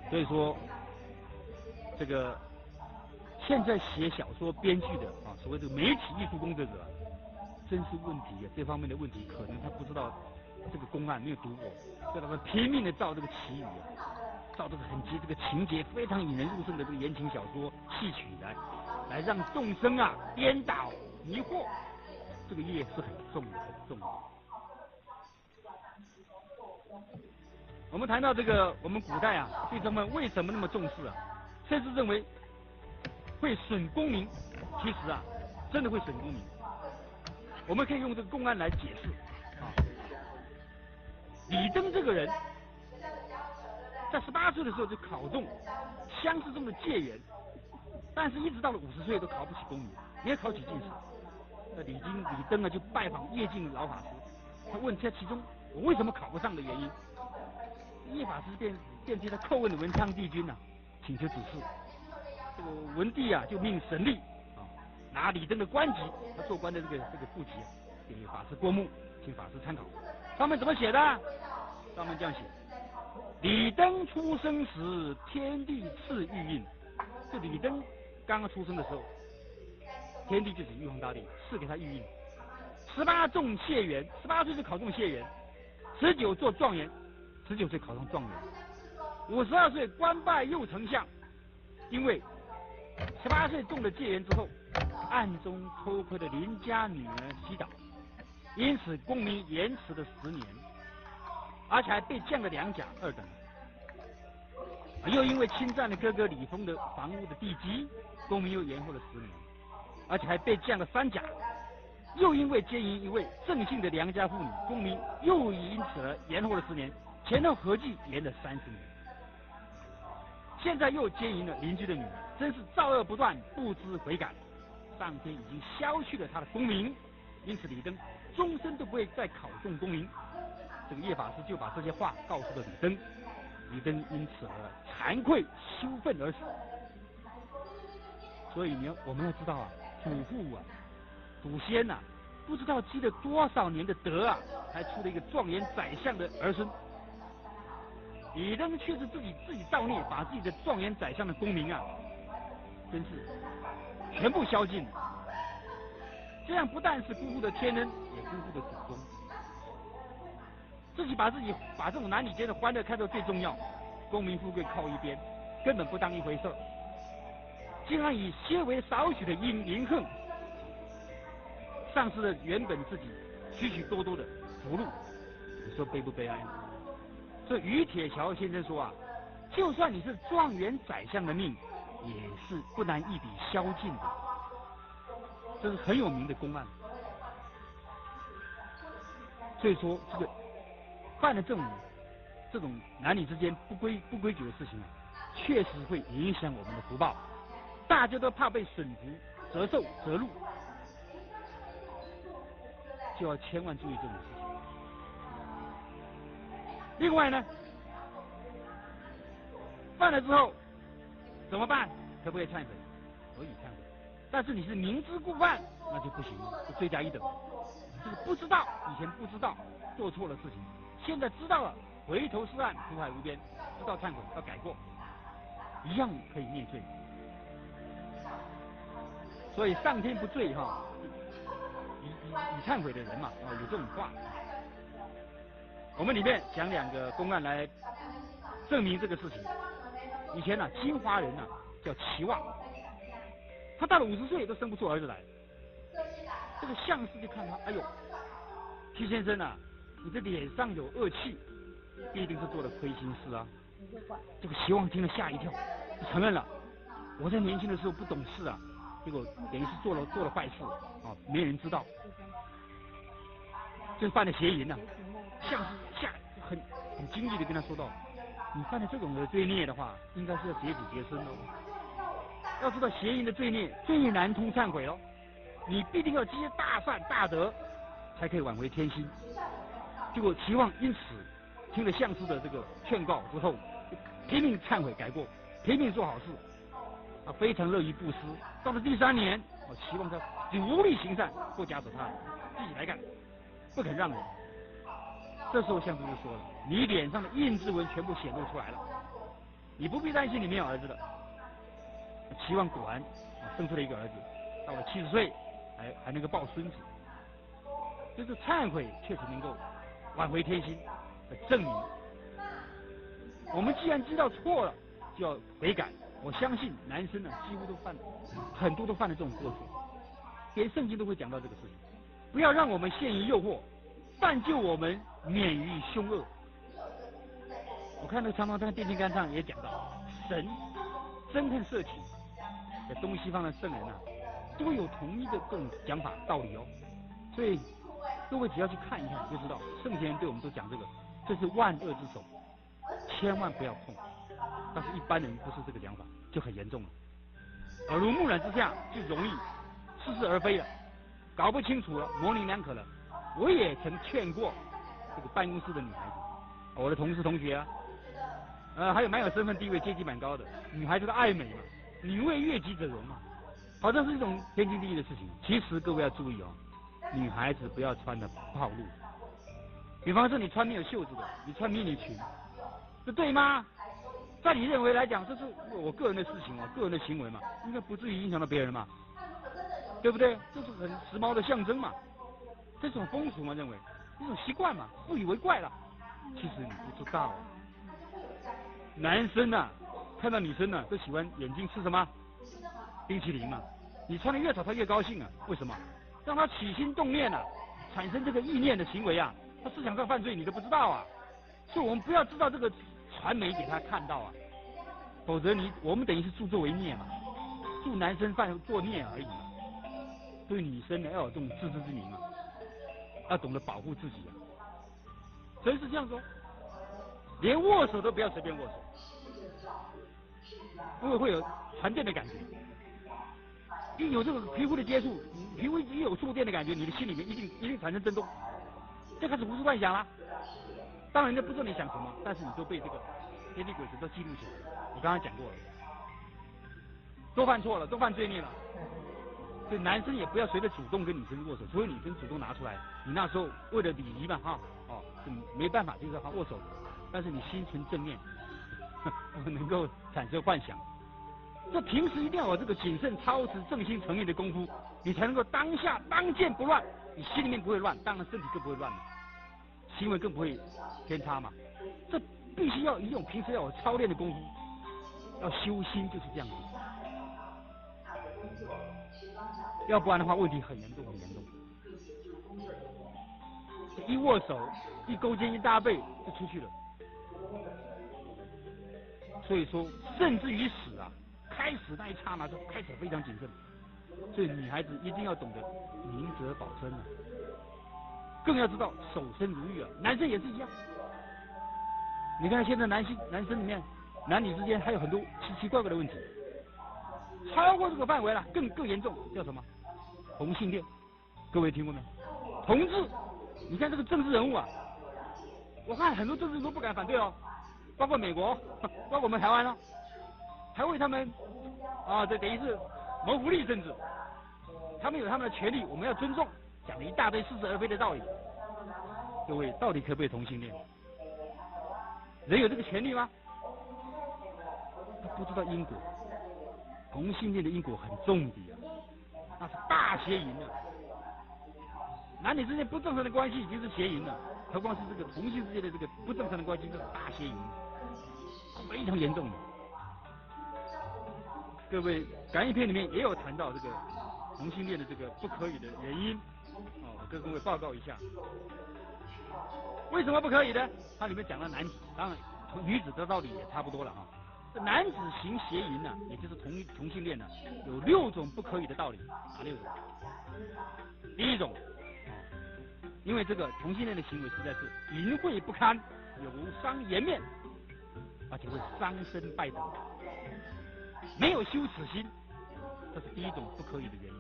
所以说，这个现在写小说编剧的啊，所谓这个媒体艺术工作者，真是问题啊！这方面的问题，可能他不知道这个公案没有读过，所以他们拼命的造这个奇语啊，造这个很这个情节非常引人入胜的这个言情小说戏曲来让众生啊颠倒迷惑，这个业是很重的，很重的。我们谈到这个，我们古代啊，对他们为什么那么重视啊？甚至认为会损功名，其实啊，真的会损功名。我们可以用这个公案来解释啊。李登这个人，在18岁的时候就考中乡试中的解元，但是一直到了50岁都考不起功名，没有考起进士。那李登啊就拜访叶净老法师，他问他其中我为什么考不上的原因。叶法师便替他叩问文昌帝君呐，请求指示。这个文帝啊就命神力啊拿李登的官籍，他做官的这个户籍啊，给法师过目，请法师参考。上面怎么写的？上面这样写：李登出生时，天地赐玉印。这李登刚刚出生的时候，天地就是玉皇大帝赐给他玉印。18中解元，18岁就考中解元，19做状元。19岁考上状元，52岁官拜右丞相。因为18岁中了解元之后，暗中偷窥了邻家女儿洗澡，因此功名延迟了10年，而且还被降了2甲2等。又因为侵占了哥哥李丰的房屋的地基，功名又延后了10年，而且还被降了3甲。又因为奸淫一位郑姓的良家妇女，功名又因此而延后了10年。前后合计延了30年，现在又奸淫了邻居的女儿，真是造恶不断，不知悔改。上天已经消去了他的功名，因此李登终身都不会再考中功名。这个叶法师就把这些话告诉了李登，李登因此而惭愧羞愤而死。所以呢，我们要知道啊，祖父啊，祖先呐，不知道积了多少年的德啊，才出了一个状元宰相的儿孙。李登却是自己造孽，把自己的状元宰相的功名啊，真是全部消尽了。这样不但是辜负了天恩，也辜负了祖宗。自己把这种男女间的欢乐看作最重要，功名富贵靠一边，根本不当一回事儿。竟然以些微少许的淫恨，丧失了原本自己许许多多的福禄，你说悲不悲哀？所以于铁桥先生说啊，就算你是状元宰相的命，也是不难一笔消尽的。这是很有名的公案。所以说，这个犯了这种男女之间不规矩的事情啊，确实会影响我们的福报。大家都怕被损福、折寿、折禄，就要千万注意这种事情。另外呢，犯了之后怎么办？可不可以忏悔？可以忏悔，但是你是明知故犯，那就不行了，就罪加一等。这个不知道，以前不知道做错了事情，现在知道了，回头是岸，苦海无边，知道忏悔要改过，一样可以灭罪。所以上天不罪哈，以忏悔的人嘛，啊有这种话。我们里面讲两个公案来证明这个事情。以前呢，金华人呢叫齐望，他到了50岁都生不出儿子来。这个相士就看他，哎呦，齐先生啊，你这脸上有恶气，必定是做了亏心事啊。这个齐望听了吓一跳，承认了，我在年轻的时候不懂事啊，结果等于是做了坏事啊，没人知道，就犯了邪淫呐。相士吓很惊异的跟他说道：“你犯了这种的罪孽的话，应该是要绝子绝孙喽。要知道邪淫的罪孽最难通忏悔哦，你必定要积大善大德，才可以挽回天心。”结果齐望因此听了相士的这个劝告之后，拼命忏悔改过，拼命做好事，他非常乐于布施。到了第三年，我期望他努力行善，不假手他，自己来干，不肯让人。这时候相士就说了：“你脸上的印字纹全部显露出来了，你不必担心你没有儿子了。”齐望果然生出了一个儿子，到了70岁还能够抱孙子。这是忏悔确实能够挽回天心，证明我们既然知道错了，就要悔改。我相信男生呢，几乎都犯，很多都犯了这种过错，连圣经都会讲到这个事情。不要让我们陷于诱惑，但救我们免于凶恶。我看那个长毛在电线杆上也讲到，神憎恨色情，在东西方的圣人啊，都有同一的这种讲法道理哦。所以各位只要去看一看，就知道圣贤对我们都讲这个，这是万恶之首，千万不要碰。但是一般人不是这个讲法，就很严重了。耳濡目染之下，就容易似是而非了，搞不清楚了，模棱两可了。我也曾劝过这个办公室的女孩子，我的同事同学啊，还有蛮有身份地位、阶级蛮高的女孩子的爱美嘛，女为悦己者容嘛，好像是一种天经地义的事情。其实各位要注意哦，女孩子不要穿的暴露。比方说你穿没有袖子的，你穿迷你裙，这对吗？在你认为来讲，这是我个人的事情哦，个人的行为嘛，应该不至于影响到别人嘛，对不对？这是很时髦的象征嘛，这种风俗嘛，认为一种习惯嘛，不以为怪了。其实你不知道，男生啊，看到女生呢，都喜欢眼睛吃什么？冰淇淋嘛。你穿的越少，他越高兴啊。为什么？让他起心动念啊，产生这个意念的行为啊，他思想上犯罪，你都不知道啊。所以我们不要知道这个传媒给他看到啊，否则我们等于是助纣为虐嘛，助男生犯作孽而已嘛。对女生呢要有这种自知之明啊，要懂得保护自己啊。真是这样说，连握手都不要随便握手，因为会有传电的感觉。一有这个皮肤的接触，皮肤一有触电的感觉，你的心里面一定一定产生震动，就开始胡思乱想了。当然人家不知道你想什么，但是你都被这个天地鬼神都记录起来了。我刚刚讲过了，都犯错了，都犯罪孽了。所以男生也不要随便主动跟女生握手，除非女生主动拿出来，你那时候为了礼仪嘛，哈，哦，就没办法，就是握手。但是你心存正念，能够产生幻想。这平时一定要有这个谨慎操持、正心诚意的功夫，你才能够当下当见不乱，你心里面不会乱，当然身体更不会乱嘛，行为更不会偏差嘛。这必须要一种平时要有操练的功夫，要修心就是这样子，要不然的话问题很严重很严重。一握手，一勾肩一搭背就出去了，所以说，甚至于死啊，开始那一刹那就开始非常谨慎。所以女孩子一定要懂得明哲保身啊，更要知道守身如玉啊。男生也是一样。你看现在男性男生里面，男女之间还有很多奇奇怪怪的问题，超过这个范围了，更严重，叫什么？同性恋，各位听过没？同志，你看这个政治人物啊，我看很多政治人物都不敢反对哦，包括美国，包括我们台湾哦，还为他们啊，这等于是谋福利政治，他们有他们的权利，我们要尊重，讲了一大堆似是而非的道理。各位，到底可不可以同性恋？人有这个权利吗？他不知道因果，同性恋的因果很重的啊，那是大邪淫啊！男女之间不正常的关系已经是邪淫了，何况是这个同性之间的这个不正常的关系，这是大邪淫，非常严重的。各位，感应篇里面也有谈到这个同性恋的这个不可以的原因，哦，我跟各位报告一下，为什么不可以呢？它里面讲了男子，当然女子的道理也差不多了啊。这男子行邪淫呢，也就是同性恋呢，有6种不可以的道理，哪6种？第一种，因为这个同性恋的行为实在是淫秽不堪，有伤颜面，而且会伤身败德，没有羞耻心，这是第一种不可以的原因。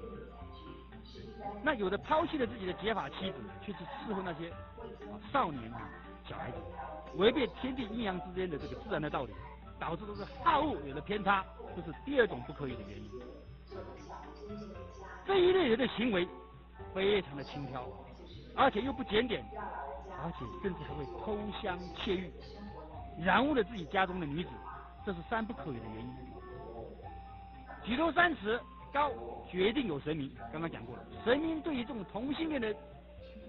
那有的抛弃了自己的结发妻子，却去伺候那些少年小孩子，违背天地阴阳之间的这个自然的道理，导致都是好恶有了偏差，这是第二种不可以的原因。这一类人的行为非常的轻佻，而且又不检点，而且甚至还会偷香窃玉，染污了自己家中的女子，这是3不可以的原因。举头3尺高，决定有神明。刚刚讲过了，神明对于这种同性恋的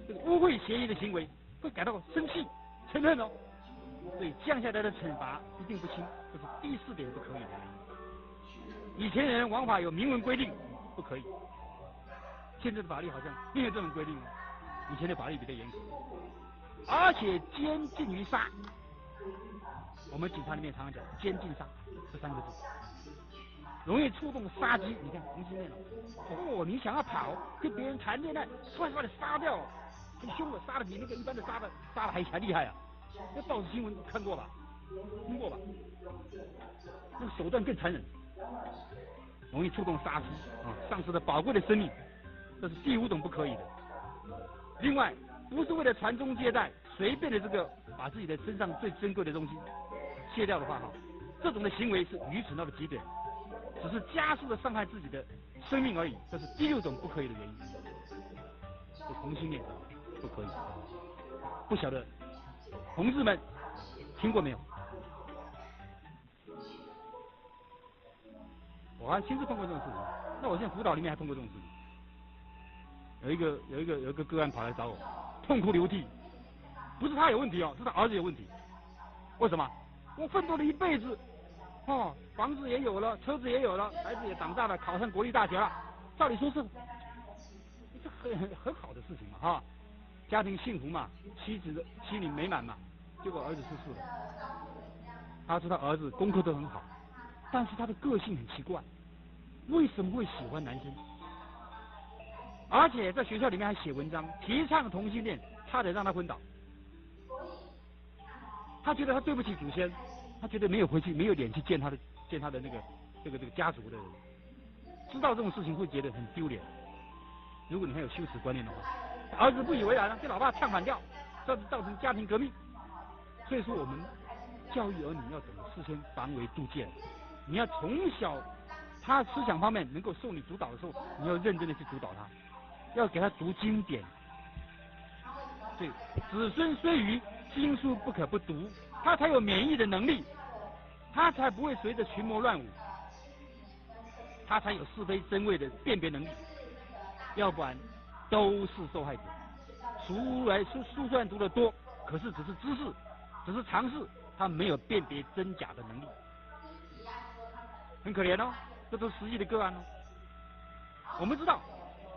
这个污秽邪淫的行为，会感到生气、嗔恨哦，所以降下来的惩罚一定不轻，这是第4点不可以的原因。以前人王法有明文规定不可以，现在的法律好像没有这种规定哦。以前的法律比较严格，而且监禁于杀。我们警察里面常常讲监禁杀这3个字，容易触动杀机。你看同性恋了，哦，你想要跑，跟别人谈恋爱，突然把你杀掉，很凶的，杀的比那个一般的杀的还厉害啊！那报纸新闻看过吧？听过吧？那个手段更残忍，容易触动杀机啊，丧失了宝贵的生命，这是第5种不可以的。另外，不是为了传宗接代，随便的这个把自己的身上最珍贵的东西卸掉的话，哈，这种的行为是愚蠢到了极点，只是加速的伤害自己的生命而已，这是第6种不可以的原因。这同性恋不可以，不晓得同志们听过没有？我还亲自碰过这种事情。那我现在辅导里面还碰过这种事情。有一个个案跑来找我，痛哭流涕，不是他有问题哦，是他儿子有问题。为什么？我奋斗了一辈子，哦，房子也有了，车子也有了，孩子也长大了，考上国立大学了，照理说是，这很好的事情嘛，哈，家庭幸福嘛，妻子的心里美满嘛。结果儿子出事了，他知道儿子功课都很好，但是他的个性很奇怪，为什么会喜欢男生？而且在学校里面还写文章提倡同性恋，差点让他昏倒。他觉得他对不起祖先，他觉得没有回去，没有脸去见他的那个这个家族的人，知道这种事情会觉得很丢脸。如果你还有羞耻观念的话，儿子不以为然了，跟老爸唱反调，这造成家庭革命。所以说，我们教育儿女要懂得事先防微杜渐，你要从小他思想方面能够受你主导的时候，你要认真的去主导他，要给他读经典。对，子孙虽愚，经书不可不读，他才有免疫的能力，他才不会随着群魔乱舞，他才有是非真伪的辨别能力，要不然都是受害者。书虽然读得多，可是只是知识，只是常识，他没有辨别真假的能力，很可怜哦，这都是实际的个案哦。我们知道，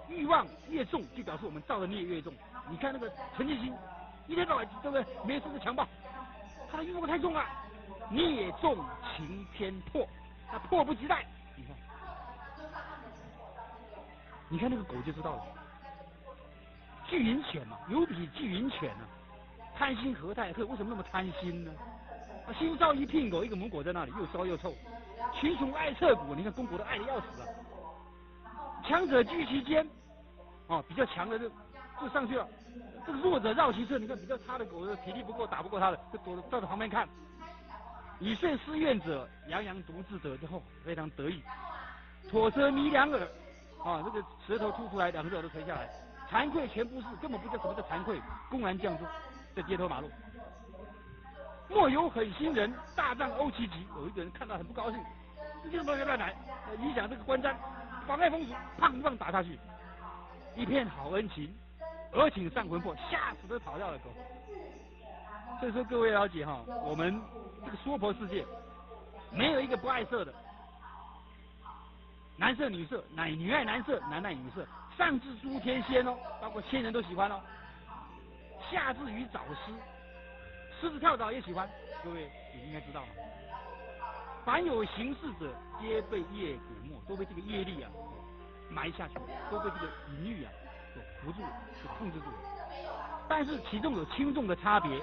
欲望越重，就表示我们造的孽越重。你看那个陈进兴，一天到晚对不对？没事就强暴，他的欲望太重了，孽重情偏迫，他迫不及待。你看，你看那个狗就知道了，巨淫犬嘛，有比巨淫犬呢，贪心何太贺？为什么那么贪心呢？啊，新骚一聘狗，一个母狗在那里又骚又臭，群雄爱彻骨，你看公狗都爱的要死啊。强者居其间，哦，比较强的就上去了。这个弱者绕其侧，你看比较差的狗，体力不够，打不过他的，就躲站在旁边看。以顺思怨者，洋洋独自得之后，非常得意。吐舌迷两耳，啊，这个舌头吐出来，两只耳朵垂下来。惭愧全不是，根本不知道什么叫惭愧，公然犟作，在街头马路。莫有狠心人，大帐殴其极。有一个人看到很不高兴，你怎么乱来，影响这个观瞻，妨碍风俗，砰砰打下去。一片好恩情，而请丧魂魄，吓死都跑掉了狗。所以说各位了解哈，我们这个娑婆世界，没有一个不爱色的，男色女色，男女爱男色，男爱女色，上至诸天仙哦，包括仙人都喜欢哦，下至于藻狮，狮子跳蚤也喜欢，各位你应该知道嘛。凡有行事者，皆被业鼓没，都被这个业力啊埋下去，都被这个淫欲啊所扶住、所控制住了。但是其中有轻重的差别，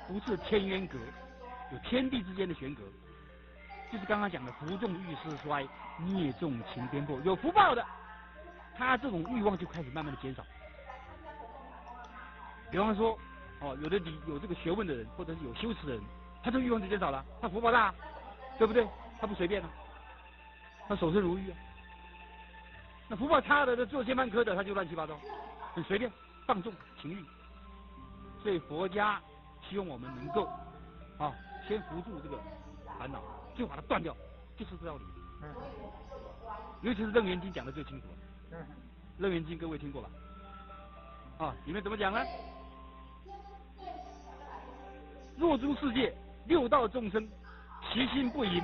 不是天渊隔，有天地之间的悬隔，就是刚刚讲的福重遇事衰，孽重情颠簸。有福报的，他这种欲望就开始慢慢的减少。比方说，哦，有的你有这个学问的人，或者是有修持的人，他这个欲望就减少了，他福报大，对不对？他不随便了，他守身如玉啊。那福报差的，做仙班科的，他就乱七八糟，很随便，放纵情欲。所以佛家希望我们能够啊，先扶住这个烦恼，就把它断掉，就是这道理。尤其是《楞严经》讲的最清楚。《楞严经》各位听过吧？啊，里面怎么讲呢？若诸世界六道众生，其心不淫，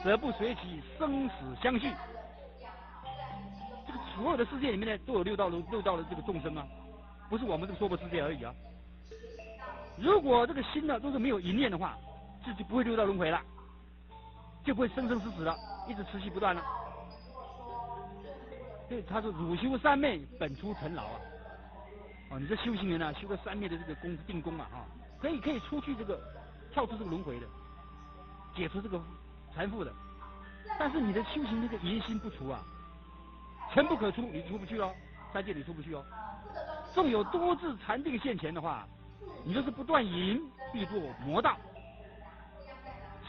则不随其生死相续。这个所有的世界里面呢，都有六道的这个众生啊，不是我们这个娑婆世界而已啊。如果这个心呢都是没有淫念的话，这就不会六道轮回了，就不会生生死死了，一直持续不断了。对，他说汝修三昧，本出尘劳啊。哦，你这修行人啊，修个三昧的这个功定功啊，哈，可以出去这个，跳出这个轮回的，解除这个缠缚的。但是你的修行那个淫心不除啊，尘不可出，你出不去哦，三界你出不去哦。纵有多智禅定现前的话，你就是不断淫，必堕魔道。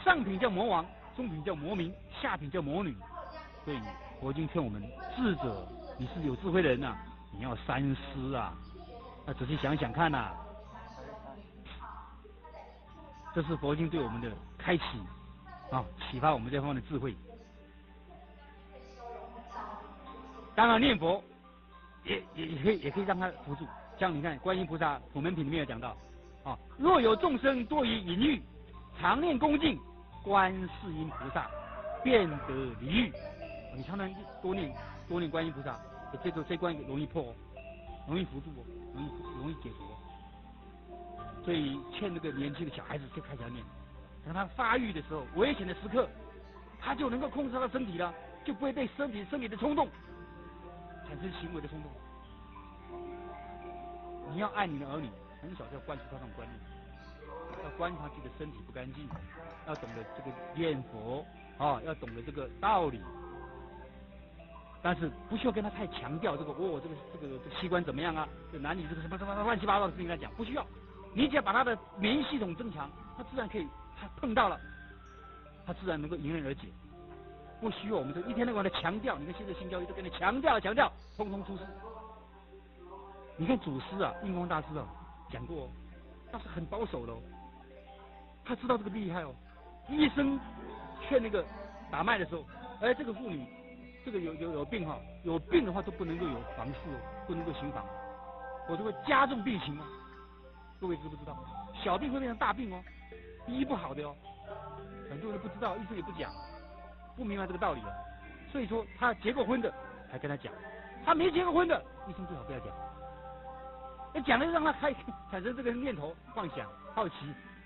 上品叫魔王，中品叫魔民，下品叫魔女。所以佛经劝我们智者，你是有智慧的人呐，你要三思啊，要仔细想想看呐。这是佛经对我们的开启啊，启发我们这方面的智慧。当然念佛也可以让他扶住。像你看观音菩萨普门品里面有讲到，啊，若有众生多于淫欲，常念恭敬观世音菩萨，便得离欲。你常常多念观音菩萨，这关容易破哦，容易扶住哦，容易解除哦。所以劝那个年轻的小孩子就开始要念，等他发育的时候，危险的时刻，他就能够控制他的身体了，就不会被身体的冲动产生行为的冲动。你要爱你的儿女，很少就要灌输他这种观念，要观察自己的身体不干净，要懂得这个念佛啊，要懂得这个道理。但是不需要跟他太强调这个哦，这个器官怎么样啊？这男女这个什么什么乱七八糟的事情来讲，不需要。你只要把他的免疫系统增强，他自然可以，他碰到了，他自然能够迎刃而解。不需要我们这一天到晚的强调，你看现在性教育都跟你强调强调，通通出事。你看祖师啊，印光大师啊，讲过哦，他是很保守的哦，他知道这个厉害哦。医生劝那个打脉的时候，哎，这个妇女，这个有病哈，有病的话都不能够有房事哦，不能够行房，我就会加重病情哦。各位知不知道？小病会变成大病哦，医不好的哦，很多人不知道，医生也不讲，不明白这个道理哦。所以说他结过婚的还跟他讲，他没结过婚的医生最好不要讲。那讲了让他开产生这个念头、妄想、好奇，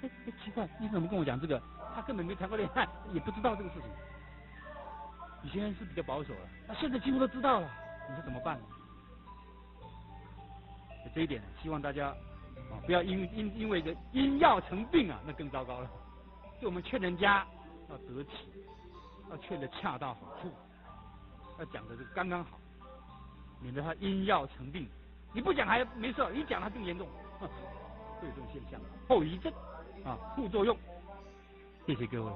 哎哎，奇怪，你怎么跟我讲这个？他根本没谈过恋爱，也不知道这个事情。以前是比较保守了，那现在几乎都知道了，你说怎么办呢？这一点，希望大家啊不要因为个因药成病啊，那更糟糕了。就我们劝人家要得体，要劝得恰到好处，要讲的是刚刚好，免得他因药成病。你不讲还没事，一讲他更严重，会有这种现象，后遗症啊，副作用。谢谢各位。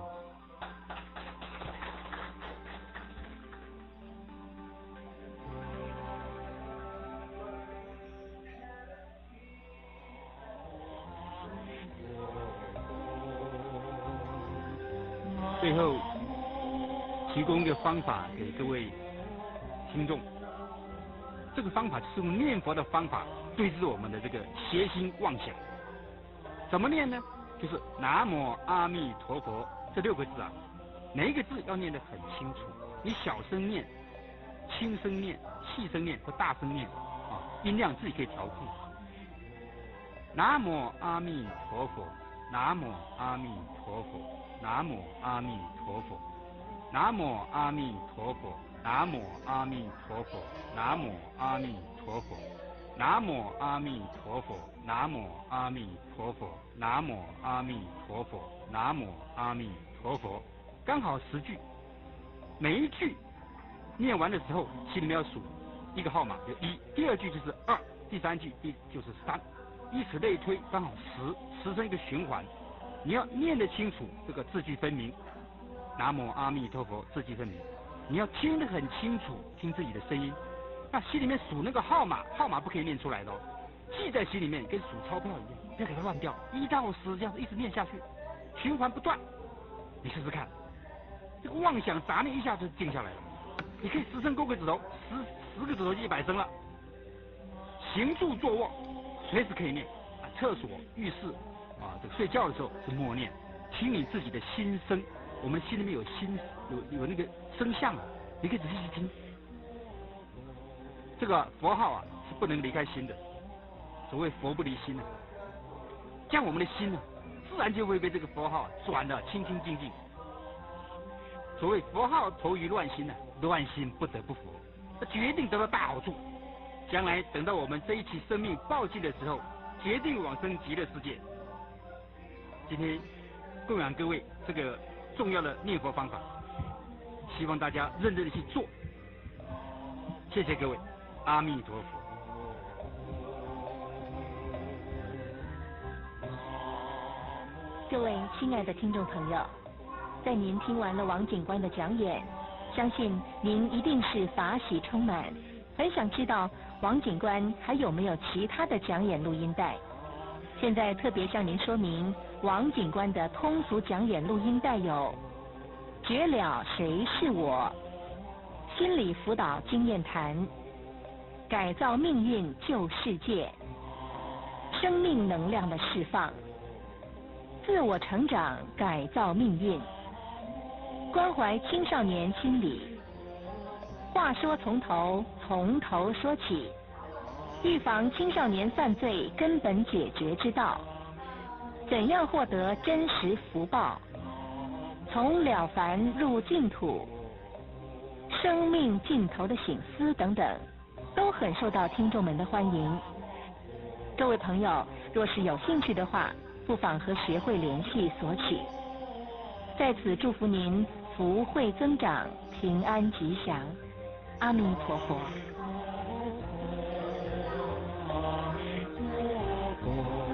最后，提供一个方法给各位听众。这个方法是用念佛的方法对治我们的这个邪心妄想。怎么念呢？就是南无阿弥陀佛这六个字啊，每一个字要念得很清楚。你小声念、轻声念、细声念或大声念啊，音量自己可以调控。南无阿弥陀佛，南无阿弥陀佛。南无阿弥陀佛，南无阿弥陀佛，南无阿弥陀佛，南无阿弥陀佛，南无阿弥陀佛，南无阿弥陀佛，南无阿弥陀佛，南无阿弥陀佛，刚好10句，每一句念完的时候，心里面要数一个号码，就1，第二句就是2，第三句就是3，以此类推，刚好10，10成一个循环。你要念得清楚，这个字句分明。南无阿弥陀佛，字句分明。你要听得很清楚，听自己的声音。那心里面数那个号码，号码不可以念出来的哦，记在心里面，跟数钞票一样，不要给它乱掉。1到10这样子一直念下去，循环不断。你试试看，这个妄想杂念一下就静下来了。你可以10声勾个指头，十个指头就100声了。行住坐卧，随时可以念啊，厕所、浴室。啊，这个睡觉的时候是默念，听你自己的心声。我们心里面有心，有那个声相啊，你可以仔细去听。这个佛号啊是不能离开心的，所谓佛不离心啊。这样我们的心呢，自然就会被这个佛号转得清清净净。所谓佛号投于乱心呢，乱心不得不佛，那决定得到大好处。将来等到我们这一期生命报尽的时候，决定往生极乐世界。今天供养各位这个重要的念佛方法，希望大家认真的去做。谢谢各位，阿弥陀佛。各位亲爱的听众朋友，在您听完了王警官的讲演，相信您一定是法喜充满，很想知道王警官还有没有其他的讲演录音带。现在特别向您说明，王警官的通俗讲演录音带有《绝了谁是我》、心理辅导经验谈、改造命运救世界、生命能量的释放、自我成长改造命运、关怀青少年心理、话说从头，从头说起、预防青少年犯罪根本解决之道、怎样获得真实福报、从了凡入净土、生命尽头的省思等等，都很受到听众们的欢迎。各位朋友，若是有兴趣的话，不妨和学会联系索取。在此祝福您福慧增长，平安吉祥。阿弥陀佛。阿弥陀佛。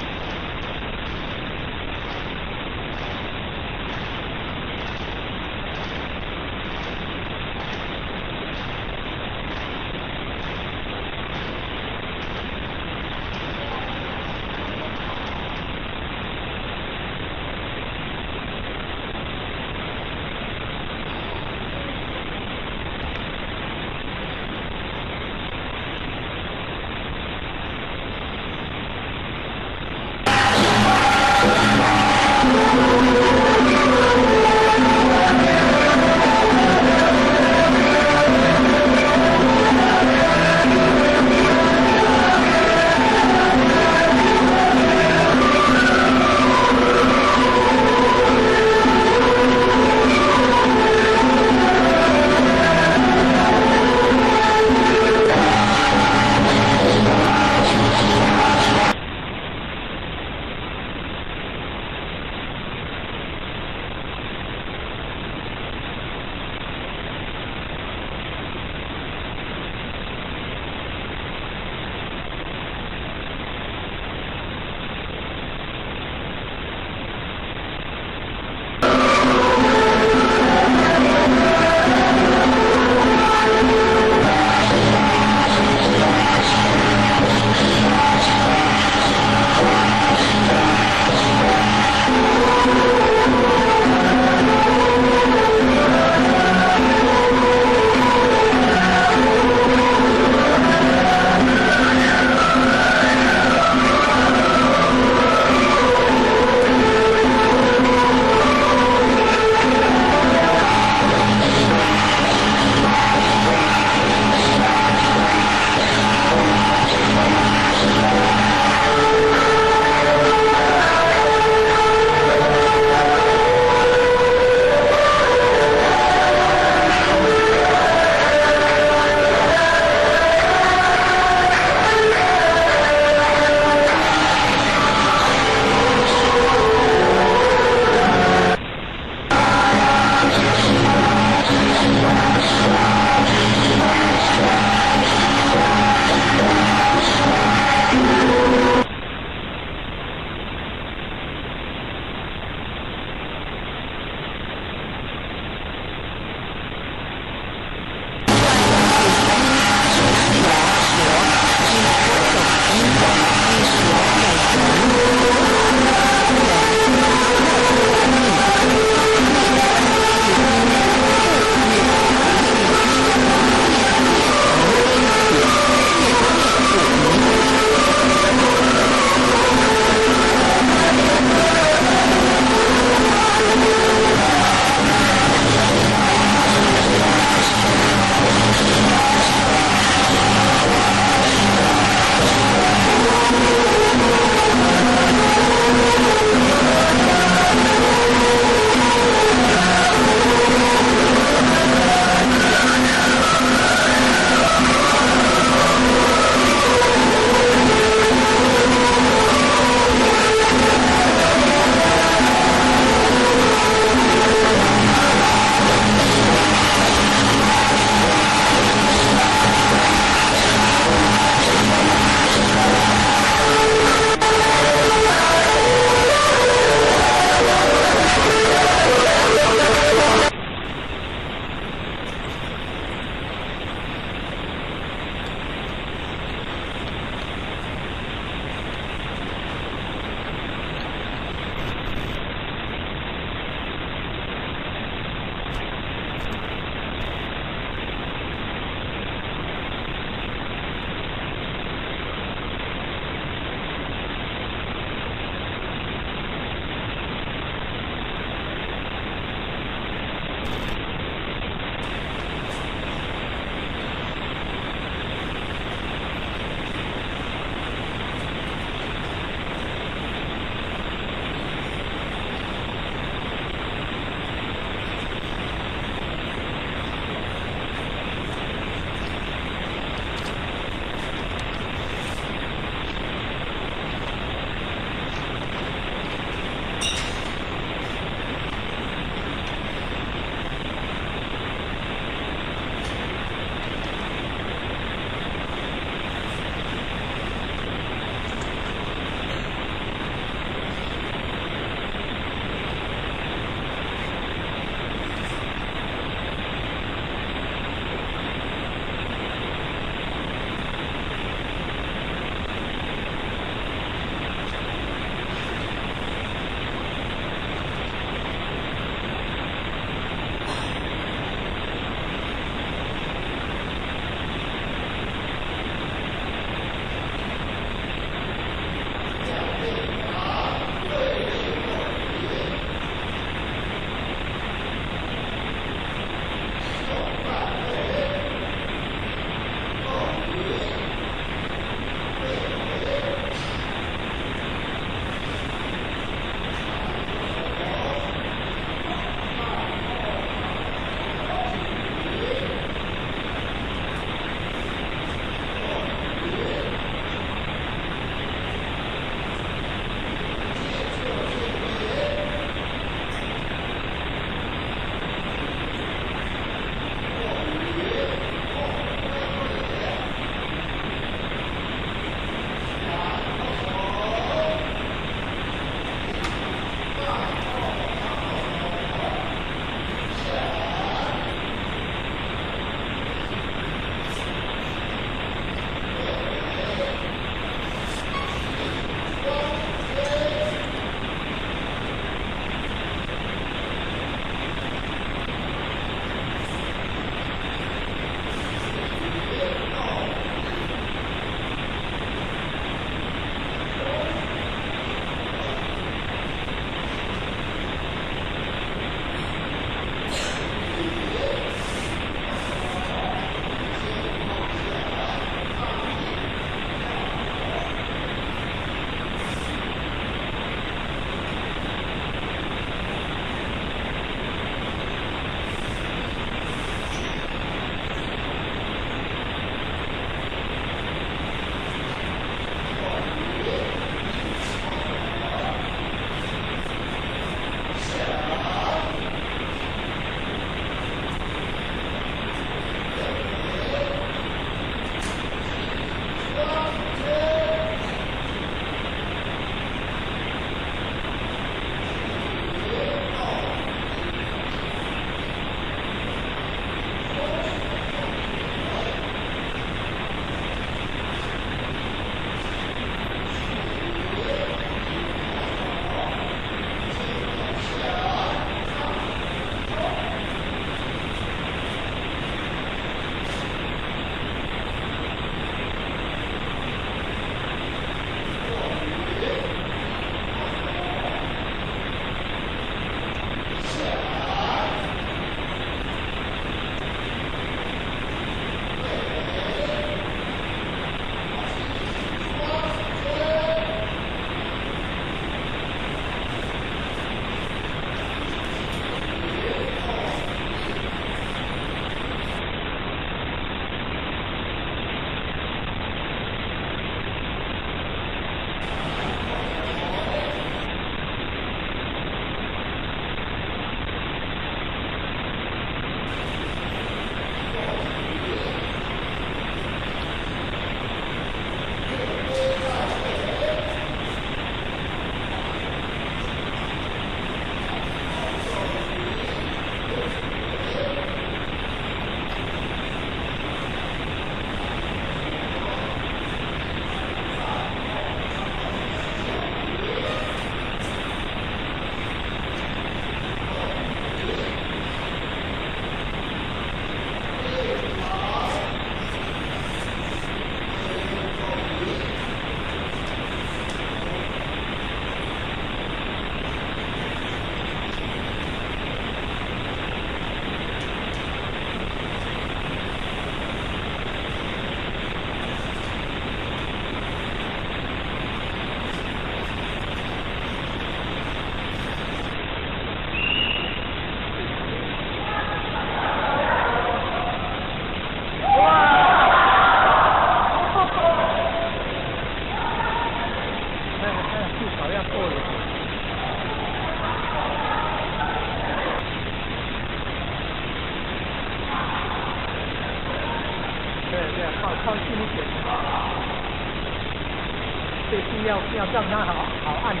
要讓它好好按啊，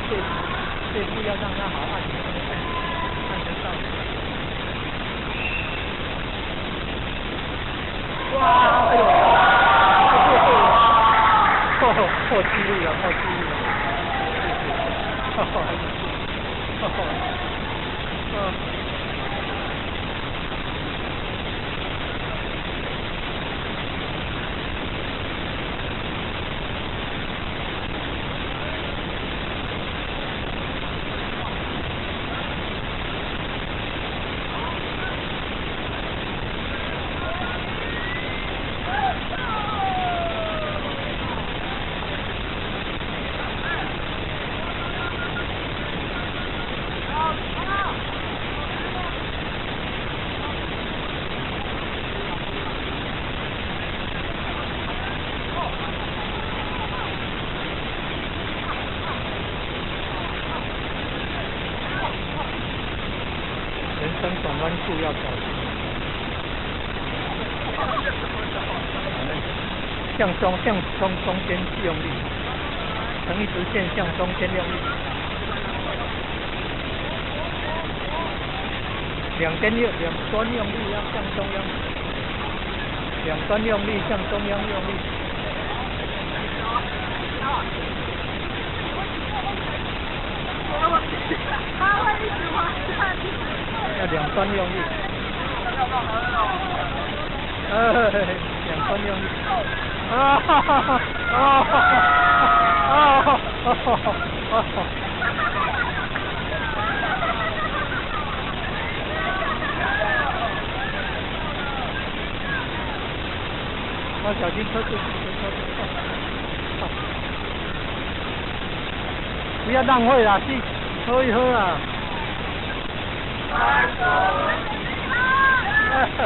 對，背部要讓它好按，按得到。哇，哎呦，破紀錄了，破紀錄了，哈哈，哈哈，嗯。人生轉彎處要小心，向中間用力，成一直線向中間用力，兩邊用兩端用力要向中央，兩端用力向中央用力。要兩端用力，兩端用力，啊哈哈哈，啊哈哈，啊哈哈，啊哈。要小心車子，車子，不要浪費啦，去喝一喝啊。哈哈。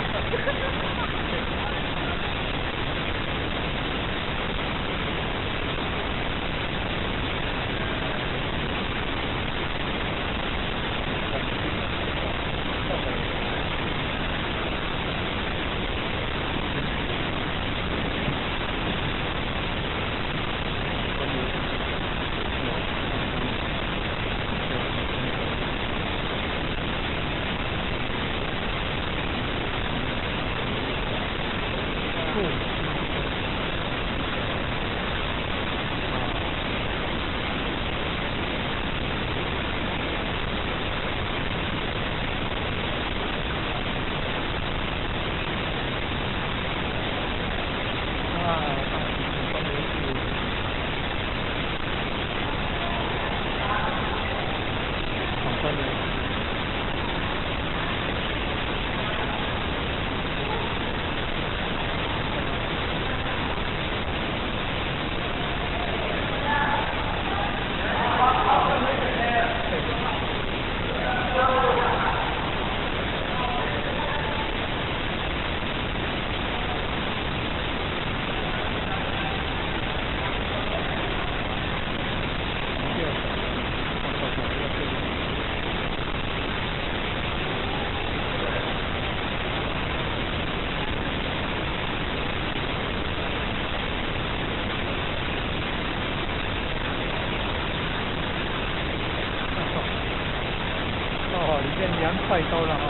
涼快多了哈，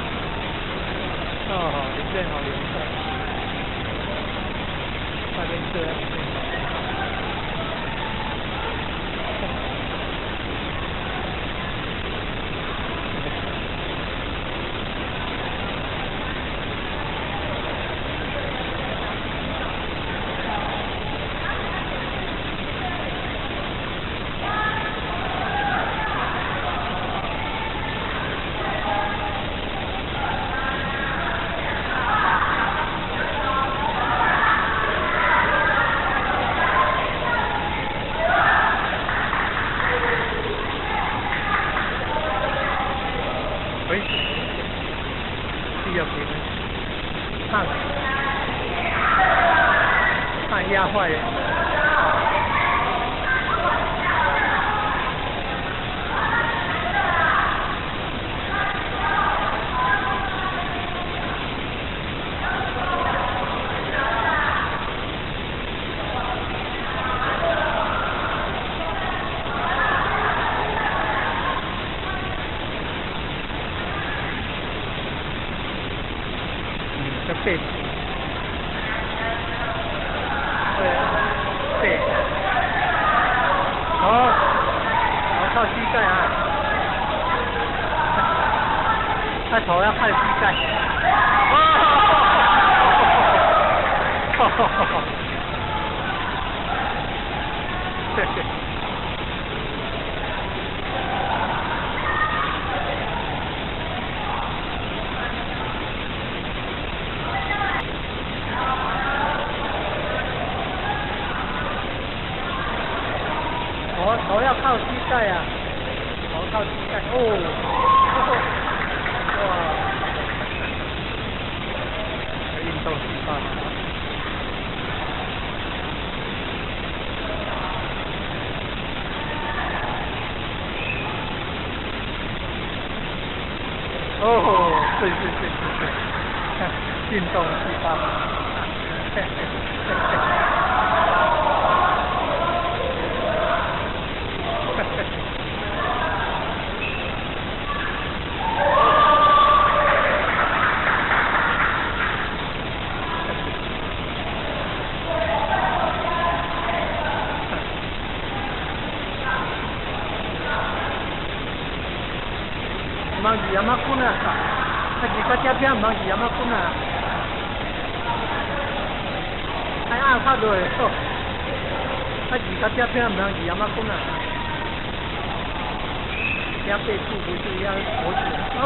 哦，裡面好涼快，外面這樣。喂，需要给怕怕壓壞了。背。对，背。哦，头靠膝盖啊。他头要靠膝盖。哦，哈哈哈哈。对对。头要靠膝盖啊，头靠膝盖哦，哇，运动细胞。哦，对对对对对，运动细胞。毋通二阿妈滚啊！啊，二到这边毋通二阿妈滚啊！爱压较落好。啊，二到这边毋通二阿妈滚啊！压背部不是压脖子。哦。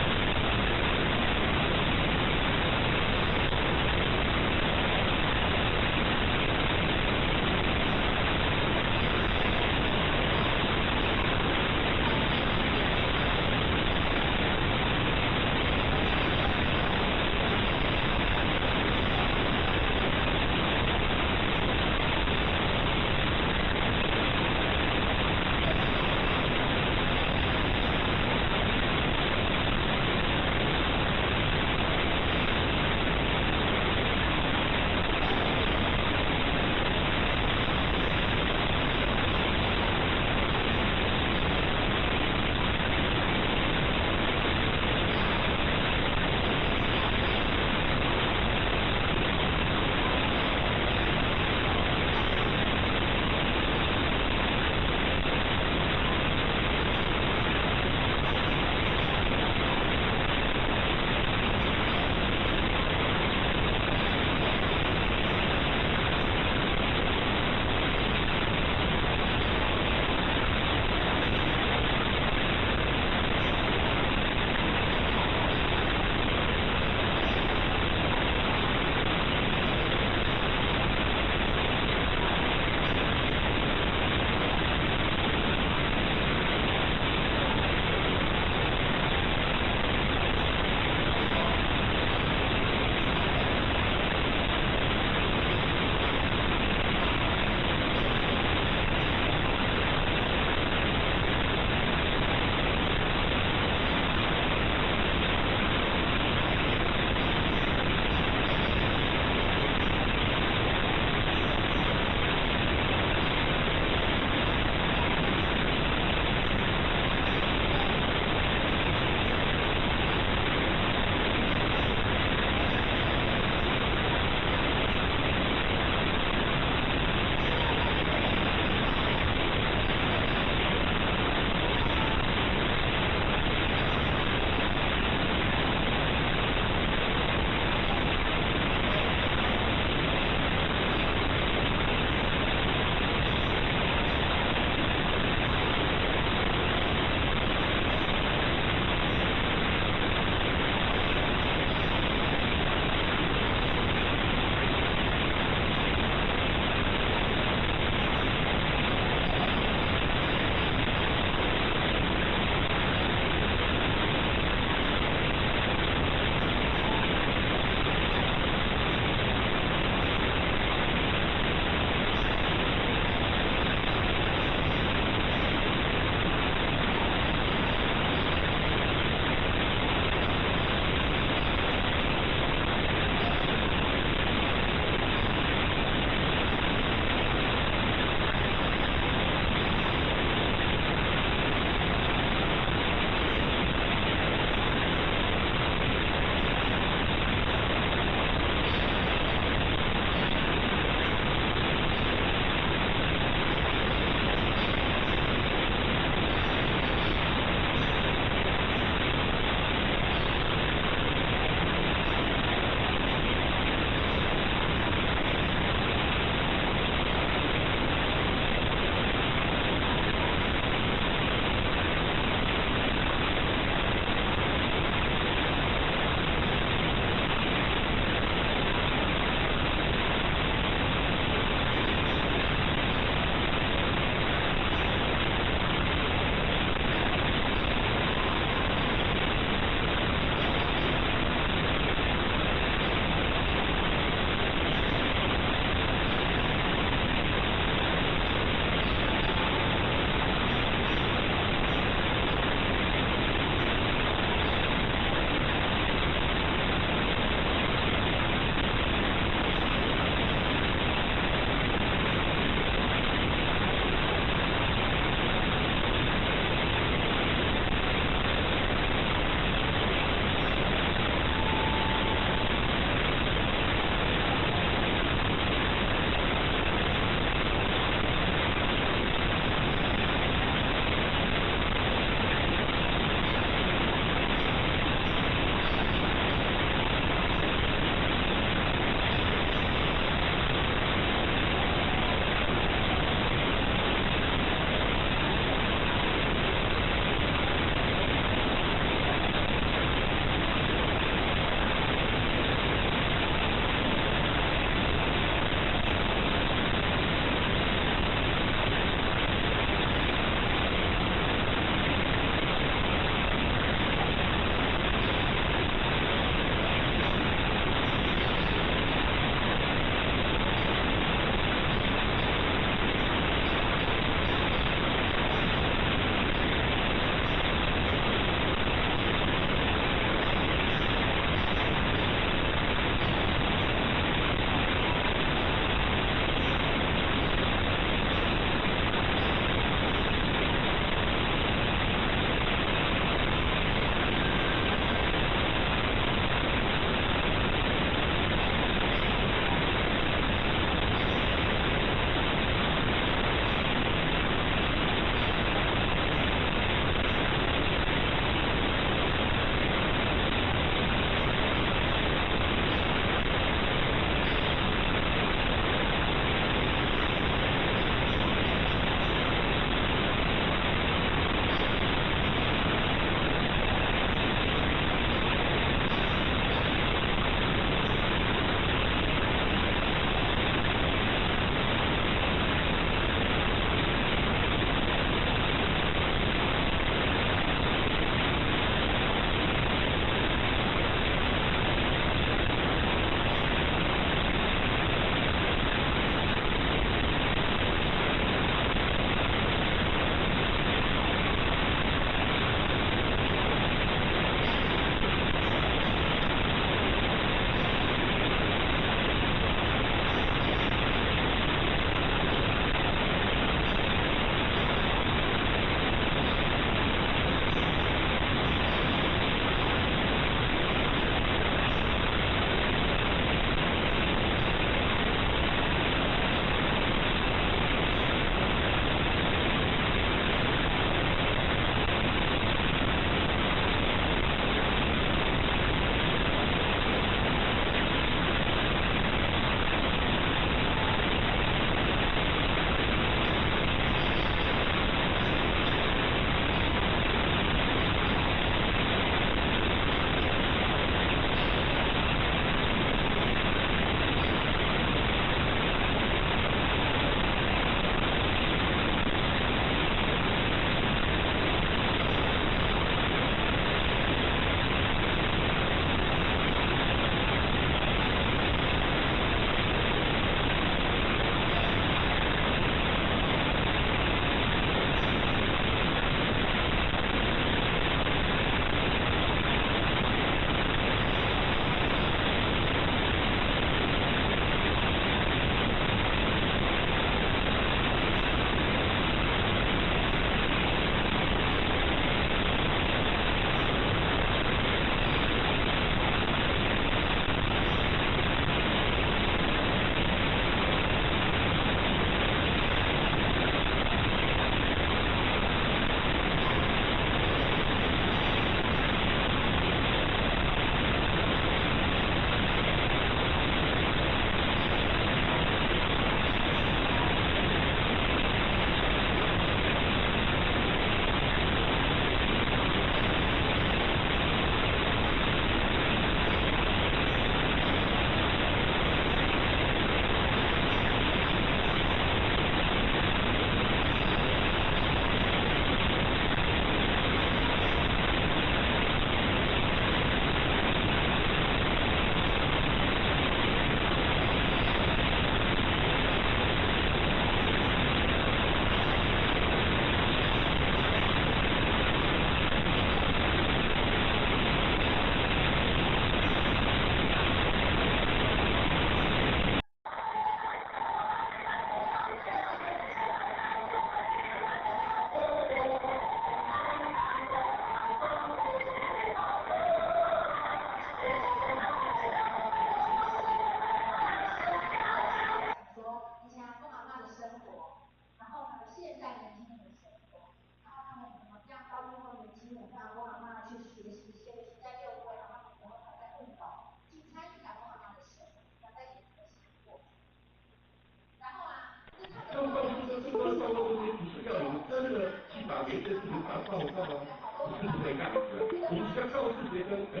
报告啊，不是这个样子啊。我们只要告诉学生，哎，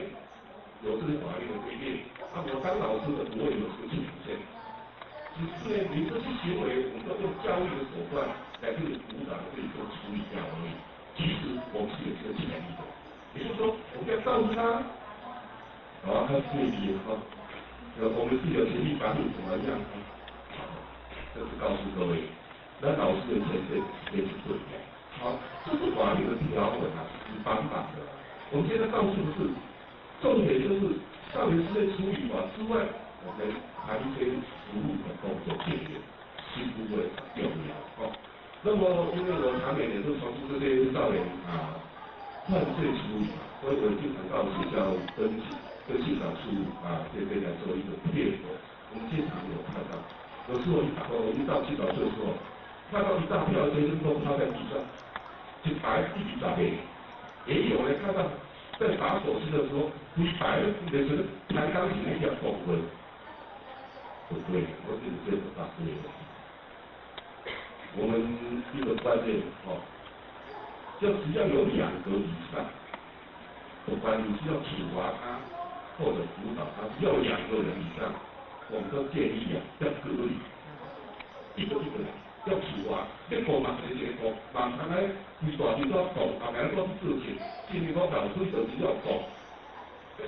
有这个法律的规定，啊，我当老师的不会有这个权限。只是呢，你这些行为，我们都用教育的手段来对你辅导、对你做处理掉而已。其实我们是有这个权利的。也就是说，我们要告诉他，好，他是对的哈，我们是有权利把你怎么样？好，这是告诉各位，那老师的权限也是对的。好，这是法律的条文啊，是板板的。我们现在告诉的是，重点就是少年事件处理法之外，我们还一些服务的工作建议，是不会重要哦。那么，因为我常年也是从事这些少年啊犯罪处理，所以我经常到学校跟系长处啊这边来做一个配合。我们经常有看到，有时候我一到系导处的时候，看到一大票学生都趴在地上，一排一直在也有人看到在打手心的时候，一排就是弹钢琴那条狗的。不对，我是这个大对的。我们一个观念哦，就只要有两个以上，不管你是要处罚他或者辅导他，只要两个人以上，我们都建议啊，要隔离，一个一个来，要处罚，你讲嘛是一个讲，嘛通来规大队都讲，后面都做事，因为讲老师就是要讲，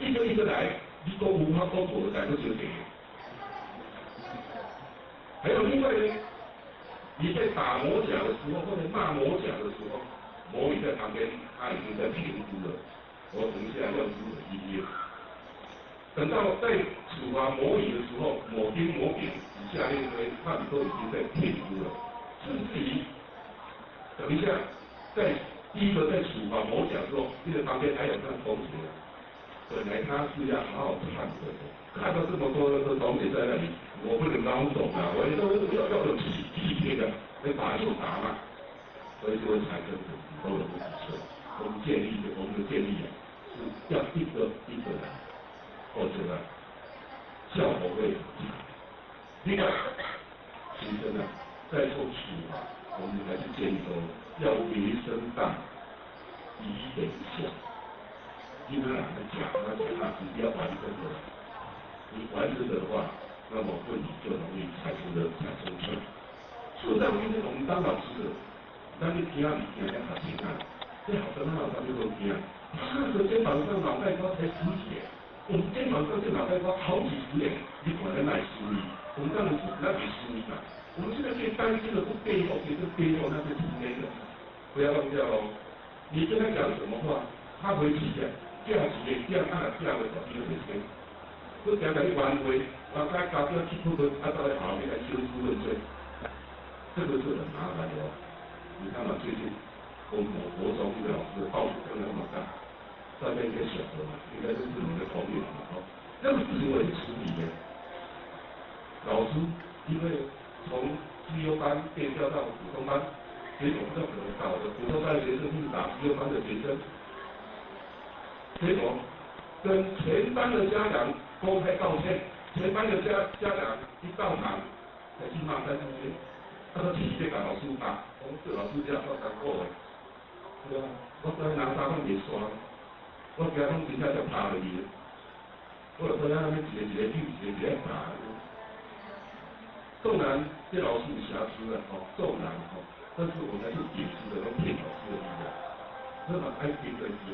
一个一个来，你讲有法讲无，大家都相信。还有另外呢，你在打魔甲的时候，或者骂魔甲的时候，魔女在旁边，他已经在评估了。我等一下要如何应对。等到在处罚魔女的时候，某丁某丙以下那些，他们都已经在评估了。甚至于，等一下，在第一个在处罚魔甲之后，这个旁边还有他的同学，本来他是要好好看的，看到这么多的同学在那里，我不能孬种啊，我都要有体贴的，你打就打嘛，所以就会产生很多的问题。我们建议的，我们的建议啊，是要一个一个来，否则呢，效果会很差。另外，其实呢，在做处罚，我们还是建议说，要为生大，以等小。因为两个讲，那讲那是要完整的，你完整的话，那么问题就容易产生出来。事实上，今天我们当老师的，咱去听物件要较清啊，这学生哪有啥物好听？他的肩膀上脑袋瓜才十几年，我们肩膀上这脑袋瓜好几十年，你管在哪里思维？我们当然是那里思维嘛。我们现在最担心的是背后，其实背后那些成年人，不要忘掉哦。你跟他讲什么话，他回去讲。寄一个寄，啊若寄袂到，伊就袂听。佮定共你挽回，啊，甲家长去不分，啊，到来后面来兴师问罪，这个是很麻烦的哦。你看嘛，最近我们某国中一个老师报纸登了那么大，大家应该晓得嘛，应该都是你的同学嘛，哦，那个事情我也处理的。老师因为从资优班被调到普通班，结果不知道怎么搞的，普通班的学生去打资优班的学生。结果跟全班的家长公开道歉，全班的家长一到场才去骂三字经，他说气得把老师打，我们这老师这样说难过的，对吧？我昨天拿沙拢袂刷，我惊讲真正就拍落去，我就看那边一个一个扭，一个一个打。纵然这老师有瑕疵啊，哦，纵然哦，但是我们还是秉持着拢骗老师的意啊，那么爱听分析。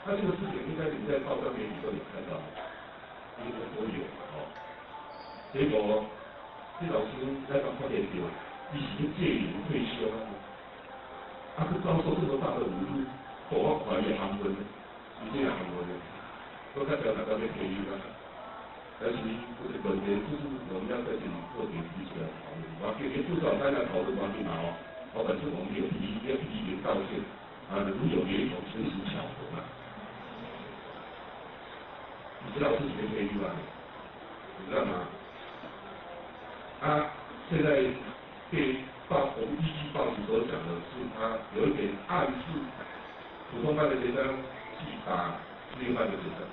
那这个事情应该你在报章媒体都有看到，应该都有嘛，哦。结果这老师那个发现到，伊是咧借龄退休啊，啊，去遭受这么大的侮辱，我看伊含混，伊这样含混的，我较少大家咧提伊啦。但是这个问题就是我们要在这里特别提出来讨论，我今天至少大家讨论完毕嘛哦，哦，反正我们有提要提一道歉，啊，如有雷同，纯属巧合嘛。你知道是谁退休啊？你知道吗？啊，现在被报我们依据报纸所讲的是，他有一点暗示普通班的学生去打资优班的学生，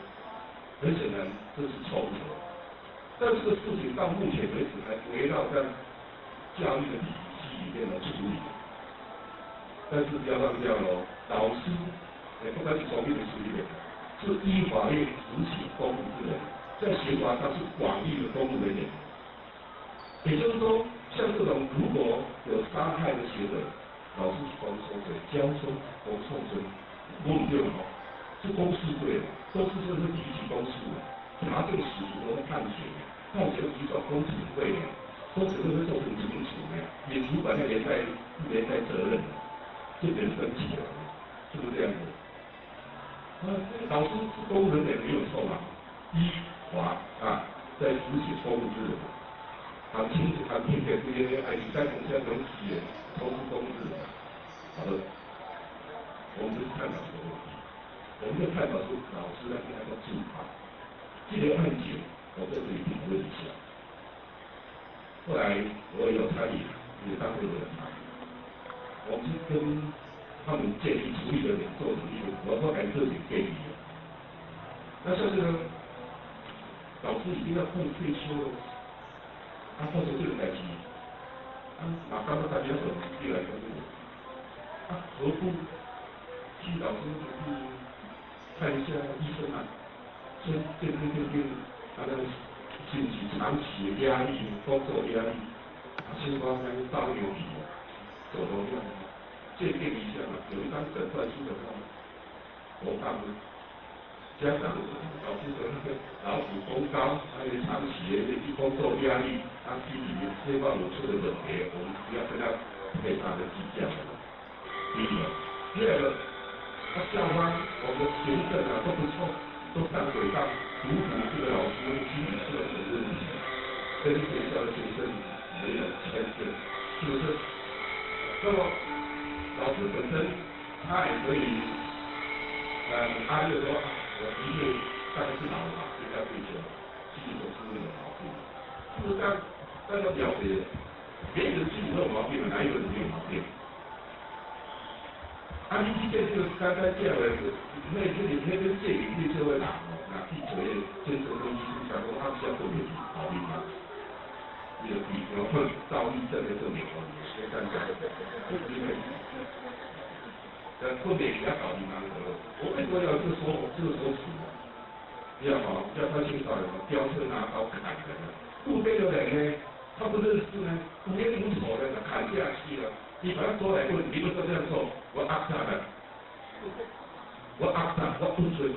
很显然这是错误的。但这个事情到目前为止还围绕在教育的体系里面来处理。但但是不要忘掉了，老师，不管是从业的职业，是依法律执行公务之人，在刑法上是广义的公务人员。也就是说，像这种如果有杀害的行为，老师是公收罪，教唆公送罪，我们对哦，是公诉罪，公诉罪是提起公诉的，查证事实都会判决，判决提交公检会的，公检会会造成惩处的，免主管要连带责任的，就别生气了，是不是这样子？那老师是公务人员没有错嘛？依法啊，在执行公务之人，啊，亲自啊，听见这些哎，在公司东西的，都是公务人。好的，我们是探讨这个问题，我们在探讨是老师那边那个做法，这个案件我在这里讨论一下。后来我有参与，也当会的参与，我们是跟他们建议处理的人做成一个，我感这点建议的。那像这个老师已经要快退休了，他做成这个代志，啊，马上大家说越来越多，啊，何不去老师去看一下医生啊？先鉴定鉴定，他的是不是长期的压力、工作压力，啊，先把那个造牛皮，走走样，鉴定一下嘛，有一张诊断书的话，我看家长老师的那个劳苦功高，还有长期的这工作压力，他心里面这方有出的问题，我们不要跟他太大的计较。第一个，第二个，他校方我们的行政啊都不错，都上轨道，阻止这个老师心理出了什么问题，跟学校的学生没有牵涉，是不是？那么老师本身他也可以，他就说我的确大概是老了嘛，应该退休了，心里总是会有毛病。事实上，大家了解，每个人心里都有毛病，哪一个人没有毛病？啊，你去见这个刚刚讲的，那这里那边建议你就会拿哦，拿去找精神科医生，讲讲啊，这做袂毛病啊，你就比如说躁郁症的做袂好，你感觉？因为，困袂去啊，搞你妈的！我为什么要这说这个说辞呢？你要好，要看清楚了，飙车拿刀砍人了，路边的人呢，他不认识呢，无冤无仇的，他砍下去了。你把他抓来问，你不是这样做，我压榨的，我压榨，我不准，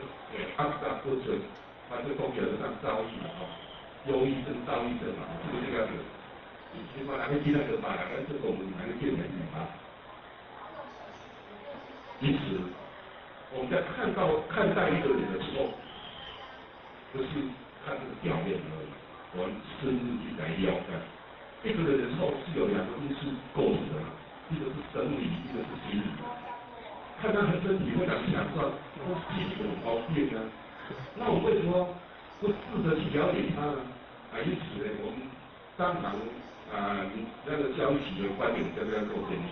压榨不准，反正讲起来就像躁郁嘛，吼，忧郁症、躁郁症嘛，是不是这个样子？你看那个其他个把，咱这个我们哪个见人啊？因此，我们在看到看待一个人的时候，不是看这个表面而已，我们深入去来了解。一个人的时候是有两个因素构成的，一个是生理，一个是心理。看他的身体非常强壮，或是心理有毛病啊，那我为什么不试着去了解他呢？啊，因此呢，我们当场啊，那个教育局的观点就要做建议，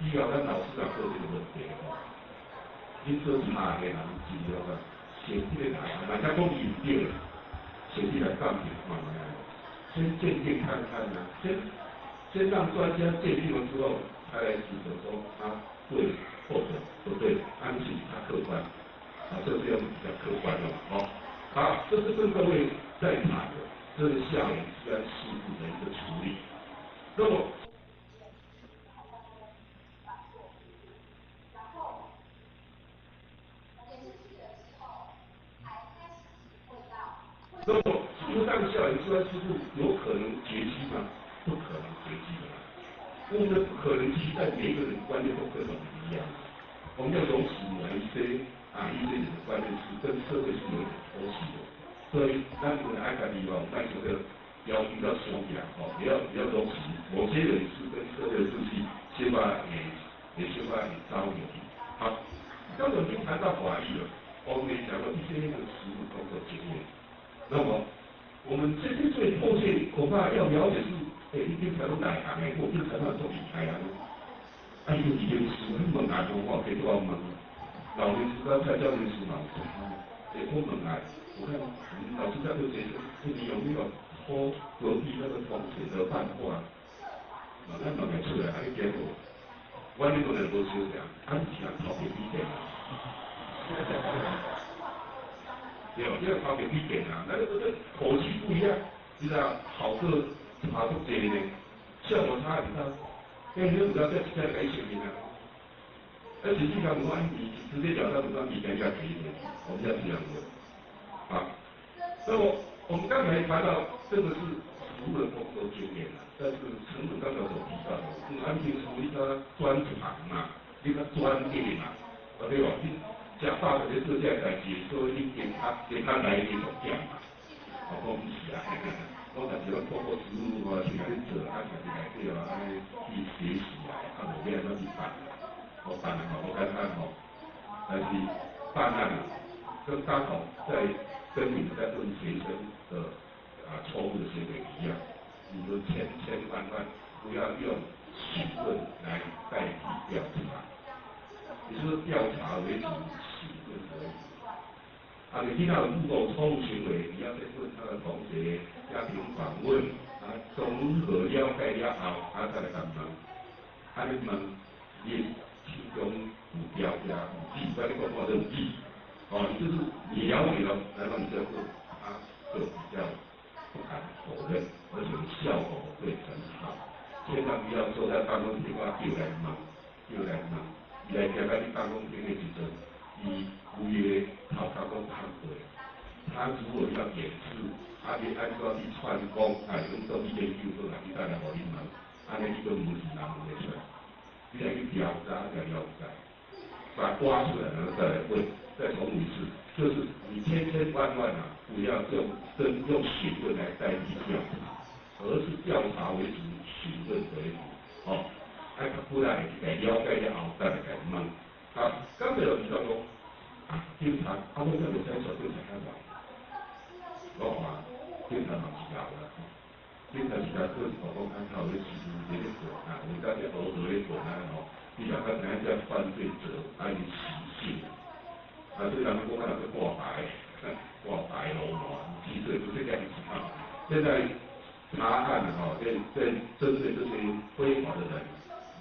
以后咱老师啊做这个问题吼，你做查的人尽量啊，先这个来，大家讲伊有对，先去来鉴定看觅啊，先鉴定看看啊，先让专家鉴定了之后，才来指责说他对或者不对，安心他客观，啊，这是要比较客观的嘛，哦，好，这是跟各位在谈的，这是校园治安事故的一个处理。那么，那么，事实上，校园治安事故有可能绝迹吗？不可能绝迹的。我们不可能期待每一个人观念都跟我们一样。我们要容许某一些啊，一些人的观念是跟社会是有点脱节的。所以，咱们爱家己哦，咱这个要比较松点哦，也要容许某些人是跟社会秩序先把也先把也招有。好，刚才已经谈到法律了，我们也讲了一些个实务工作经验。那么，我们这些最迫切恐怕要了解是，你警察拢内行的，我警察哪做厉害啊？啊，伊就是律师，你问下我，我可以多问。老律师、蔡教律师嘛，我问下，我看你们老师在问学生，你有没有偷隔壁那个同学的漫画？问咱问会出来，啊，你检讨，阮恁当然无相共，啊，你是人头皮比电啊？对，这个头皮比电啊，那个这口气不一样，你知道，好课差足济呢，效果差很大。因为你唔知道这这个声音啊，而且这个我按你直接讲，他不让你更加提一点，我们要这样问啊。那么我们刚才谈到这个是服务的工作经验啊，但是陈总刚才所提到的，是安平属于他专长嘛，你个专业嘛，啊对吧？你食饱就咧做这个代志，所以你跟他跟他来你重点嘛，我讲不是啊，我但是讲透过实务哦，是安尼做，啊，家己来对啊，按呢去学习啊，啊，无欲按怎去办，我办案嘛无简单吼，但是办案跟刚好在跟你们在问学生的啊错误的行为一样，你们千千万万不要用询问来代替调查，也就是调查为主，询问为辅。啊，你听到如果错误行为，你要先问他的同学、家庭访问，啊，综合了解了后，啊，再来共问。啊，你问，你其中有调查有记，我你讲话都有记，哦，你就是你了解了，然后你再问，他就比较不敢否认，而且效果会很好。千万不要坐在办公厅，我叫来问，叫来问，伊来行到你办公厅的时阵，伊规个头壳拢空过。他如果要掩饰，啊，你按怎去串讲，啊，用做你研究好啊，你再来予你问，按呢你阁问是人问会出来。你来去调查，再了解，把它挖出来，然后再来问，再重复一次，就是你千千万万啊，不要用跟用询问来代替调查，而是调查为主，询问为辅，哦，爱较久来来了解了后，再来共问。啊，刚才有提到讲，啊，警察，啊，我这袂使说警察较坏，我看警察嘛是老啦，警察是来做是讲讲较有咧事务咧做啊，有当咧学学咧做啊吼，你若较知影这犯罪者啊伊习性，啊，所以人讲啊，人挂牌，挂牌罗嘛，其实也不是这样子啊。现在查案吼，在针对这些非法的人，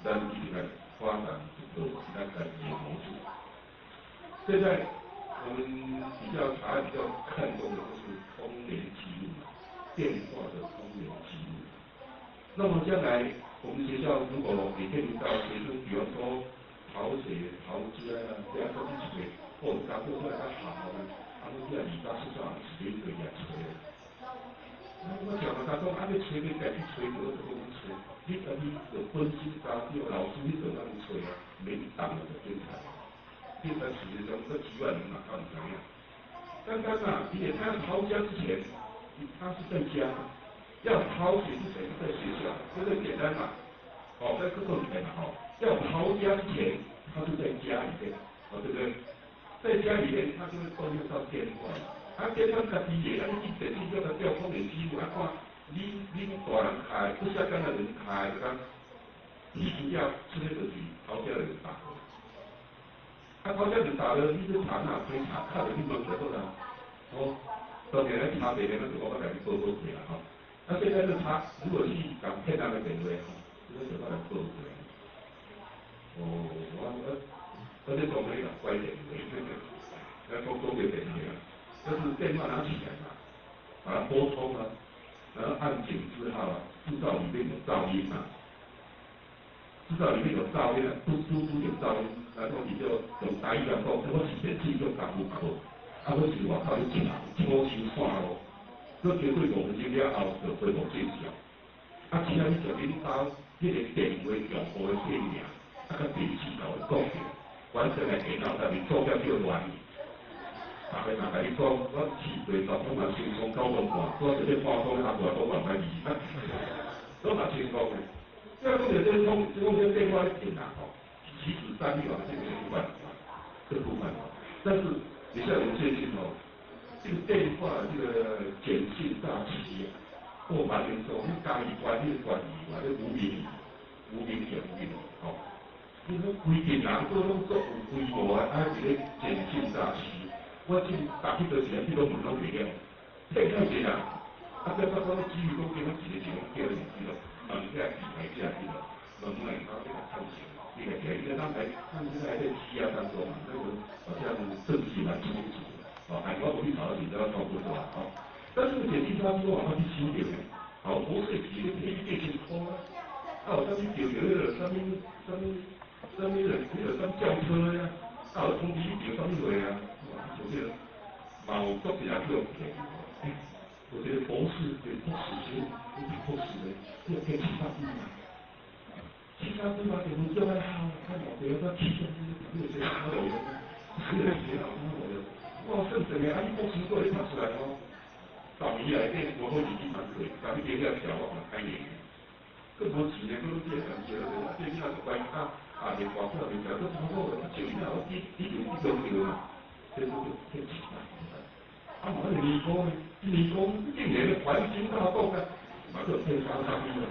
咱一定来发展一个咱家己的模式。现在我们比较查比较看重的就是通联记录嘛，电话的通联记录。那么将来我们学校如果也面临到学生，比方说逃学、逃家啊，这样说去找，或者家长出来较好呢，啊，我这二百四十是免对来找。啊，我讲嘛，他讲啊，欲找欲家己揣著，我就讲去揣。你家己就本身家长、老师，你就当揣啊，免动就警察。警察事实上这几万人嘛，敢毋知影？刚刚啊，你他要逃家之前，他是在家；要逃学之前，在学校，这个简单嘛。哦，这个更简单嘛，吼。要逃家之前，他就在家里面，哦，对不对？在家里面，他就会动用到电话。啊，电话家己的，啊，你去电视叫他调通联记录，啊，看你恁大人开，不下岗的人开，就讲剔除掉这些就是逃家的人打的。啊，逃家人打的，你去查哪可以查，查著去问就好啦。哦，当然咧查别个，咱就我来你报报起来吼。啊，现在就查，如果是共骗人的电话吼，这个就我来报过来。哦，我这讲咧怪电话，咱讲讲个电话啊。就是电话拿起来嘛，把它拨通啊，然后按井字号啊，知道里面有噪音嘛，知道里面有噪音啊，嘟嘟嘟有噪音，然后你就用台语来讲，我是电子叫讲有无？啊，我是外口咧吵，吵收线路，阁经过5分钟了后，就恢复正常。啊，请你就恁兜彼个电话用户的姓名，啊，佮地址共伊讲著，完全来电脑内面做了叫乱。逐个嘛共你讲，我试过昨昏嘛成功9分半，我这个半钟阿婆讲嘛歹字，拢嘛成功的。这讲著这讲，这讲这电话咧骗人吼，其实三六啊这个有办法，这部分吼。但是你像我们最近吼，这个电话这个简讯诈欺啊，过蛮严重，你家己关你关伊嘛，你无名无名也无名吼。你讲规群人都拢做有规模的，啊，伫咧简讯诈欺。我这打去倒时，去拢门拢袂了，骗较济人，啊，变做讲基于讲今仔一个一个叫你去咯，问遐平台者去咯，问来他这个趁钱，你来遐他还他们现在还在羁押当中嘛，那个好像证据蛮充足的，哦，哎，我无去查，你知道操作是吧？哦，但是简讯诈欺我嘛去收到呢，好，无说钱，你骗你几千箍啊，啊有啥物钓著彼个啥物啥物啥物个，彼个啥轿车呀，啊有通知你钓啥物货啊，哇，就这个，嘛有足济人去予骗，欸，有一个博士，一个博士生，伊读博士的，伊骗700几万。700几万电话叫来好，看老爸我气死，你有这个路用，这个学老路用。我算算的，啊，你博士阁会读出来吼？十年内底无好日子难过，但你加遐条我嘛歹用。阁无钱呢，阁拢借钱借落去，啊，这囡仔阁乖啊，啊，连大票连食阁真好，啊，借囡仔我你你就你都对嘛，这都叫骗700几万。啊，嘛，那个尼姑呢？尼姑竟然咧还金大讲啊，嘛阁骗300几万。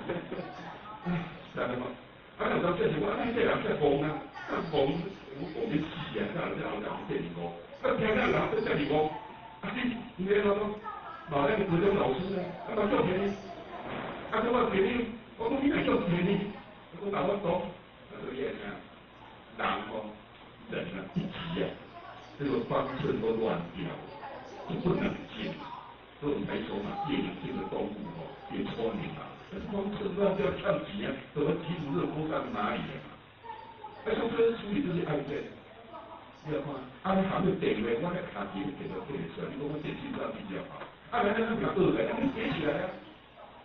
哎，知影无？啊，有当时是我，啊，这人遮戆啊，啊戆，我戆咧死啊！哪有这老人这尔戆？啊，听咱人说遮尔戆，啊你，你咧讲讲，嘛咱高中老师呢，啊嘛足便宜，啊，叫我朋友，我讲你若足便宜，我讲哪我讲，啊，所以啥，人吼，人啊，一急啊，这个方寸都乱掉，就不冷静，所以我们才说嘛，越冷静的动物吼，越聪明嘛。那方寸乱掉，呛钱啊，怎么急如热锅上的蚂蚁啊？哎，像这处理这些案件，你要看，啊，你含个电话，我咧卡钱电话摕出来，你讲我电信诈比较好，啊，来来来，二来，你写起来啊，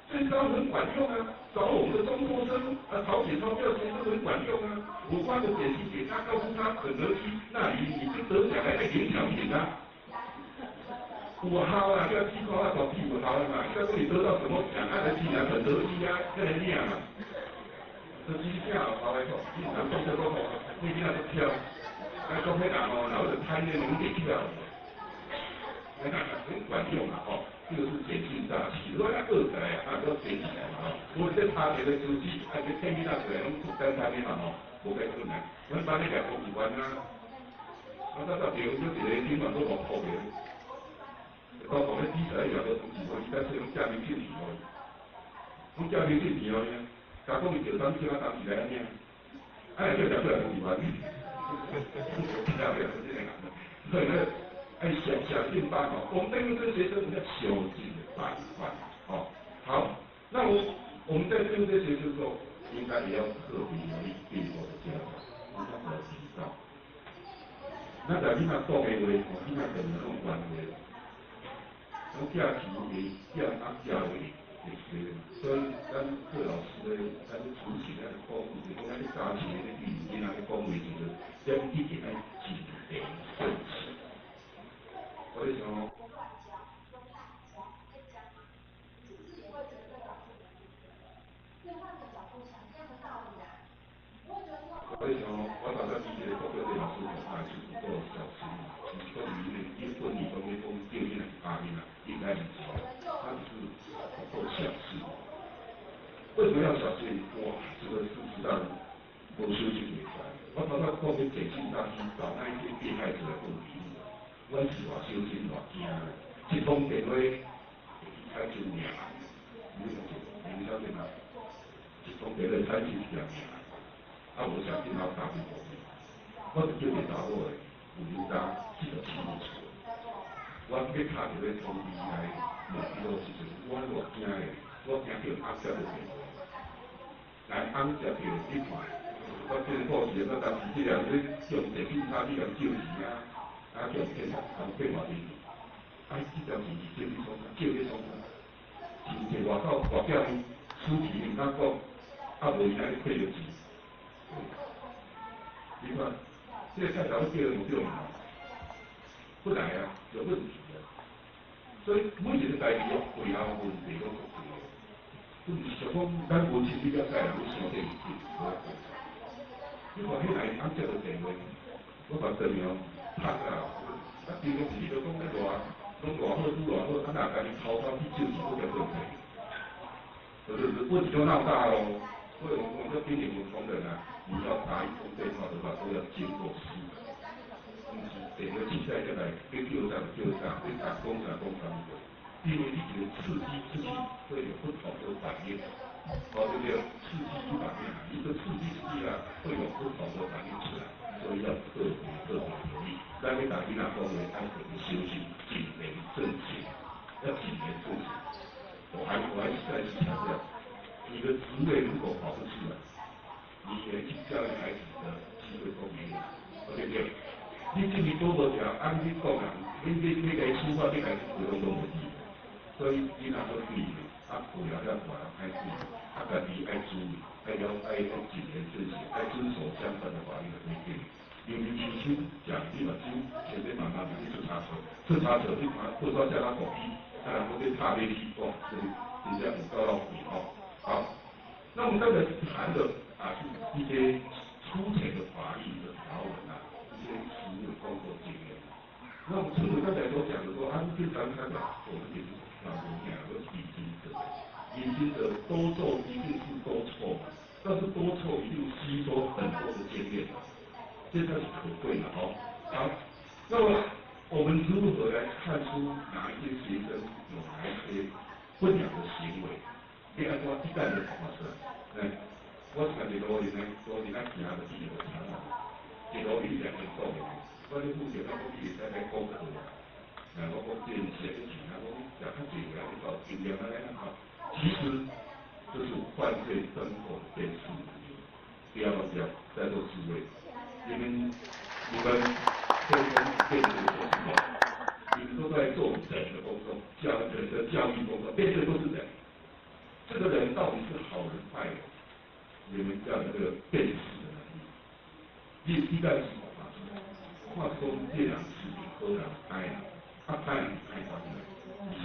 这招很管用啊，找我们的中辍生啊，讨解钞票钱都很管用啊。我发个简讯给他，告诉他肯德基那里你就得奖来领奖品啊。有效啊，叫鸡块啊，大屁有效啊嘛！叫讲你得到什么奖，啊来去拿肯德基啊，遐来领嘛。这真正有效的吼，你人讲这个吼，你囡仔都跳，啊讲彼人吼，然后就贪念能给跳，那很管用啊吼。这个是简讯诈欺，如果要恶起来啊，都写起来嘛吼。我这查一个数字，啊，这骗囡仔出来，拢简单的嘛吼，无介困难。阮班咧个公务员啊，啊，咱到地方小一个顶嘛都5箍个。包括咧比赛也无通知我，伊干脆拢寄明信片予伊，拢寄明信片予伊啊。假讲伊着啥物叫我当时来安尼啊，啊，叫食出来公务员，听袂懂这个人，所以咧，爱想想尽办法，我们对这学生要想尽办法，哦，好，那我们在对这些学生的时候，应该也要特别留意背后的家长，应该要提到。那在你若讲的话，吼，你若讲那种关话。拢寄钱会寄啊寄话会济嘛，所以咱做老师的，咱主持咱讲，就是讲咱咧教书咧对囡仔咧讲话时阵，咱一定爱谨言慎行。我咧想，我咧想，我头先伫这个国标的老师吼，也是有够小心，毋是讲伊咧伊本意讲咧讲叫囡仔去打囡仔。应该唔是，他只是不够小心。为什么要小心？哇，这个事实上无小心袂使。我头先讲的简讯诈欺，找那一些被害者来做笔录，阮是偌小心偌惊的，一通电话会去产生命案，你相信？你相信吗？一通电话产生一条命案，啊，无相信我打电话，我就叫一个查某的，有两张47厝。我要敲一个通知来问伊时阵，我偌惊的，我惊叫翁接著电话，来翁接著，你看，我这个故事，我当时这个咧用电信诈欺共借钱啊，啊叫骗啊，共骗偌济钱，啊，这条钱是借去创啥？借去创啥？钱摕外口外表书皮毋敢讲，啊无伊来亏著钱。你看，这个菜头叫无对嘛？不来啊，有问题啊。所以每一个代志哦，背后问题拢足济个。不是想讲咱无亲你了解人，你想这一切，无法度。你看彼来翁接著电话，我把电话拍啊，啊，平常时你都讲咧偌，拢偌好，拄偌好，啊，若家己偷偷去借钱，阁共做骗，就是问题就闹大咯。所以我们这边有同仁啊，你要打一通电话的话，都要经过思考。毋是电话凊彩才来，你叫啥就叫啥，你讲讲啥讲啥物，因为你一个刺激出去，会有不同的反应。哦，对不对？刺激一反应，一个刺激刺激啊，会有不同的反应出来，所以要特别特别留意。咱咧大囡仔讲话，爱特别小心，谨言慎行，要谨言慎行。我还是再次强调，你的职位如果考不出来，你连去教育孩子的机会都没有，对不对？你这里多无条，按你讲人，你来处罚，你来处拢拢无意。所以你若好对，啊，有了了大人爱对，啊，家己爱注意，爱了爱爱谨言慎行，爱遵守相关的法律的规定。明明亲手食你目睭，前面慢慢去出差错，出差错你看，过煞遮较国语，啊，人讲要拍你去，哦，真真正有够浪费吼。好，那我们刚才谈的啊，是一些粗浅的法律的条文啊，一些实务的工作经验。那我们除了刚才所讲的说，啊，平常看到我们也是老无听，都是认真的，认真的多做一定是多错，但是多错一定吸收很多的经验，这才是可贵的哦。好，那么我们如何来看出哪一些学生有哪一些不良的行为？你按怎一旦就看出来？哎，我看一路里呢，路里啊行就一路查嘛，一路里两个讲的，我咧负责我讲伊会使来讲课啊。那我讲这是啥物钱啊？我讲食较济啦，你搞经验啊，啊，其实这是犯罪侦破的辨识能力。不要忘掉，在座诸位，你们天天面对的是什么？你们都在做人的工作，教人的教育工作，面对都是人。这个人到底是好人坏人？你们要有这个辨识的能力。你一旦是看讲这人是好人歹人，啊歹人歹人。以下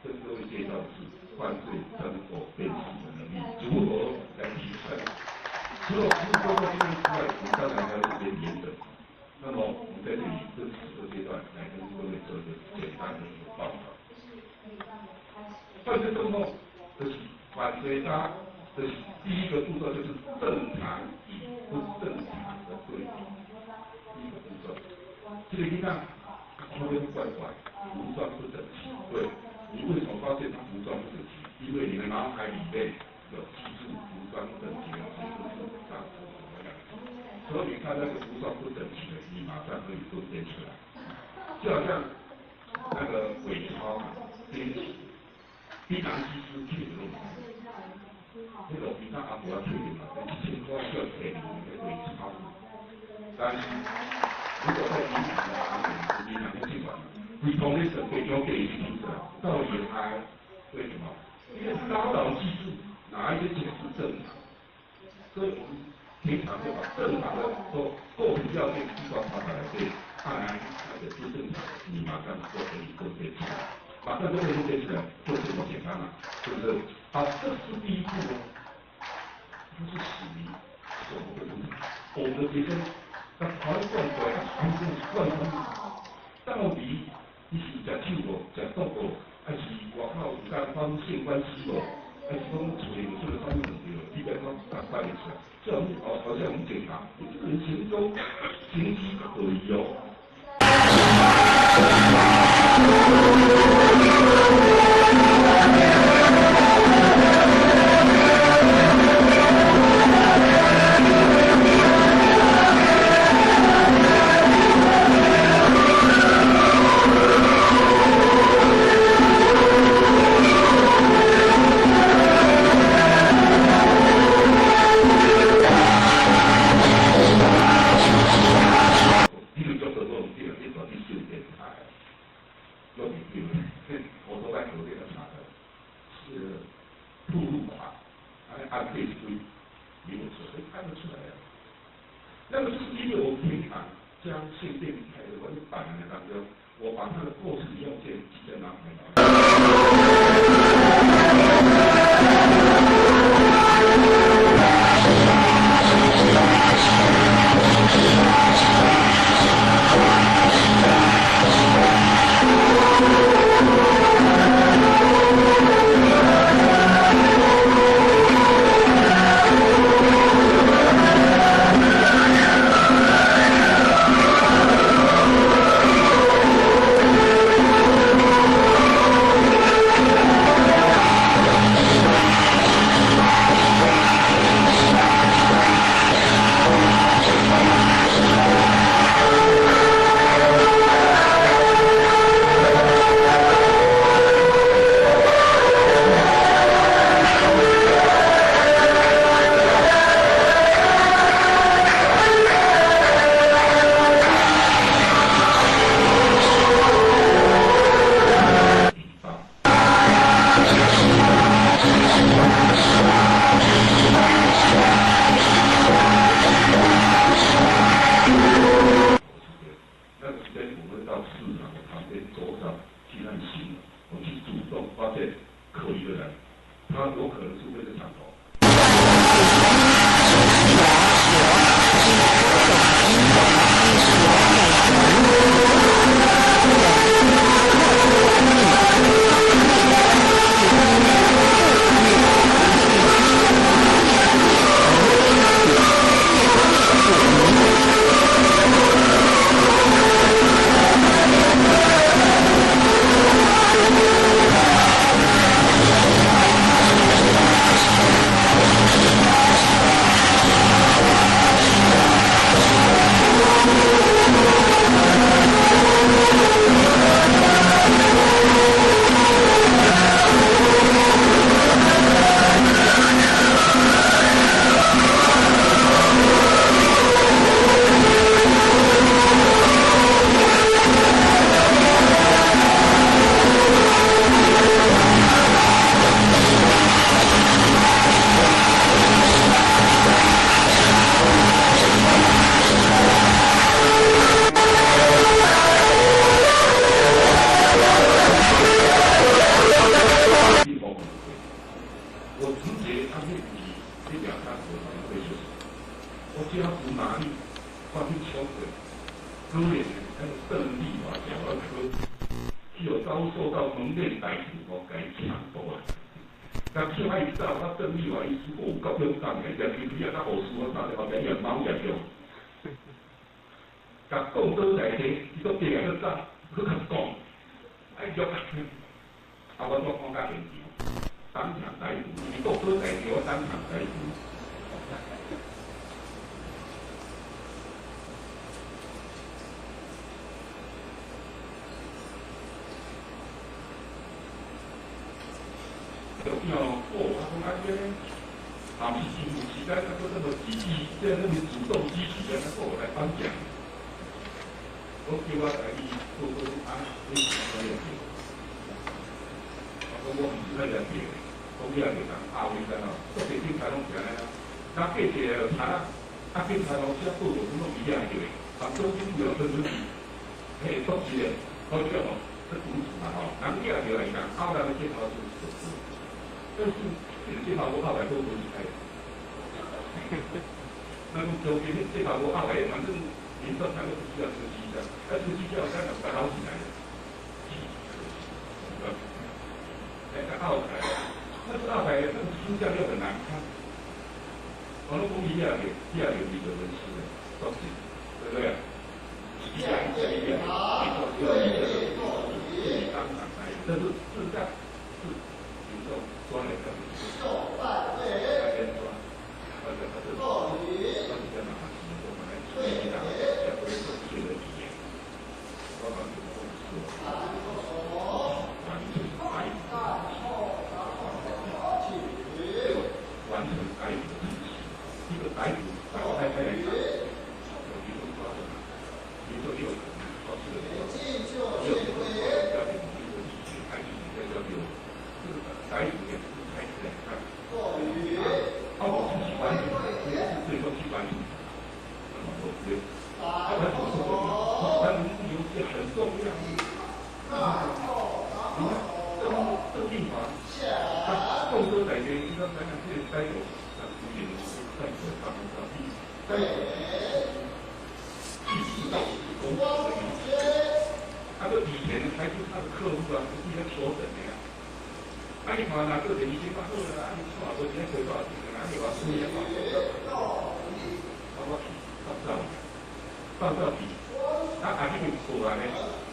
跟各位介绍的是犯罪侦破辨识的能力如何来提升。除了实务工作经验之外，我们当然还有一些延伸。那么我们在这里这四个阶段来跟各位做一个简单的一个报告。犯罪侦破就是犯罪他就是第一个步骤就是正常与不正常的对比。第一个步骤，这个囡仔看起怪怪，服装不整齐。对，你为什么发现他服装不整齐？因为你的脑海里面有记住服装整齐的是长什么样子，所以你看那个服装不整齐的，你马上可以分辨出来。就好像那个伪钞嘛，编辑，槟榔西施去的路，那个槟榔阿婆去的嘛，1000块叫提那个伪钞。但是如果在银行的行员，银行的监管，你同的审备交给一出来，到底还为什么？因为高脑记住哪一些钱是正常，所以我们平常就把正常的说构成要件地方查下来，对，看来那个不正常，你马上就可以分辨出来，马上就可以分辨出来，就这么简单了，是不是？好，这是第一步哦，它是属于什么不正常？我们的学生他传惯过来，传惯惯到底你是食酒无，食毒无，还是外口有间发生性关系无？还是讲厝里有出了啥物问题无？你别讲大摆出来，这好好像我们检查，你这个人行踪行迹可疑哦。那个就是因为我平常将性变态的我一百年当中，我把它的构成要件记在脑海里。我去抢过，可怜的那个邓丽华小儿科，有遭受到蒙面歹徒哦，共伊抢夺啊！甲抢啊伊走，啊邓丽华医师有够勇敢的，连皮皮啊，甲护士我三个后壁伊也猫入去。甲讲倒在地，伊阁爬来阁走，阁甲讲，哎约啊，我煞讲较现场，当场逮捕，伊讲倒在地，我当场逮捕。就变哦，我讲啊，这个，啊，是真有时间，啊，阁那么积极，这那么主动积极的，啊，阁来颁奖。我叫我家己做做啊，你是怎样做？我讲我毋是那样做的，讲你也袂当拗伊个吼，做地警察拢是按呢啦，那过一个就查啦，啊警察拢写报告拢伊遐做的，反正警有分出去，嘿，作一个，好叫吼，这赌注嘛吼，人掠著来讲，拗人的镜头就是，但是这个镜头无拗来都无是开，那讲中间这头无拗来，反正。民众他们不需要出绩效，那出绩效，咱就把它捞起来了。哎，那奥凯，那是奥凯，那个倾向又很难看。我拢讲伊遐个，遐个伊就文书的，作品，对不对？一下一下一下，一下一下，一当场来，这是是这样，是民众抓来的。那边抓，或者他是，他是在哪？我们来处理他。完成逮捕的程序，一个逮捕，打开开来查，有民众抓的嘛？民众有可能抓这个，有可能抓交给某一个体系，还是再交给我？这个逮捕也是开始来看，啊，我自己完成，这是最终去完成，那么对，他们很重要，他们游戏很重要。你看，邓丽华，他众多在地，你讲咱这个逮捕，他有在他们当地逮捕，意识到公司的意思。他说以前还是他的客户啊，是在求诊的呀。啊，你看哪个人已经发好了，啊，你看无钱亏多少钱？啊，你话输也话啊，我去放照，放照片，啊，啊，那个过来呢，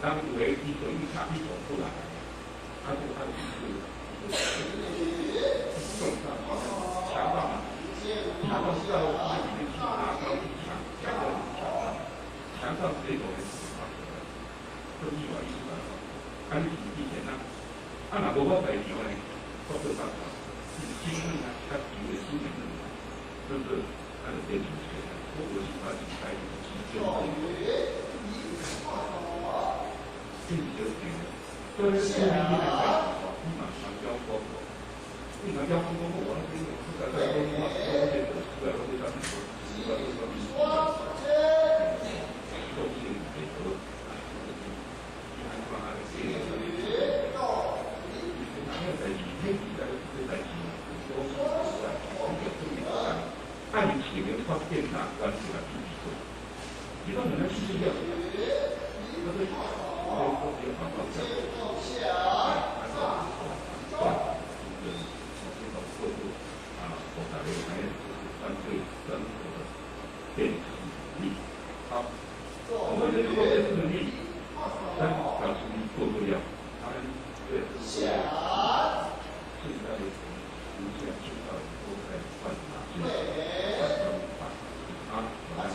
人有的伊就伊卡伊做过来，啊，这个他的意思，重大强盗嘛，强盗是要里面去拿刀去抢，强盗强盗，强盗结果呢是发出来，这意外意思来讲，啊，你是以前啊，啊，若无我在场呢，我做办法，是新闻啊，较有的新闻，是不是？他就变成这个，我是把这个带入其中。这是就对了。所以这边你来你嘛传销包括，你传销包括我那边，我在在讲我我这个出来我这上面说，出来我说你，都是配合，你看看啊，这个，你哪个在你那个这个在都是在这个这个爱情的发展啊，关系来比做，你讲可能是这样，那个。好，我们这个辨识能力，咱表示你过不了，他们对，现在的无线青少年都在犯法，犯法啊，现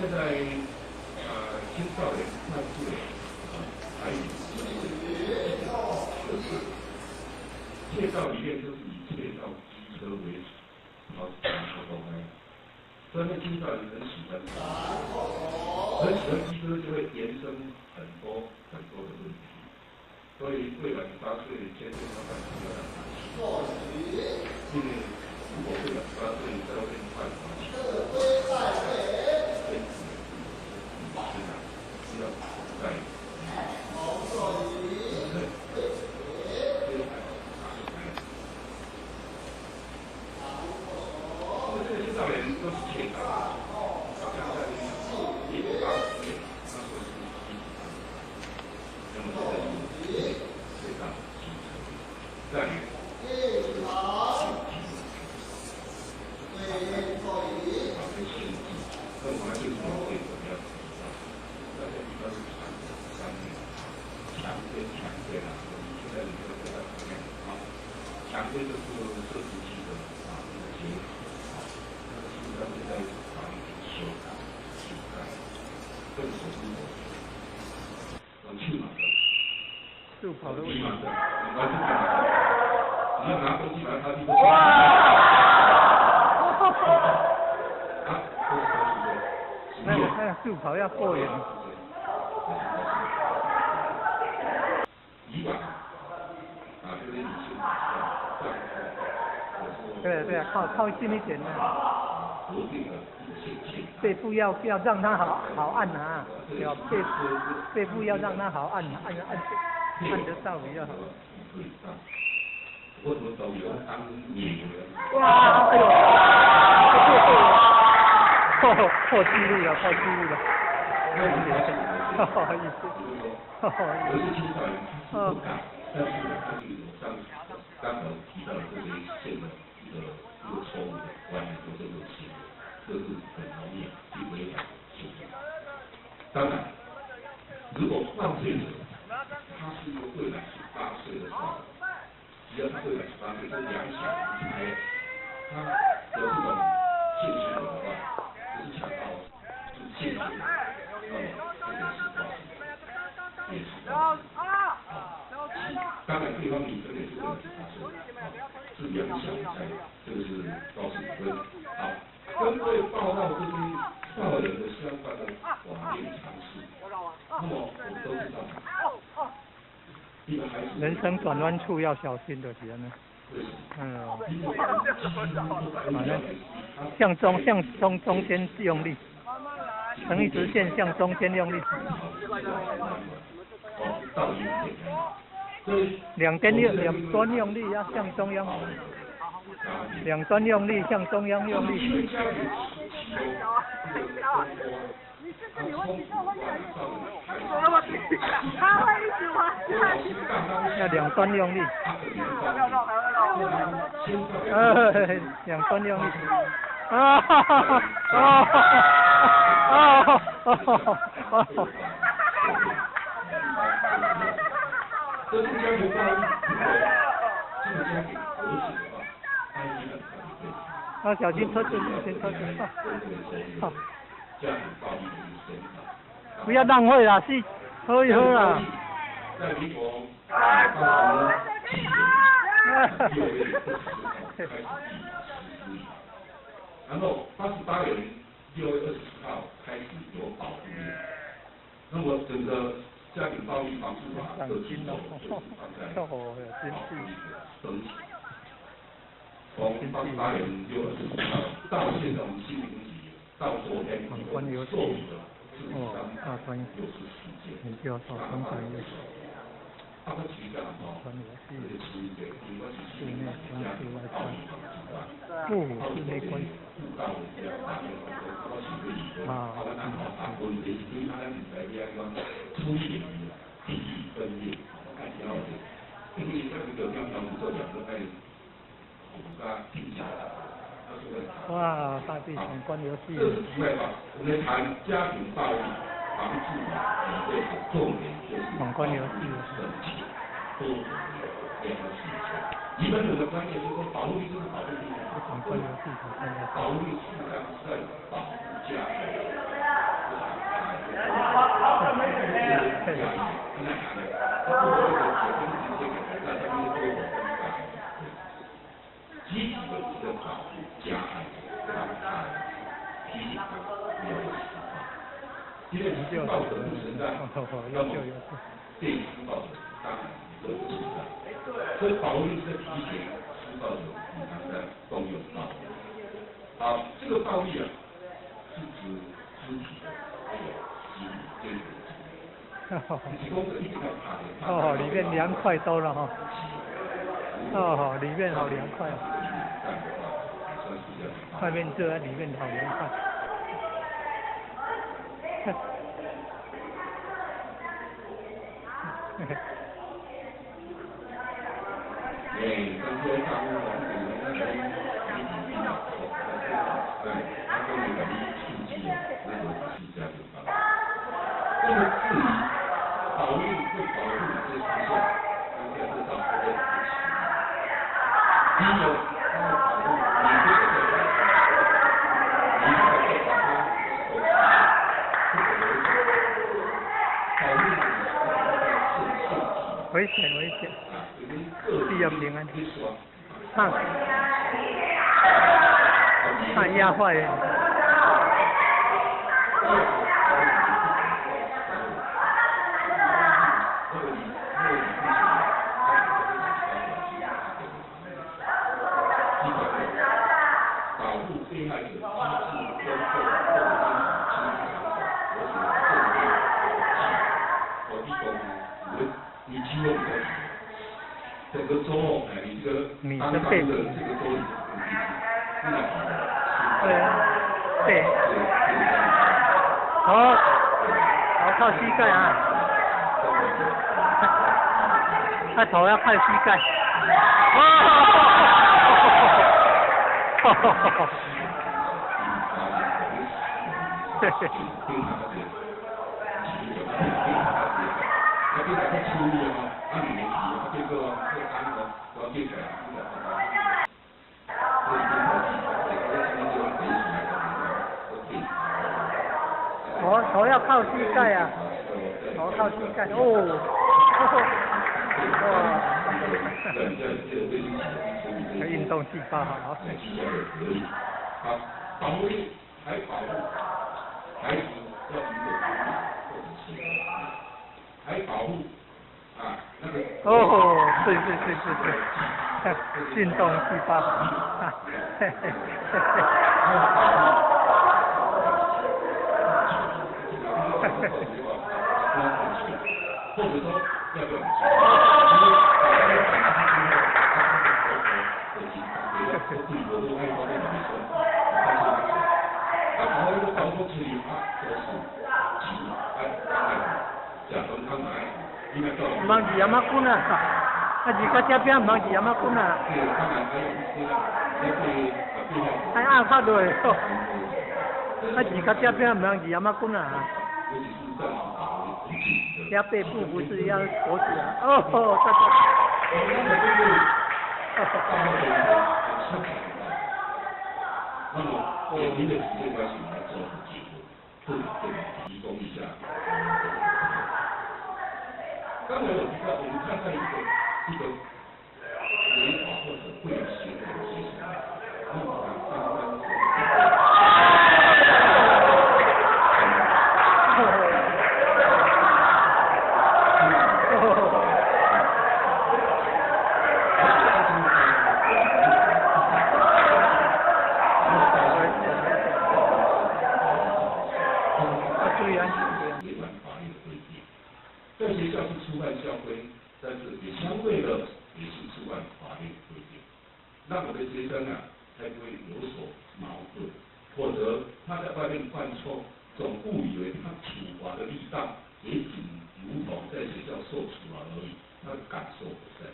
在。青少年犯罪啊，还有就是窃盗里面就是以窃盗机车为主，好，好东西。所以青少年很喜欢机车，很喜欢机车就会延伸很多很多的问题。所以未满18岁，先生要办要让他骑，因为如果未满18岁在外面犯法，要在，这个青少年都是窃盗。助跑的问题。你要拿东西来，他就哇！那个助跑要过远。对对啊，靠近一点啊。背部要让他好好按啊，对吧？背部要让他好按按按按得到比较好。哇！哎呦！破纪录了，破纪录了！不好意思，不好意思。哦。刚才提到的这些线的一个错误的观念，或者这个行为，这是很容易去违反刑法。当然，如果犯罪者他是一个未满18岁的话，只要他未满18岁，是两小无猜，他的这种性行为的话，不是强暴，是性行为，那么这个是告诉也是告诉。当然，对方女生也是未满18岁，是两小无猜，这个是告诉分。好，针对报道这些少年的相关的法律常识，那么我们都知道，一个孩子人生转弯处要小心的，是呢。嗯。反正向中间用力，成一直线向中间用力。两端用力要向中央，两端用力向中央用力。要两端用力。两端用力。啊哈哈哈！啊哈哈！啊哈哈！这是家庭暴力，如果这个家庭和谐的话，他一般啊，小心车子，小心车子。好。家庭暴力的一个不要浪费啦，去喝一喝啦。在民国87年6月24号开始实施，然后88年6月24号开始有保护令，那么整个。家庭暴力防治法的起草就是放在保护令的申请。从88年6月24号到现在，我们新民局到昨天一共受理了4364件，啊，个局长吼，这个市的，因为是市民家庭暴力防治法，啊，有这个误导人家打电话讲，我是要离婚，啊，咱按吼啊，问题是对啊，咱毋知影讲出现地域分裂，我看了者，因为这个两条做两个爱互加定下来。哇，大地闯关游戏。这是题外话，我们谈家庭暴力防治法里面的重点就是闯关游戏。申请多两个事情。一般人的观念就是说，保护力就是保护力。闯关游戏，闯关游戏。保护力事实上是在保护家庭。积极的一个保护加害者，让他提醒他不要施暴，因为施暴者不存在，那么被施暴者当然都不存在。所以保护令是在提醒施暴者，你刚在动用暴力。好，这个暴力啊，是指肢体还有心理精神。哦，里面凉快多了哈。哦，里面好凉快。外面热，里面好凉快。危險危險，必要平安。怕怕壓壞人。你的背部，對啊，對，好，好靠膝蓋啊，他頭要靠膝蓋，哦，哈哈哈哈，嘿嘿。頭要靠膝蓋啊！頭靠膝蓋哦，哇！運動細胞好。哦，對對對對對，運動細胞，嘿嘿嘿嘿。毋通二阿仔滚啊！啊，二到这边毋通二阿仔滚啊！爱压较落，啊，二到这边毋通二阿仔滚啊！压背部不是壓脖子啊！哦，這個。剛才我提到，我們看看一個違法或者會行的學生，那麼剛剛違反法律的規定，在學校是觸犯校規，但是也相對的也是觸犯法律規定，讓我的學生啊才不會有所矛盾，或者他在外面犯錯，總誤以為他處罰的力道也僅如同在學校受處罰而已，他的感受不深。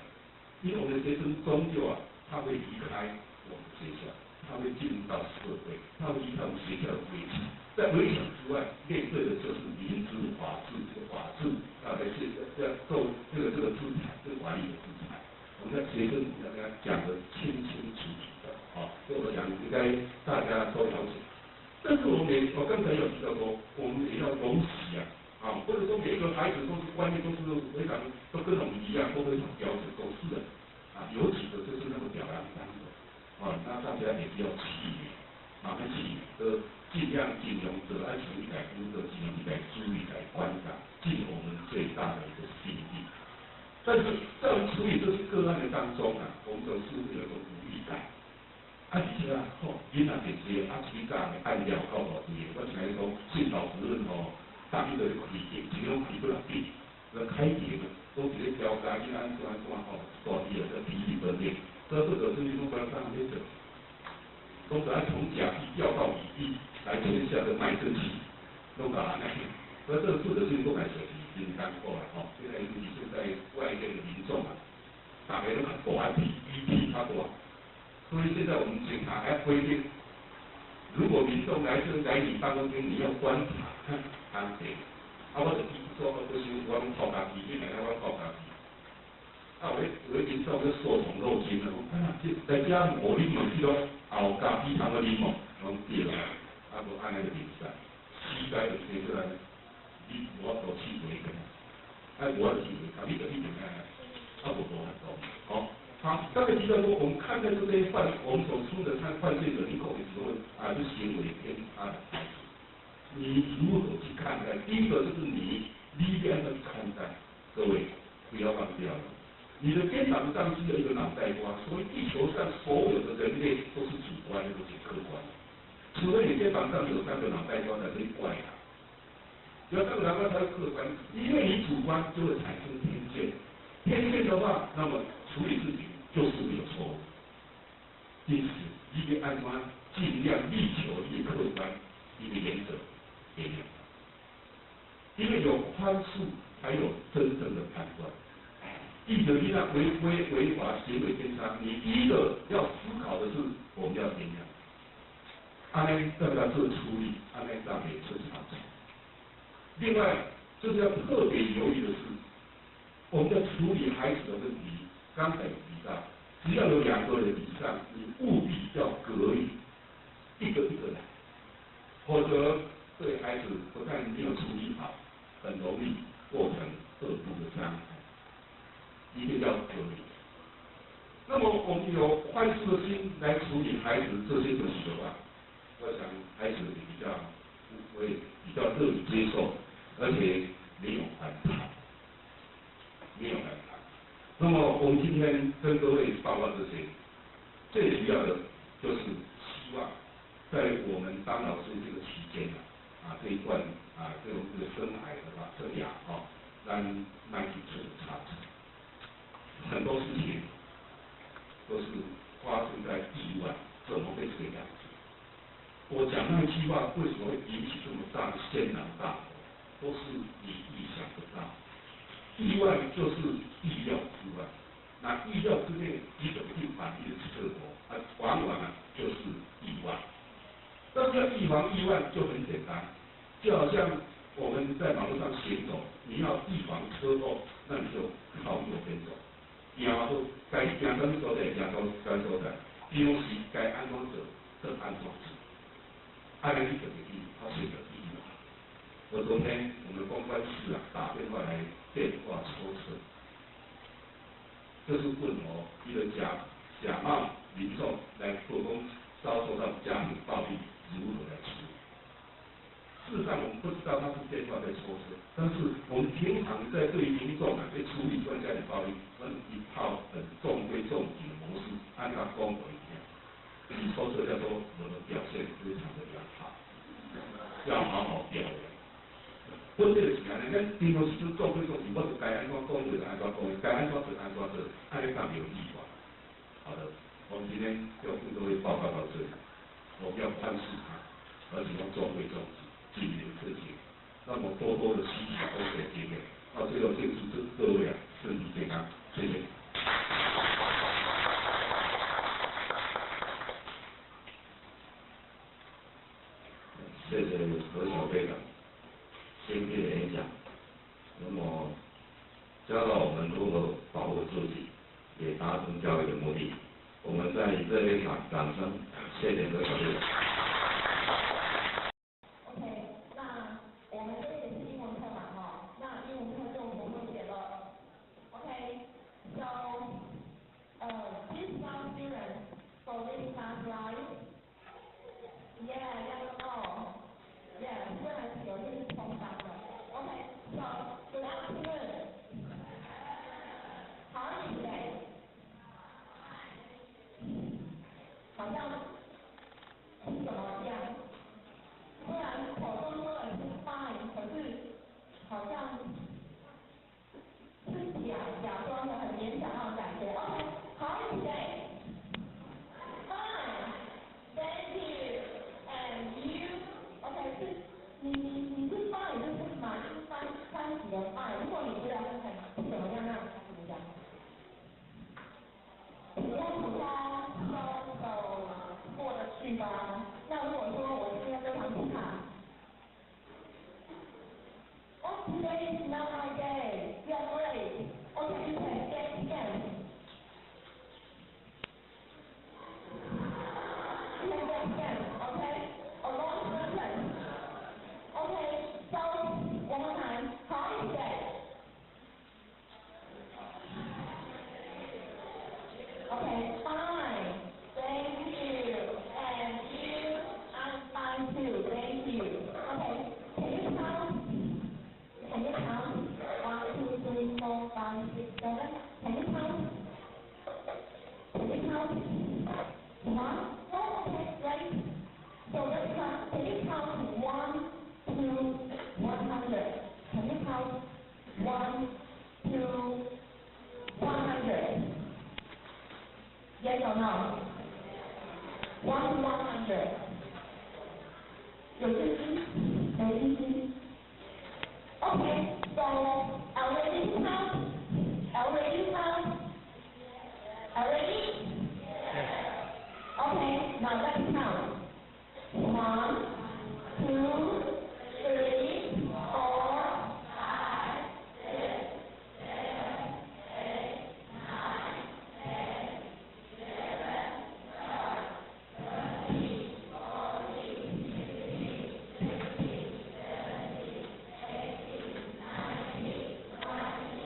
因為我們的學生終究啊，他會離開我們學校，他會進入到社會，他會離開我們學校的圍牆，在圍牆之外面對的就是民主法治，這個法治啊，來這個做這個制裁，這個法律的制裁。我們的學生要跟他講得清清楚楚的，啊，這我想應該大家都了解。但是我們也，我剛才有提到過，我們也要容許啊，啊，或者說每個孩子都是觀念都是非常都跟我們一樣，都非常標準，都是的，啊，有幾個就是那個表揚當的，啊，那大家也不要氣餒，啊，別氣餒，都盡量盡量的安全來工作，盡量來注意來觀察，盡我們最大的一個心力。但是在我們處理這些個案的當中啊，我們總是會有一個無力感。啊，而且啊，吼，囡仔電視啊，吹假的按了到大隊的，我聽伊講，訓導主任吼，逐日都咧開庭，一攏開幾若遍，咧開庭，講一個調解囡仔按怎按怎吼，大隊啊，疲於奔命。所以這就是講，咱上咧做，講就愛從甲地調到乙地來簽下的賣身契，攏共按呢。所以這個負責性都來說是真艱苦啦，吼。現在尤其現在外面的民眾啊，大家攏較大比乙地較大。所以現在我們警察還規定，如果民眾來這來你辦公廳，你要觀察看誰。啊，我就說我就是我攏靠家己，你來我靠家己。啊，有的民眾就受寵若驚了，講啊，這來遮無啉嘛，去到後咖啡通個啉哦，攏對啦。啊，無按呢就袂使，死該就提出來，你無法度試過個，啊，無法度試過，你就一定愛。啊无无法度，哦。好，刚才提到说，我们看待这些犯，我们所出的犯犯罪者，你可能只会啊，是行为偏差的孩子，你如何去看待？第一个就是你，你怎样去看待？各位不要忘掉了，你的肩膀上只有一个脑袋瓜，所以地球上所有的人类都是主观的，不是客观的。除非你肩膀上有三个脑袋瓜才可以怪他，有三个脑袋瓜才客观，因为你主观就会产生偏见，偏见的话，那么处理事情就是会有错误。因此，一个按怎尽量力求一个客观，一个原则，原谅。因为有宽恕，才有真正的判断。一者你那违规违法行为偏差，你第一个要思考的是我们要原谅。按呢，要不要做处理？按呢，让给出差错。另外，就是要特别留意的是，我们在处理孩子的问题，刚才有提到，只要有两个人以上，你务必要隔离，一个一个来，否则对孩子不但没有处理好，很容易构成二度的伤害。一定要隔离。那么我们有宽恕的心来处理孩子这些东西的话，我想孩子比较会比较乐意接受，而且没有反弹，没有反弹。那么我们今天跟各位报告这些，最主要的就是希望在我们当老师这个期间啊，这一段啊，这种这个生涯的话，生涯啊，咱莫去出差错。很多事情都是发生在意外，怎么会这个样子？我讲那句话为什么会引起这么大的轩然大波？都是你意想不到。意外就是意料之外，那意料之内，你怎么去反应的结果？啊，往往啊就是意外。但是要预防意外就很简单，就好像我们在马路上行走，你要预防车祸，那你就靠右边走。行好，该行啥物所在，行到啥所在，平常时该按怎做，就按怎做。按呢你就会去发生著意外。我昨天我们公关室啊打电话来电话抽测，就是问我一个假冒民众来报讲遭受到家庭暴力如何来处理。事实上我们不知道他是电话在抽测，但是我们平常在对民众啊在处理关家庭暴力，我们一套很中规中矩的模式，按照讲给伊听。你抽测叫做我们表现非常的良好，要好好表扬。本来就是按呢，咱平常时阵中规中矩，我就该按怎讲就按怎讲，该按怎做按怎做，按呢才袂有意外。好的，我们今天就跟各位报告到这里。我们要宽恕他，而且要中规中矩。避免事情，那么多多的吸取功德经验，到最后祝福各位啊身体健康，谢谢。谢谢何小飞长精辟的演讲，那么教导我们如何保护自己，也达成教育的目的。我们在这边掌声，谢谢何小飞长。 OK，那我们这也是英文课嘛，哈，那英文课就不会写了。OK，so, this one student for this class, right? Yeah, yes, no. Yeah, 虽然有些是通班的。OK, so good afternoon. How are you today? 好像是怎么样？虽然口中说的是 fine，可是好像是假装的很勉强那种感觉。OK，how are you today? Fine, thank you. And you? OK，是你是 fine 就是满三级的 fine。如果你觉得很不怎么样，那怎么讲？普通普通，so so 过得去吧。那如果说我今天非常不好，Oh, today is not my day. Yeah, great. Okay, you can get chance. You can get chance, okay? A long sentence. Okay, so one more time. How are you today? 心。Okay, so already count? Already count? Already? Okay, now let's count. One, two, three, four, five, six, seven, eight, nine, ten, eleven, twelve, thirteen, fourteen, fifteen, sixteen, seventeen, eighteen, nineteen, 20,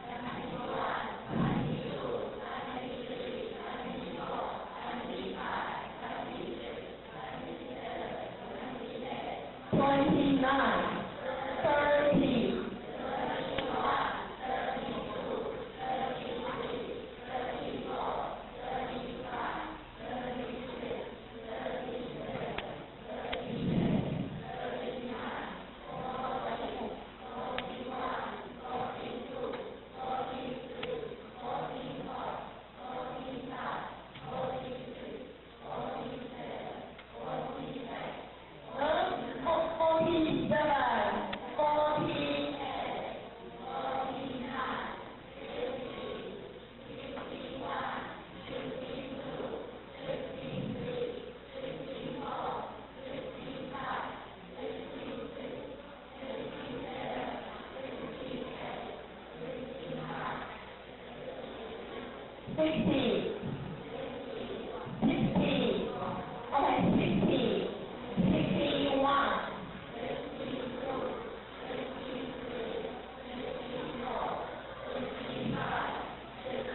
21, 22, 23, 24, 25, 26, 27, 28, 29, 30, 31, 32, 33, 34, 35, 36, 37, 38, 39, 40, 41, 42, 43, 44, 45, 46, 47, 48, 47, 48, 49, 50, 51, 52, 53, 54, 55, 56, 57, 58, 59, 60, 60, okay, 60, 61, 62, 63, 64, 65,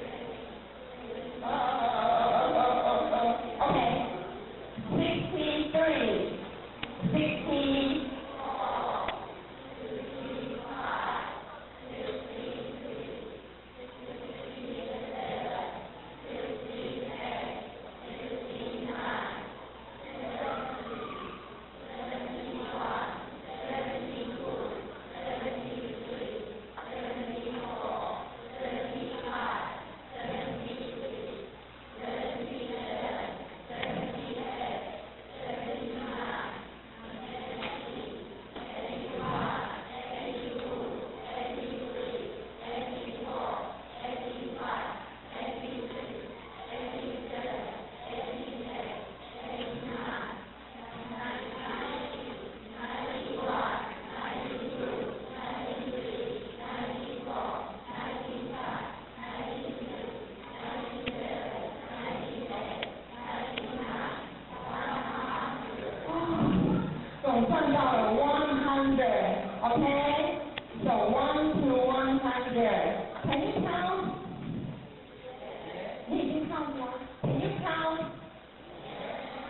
66, okay, 63, 64, 65, 66, 67, 68, 69, 70, 71, 72, 73, 74, 75, 76, 77, 78, 79, 80, 81, 82, 83, 84, 85, 86, 87, 88, 89, 90, 91, 92, 93, 94, 95, 96, 97, 98, 99, 100. 总算到了 100, okay? So 1 to 100. Can you count? 你已經 count 嗎？Can you count?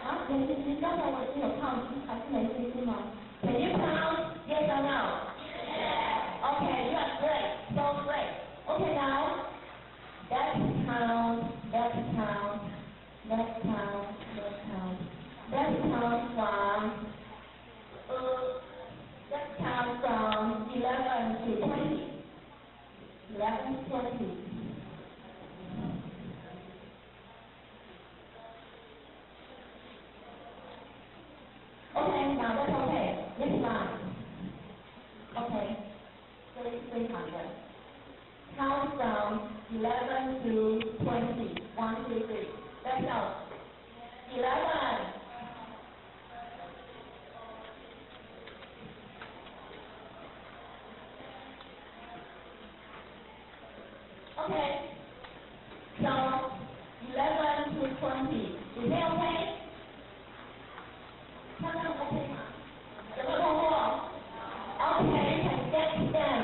啊，沒信心，剛才我已經有 count，還是沒信心嗎？Can you count? Yes or no? Okay, you are great, so great. Okay, now let's count, let's count, let's count, let's count. Let's count from let's count from 11 to 20. 11 to 20. Okay, now that's okay. Next line. Okay. 这一行的。Count from 11 to 20. 1, 2, 3. Let's go. 11. Okay. So 11 to 20. Is it okay? 看看 OK 嗎？有沒有通過？Okay, you can get them.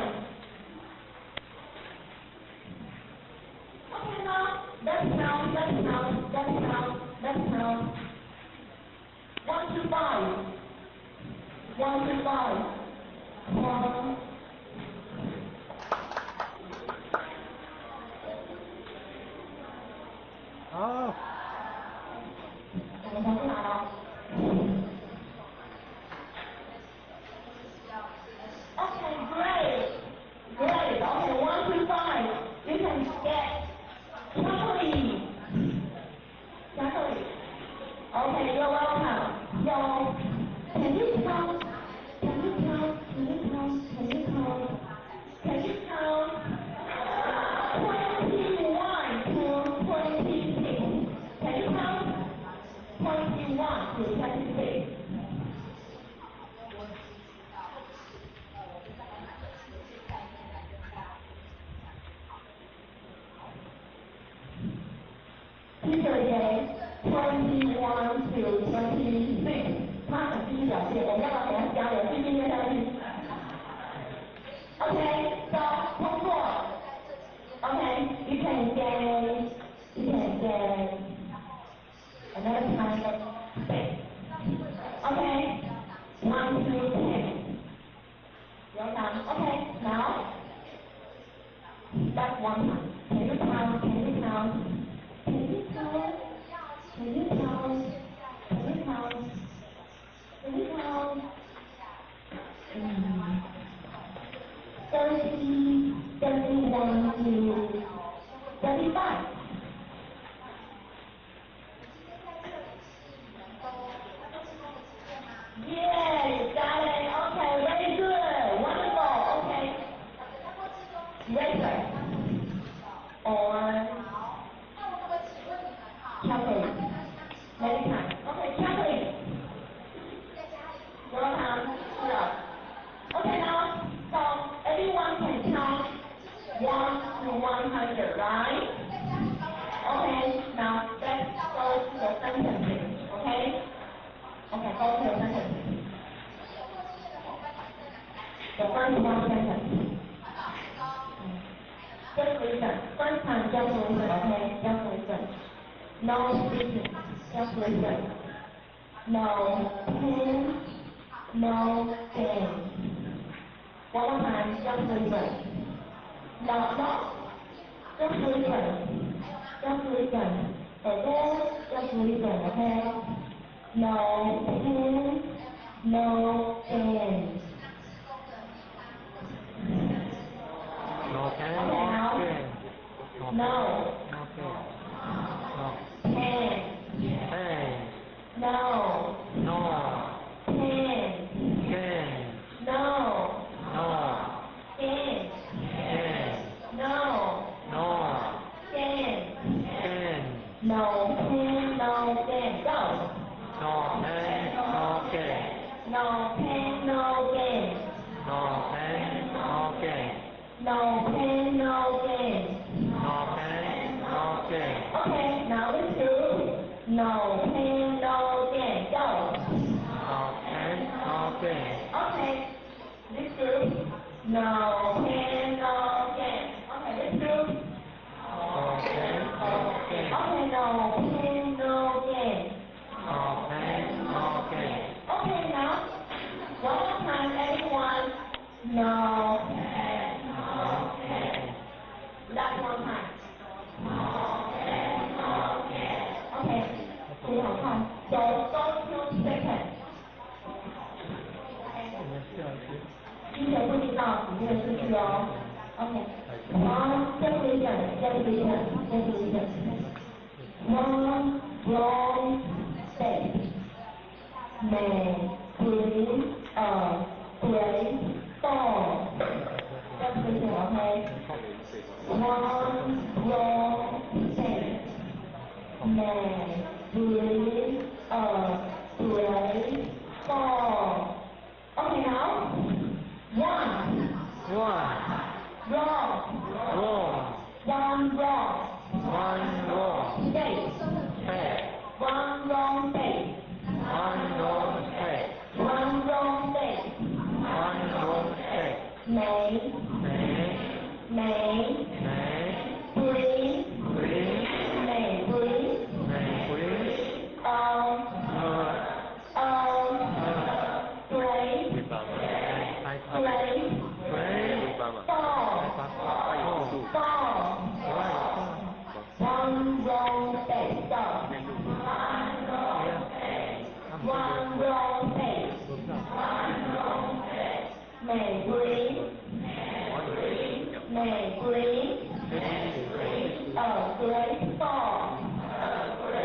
Okay, now let's count, let's count, let's count, let's count. 1 to 5. 1 to 5. 1. 好。我們重新來咯。Okay, great. Great. Okay, 1 to 5. You can get chocolate. Chocolate. Okay, you're welcome. So, can you count? Can One time. Can you count? Can you count? Can you count? Can you count? Can you count? Can you count? 30, 31 to 35. Yeah, you got it. Okay, very good. Wonderful. Okay. Wafer or chocolate. Many times. Okay, chocolate. Welcome. Okay, now, so everyone can count 1 to 100, right? Okay, now let's go to the sentences, okay? Okay, go to the sentences. The first one sentence. Just listen. First time, just listen, okay? Just listen. No speaking. Just listen. No pain, no gain. One more time, just listen. No, no. Just listen. Just listen. 耳朵，just listen, okay? No pain, no gain. No pain, Okay, no now. gain. No No pain. No pain. pain. No No pain. gain. No No gain. gain. No No gain. gain. No pain, no gain. Go. No pain, no gain. No pain, no gain. No pain, no gain. No pain, no gain. No pain, no gain. Okay, now let's do no pain, no gain. Go. No pain, no gain. Okay, this group, no pain, no gain. Okay, this group, No pain, no gain. okay, no pain, no gain. No pain, no gain. Okay, now, one more time, everyone. No pain, No pain. Last one time. Okay, 注意好看。So go to second. 之前不知道里面的数据哦。Okay. One, just listen, just listen, just listen. One wrong step may bring a great fall. Just listen, okay? One wrong step may bring a great fall. Okay, now. One One wrong, wrong, one wrong one wrong step, step, one wrong step, one wrong step, one wrong step one wrong step may may may may bring bring may bring may bring a a a great great great fall fall. Fall. One wrong step, stop. One wrong step may bring a great fall. A great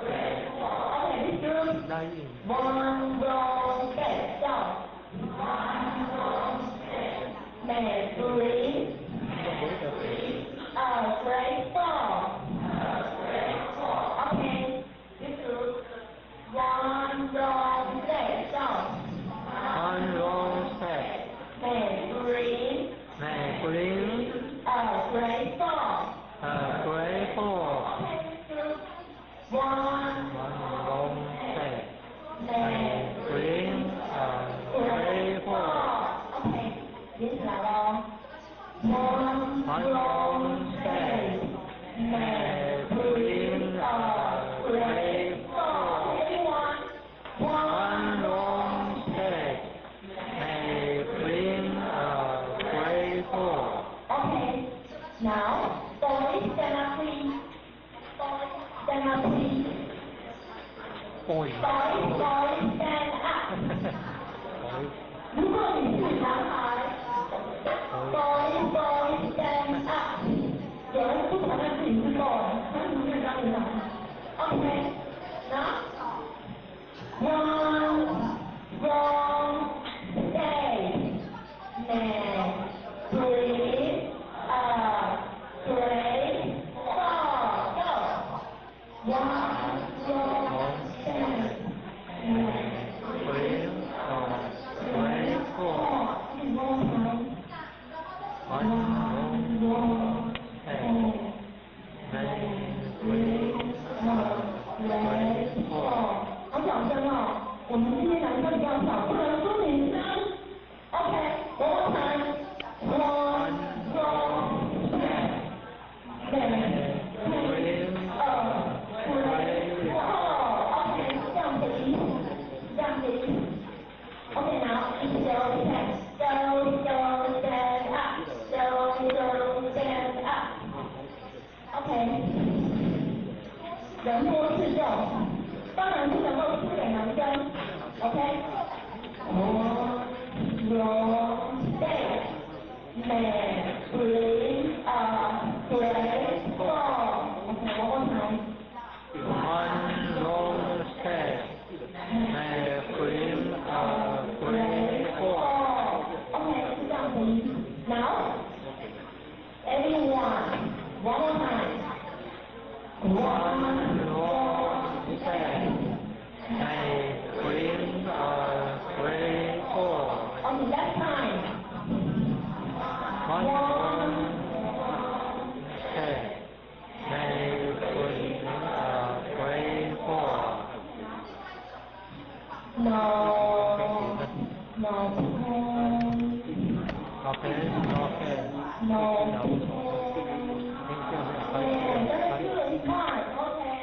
fall. Okay, this group, one wrong step, stop. May bring a great fall. Okay, this group, one wrong step, stop. One wrong step May bring may bring a great fall. a great fall. Okay, this group, one One wrong step may bring a great fall. Okay, 连起来喽。One One wrong wrong step step Boys, boys, stand up. 如果你是男孩，boys, boys, stand up。有人不承認自己是 boy，他是不是當女孩？OK，那 one, wrong, stay, man, three, three, four, go. One, wrong, stay, man, three, three, four. One, wrong, stay, three, three, four. 好小聲哦，我們這些男生比較少，不能輸女生。OK，我們 one, wrong, stay, man, three, three, four. OK，這樣子，這樣子。OK，now go go go stand up, go go stand up. OK，人多勢眾，當然不能夠輸給男生。OK，one, wrong, stay, man, three, three, four. OK, one more time. One long step, man, three, three, four. OK，是這樣子。Now, everyone, one more time. One long step, man, three, three, four. Okay, last time. One long step, man, three, three, four. No, no, Okay, okay. no. Okay, very good. Time. Okay.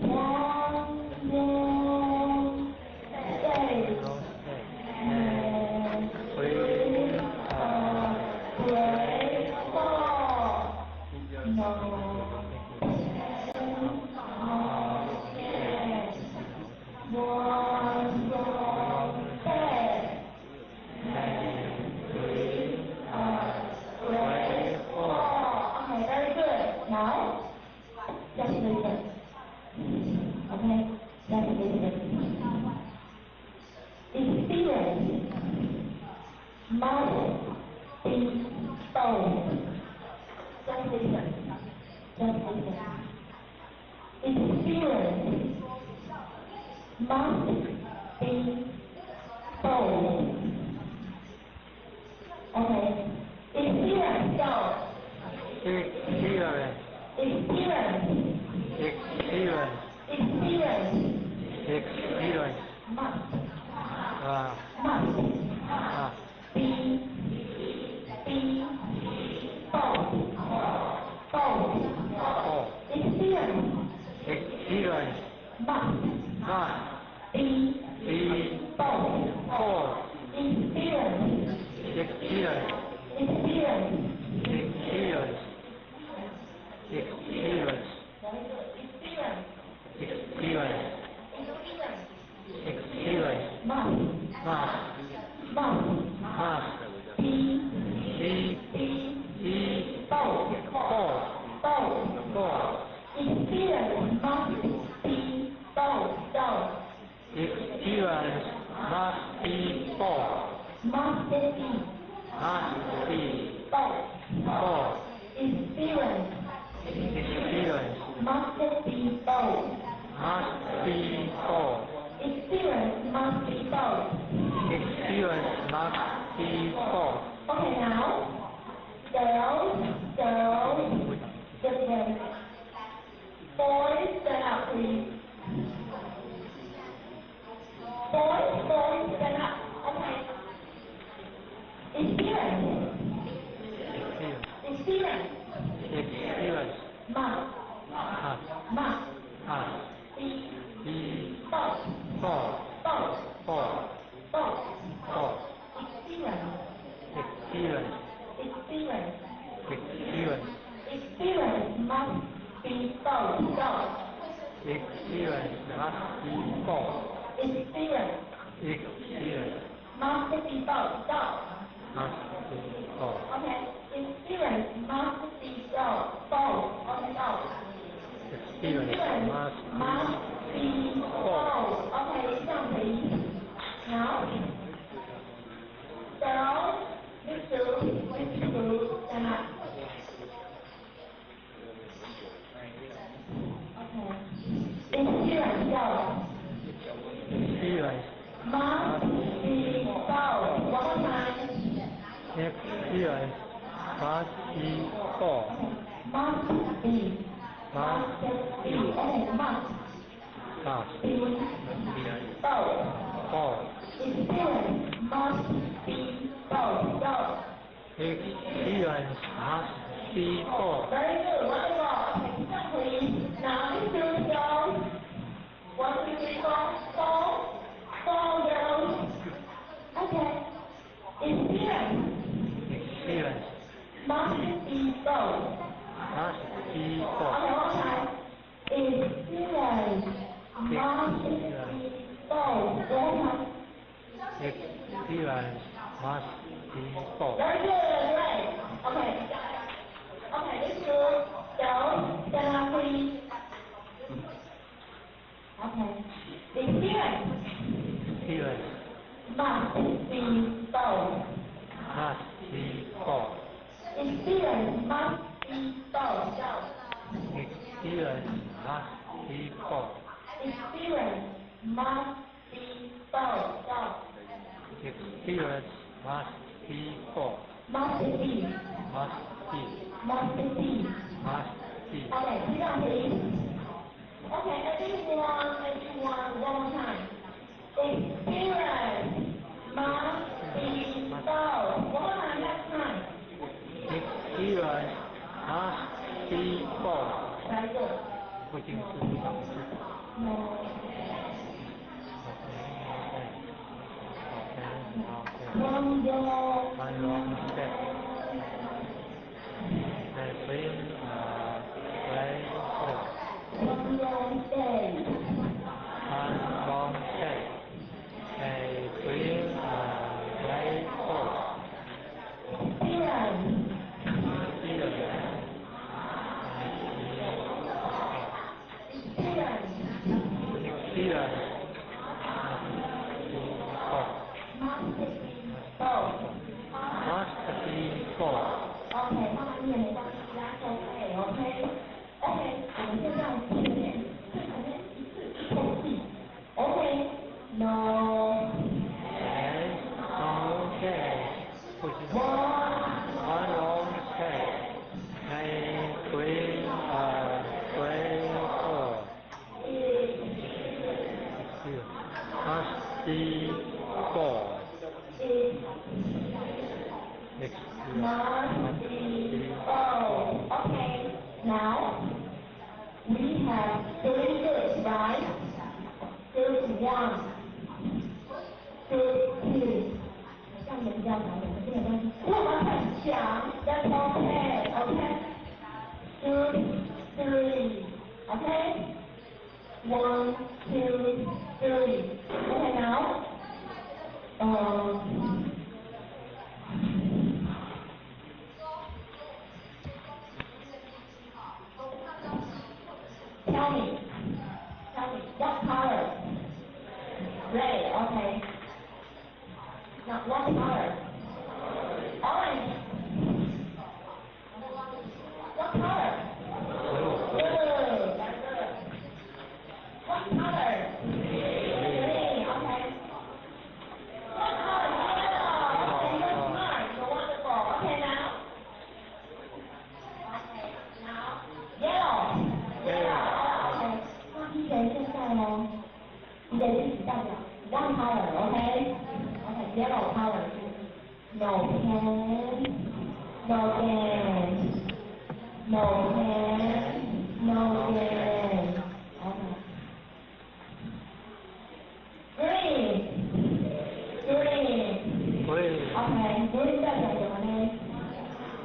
One, long, stay. And three, three, four. No. One, long, stay. Three, three, four. Okay, very good. Now, just listen. Okay, just listen. Experience must be bold. Just listen. Just listen. Experience must be bold. Okay. Experience, go. Experience, Experience. experience, Experience. experience. Must. Must be bold. Bold. Bold. Experience. Experience must must be be bold. Bold. Experience. Experience, Experience. experience, experience, Very good. Experience. experience, Experience. experience. Must. Must Must must be be be be bold. Bold. Bold. Bold. Experience must be bold. Go. Experience must be bold. Must be Must be bold. Bold. Experience Experience must be bold. Must be bold. Experience must be bold. Experience must be bold. Okay, now, girls, girls, different. Boys, stand up, please. Boys, boys, stand up. Okay. Experience, Experience, experience, experience must, must must must be be bold, bold, bold, bold, bold. Bold. Experience, Experience, experience, experience, experience must be bold. Go. Experience must be bold. Experience. Experience. Must be both. Go. Must be both. Okay. Experience must be both. Both. Okay, go. Experience must must be both. Okay, 这样可以。Now, girls, Mr. Mr. Stand up. Okay. Experience, go. Experience must be both. One more time. Experience must be both. Must be. Must be. Okay, must. Must be both. Both. Experience must be both. Go. Experience must be both. Very good. Wonderful. Okay, 这样可以。Now, these two girls. One, two, three, four, four, four girls. Okay. Experience Experience must be both. must be both. Okay, one time. Experience must be both. One time. Experience must be both. Very good. Great. Okay. Okay, these two girls, stand up, please. Okay. Experience Experience must be both. must be both. Experience must be both. Go. Experience must be both. Experience must be both. Go. Experience must be both. Must be. Must be. Must be. Must be. Okay, sit down, please. Okay, everyone, everyone, one more time. Experience must be both. One more time, last time. Experience must be both. Very good. 不经事不长智。 No. One long. One long step. May bring a great hope. One long day. One long step. May bring a great hope. Experience. Experience. Experience. Experience. Must be both. Must be both. Must be both. OK，慢慢念没关系，that's OK，OK，OK，我们现在前面最前面一次一口气，OK，no， And no day. 不知道。 one， One long step may bring a great hope. Must be both. is Experience must be both. Okay, now we have three groups, right? Group one, group two. 这样也比较难，可是没关系。我们很强，that's okay, okay. Group three, okay. One, two, three. Okay, now, tell me, what color? Red, okay. Now, what color? Orange. What color? Blue. Very good. What color? Green, okay. What color? Yellow. Okay, you're smart. You're wonderful. Okay, now. Okay, now. Yellow. Yellow. Okay. 那一人现在呢？一个一起代表 one color, okay? Okay, yellow color. No pain, no gain. No pain, no gain. Okay. Green. Green. Green. Okay, green 代表什么呢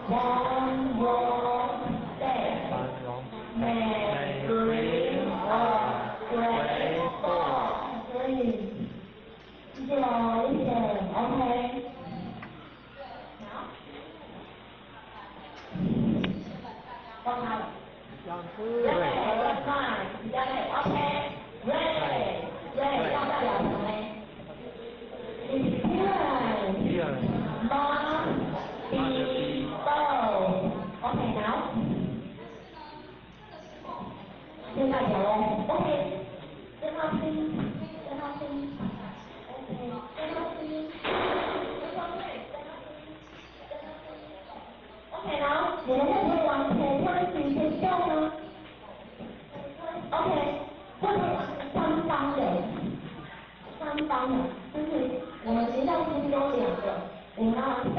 ？One long step. One long step May may bring bring a a great great hope. hope. Green. 偌长呢？Experience must be bold. OK, now. 现在讲哦，OK，跟他听，跟他听，OK，跟他听，跟他听，OK，然后你们会不會玩 paper scissors stone 呢？OK，會不會玩三方的？三方的，就是我們學校是有兩個，我們要玩三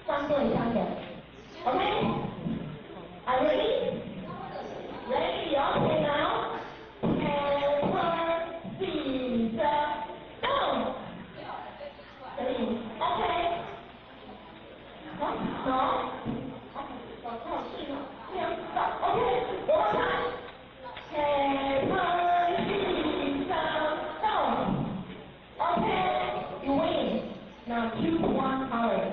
三對三的，OK？Are you ready? Ready? Okay, now. Paper, scissors, stone. 可以，OK。好，好，好，好，是吗？这样子，OK，我们看。Paper, scissors, stone. Okay, you win. Now choose one color.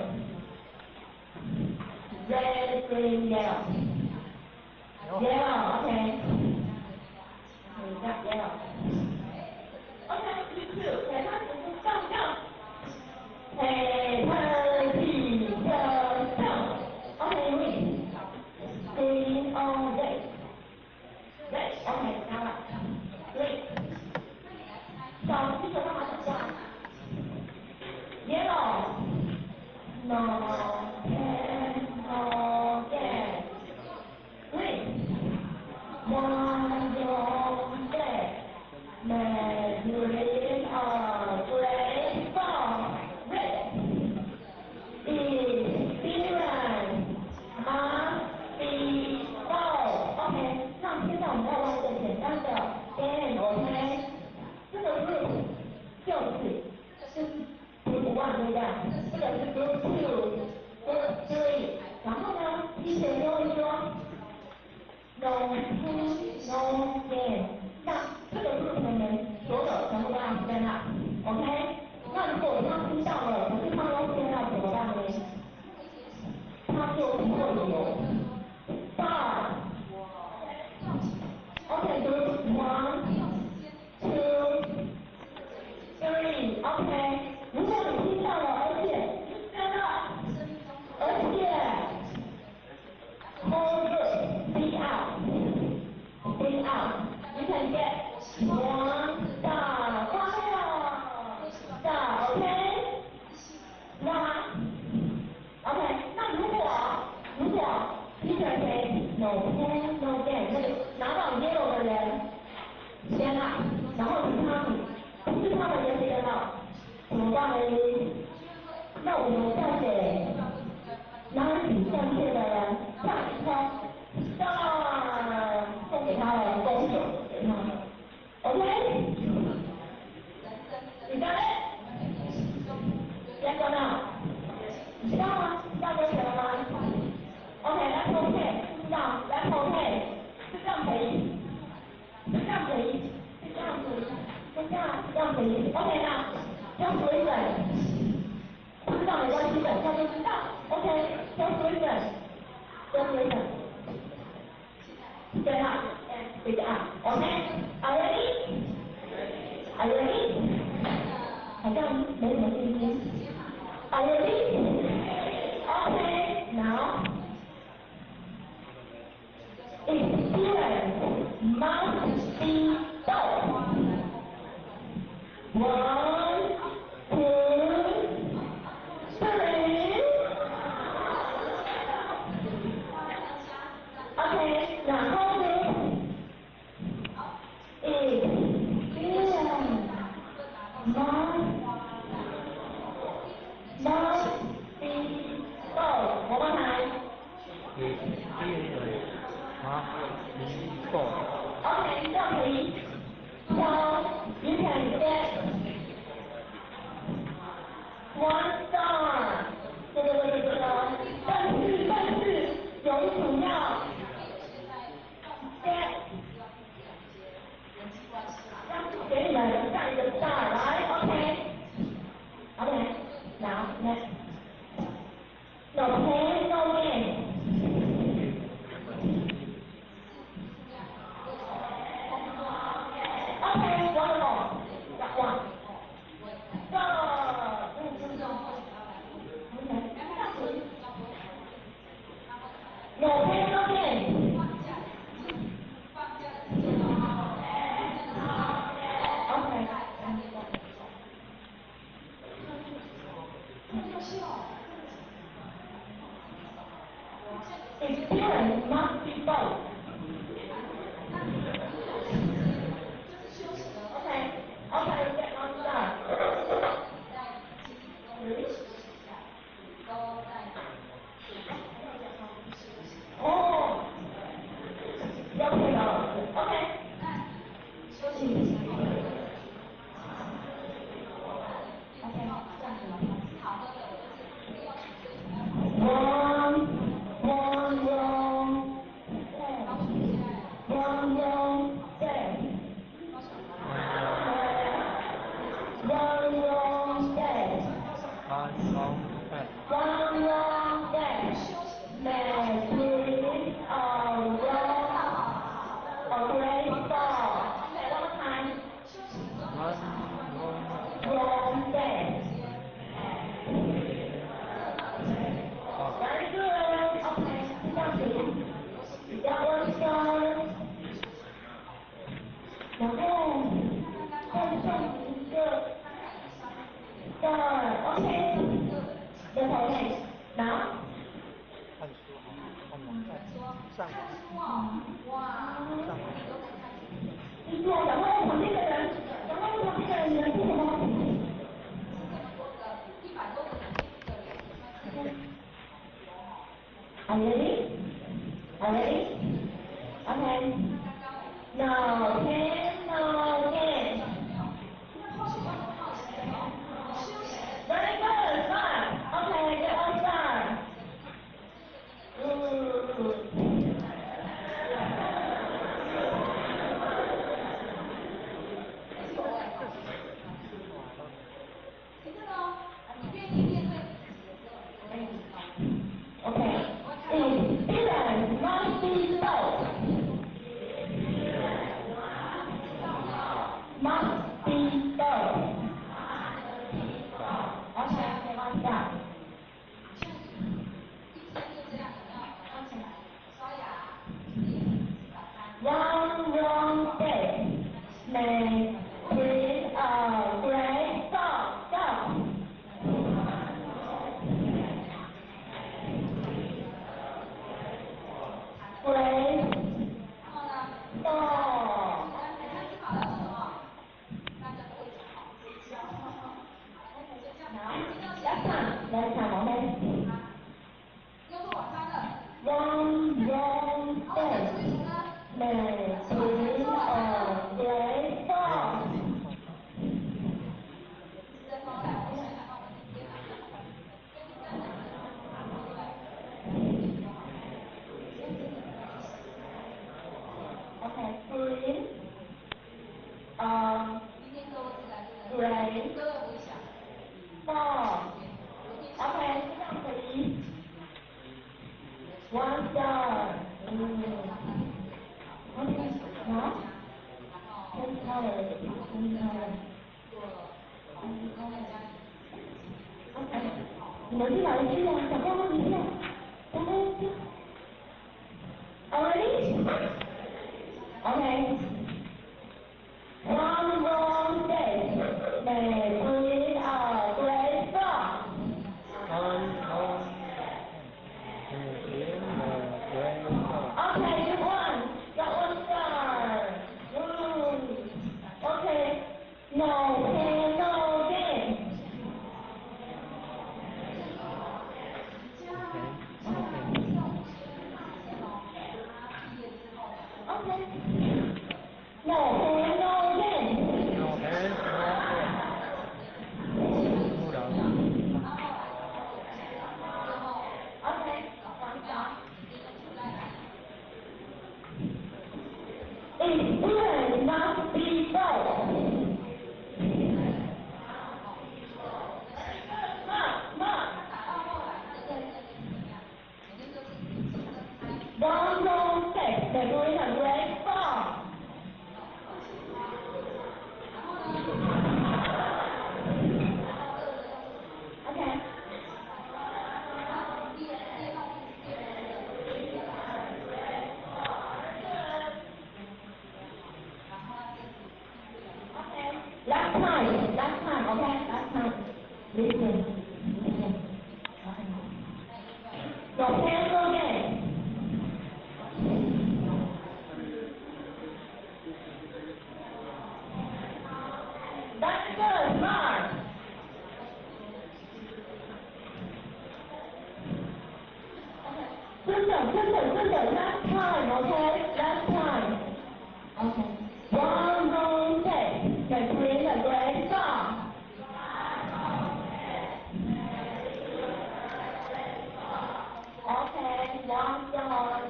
Red, green, yellow. Yellow, okay. Okay, got yellow. Okay, you two. Paper, scissors, stone, go. Paper, scissors, stone. Okay, you win. Green or red? Red, okay, now what? Green. 小记者干嘛讲话？Yellow. No pain, no gain. Green. One, two, three. Green or gray, four. Red. Experience must be bold. OK，那現在我們要玩一個簡單的 game，OK？這個 group 就是 group one 對不對？這個是 group two，group three，然後呢，teacher 就會說 no pain no gain。那這個 group 的人所有全部都要 stand up，OK？那如果他聽到了，可是他沒有 stand up 怎麼辦呢？他就不會有 star。OK, group one, two, three. OK，如果你聽到了，而且你 stand up，而且 whole group be out, be out. You can get one star. Star, OK？知道嗎？OK，那如果 teacher say no pain no gain，那個拿到 yellow 的人先來，然後其他不是他們也 stand up，怎麼辦呢？那我們再給拿起相片的人下一顆 star 送給他了，恭喜給他，OK？你 got it? Yes or no? 你知道嗎？知道規則了嗎？OK，that's OK，知道，that's OK，是這樣可以，是這樣可以，是這樣子，是這樣，這樣可以。OK，那 just listen，不知道沒關係，等下就知道。OK，just listen，just listen。Stand up and speak up. OK，are you ready? Are you ready? 好像沒什麼信心。Are you ready? Okay, now. Experience must be bold. One, two, three. Okay, 然後呢？Experience must be bold. 我們來。 Experience must be bold. OK，這樣可以。So you can get one star。對對對對對。但是有一組要 get，讓給你們上一個 star 來，OK。One wrong day. One wrong day may bring a wrong a great fall. Okay, one more time. Wrong day. Very good. Okay, 这样子，比较温声。然后再上一个 star. OK. That's okay. Now. 看书好，看网站，上网，上网。你说，赶快问旁边的人，赶快问旁边的人，你们是什么？Are you ready? Are you ready? Okay. No pain, no gain. Very good, start. Okay, get on start. Okay. Experience must be both. Must be both. Okay, one stop. One wrong day may bring a great fall. Go. Great fall. Last time, last time, okay? One wrong day may bring a great fall. Okay, bring a great fall. Okay, 这样可以。One star. OK，好。先开了，先开了。OK，你们是哪一句啊？小朋友们一下，来来来。Are ready? Okay. One wrong day may bring a great fall. One wrong may bring a great fall. Okay, good one. Got one star. Okay. No pain, no gain. Okay. No pain, no gain. No pain, no gain. 不了。 Okay, one star. Experience must be both. Mark, One wrong step may bring a great fall. Okay. Okay. Last time, last time, okay, last time. Listen, listen. Okay. No pain, no gain. That's good, Mark. 真的，真的，真的，last time, okay, last time. Okay. One wrong day may bring a great fall. Okay, one star.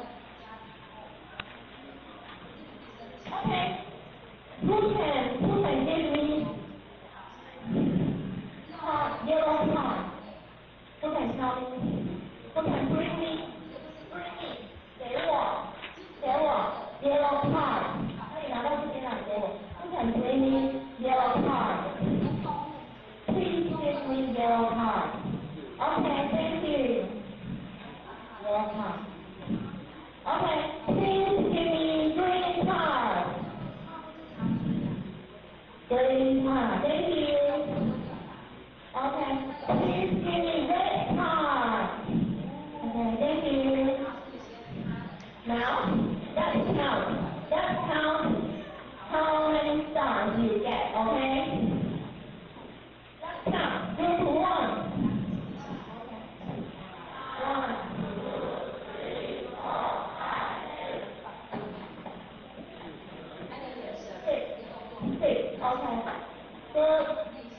Okay. Who can give me Okay, thank you. Welcome. Okay, please give me green card. Green card, thank you. Okay, please give me red card. Okay, thank you. Now, let's count. Let's count how many stars you get, okay? Let's count. Group one. One, two, three, four, five, six. Six, okay. Group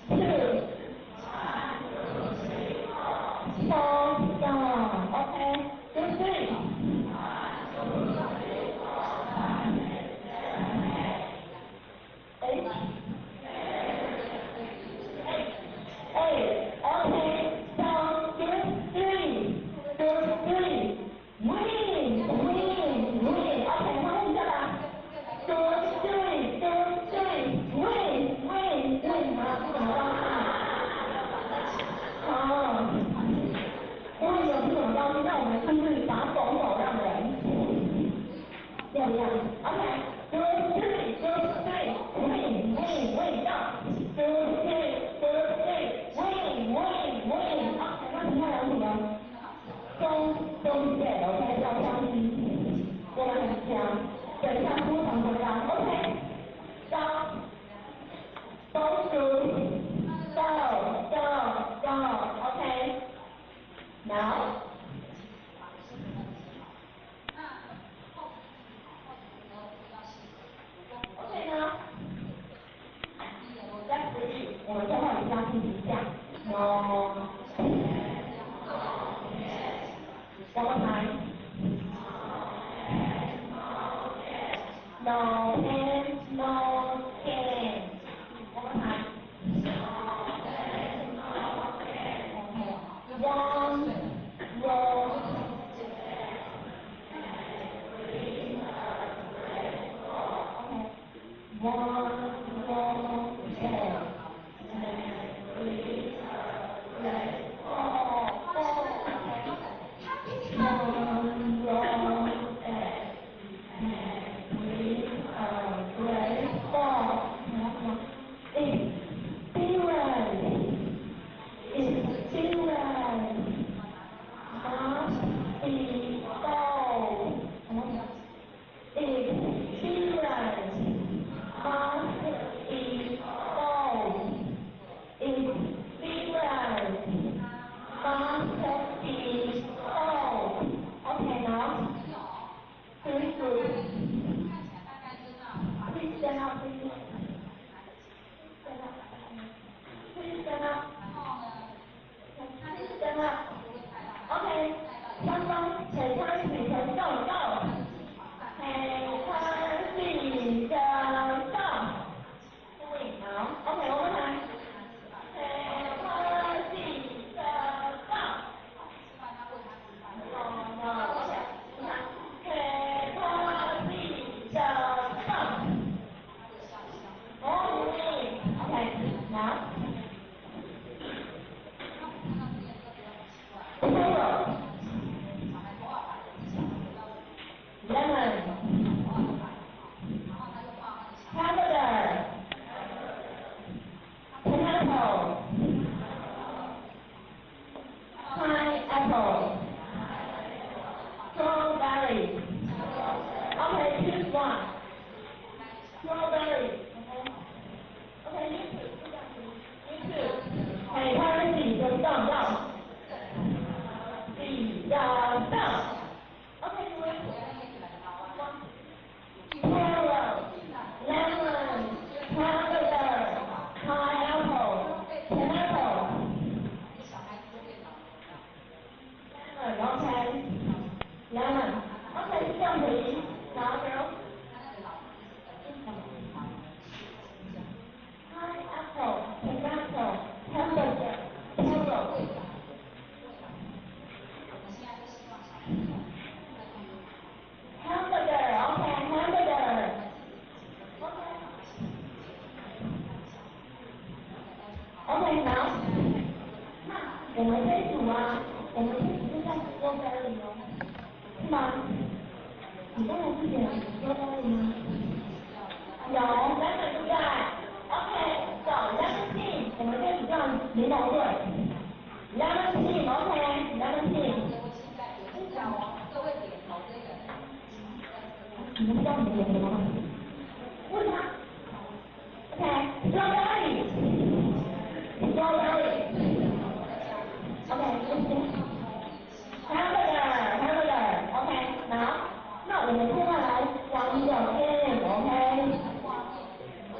two. Four star, okay. Group three. Eight. Eight. Eight. Okay. So group three. Group three. Win, win, win. Okay, 欢迎下来。Group three, group three. Win, win, win. 啊，这怎么高兴？哦，为什么这么高兴？那我们是不是把狗狗让人？要不要？OK。Group three, group three. Win, win, win. Go. Group three, group three. Win, win, win. OK，那其他人什么？Don't get, OK，不要伤心，我们很强。等一下出场回来，OK。Go, go to, go, go, go, OK. Now. OK 呢？Let's read，我们最后一下复习一下。No. One more time. No pain, no gain. One more time. Okay. One row. Okay. One row. Three, four, four. One row. Three, three, four. Experience. Experience. Must be gold. Experience. Must be gold. Experience. Must be gold. Okay, now. Three groups. Please stand up, please. Stand up. Please stand up. Please stand up. Okay. 双方请开始行动，Go. 请开始行动。好，OK，我们来。请开始行动。请开始行动。OK, now. Carrot. Lemon. Hamburger. Tomato. Pineapple. Strawberry. Okay, choose one. Strawberry. Okay. Okay, you two. You two. 请开始行动，go. 比较动。Okay, you win. Carrot, lemon, hamburger, pineapple, tomato. Lemon, okay. Lemon. Okay, 橡皮。Now, girl. Pineapple, tomato, hamburger, carrot. Hamburger, okay, hamburger. Okay. Okay, now. 我们这一组啊，我们这一组是在 strawberry 哦，是吗？你刚才是选 strawberry 吗？有，lemon 对不对？OK，so lemon team，我们这一组叫柠檬队。Lemon team，OK，lemon team。你们知道你们点什么吗？问他。OK，strawberry，strawberry。OK，hamburger，hamburger，OK，好，那我们现在来玩一个 game，OK？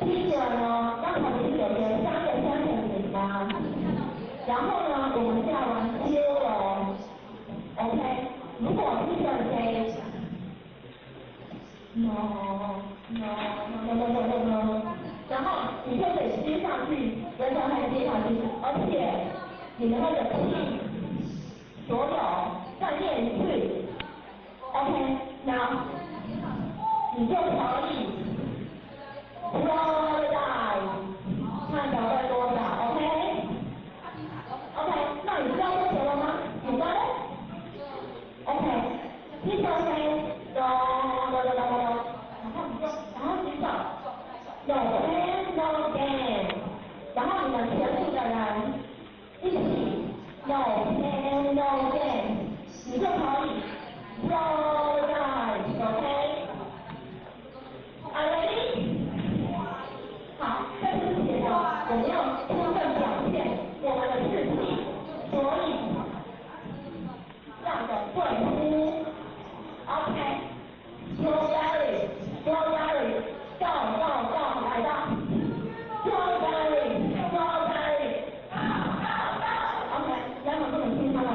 第一个呢，刚才不是有个三个 sentence 吗？然后呢，我们现在玩接龙，OK？如果 teacher say no no no no no no no，然后你就得接上去，跟着他接下去，而且你们那个 team 所有再念一次，OK？那你就可以 roll dice，看得分多少，OK？OK，那你知道规则了吗？你知道？OK，teacher say no no no no no，然后你就然后举手，no pain no gain，然后你们全部的人一起 no pain no gain，你就可以 roll dice，OK？Are ready？好，在这之前呢，我们要充分表现我们的士气，所以让的对呼，OK，strawberry，strawberry，go go go，来吧，strawberry，strawberry，OK，两个不能听他们，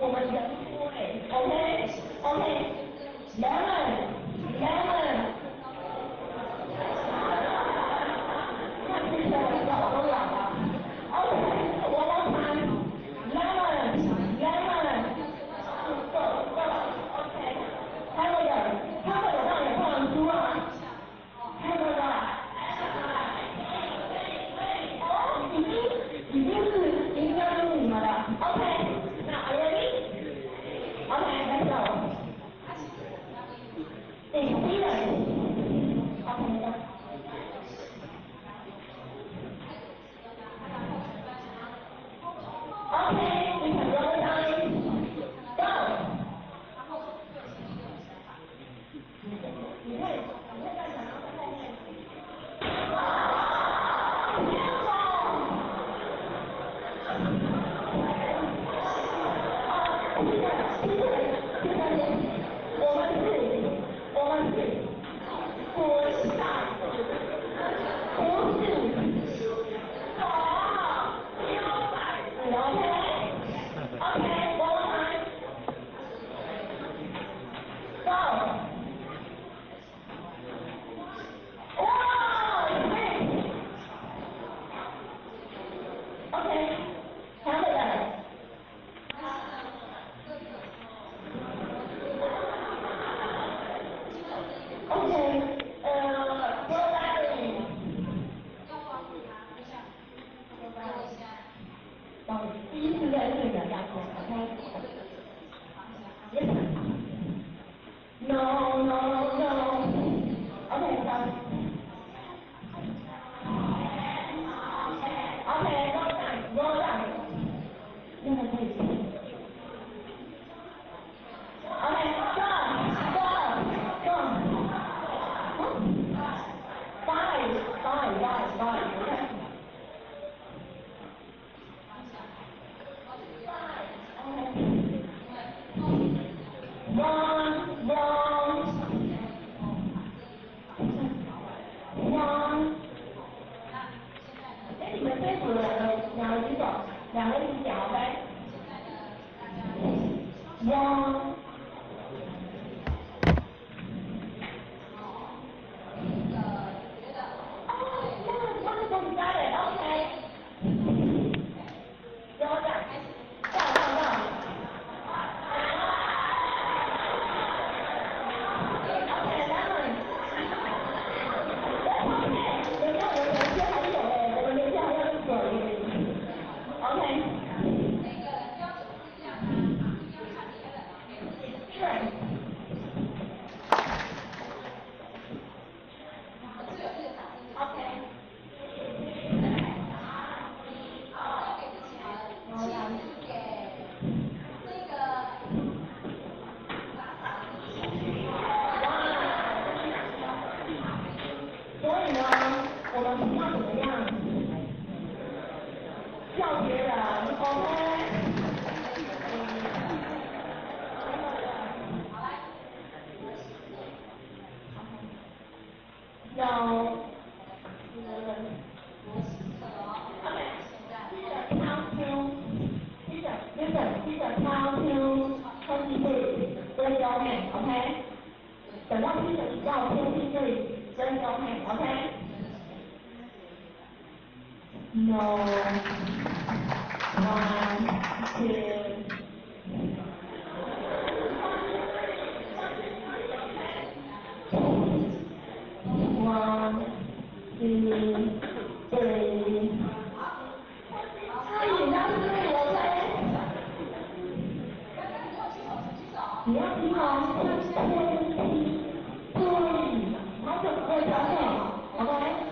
我们人多哎，OK，OK，lemon，lemon。看之前我脚都软了。OK，one more time，lemon，lemon， go go，OK，还有个，他们有让也不能输啊，还有个，哦，已经是赢家就是你们了，OK，那 are you ready？OK，let's go。Experience。OK，go。Okay, we can roll dice. Go. 你会在想要在后面。哦，是的，我们是不上，不是，哦，OK，OK，one more time. Go. 哇，对。OK，hamburger。OK，strawberry。第一次认识的大家，OK。Yes. No, no, no. OK, stop. OK, roll down, roll down. 那个可以。OK, go, go, go. Five, five, five, five. OK. One, one, one. 哎，你们这组的两个举手，两个一起讲，OK？One. 哦，那那是加的，OK。Roll down, go go go. OK, lemon. OK，等一下，我们连线还有哎，我们连线还要一组。OK。叫別人，OK。No. Okay. Teacher count to. Teacher, listen. Teacher count to 23. Raise your hand, OK? 等到 teacher 一到 23, raise your hand, OK? No. One, two. One, two, three. 3, that's three, OK? 你要听哦，23，好，准备调整，OK？One,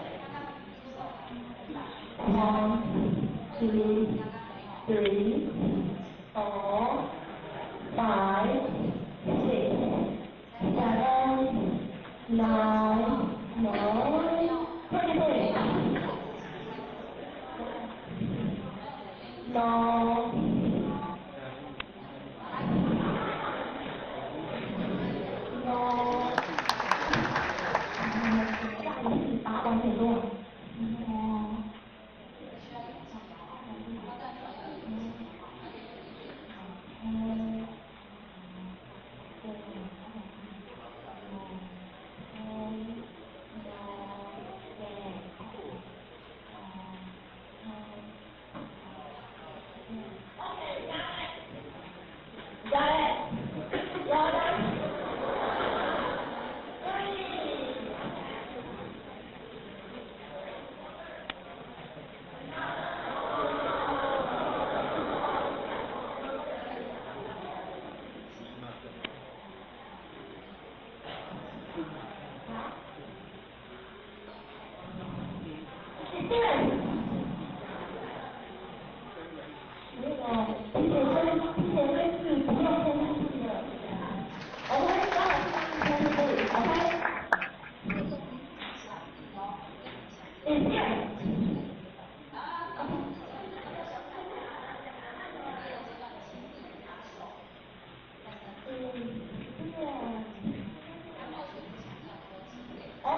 two, three, four, five, six, seven, nine, nine, 23. No. No. 下一次八完很多。Got it. Got it. Three. 好。那个提点跟提点跟是不用分自己的。OK，刚好是分对，OK。影片。OK。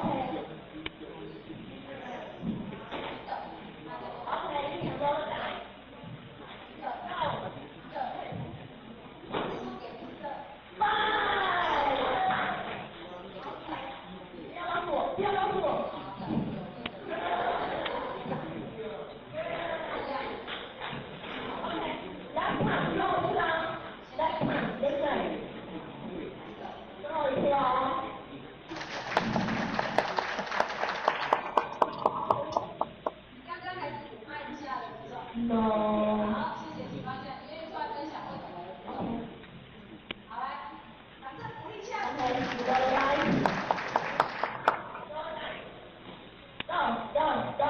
OK，一两多来。Five。不要告诉我，不要告诉我。OK， last time，最后一次啊，last time，listen，最后一次哦。刚刚还是按一下的步骤。 No。好，谢谢启发一下，你愿意出来分享为什么的步骤？好来，反正鼓励一下。 OK，来来。Go go go。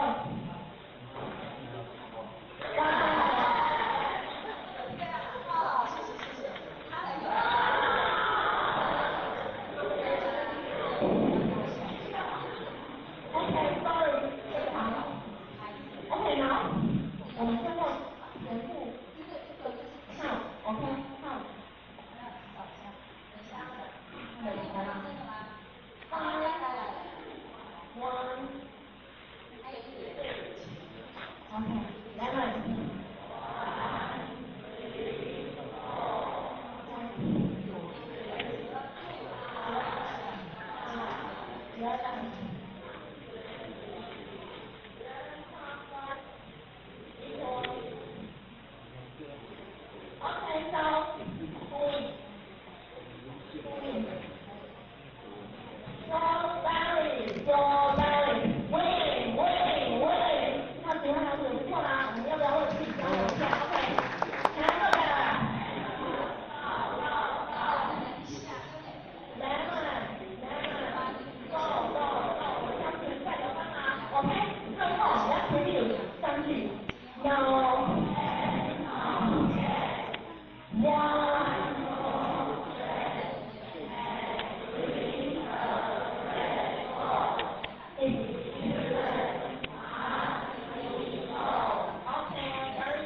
哦，谢谢谢谢，他很有。 OK, sorry，好。OK，好，我们现在全部唱，OK，唱。Five, one, OK, 11. 11. Okay, so win. Strawberry, strawberry, win, win, win. 那其他老师不错啦，我們要不要為自己加油一下？OK，來這個。Lemon, lemon, go, go, go！我相信賽有幫忙。OK，最後我要 preview 三句。No. One. Okay, very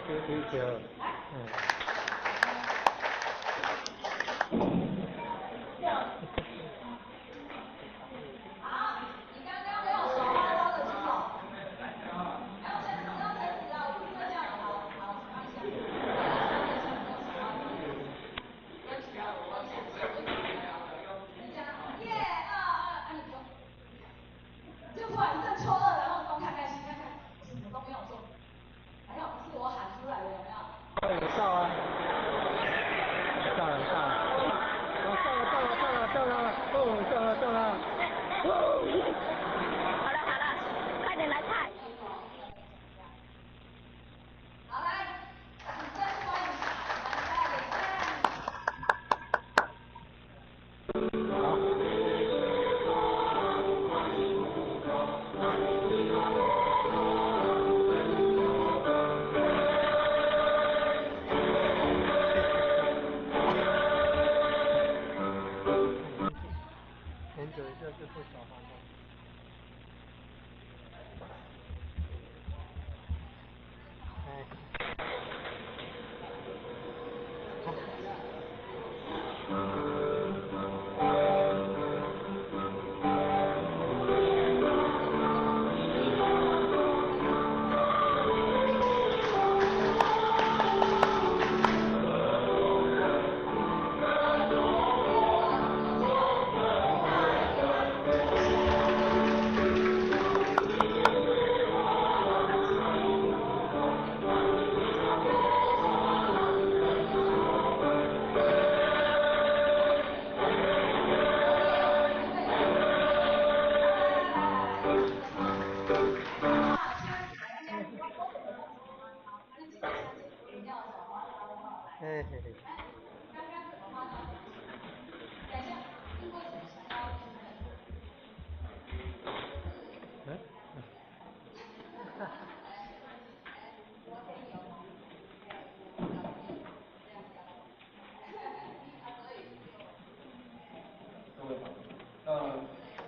对对对，嗯。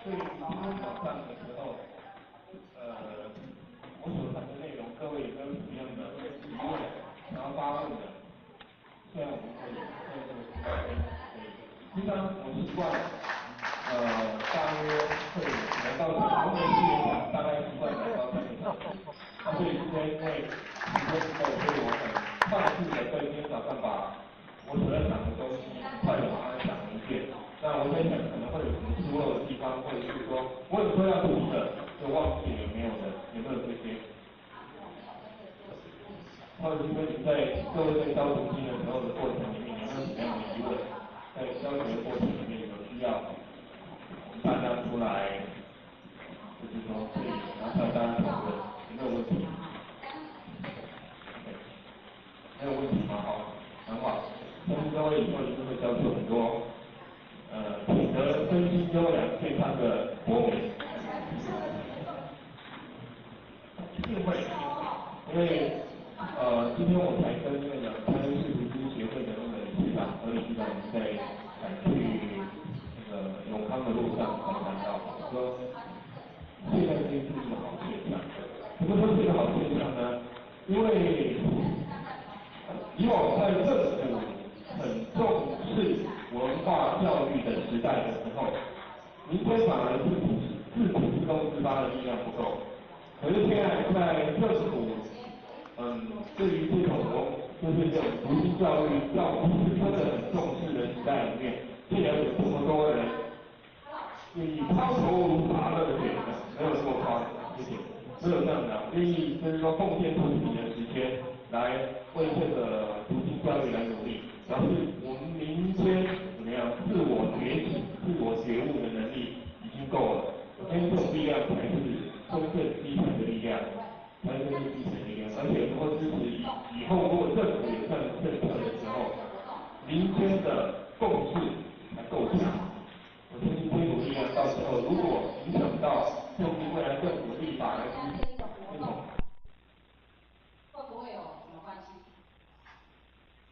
所以今天早上的时候，我所谈的内容，各位有没有什么样的疑问，想要发问的？虽然我们可以在这个时间可以，平常我习惯，大约会2到3，我每次演讲大概习惯2到3个小时。那所以今天因为时间不够，所以我很快速的在今天早上把我所要讲的东西快的把它讲一遍。那我在想可能会有什么疏漏的地方，或者是说我有说要提的，就忘记了没有的，有没有这些？或者是说你在各位在教读经的时候的过程里面，有没有什么样的疑问？在教学的过程里面有需要我们大家出来，就是说可以拿出来大家讨论，有没有问题？没有问题吗？好，很好。相信各位以后一定会教出很多。品德身心优良、健康的国民，一定会，因为今天我才跟那个台湾市图书协会的那个理事长何理事长在赶去那个永康的路上才谈到，说现在这是一个好现象。怎么说是一个好现象呢？因为以往在政府很重视文化教育的时代的时候，民间反而是自主自动自发的力量不够。可是现在在政府，对于这种就是这种读经教育，要不是真的很重视的时代里面，竟然有这么多人愿意抛头颅洒热血的，没有这么夸张，谢谢，没有这样的，愿意就是说奉献出自己的时间来为这个读经教育来努力。表示我们民间怎么样自我觉醒、自我觉悟的能力已经够了。我相信这种力量才是真正基层的力量，才是真正基层的力量。而且能够支持以后，如果政府有这样的政策的时候，民间的共识才够强。我相信这股力量到时候如果影响到甚至未来政府立法来支持这种，会不会有什么关系？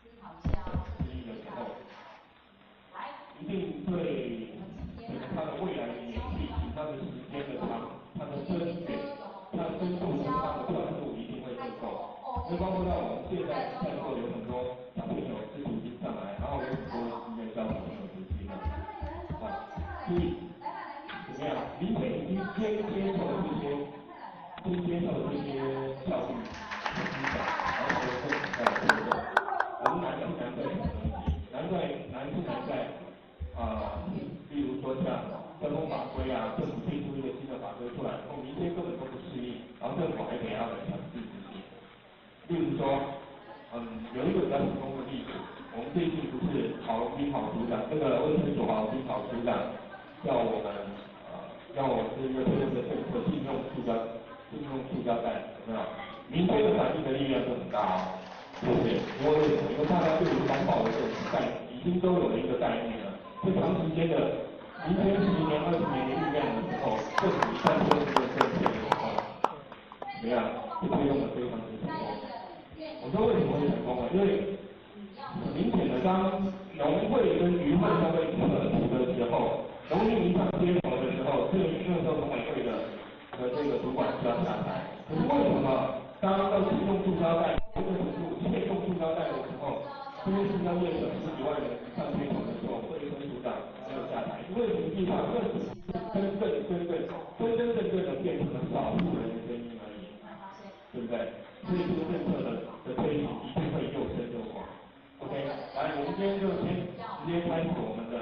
思考一下。一定对整个它的未来的延续，它的时间的长，它的深远，它的深度跟它的宽度一定会更够。那包括到我们现先接受这些，先接受这些教育的思想，然后政府在推动。我们难是难在什么东西？难在难是难在啊，例如说像交通法规啊，政府推出一个新的法规出来，后民间根本都不适应，然后政府还得要来强制执行。例如说，有一个比较成功的例子，我们最近不是郝龙斌郝组长，那个卫生署郝龙斌郝组长叫我们，要我们这个推动的政策禁用塑胶，禁用塑胶袋，有没有？民间的反应的力量就很大哦，对不对？因为为什么？因为大家对于环保的这种概念已经都有了一个概念了，这长时间的民间10年、20年的酝酿的时候，政府一旦推动这个政策的时候，怎么样？就推动的非常之成功。我说为什么会成功呢？因为很明显的，当农会跟渔会在被撤除的时候，农民一上街头的时候，这那时候农委会的这个主管就要下台。可是为什么当要禁用塑胶袋，这个程度限用塑胶袋的时候，这些塑胶业者10几万人上街头的时候，卫生署长没有下台？因为实际上这只是真真正正的变成了少数人的声音而已，对不对？所以这个政策的推行一定会又深又广。OK，来，我们今天就先直接开始我们的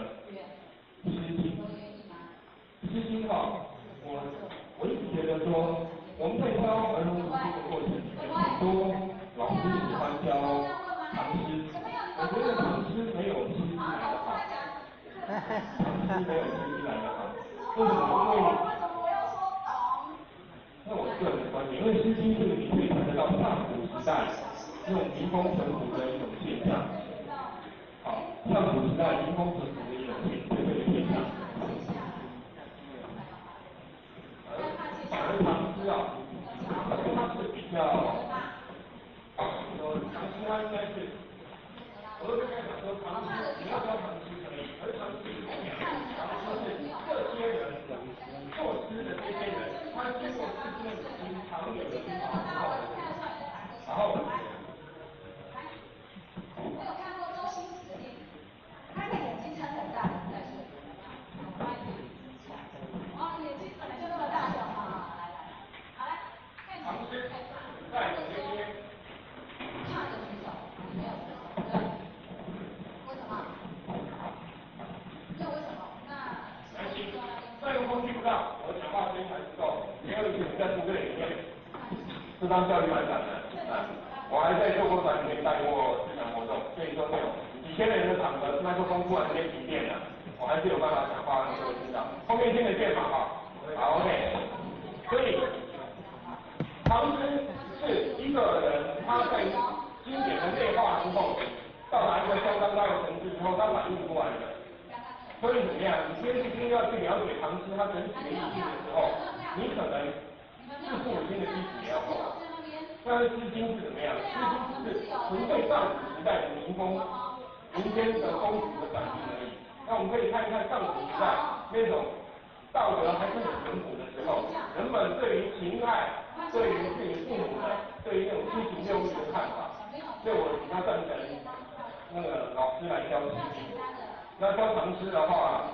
《诗经》。《诗经》哈，我一直觉得说，我们在教儿童读书的过程里面，很多老师喜欢教唐诗，我觉得唐诗没有《诗经》来的好，唐诗没有《诗经》来的好，为什么？因为那我个人的观点，因为《诗经》这个你可以看得到上古时代那种民风淳朴的一种现象，好，上古时代民风淳朴的一种现象。反而唐诗啊，它是比较，说唐诗它应该是，我都跟大家讲说唐诗，你要教唐诗可以，而唐诗是怎样？唐诗是这些人作诗的这些人，他经过自己的努力、长远的思考之后，然后。我有看过周星驰的电影，他的眼睛撑很大，但是，哦，眼睛本来就那么大小嘛，来来，好来，看唐诗在这些。差的举手，没有举手，对，为什么？没有为什么？那。没关系，麦克风听不到，我讲话声音还是够。没有以前在部队里面是当教育班长的，啊，我还在救国团里面带过市场活动，所以说那种几千人的场合，麦克风突然间停电了，我还是有办法讲话让各位听到。后面听得见嘛？哈，好 ，OK。所以唐诗是一个人他在经典的内化之后，到达一个相当高的层次之后，他反应过来的。所以怎么样？你先去要去了解唐诗它整体的意境的时候，你可能四书五经的基础也要够。但是《诗经》是怎么样？《诗经》只是纯粹上古时代的民风、民间的风俗的反应而已。那我们可以看一看上古时代那种道德还是很淳朴的时候，人们对于情爱、对于自己父母的、对于那种七情六欲的看法。所以我比较赞成那个老师来教《诗经》。那教唐诗的话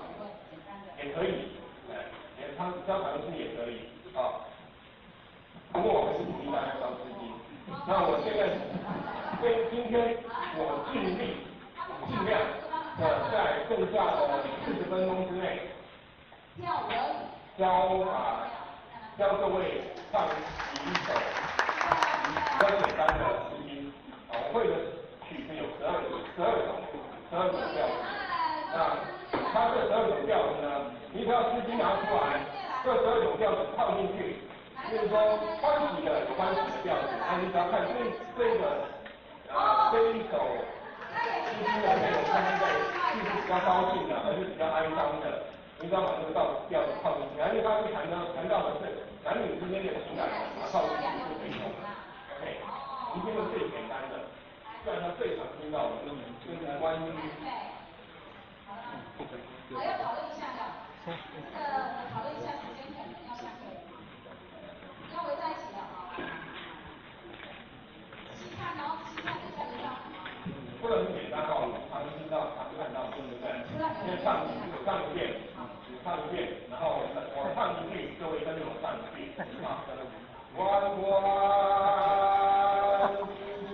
也可以，哎，也教唐诗也可以啊。不过我还是鼓励大家教《诗经》。那我现在，跟今天我尽力、尽量的在剩下的40分钟之内，教各位唱几首比较简单的《诗经》啊，我会的曲子有12种调子。那它这12种调子呢，你只要《诗经》拿出来，这12种调子套进去。就是说，欢喜的有欢喜的调子，那你只要看这一首诗经的内容，它是在是比较高兴的，还是比较哀伤的？你只要把这个调子套进去，而且它是谈到的是男女之间的情感，把它套进去就可以用了。OK，我们先用最简单的，虽然它最常听到的就是关于。我要讨论一下的，这个讨论一下时间可能要下课。要围在一起了啊！仔细看哦，仔细看，等下就到。不能简单哦，常听到、常看到，对不对？先唱一遍，只唱一遍，然后我唱唱一句，各位跟着我唱一句啊。关关雎鸠，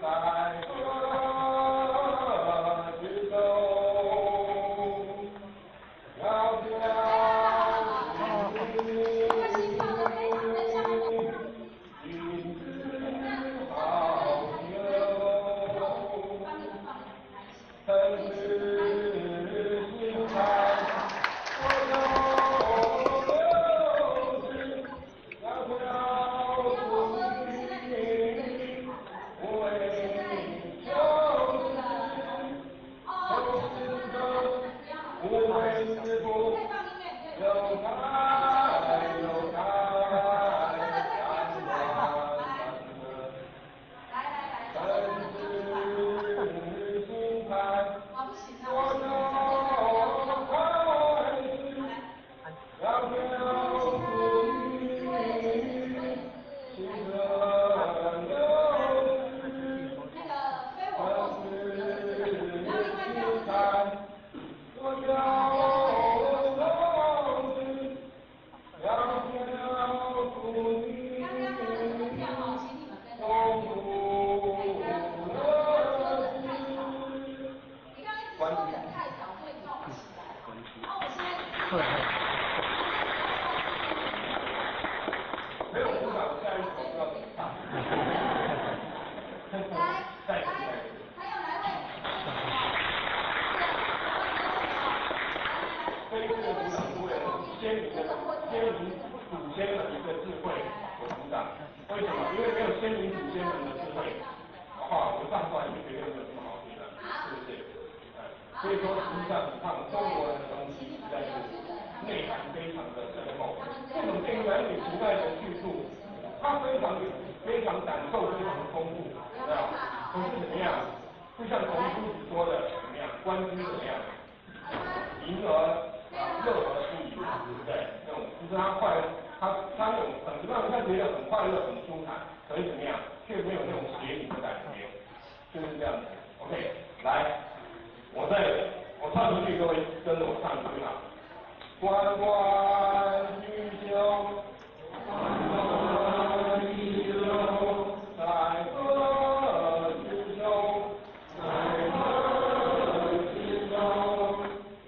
在河之洲。窈窕淑女，君子好逑。参差荇菜，左右流之，窈窕淑女，不为修之，修之不得，无为之不，有才有才，三观三德，参差荇菜，左右开之，窈窕淑女，其乐有之。参差荇菜，左右流之，窈窕淑女，共苦乐之。关机。没有鼓掌，下一首不知道怎么唱。再一次，这一次的鼓掌是为了先民的先民祖先们一个智慧，我鼓掌。为什么？因为没有先民祖先们的智慧的话，我唱出来就绝对没有这么好听了，是不是？所以说，实际上你看我们中国人的东西实在是内涵非常的深厚。这种电男女时代的叙述，它非常非常感受非常的丰富，对吧？可是怎么样？就像冯夫子说的，怎么样？关雎怎么样？吟而乐而不已，对不对？那种就是他快，他那种很让人家觉得很快乐、很舒坦，可是怎么样？却没有那种邪淫的感觉，就是这样子。OK，来，我唱一句，各位跟着我唱一句啊。关关雎鸠，关关雎鸠，在河之洲，在河之洲。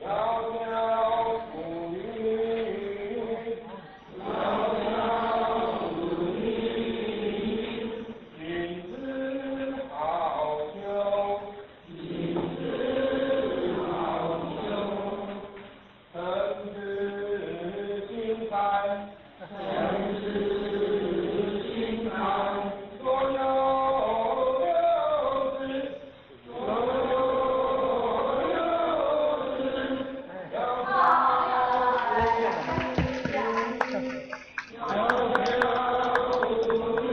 窈窕淑女，窈窕淑女，君子好逑，君子好逑。参差荇菜，参差荇菜，左右流之，左右流之，窈窕淑女，窈窕淑女，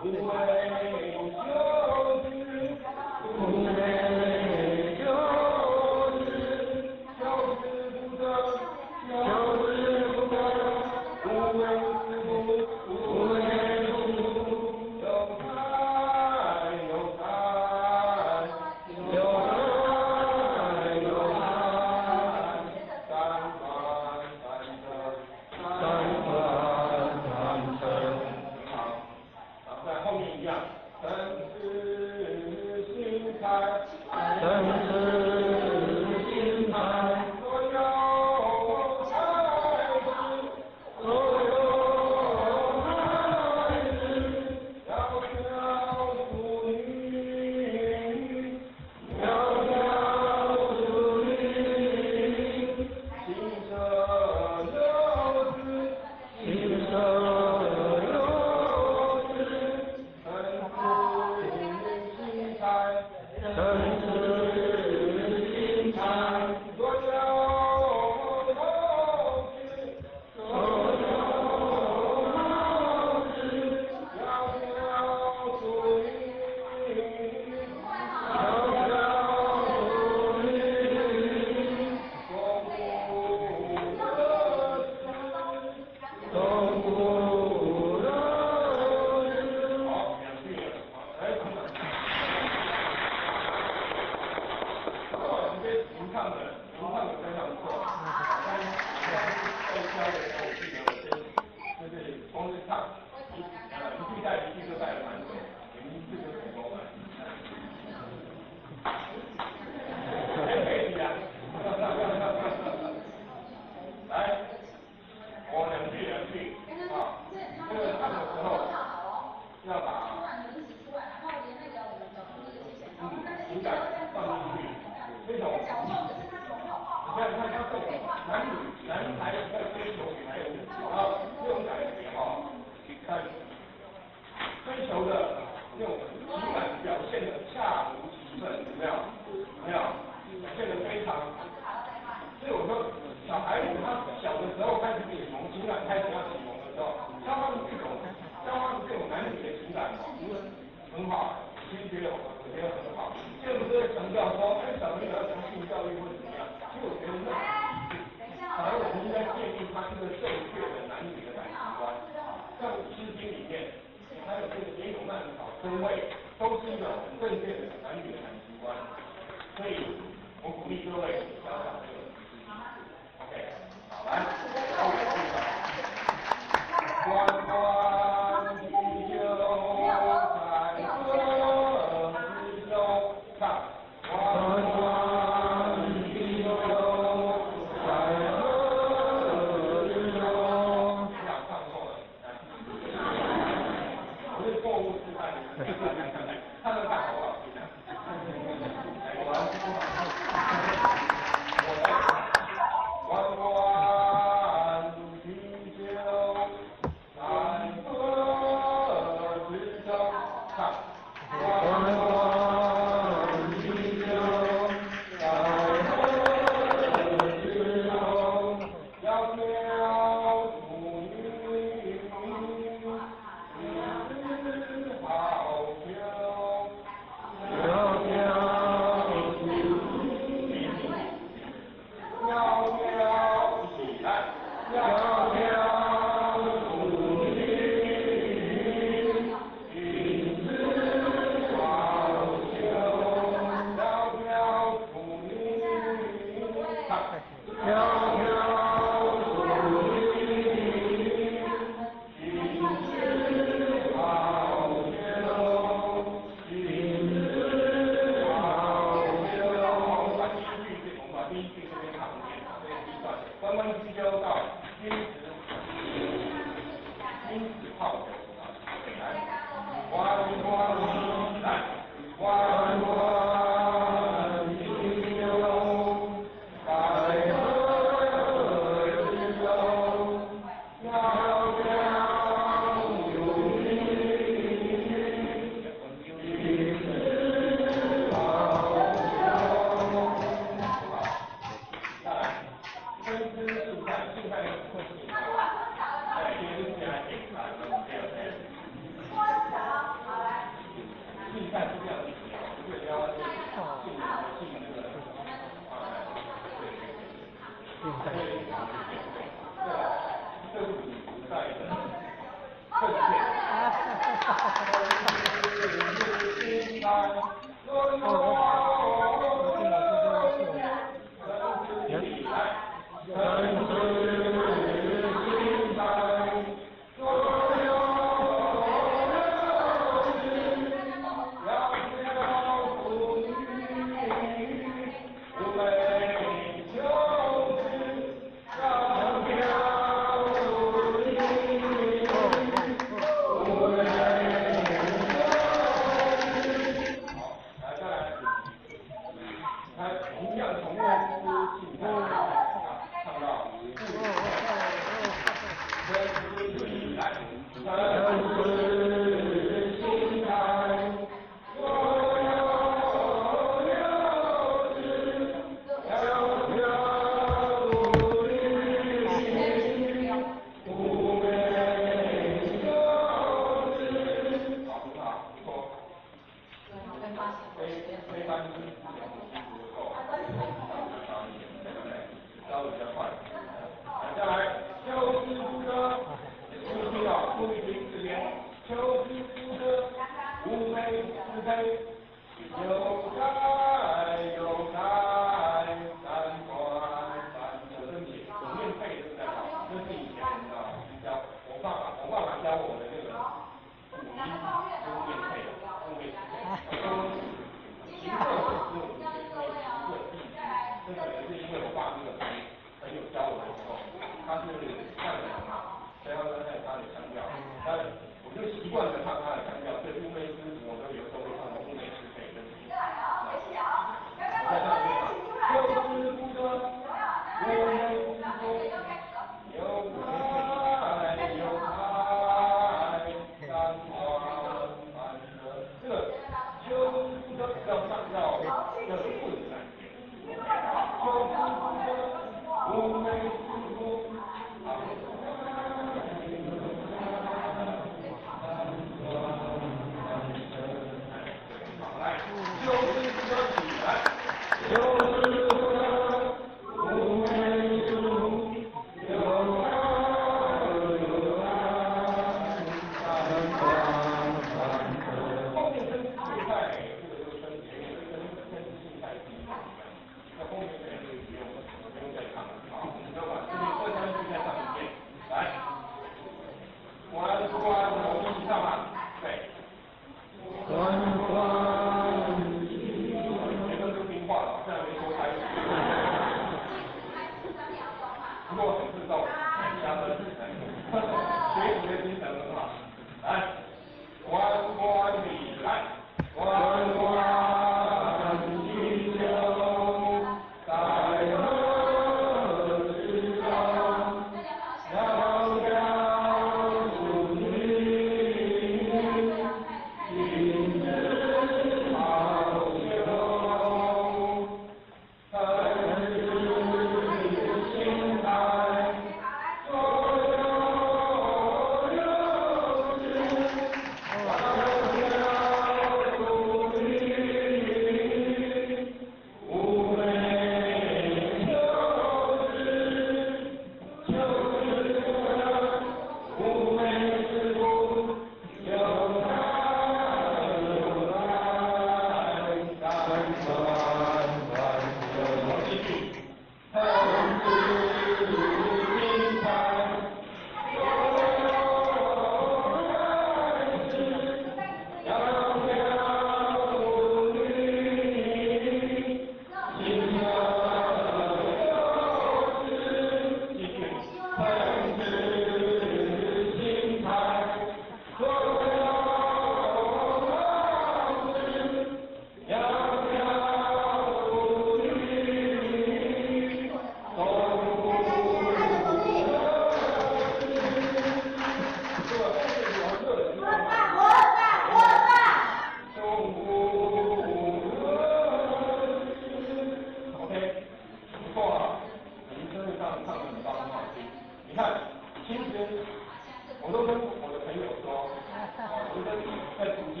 不为修之，不为修之，修之不得，修之不得，无为之不，无为不，有才有才，有才有才，三观三德，三观三德，很好。好，在后面一样，参差荇菜，参差荇菜，左右开之，左右开之，窈窕淑女，窈窕淑女，其乐有之，其乐有之，参差荇菜，参差荇菜，左右流之，左右流之，窈窕淑女，窈窕淑女，共苦乐之，共苦乐之。好，两句了，好，来，掌声。情感放进去，这种，你看，你看他这种男女男孩子在追求女孩子，然后这种感觉哈，看追求的那种情感表现的恰如其分，有没有？有没有？表现的非常。所以我说，小孩子他小的时候开始启蒙，情感开始要启蒙的时候，教他们这种，教他们这种男女的情感哦，很好，其实觉得我觉得很好。现在不是在强调说，哎，小朋友要从性教育或者怎么样？其实我觉得那反而我们应该建立他一个正确的男女的感情观。像《诗经》里面，还有这个也有曼草真味，都是一个很正确的男女的感情观。所以我鼓励各位教小朋友。OK，好，来，后面这个，关关雎鸠，在河之洲，唱，关关雎鸠，在河之洲。你俩唱错了，来，我是错误示范，唱得看好不好听啊？来，关关雎鸠，在河之洲，唱。关关雎鸠，在河之洲，窈窕淑女，失好逑。窈窕淑女，窈窕起来，窈窕淑女，失好逑。窈窕淑女，唱。窈窕淑女，失好逑。失好逑。我们把第一句，我们把第一句这边唱一遍，这边第一段，关关雎鸠到金石泡酒，来，关关来，关关雎鸠，在河之洲，窈窕淑女，失好逑。好，再来，分支竞赛，竞赛会是哎，今天是来竞赛，对对。竞赛是这样的意思，不是要进进那个，对对对，对对对，这是比赛的正确。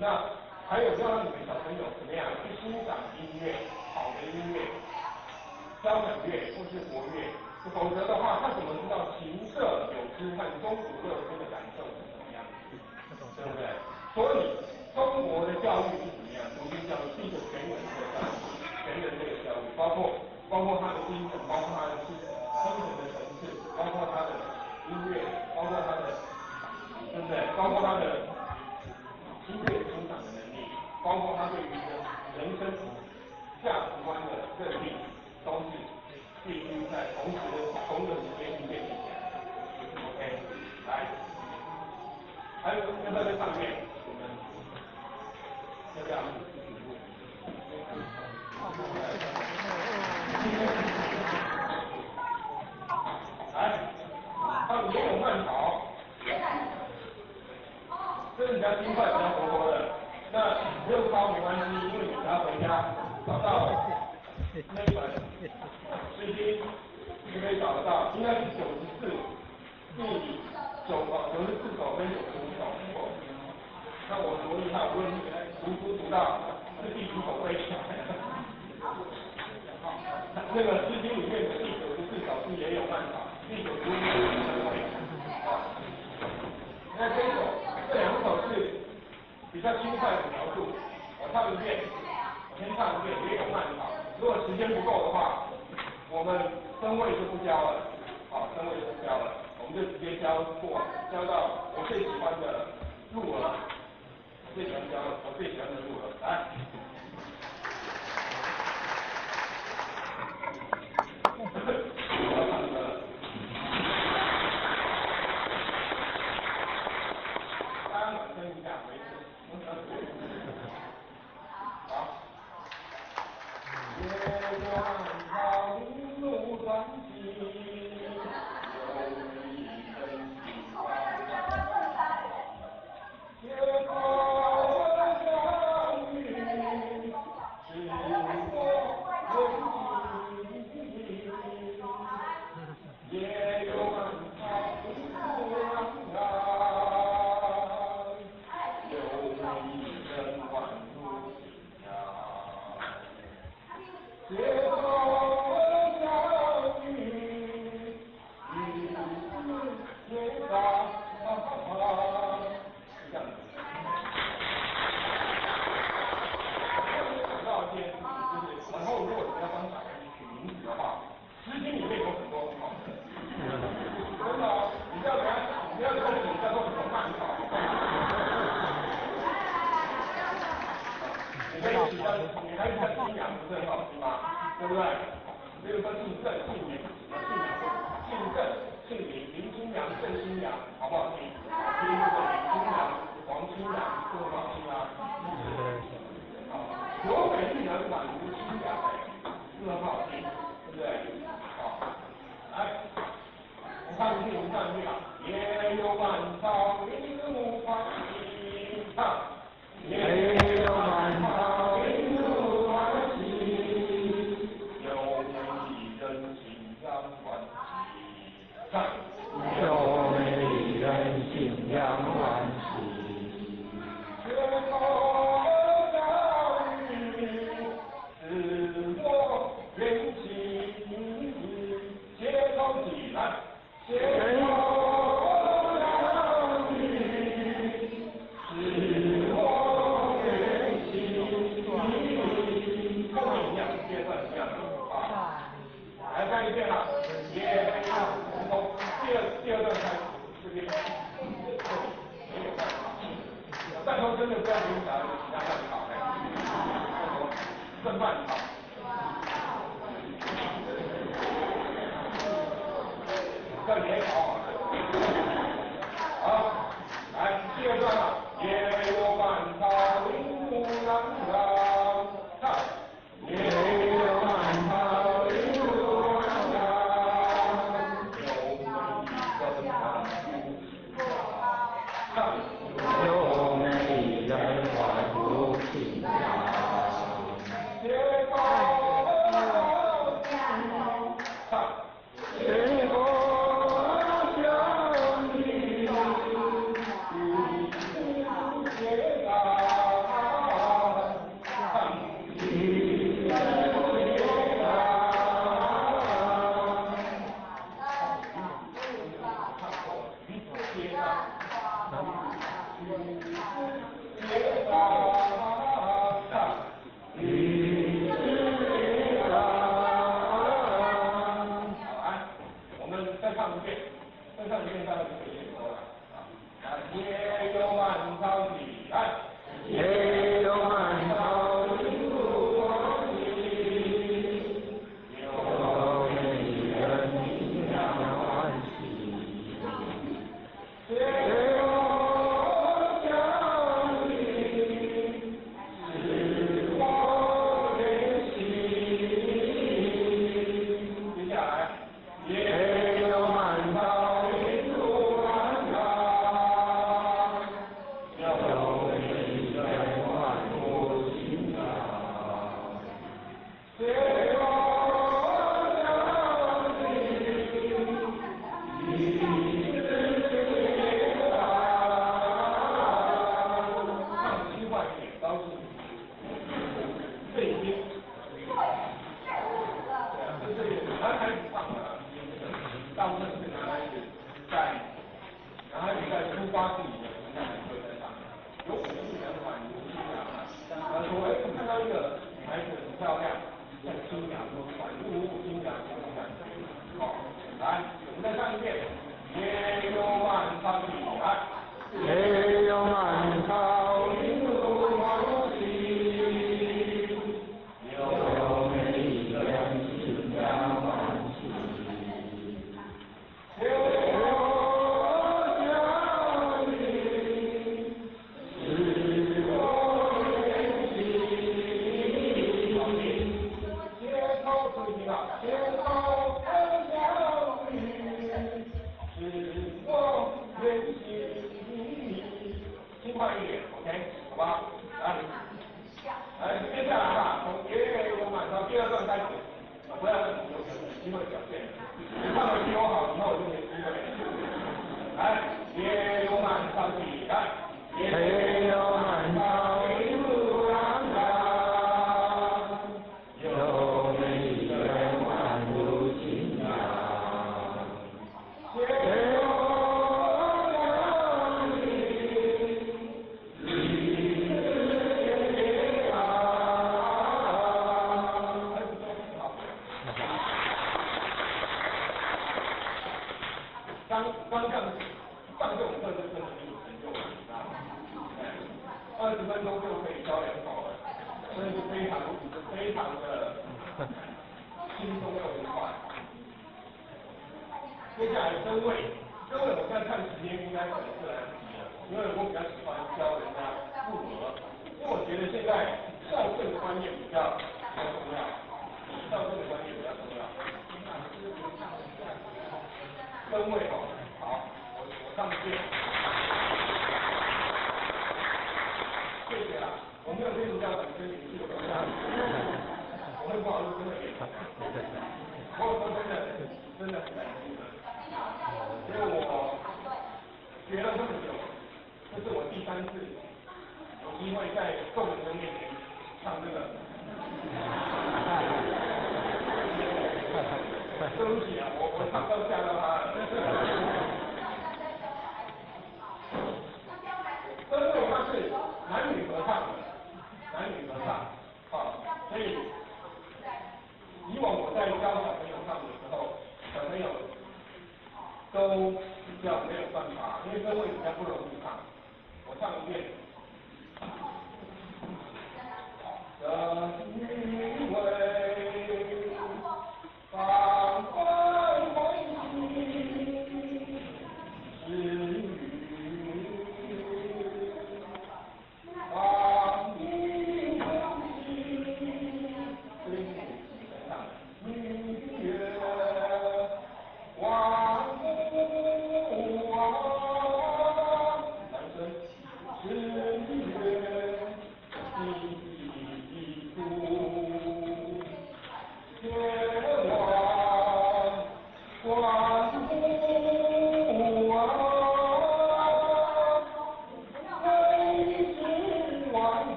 那还有要让你们小朋友怎么样去欣赏音乐，好的音乐，交响乐或是国乐，否则的话，他怎么知道琴瑟友之和钟鼓乐声的感受是什么样子？对不对？所以中国的教育是怎么样？读经教育是一个全人的教育，全人类的教育，包括他的精神，包括他的精神的层次，包括他的音乐，包括他的，对不对？包括他的音乐欣赏的能力，包括他对于人生价值观的认定，都是必须在同时同个时间去建立起来。OK，来，还有要不要再上一遍？我们要不要？来，唱也有慢跑，这是比较轻快、比较活泼的。那不用抄没关系，因为你只要回家找到那本《诗经》就可以找得到，应该是94，第94首跟95首。那我多厉害，我读书读到是第几首背起来。那个《诗经》里面的第94首是也有慢跑，第95首是会。好，那这一首，这两首是比较轻快的描述，我唱一遍，我先唱一遍，也有慢跑。如果时间不够的话，我们声位就不教了，好，声位就不教了，我们就直接教过，教到我最喜欢的入耳，我最喜欢教，我最喜欢的入耳，来。我要唱歌了。大家暖身一下，没事。好。夜观草露转晴，有一人心上。街头相遇，是我缘起。夜有晚草露朗，有一人宛如新娘。街头相遇，与子偕老。是这样子。讲到一件事情，就是以后如果你要帮小孩子取名字的话，《诗经》里面有很多很好的，真的哦，你不要给他，你不要给他取叫做什么慢跑，你可以取叫，你还是叫新阳，不是很好听吗？对不对？比如说姓郑、姓林，姓姓郑、姓林，林清阳、郑清阳，好不好听？听这个林清阳、黄清阳，都很好听啊。好，有美丽人宛如清阳，是很好听，对不对？好，来，我唱一句，我们唱一句啊。夜有晚草林木欢喜，唱。夜有晚草林木欢喜，有美丽人心阳欢喜，唱。有美丽人心阳欢喜。街头相遇，是我缘起。街头起来，街头相遇，是我缘起。后面一样，第二段一样啊。来看一遍啊，耶，从第二段开始，这边没有办法，拜托真的不要给小孩子其他慢跑，哎，更慢跑。叫野跑好了。好，来第二段了，夜有晚草林木朗朗，唱。夜有晚草林木朗朗，有美丽人宛如新娘，唱。有美丽人宛如新娘。街头相遇，唱。街头漂亮，很清雅，呜清雅这种感觉。好，来，我们再唱一遍，夜有满朝起来，夜有满朝。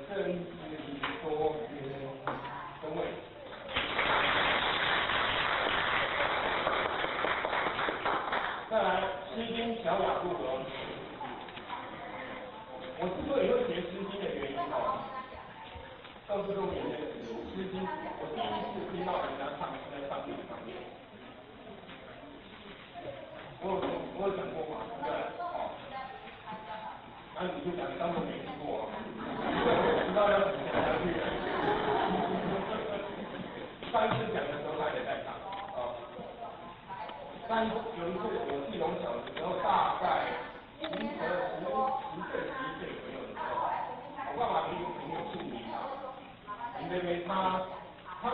生死多缘，各位。啊，你就讲当做没听过，因为我知道要怎么讲下去。上一次讲的时候他也在场啊。但有一次我记龙小的时候，大概10岁、11岁左右的时候，我爸爸的一个朋友姓林啊，林飞飞，他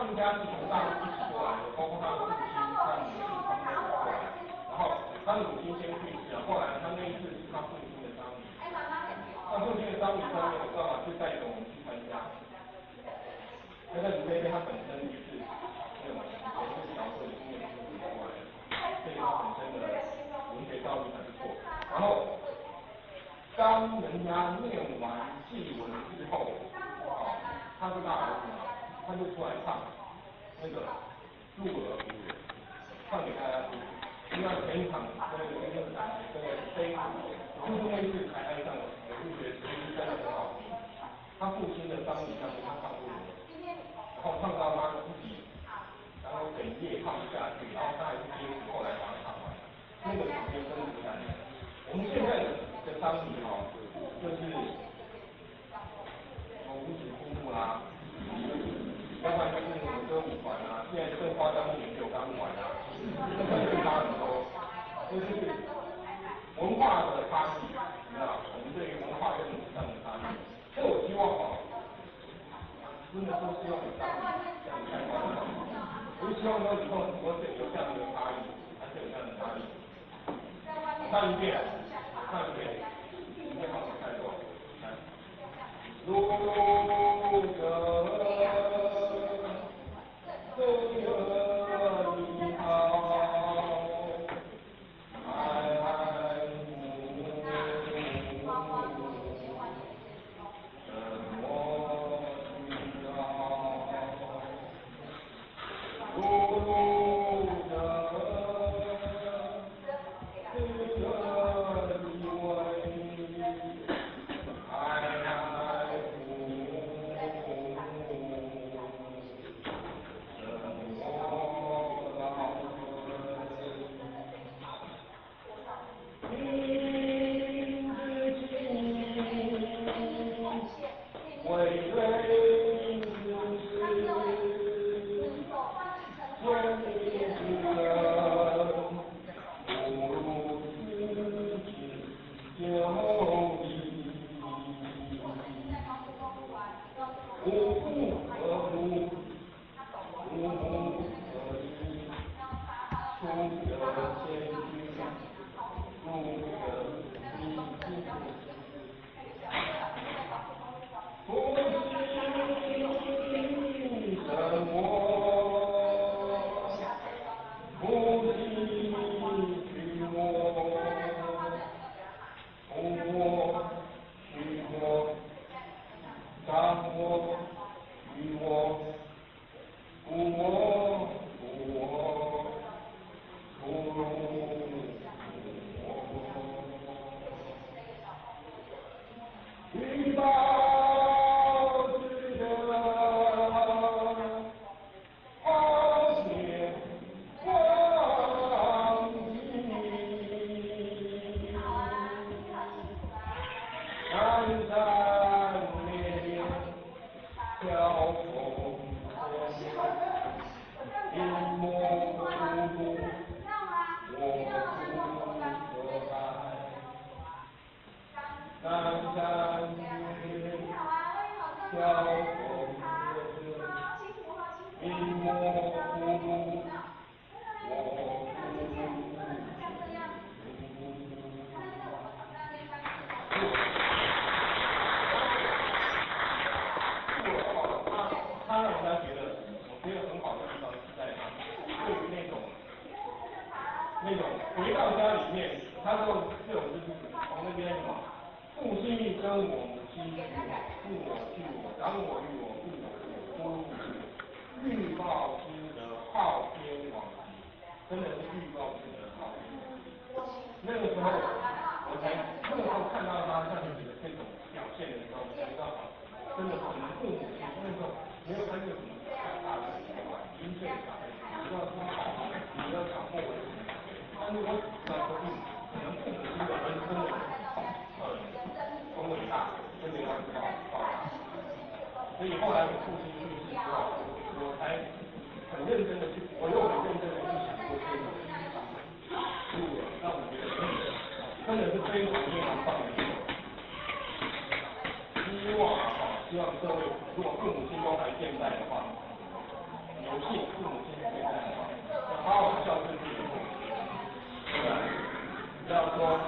们家是从大陆一起过来的，包括他的父亲、他的母亲，他们都过来。然后他的母亲先去世了，后来他那一次是他父亲的丧礼，他父亲的丧礼上面，我爸爸就带着我们去参加。那个林飞飞他本身也是那种也是小时候也是念书过来的，所以他本身的文学造诣还不错。然后当人家念完祭文之后，哦，他是大儿子嘛，他就出来唱那个《鹿儿》，唱给大家听。因为全场那个那个感觉真的是非常，就是那一次才爱上我，我就觉得其实真的很好听。他父亲的丧礼上面他唱过，然后唱到他自己，然后整夜唱不下去，然后他还是坚持后来把它唱完。那个场面真的很感人。我们现在的丧礼哈，就是五指夫妇啦，要不然就是那个歌舞团啊，现在更夸张一点，就钢管啊，这个就差很多，就是文化的差异，你知道，我们对于文化认知上的差异。所以我希望哦，真的说希望有丧礼这样开放的，我就希望说以后我有这样的差异，还是有这样的差异。唱一遍，唱一遍，你会好好看过。来，如歌，对你好，爱慕，怎么知道？如歌。所以后来我父亲去世之后，我才很认真的去，我又很认真的去想过这个路了，那我觉得真的是非常非常棒的一个。希望啊，希望各位如果父母亲都还健在的话，有幸父母亲健在的话，要好好孝顺自己的父母亲，对不对？不要说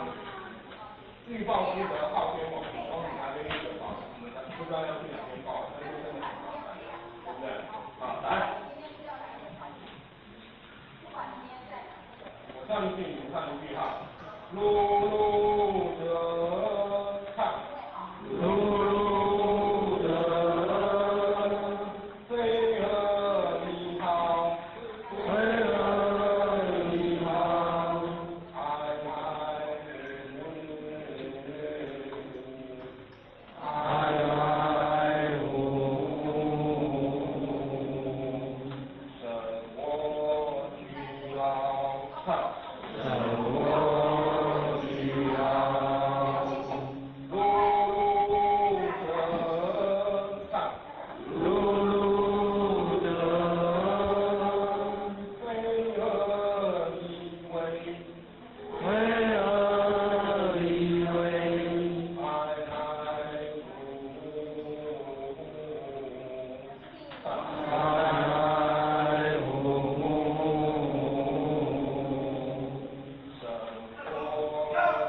欲报之德靠天王，往哪边去报？我们不知道要去哪边报，但是真的很麻烦，对不对？好，来，我上一句，你唱一句哈，噜噜的唱，噜噜的，飞蛾你好，飞蛾你好，爱爱爱爱护，生我居老，唱。生我居老，噜噜的唱，噜噜的，飞蛾一位，飞蛾一位，爱爱护，爱爱护，生活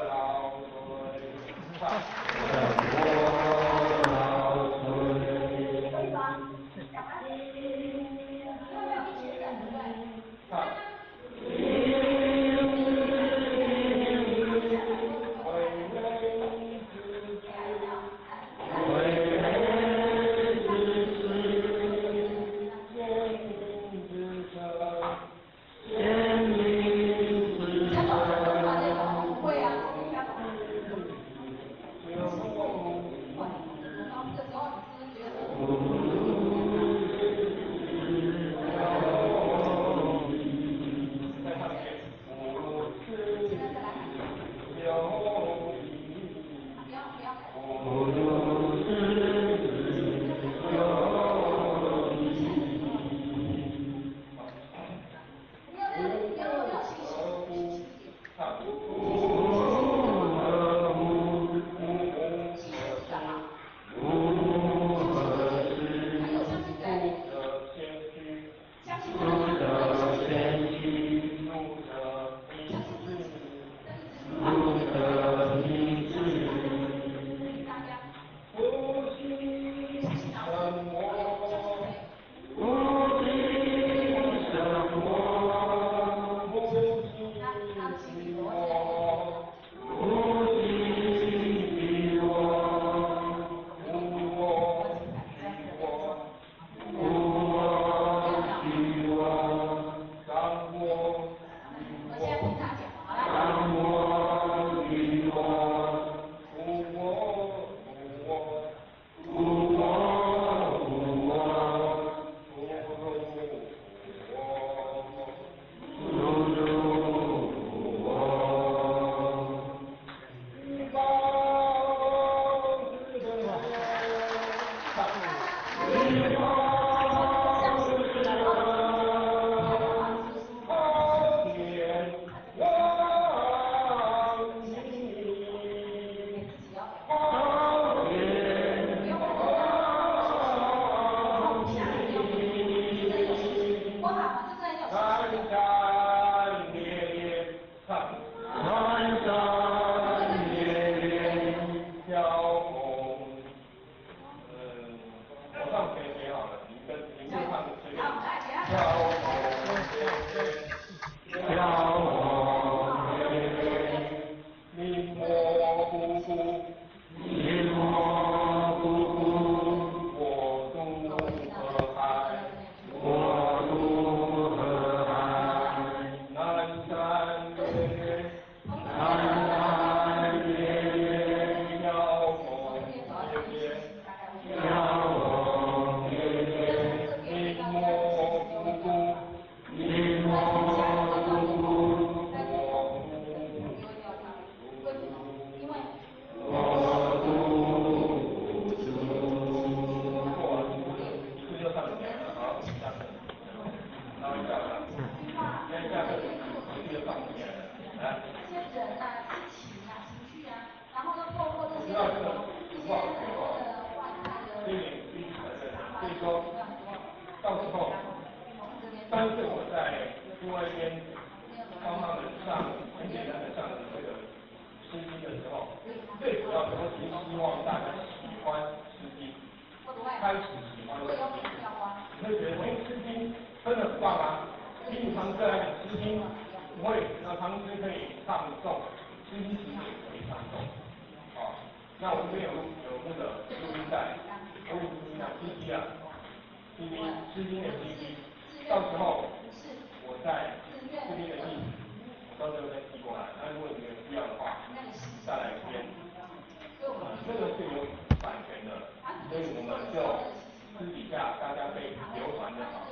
老岁，唱，生活老岁。唱。为美之躯，为美之躯，贤明之身，贤明之身。上一次我在另外一边帮他们上很简单的上这个诗经的时候，最主要的我只是希望大家喜欢诗经，开始喜欢诗经，你会觉得哎，诗经真的很棒啊！比你唐诗来讲，诗经不会，那唐诗可以唱诵，诗经其实也可以唱诵。好，那我这边有那个录音带，录音带 CD 啊，CD 诗经的 CD，到时候我在这边的地址，我到时候再寄过来。那如果你们需要的话，再来编。这个是有版权的，所以我们就私底下大家可以流传就好。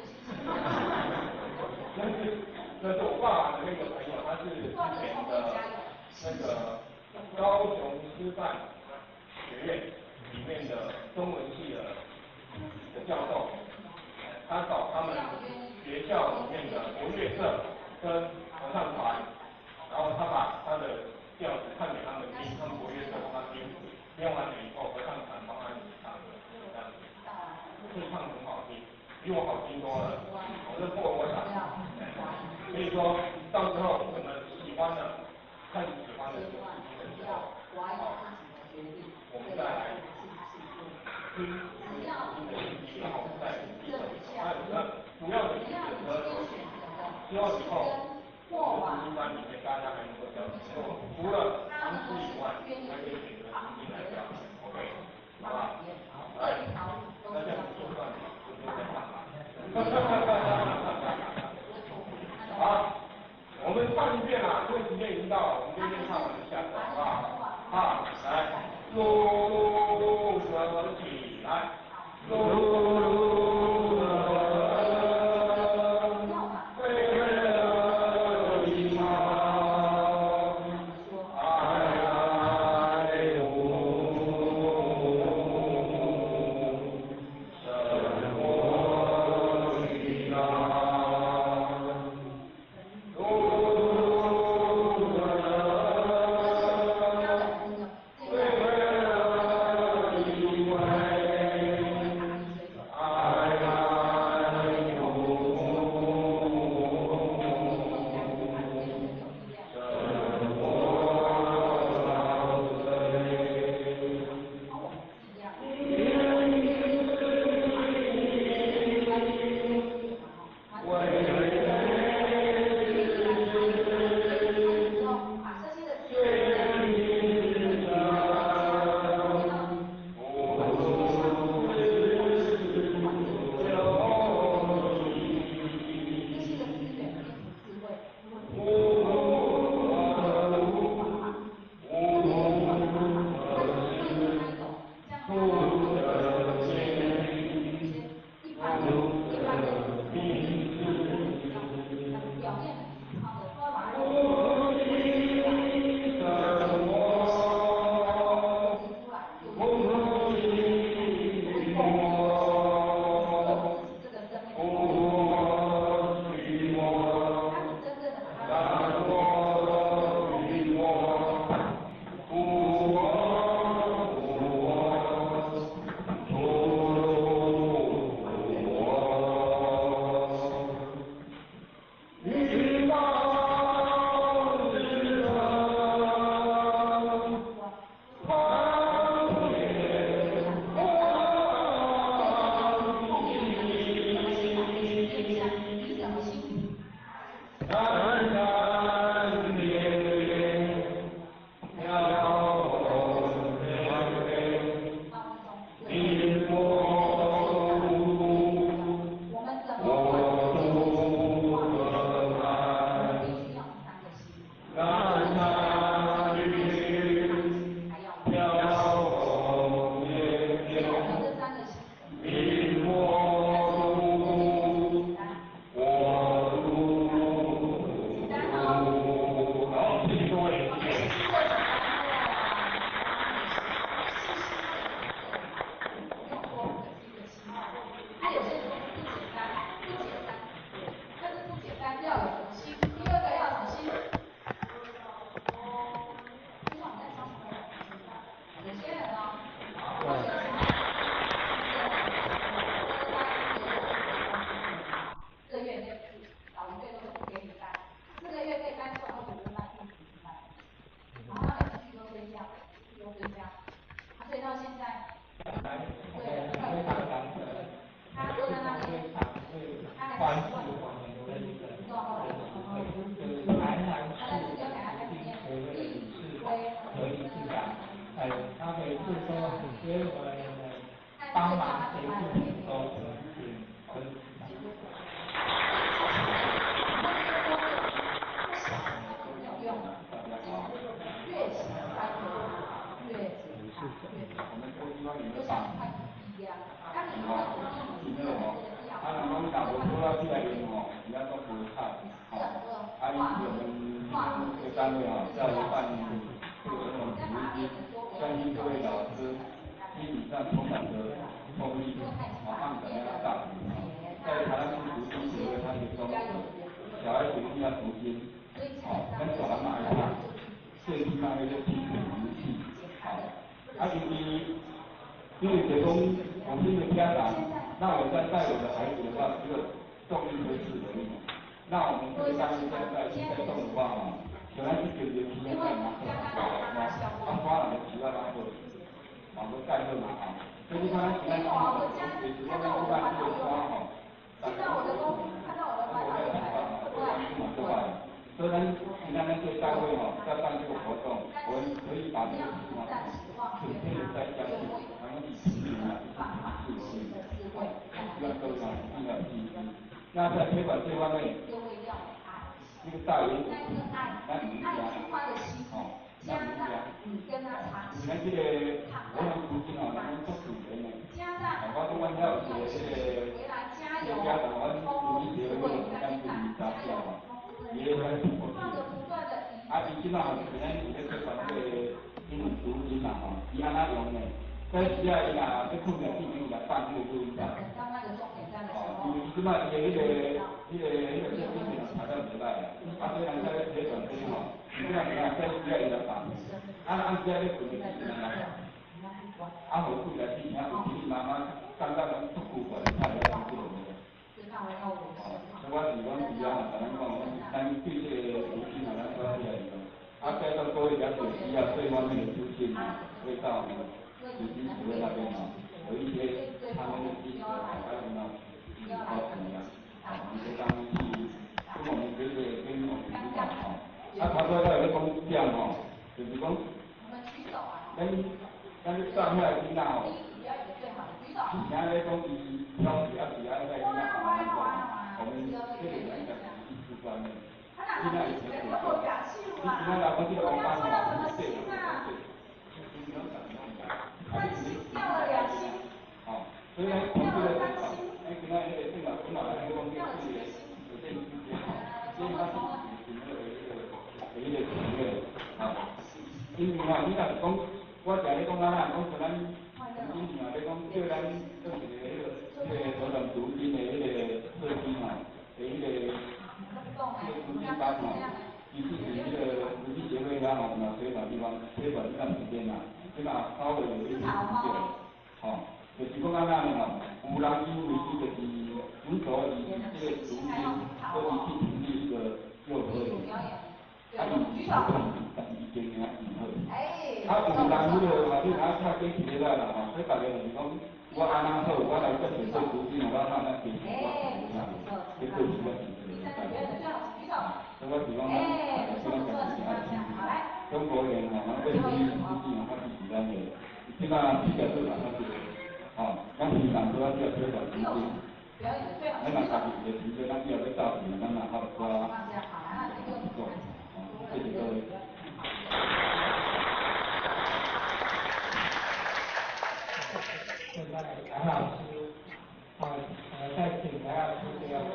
那是我爸爸的那个朋友，他是之前的那个高雄师范学院里面的中文系的教授，他找他们学校里面的国乐社跟合唱团，然后他把他的调子唱给他们听，他们国乐社帮他编，编完了以后，合唱团帮他唱的，这样子，这唱很好听，比我好听多了，我这破我嗓，所以说到时候我们喜欢的，开始喜欢的这个事情的时候，好，我们再来听这个诗经的 CD，然后我们再一首一首，那主要的是选择，希望以后我们读书班里面大家还能够教，除了唐诗以外，还可以选择诗经来教，OK，好吧？来，那这样子就算就不用再唱了。好，我们唱一遍啦，因为时间已经到了，我们就先唱完就下课，好不好？好，来，噜噜噜起来，噜噜噜，为了爱护生活的。其他都不会差，吼。啊，因此我们今天这个单位哈，在办这个儿童读经，相信各位老师心理上充满着动力，啊，按怎样大在台湾读经协会，它一个宗旨，小孩子一定要读经，好，咱大人嘛爱读，最起码那个听读气，好，啊，因为这讲我是一个家长，那我在带我的孩子的话，只有动力会是而已。那我们这个单位在动的话，吼，像咱去经营企业在嘛，啊，花人的企业嘛好，嘛都盖好嘛，吼。所以你看咱今仔日，就是讲咱这摆这个花吼，大家都所以咱今天咱这个单位吼，在办这个活动，我们可以把这个地方整天的在家去，然后以市民啊，就是希望各位啊一定要注意。那在推广这方面，那个大原则，咱唔家，哦，咱唔家，你看这个我们读经哦，咱做主人的，哦，我讲阮遐有一个这个，这个家长，阮读经协会那个咱是二查票吼。伊咧咱中国去，啊，伊这摆吼就是咱有咧推广这个英文读音嘛吼，伊按怎用呢？这时啊，伊若欲睏著，之前伊来放这个录音带。哦，因为伊这摆伊的迄个设备嘛查了袂歹啊，啊，所以人在咧推广这吼，伊这摆你看这时啊伊来放，啊，暗时啊咧睏著之前来放，啊，予鬼来之前有时你妈妈感觉讲足久悬，才会晓这个。哦，所以我是讲是啊，甲咱讲，咱对这个读经啊，咱主要是讲，啊，介绍各位了解需要这方面的资讯啊，会到我们读经协会那边哦，有一些他们的知识啊，还有什么高层啊，啊，我们就当去跟我们这个跟我们领导吼，啊，头拄仔有咧讲点吼，就是讲，咱咧教遐个囡仔吼，之前咧讲伊调皮啊是爱在囡仔旁边讲，我们这个人讲艺术观念，囡仔会成长。你今仔来讲这个王班吼，对对对，就是拢讲拢讲，啊，你是吼，所以咱从这个咱今仔迄个正嘛本来咱讲这四个有这之间吼，这它是一个企业，啊，因为吼，你若是讲，我常咧讲啊啦，讲像咱以前啊，咧讲叫咱做一个迄个荷兰读经的迄个设计吼，的迄个读经班吼，其实是迄个读经协会遐吼，嘛推广地方推广这段时间啦，这嘛稍微有一些成就，吼，就是讲按怎呢吼，有人因为伊就是辅助伊这个读经，所以去成立一个幼儿园，啊，伊是家己经营真好。啊，有人迄个嘛，你若较过一个啦吼，所以大家就是讲，我按怎好，我来接受这读经，我按怎坚持我是啥，这过去我是一个礼拜。所以我是讲，咱大家是咱家己爱清楚。中国人吼，咱对于读经吼，较支持咱的，这摆世界做嘛较多，吼，咱希望说咱只要推广读经，咱若家己一个团队，咱只要要斗阵，咱嘛较有寡做，吼，谢谢各位。现在杨老师，啊，再请杨老师给我们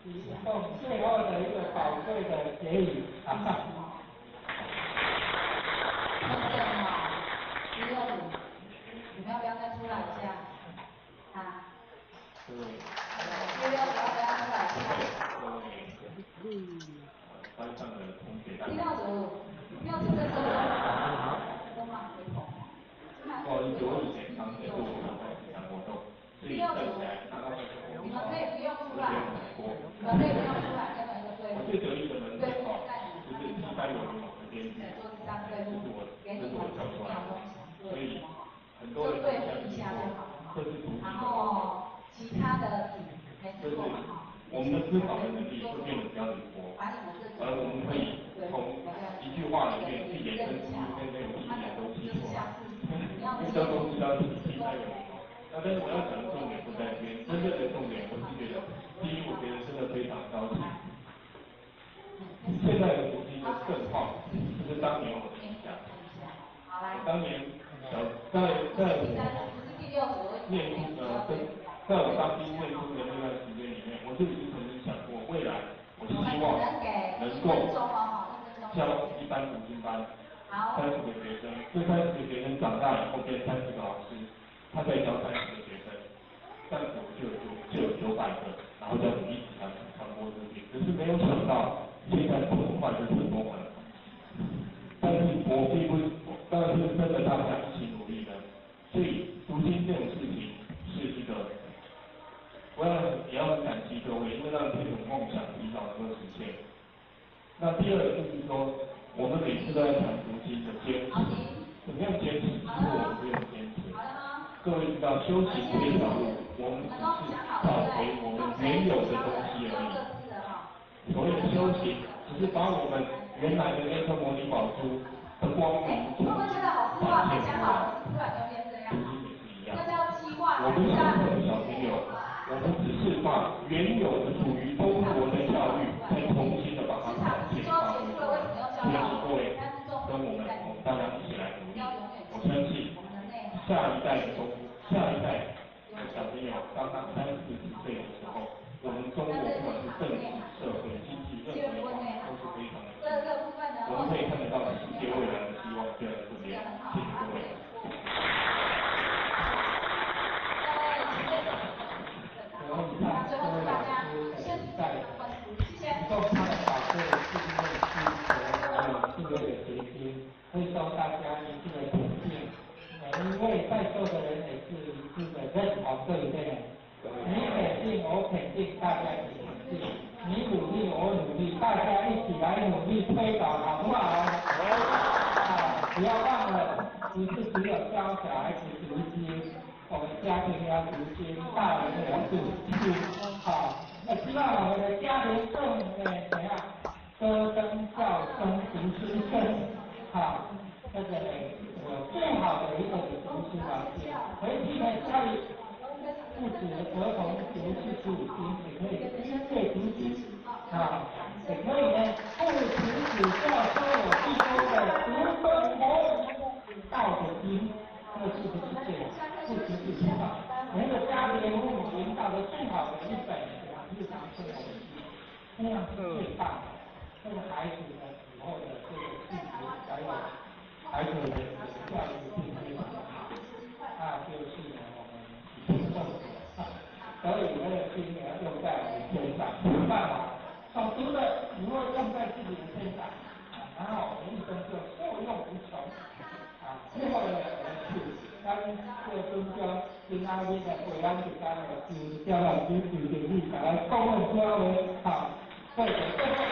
提供最后的一个宝贵的结语啊。那个哈，第六组，你们要不要再出来一下？啊？第六组要不要出来一下？班上的同学。第六组，不要出的时候，都骂回头。不好意思，我以前常在做讲活动，所以站起来拿到麦克风，你们可以不用出来，你们可以不用出来，任何一个队我最得意的门诊哦，就是西班牙文的编剧，这是我教出来的，所以很多人都相信说这是读然后其他的就是我们的思考的能力会变得比较灵活，而我们可以从一句话里面去延伸出更有意义的东西出来。这东西叫西班牙文。那但是我要讲的重点不在这边，真正的重点我是觉得，第一，我觉得真的非常高兴。现在的读经的盛况，就是当年我的影响。我当年在我念书在我当兵念书的那段时间里面，我就已经曾经想过，未来能够教一般读经班三十个学生，这三十个学生长大以后变30个老师，他再教30个学生，这样子我们就有900个，然后这样子一直传播出去。可是没有想到，现在这么快就成功了。但是我并不，当然是跟着大家一起努力的。所以读经这种事情是一个，我要也要很感激各位，因为让这种梦想提早能够实现。那第二个就是说，我们每次都在谈读经的坚持，怎么样坚持？其实我们不用坚持。各位知道，修行这条路，我们只是找回我们原有的东西而已。所谓的修行，只是把我们原来的那颗摩尼宝珠的光明重新展现出来。读经也是一样。我们小朋友小朋友，我们只是把原有的属于中国的教育，再重新的把它展现发挥出来。所以各位跟我们大家一起来努力，我相信下一代的中，下一代的小朋友，当他30、40岁的时候，我们中国不管是政治、社会、经济任何一方面都是非常的，我们可以看得到世界未来的希望就在这边。谢谢各位。然后你看各位老师的在提供他的宝贵的经验需求，还有智慧的结晶，会受大家一致的肯定。每一位在座的人也是一致的认同，对不对？你肯定，我肯定，大家一起肯定。你努力，我努力，大家一起来努力推导，好不好？啊，不要忘了，不是只有教小孩子读经，我们家庭要读经，大人也要读经，好。那希望我们的家庭更怎样？歌声笑声读书声，好，这个呢，我最好的一个读书环境。回去呢，家里不止儿童读45经，也可以音乐读经，啊，也可以呢，父慈子孝，说有弟兄的读中国道的经，这是不是这样？父慈子孝，每个家庭父母营造的最好的一本日常生活的经，那样是最棒的。这个孩子呢，以后的这个气质，还有孩子的教育一定非常的好。那就是呢，我们以身作则，所以那个经也要用在我们身上，没办法，所读的如果用在自己的身上，啊，然后我们一生就受用无穷。啊，最后呢，我们去咱这个尊重今仔日的会咱时间呢，就赵老师就就你来讲两句话，好，谢谢各位。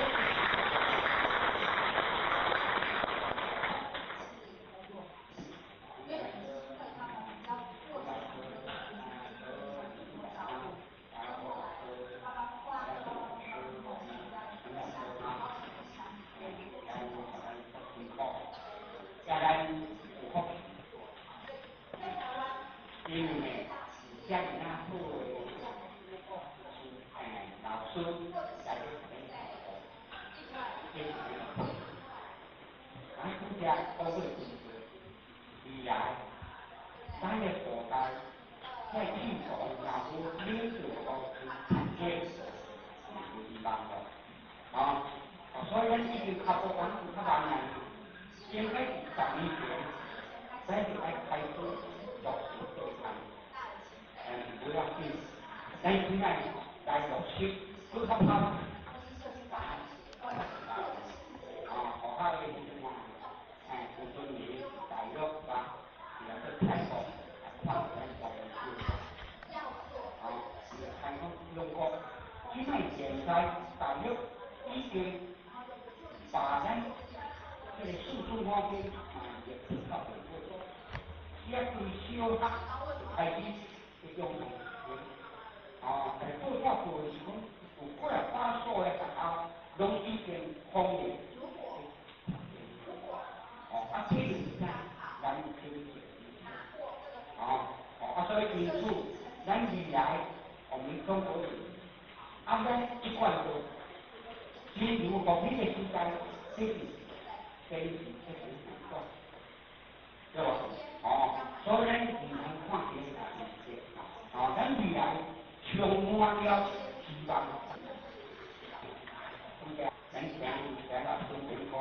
遮，咱听听到孙天讲，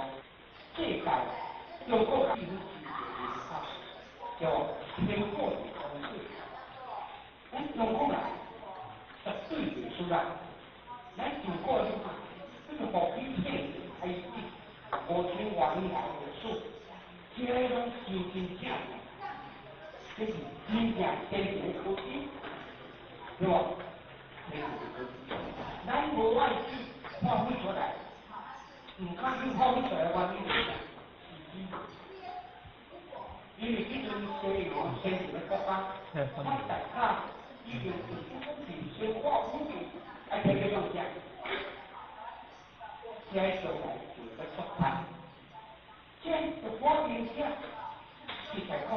世界中国人叫天国的风水，咱中国人绝對袂輸啦。咱自古你看，這個伏羲姓開始5000外年來的歷史，這個攏真真正正，這是真正先進的科技，對無？先進的科技，咱無愛去發揮出來，毋敢去發揮出來原因是啥？是因為這陣西洋先進的國家，發達較已經就是講是先化武器，愛摕去用啥？這上來就要出判，這就我明者實在講，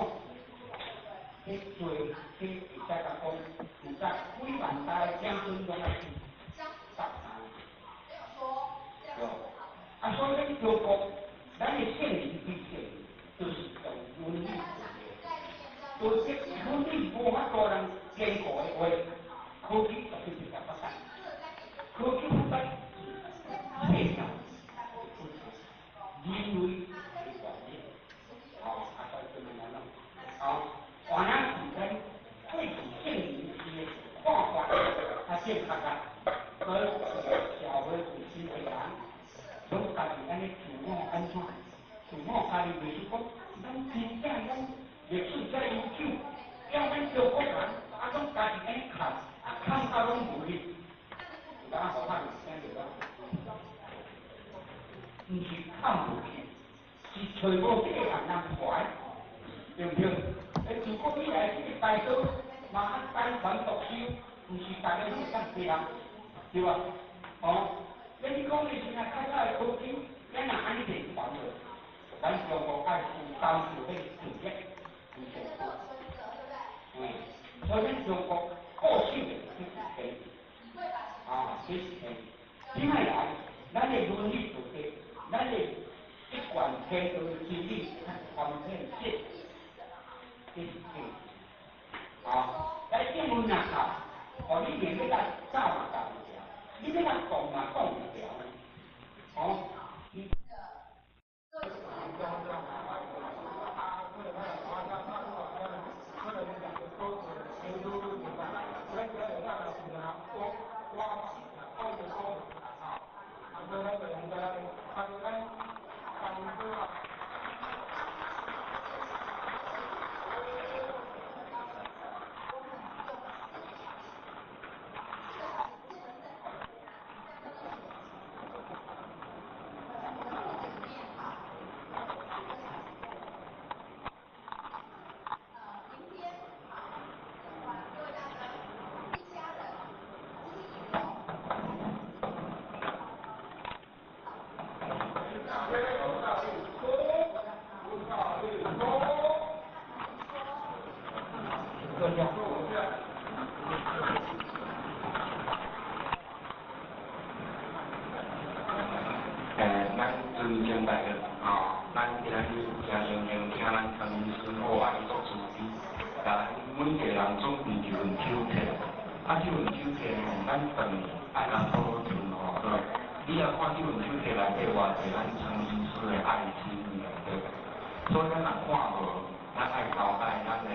這做這會使甲講，有才幾萬代子孫攏愛去答案，對。啊，所以咱中國，咱的聖人對聖就是用倫理做的，就是倫理無法度人堅固的話，科技絕對袂發達，科技發達是世界人類的原因，哦，啊，所以這麼來弄，哦，原來是咱過去聖人時的看法較正確啊，所以社會有心的人，攏家己按呢自我按怎？自我家己袂輸講，咱真正咱歷史遮悠久，了咱中國人啊，攏家己按呢看，啊看到攏無力，有當好漢聽著講，毋是看無去，是揣無這個人人傳，對毋對？欸，自古以來這個大道嘛啊單傳獨修，毋是逐個攏會當聽，對吧？哦，那你講的是若較早的科技，咱若按呢傳落，咱中國愛負擔就彼事業非常多，所以咱中國固守的這是天，啊，這是天。點來來，咱的倫理道德，咱的一貫天道的真理，較傳天性，這是天。啊，來英文若教，哦，你連欲來教嘛教袂牢，你欲來講嘛講袂牢，哦。咱尊敬大家，吼，咱今仔日誠榮幸聽咱陳醫師好愛足慈悲，共咱每一個人準備一份手冊，啊，這份手冊吼，咱轉去愛共討論吼，你若看這份手冊內底偌濟咱陳醫師的愛心內底，所以咱若看無，咱愛交代咱的。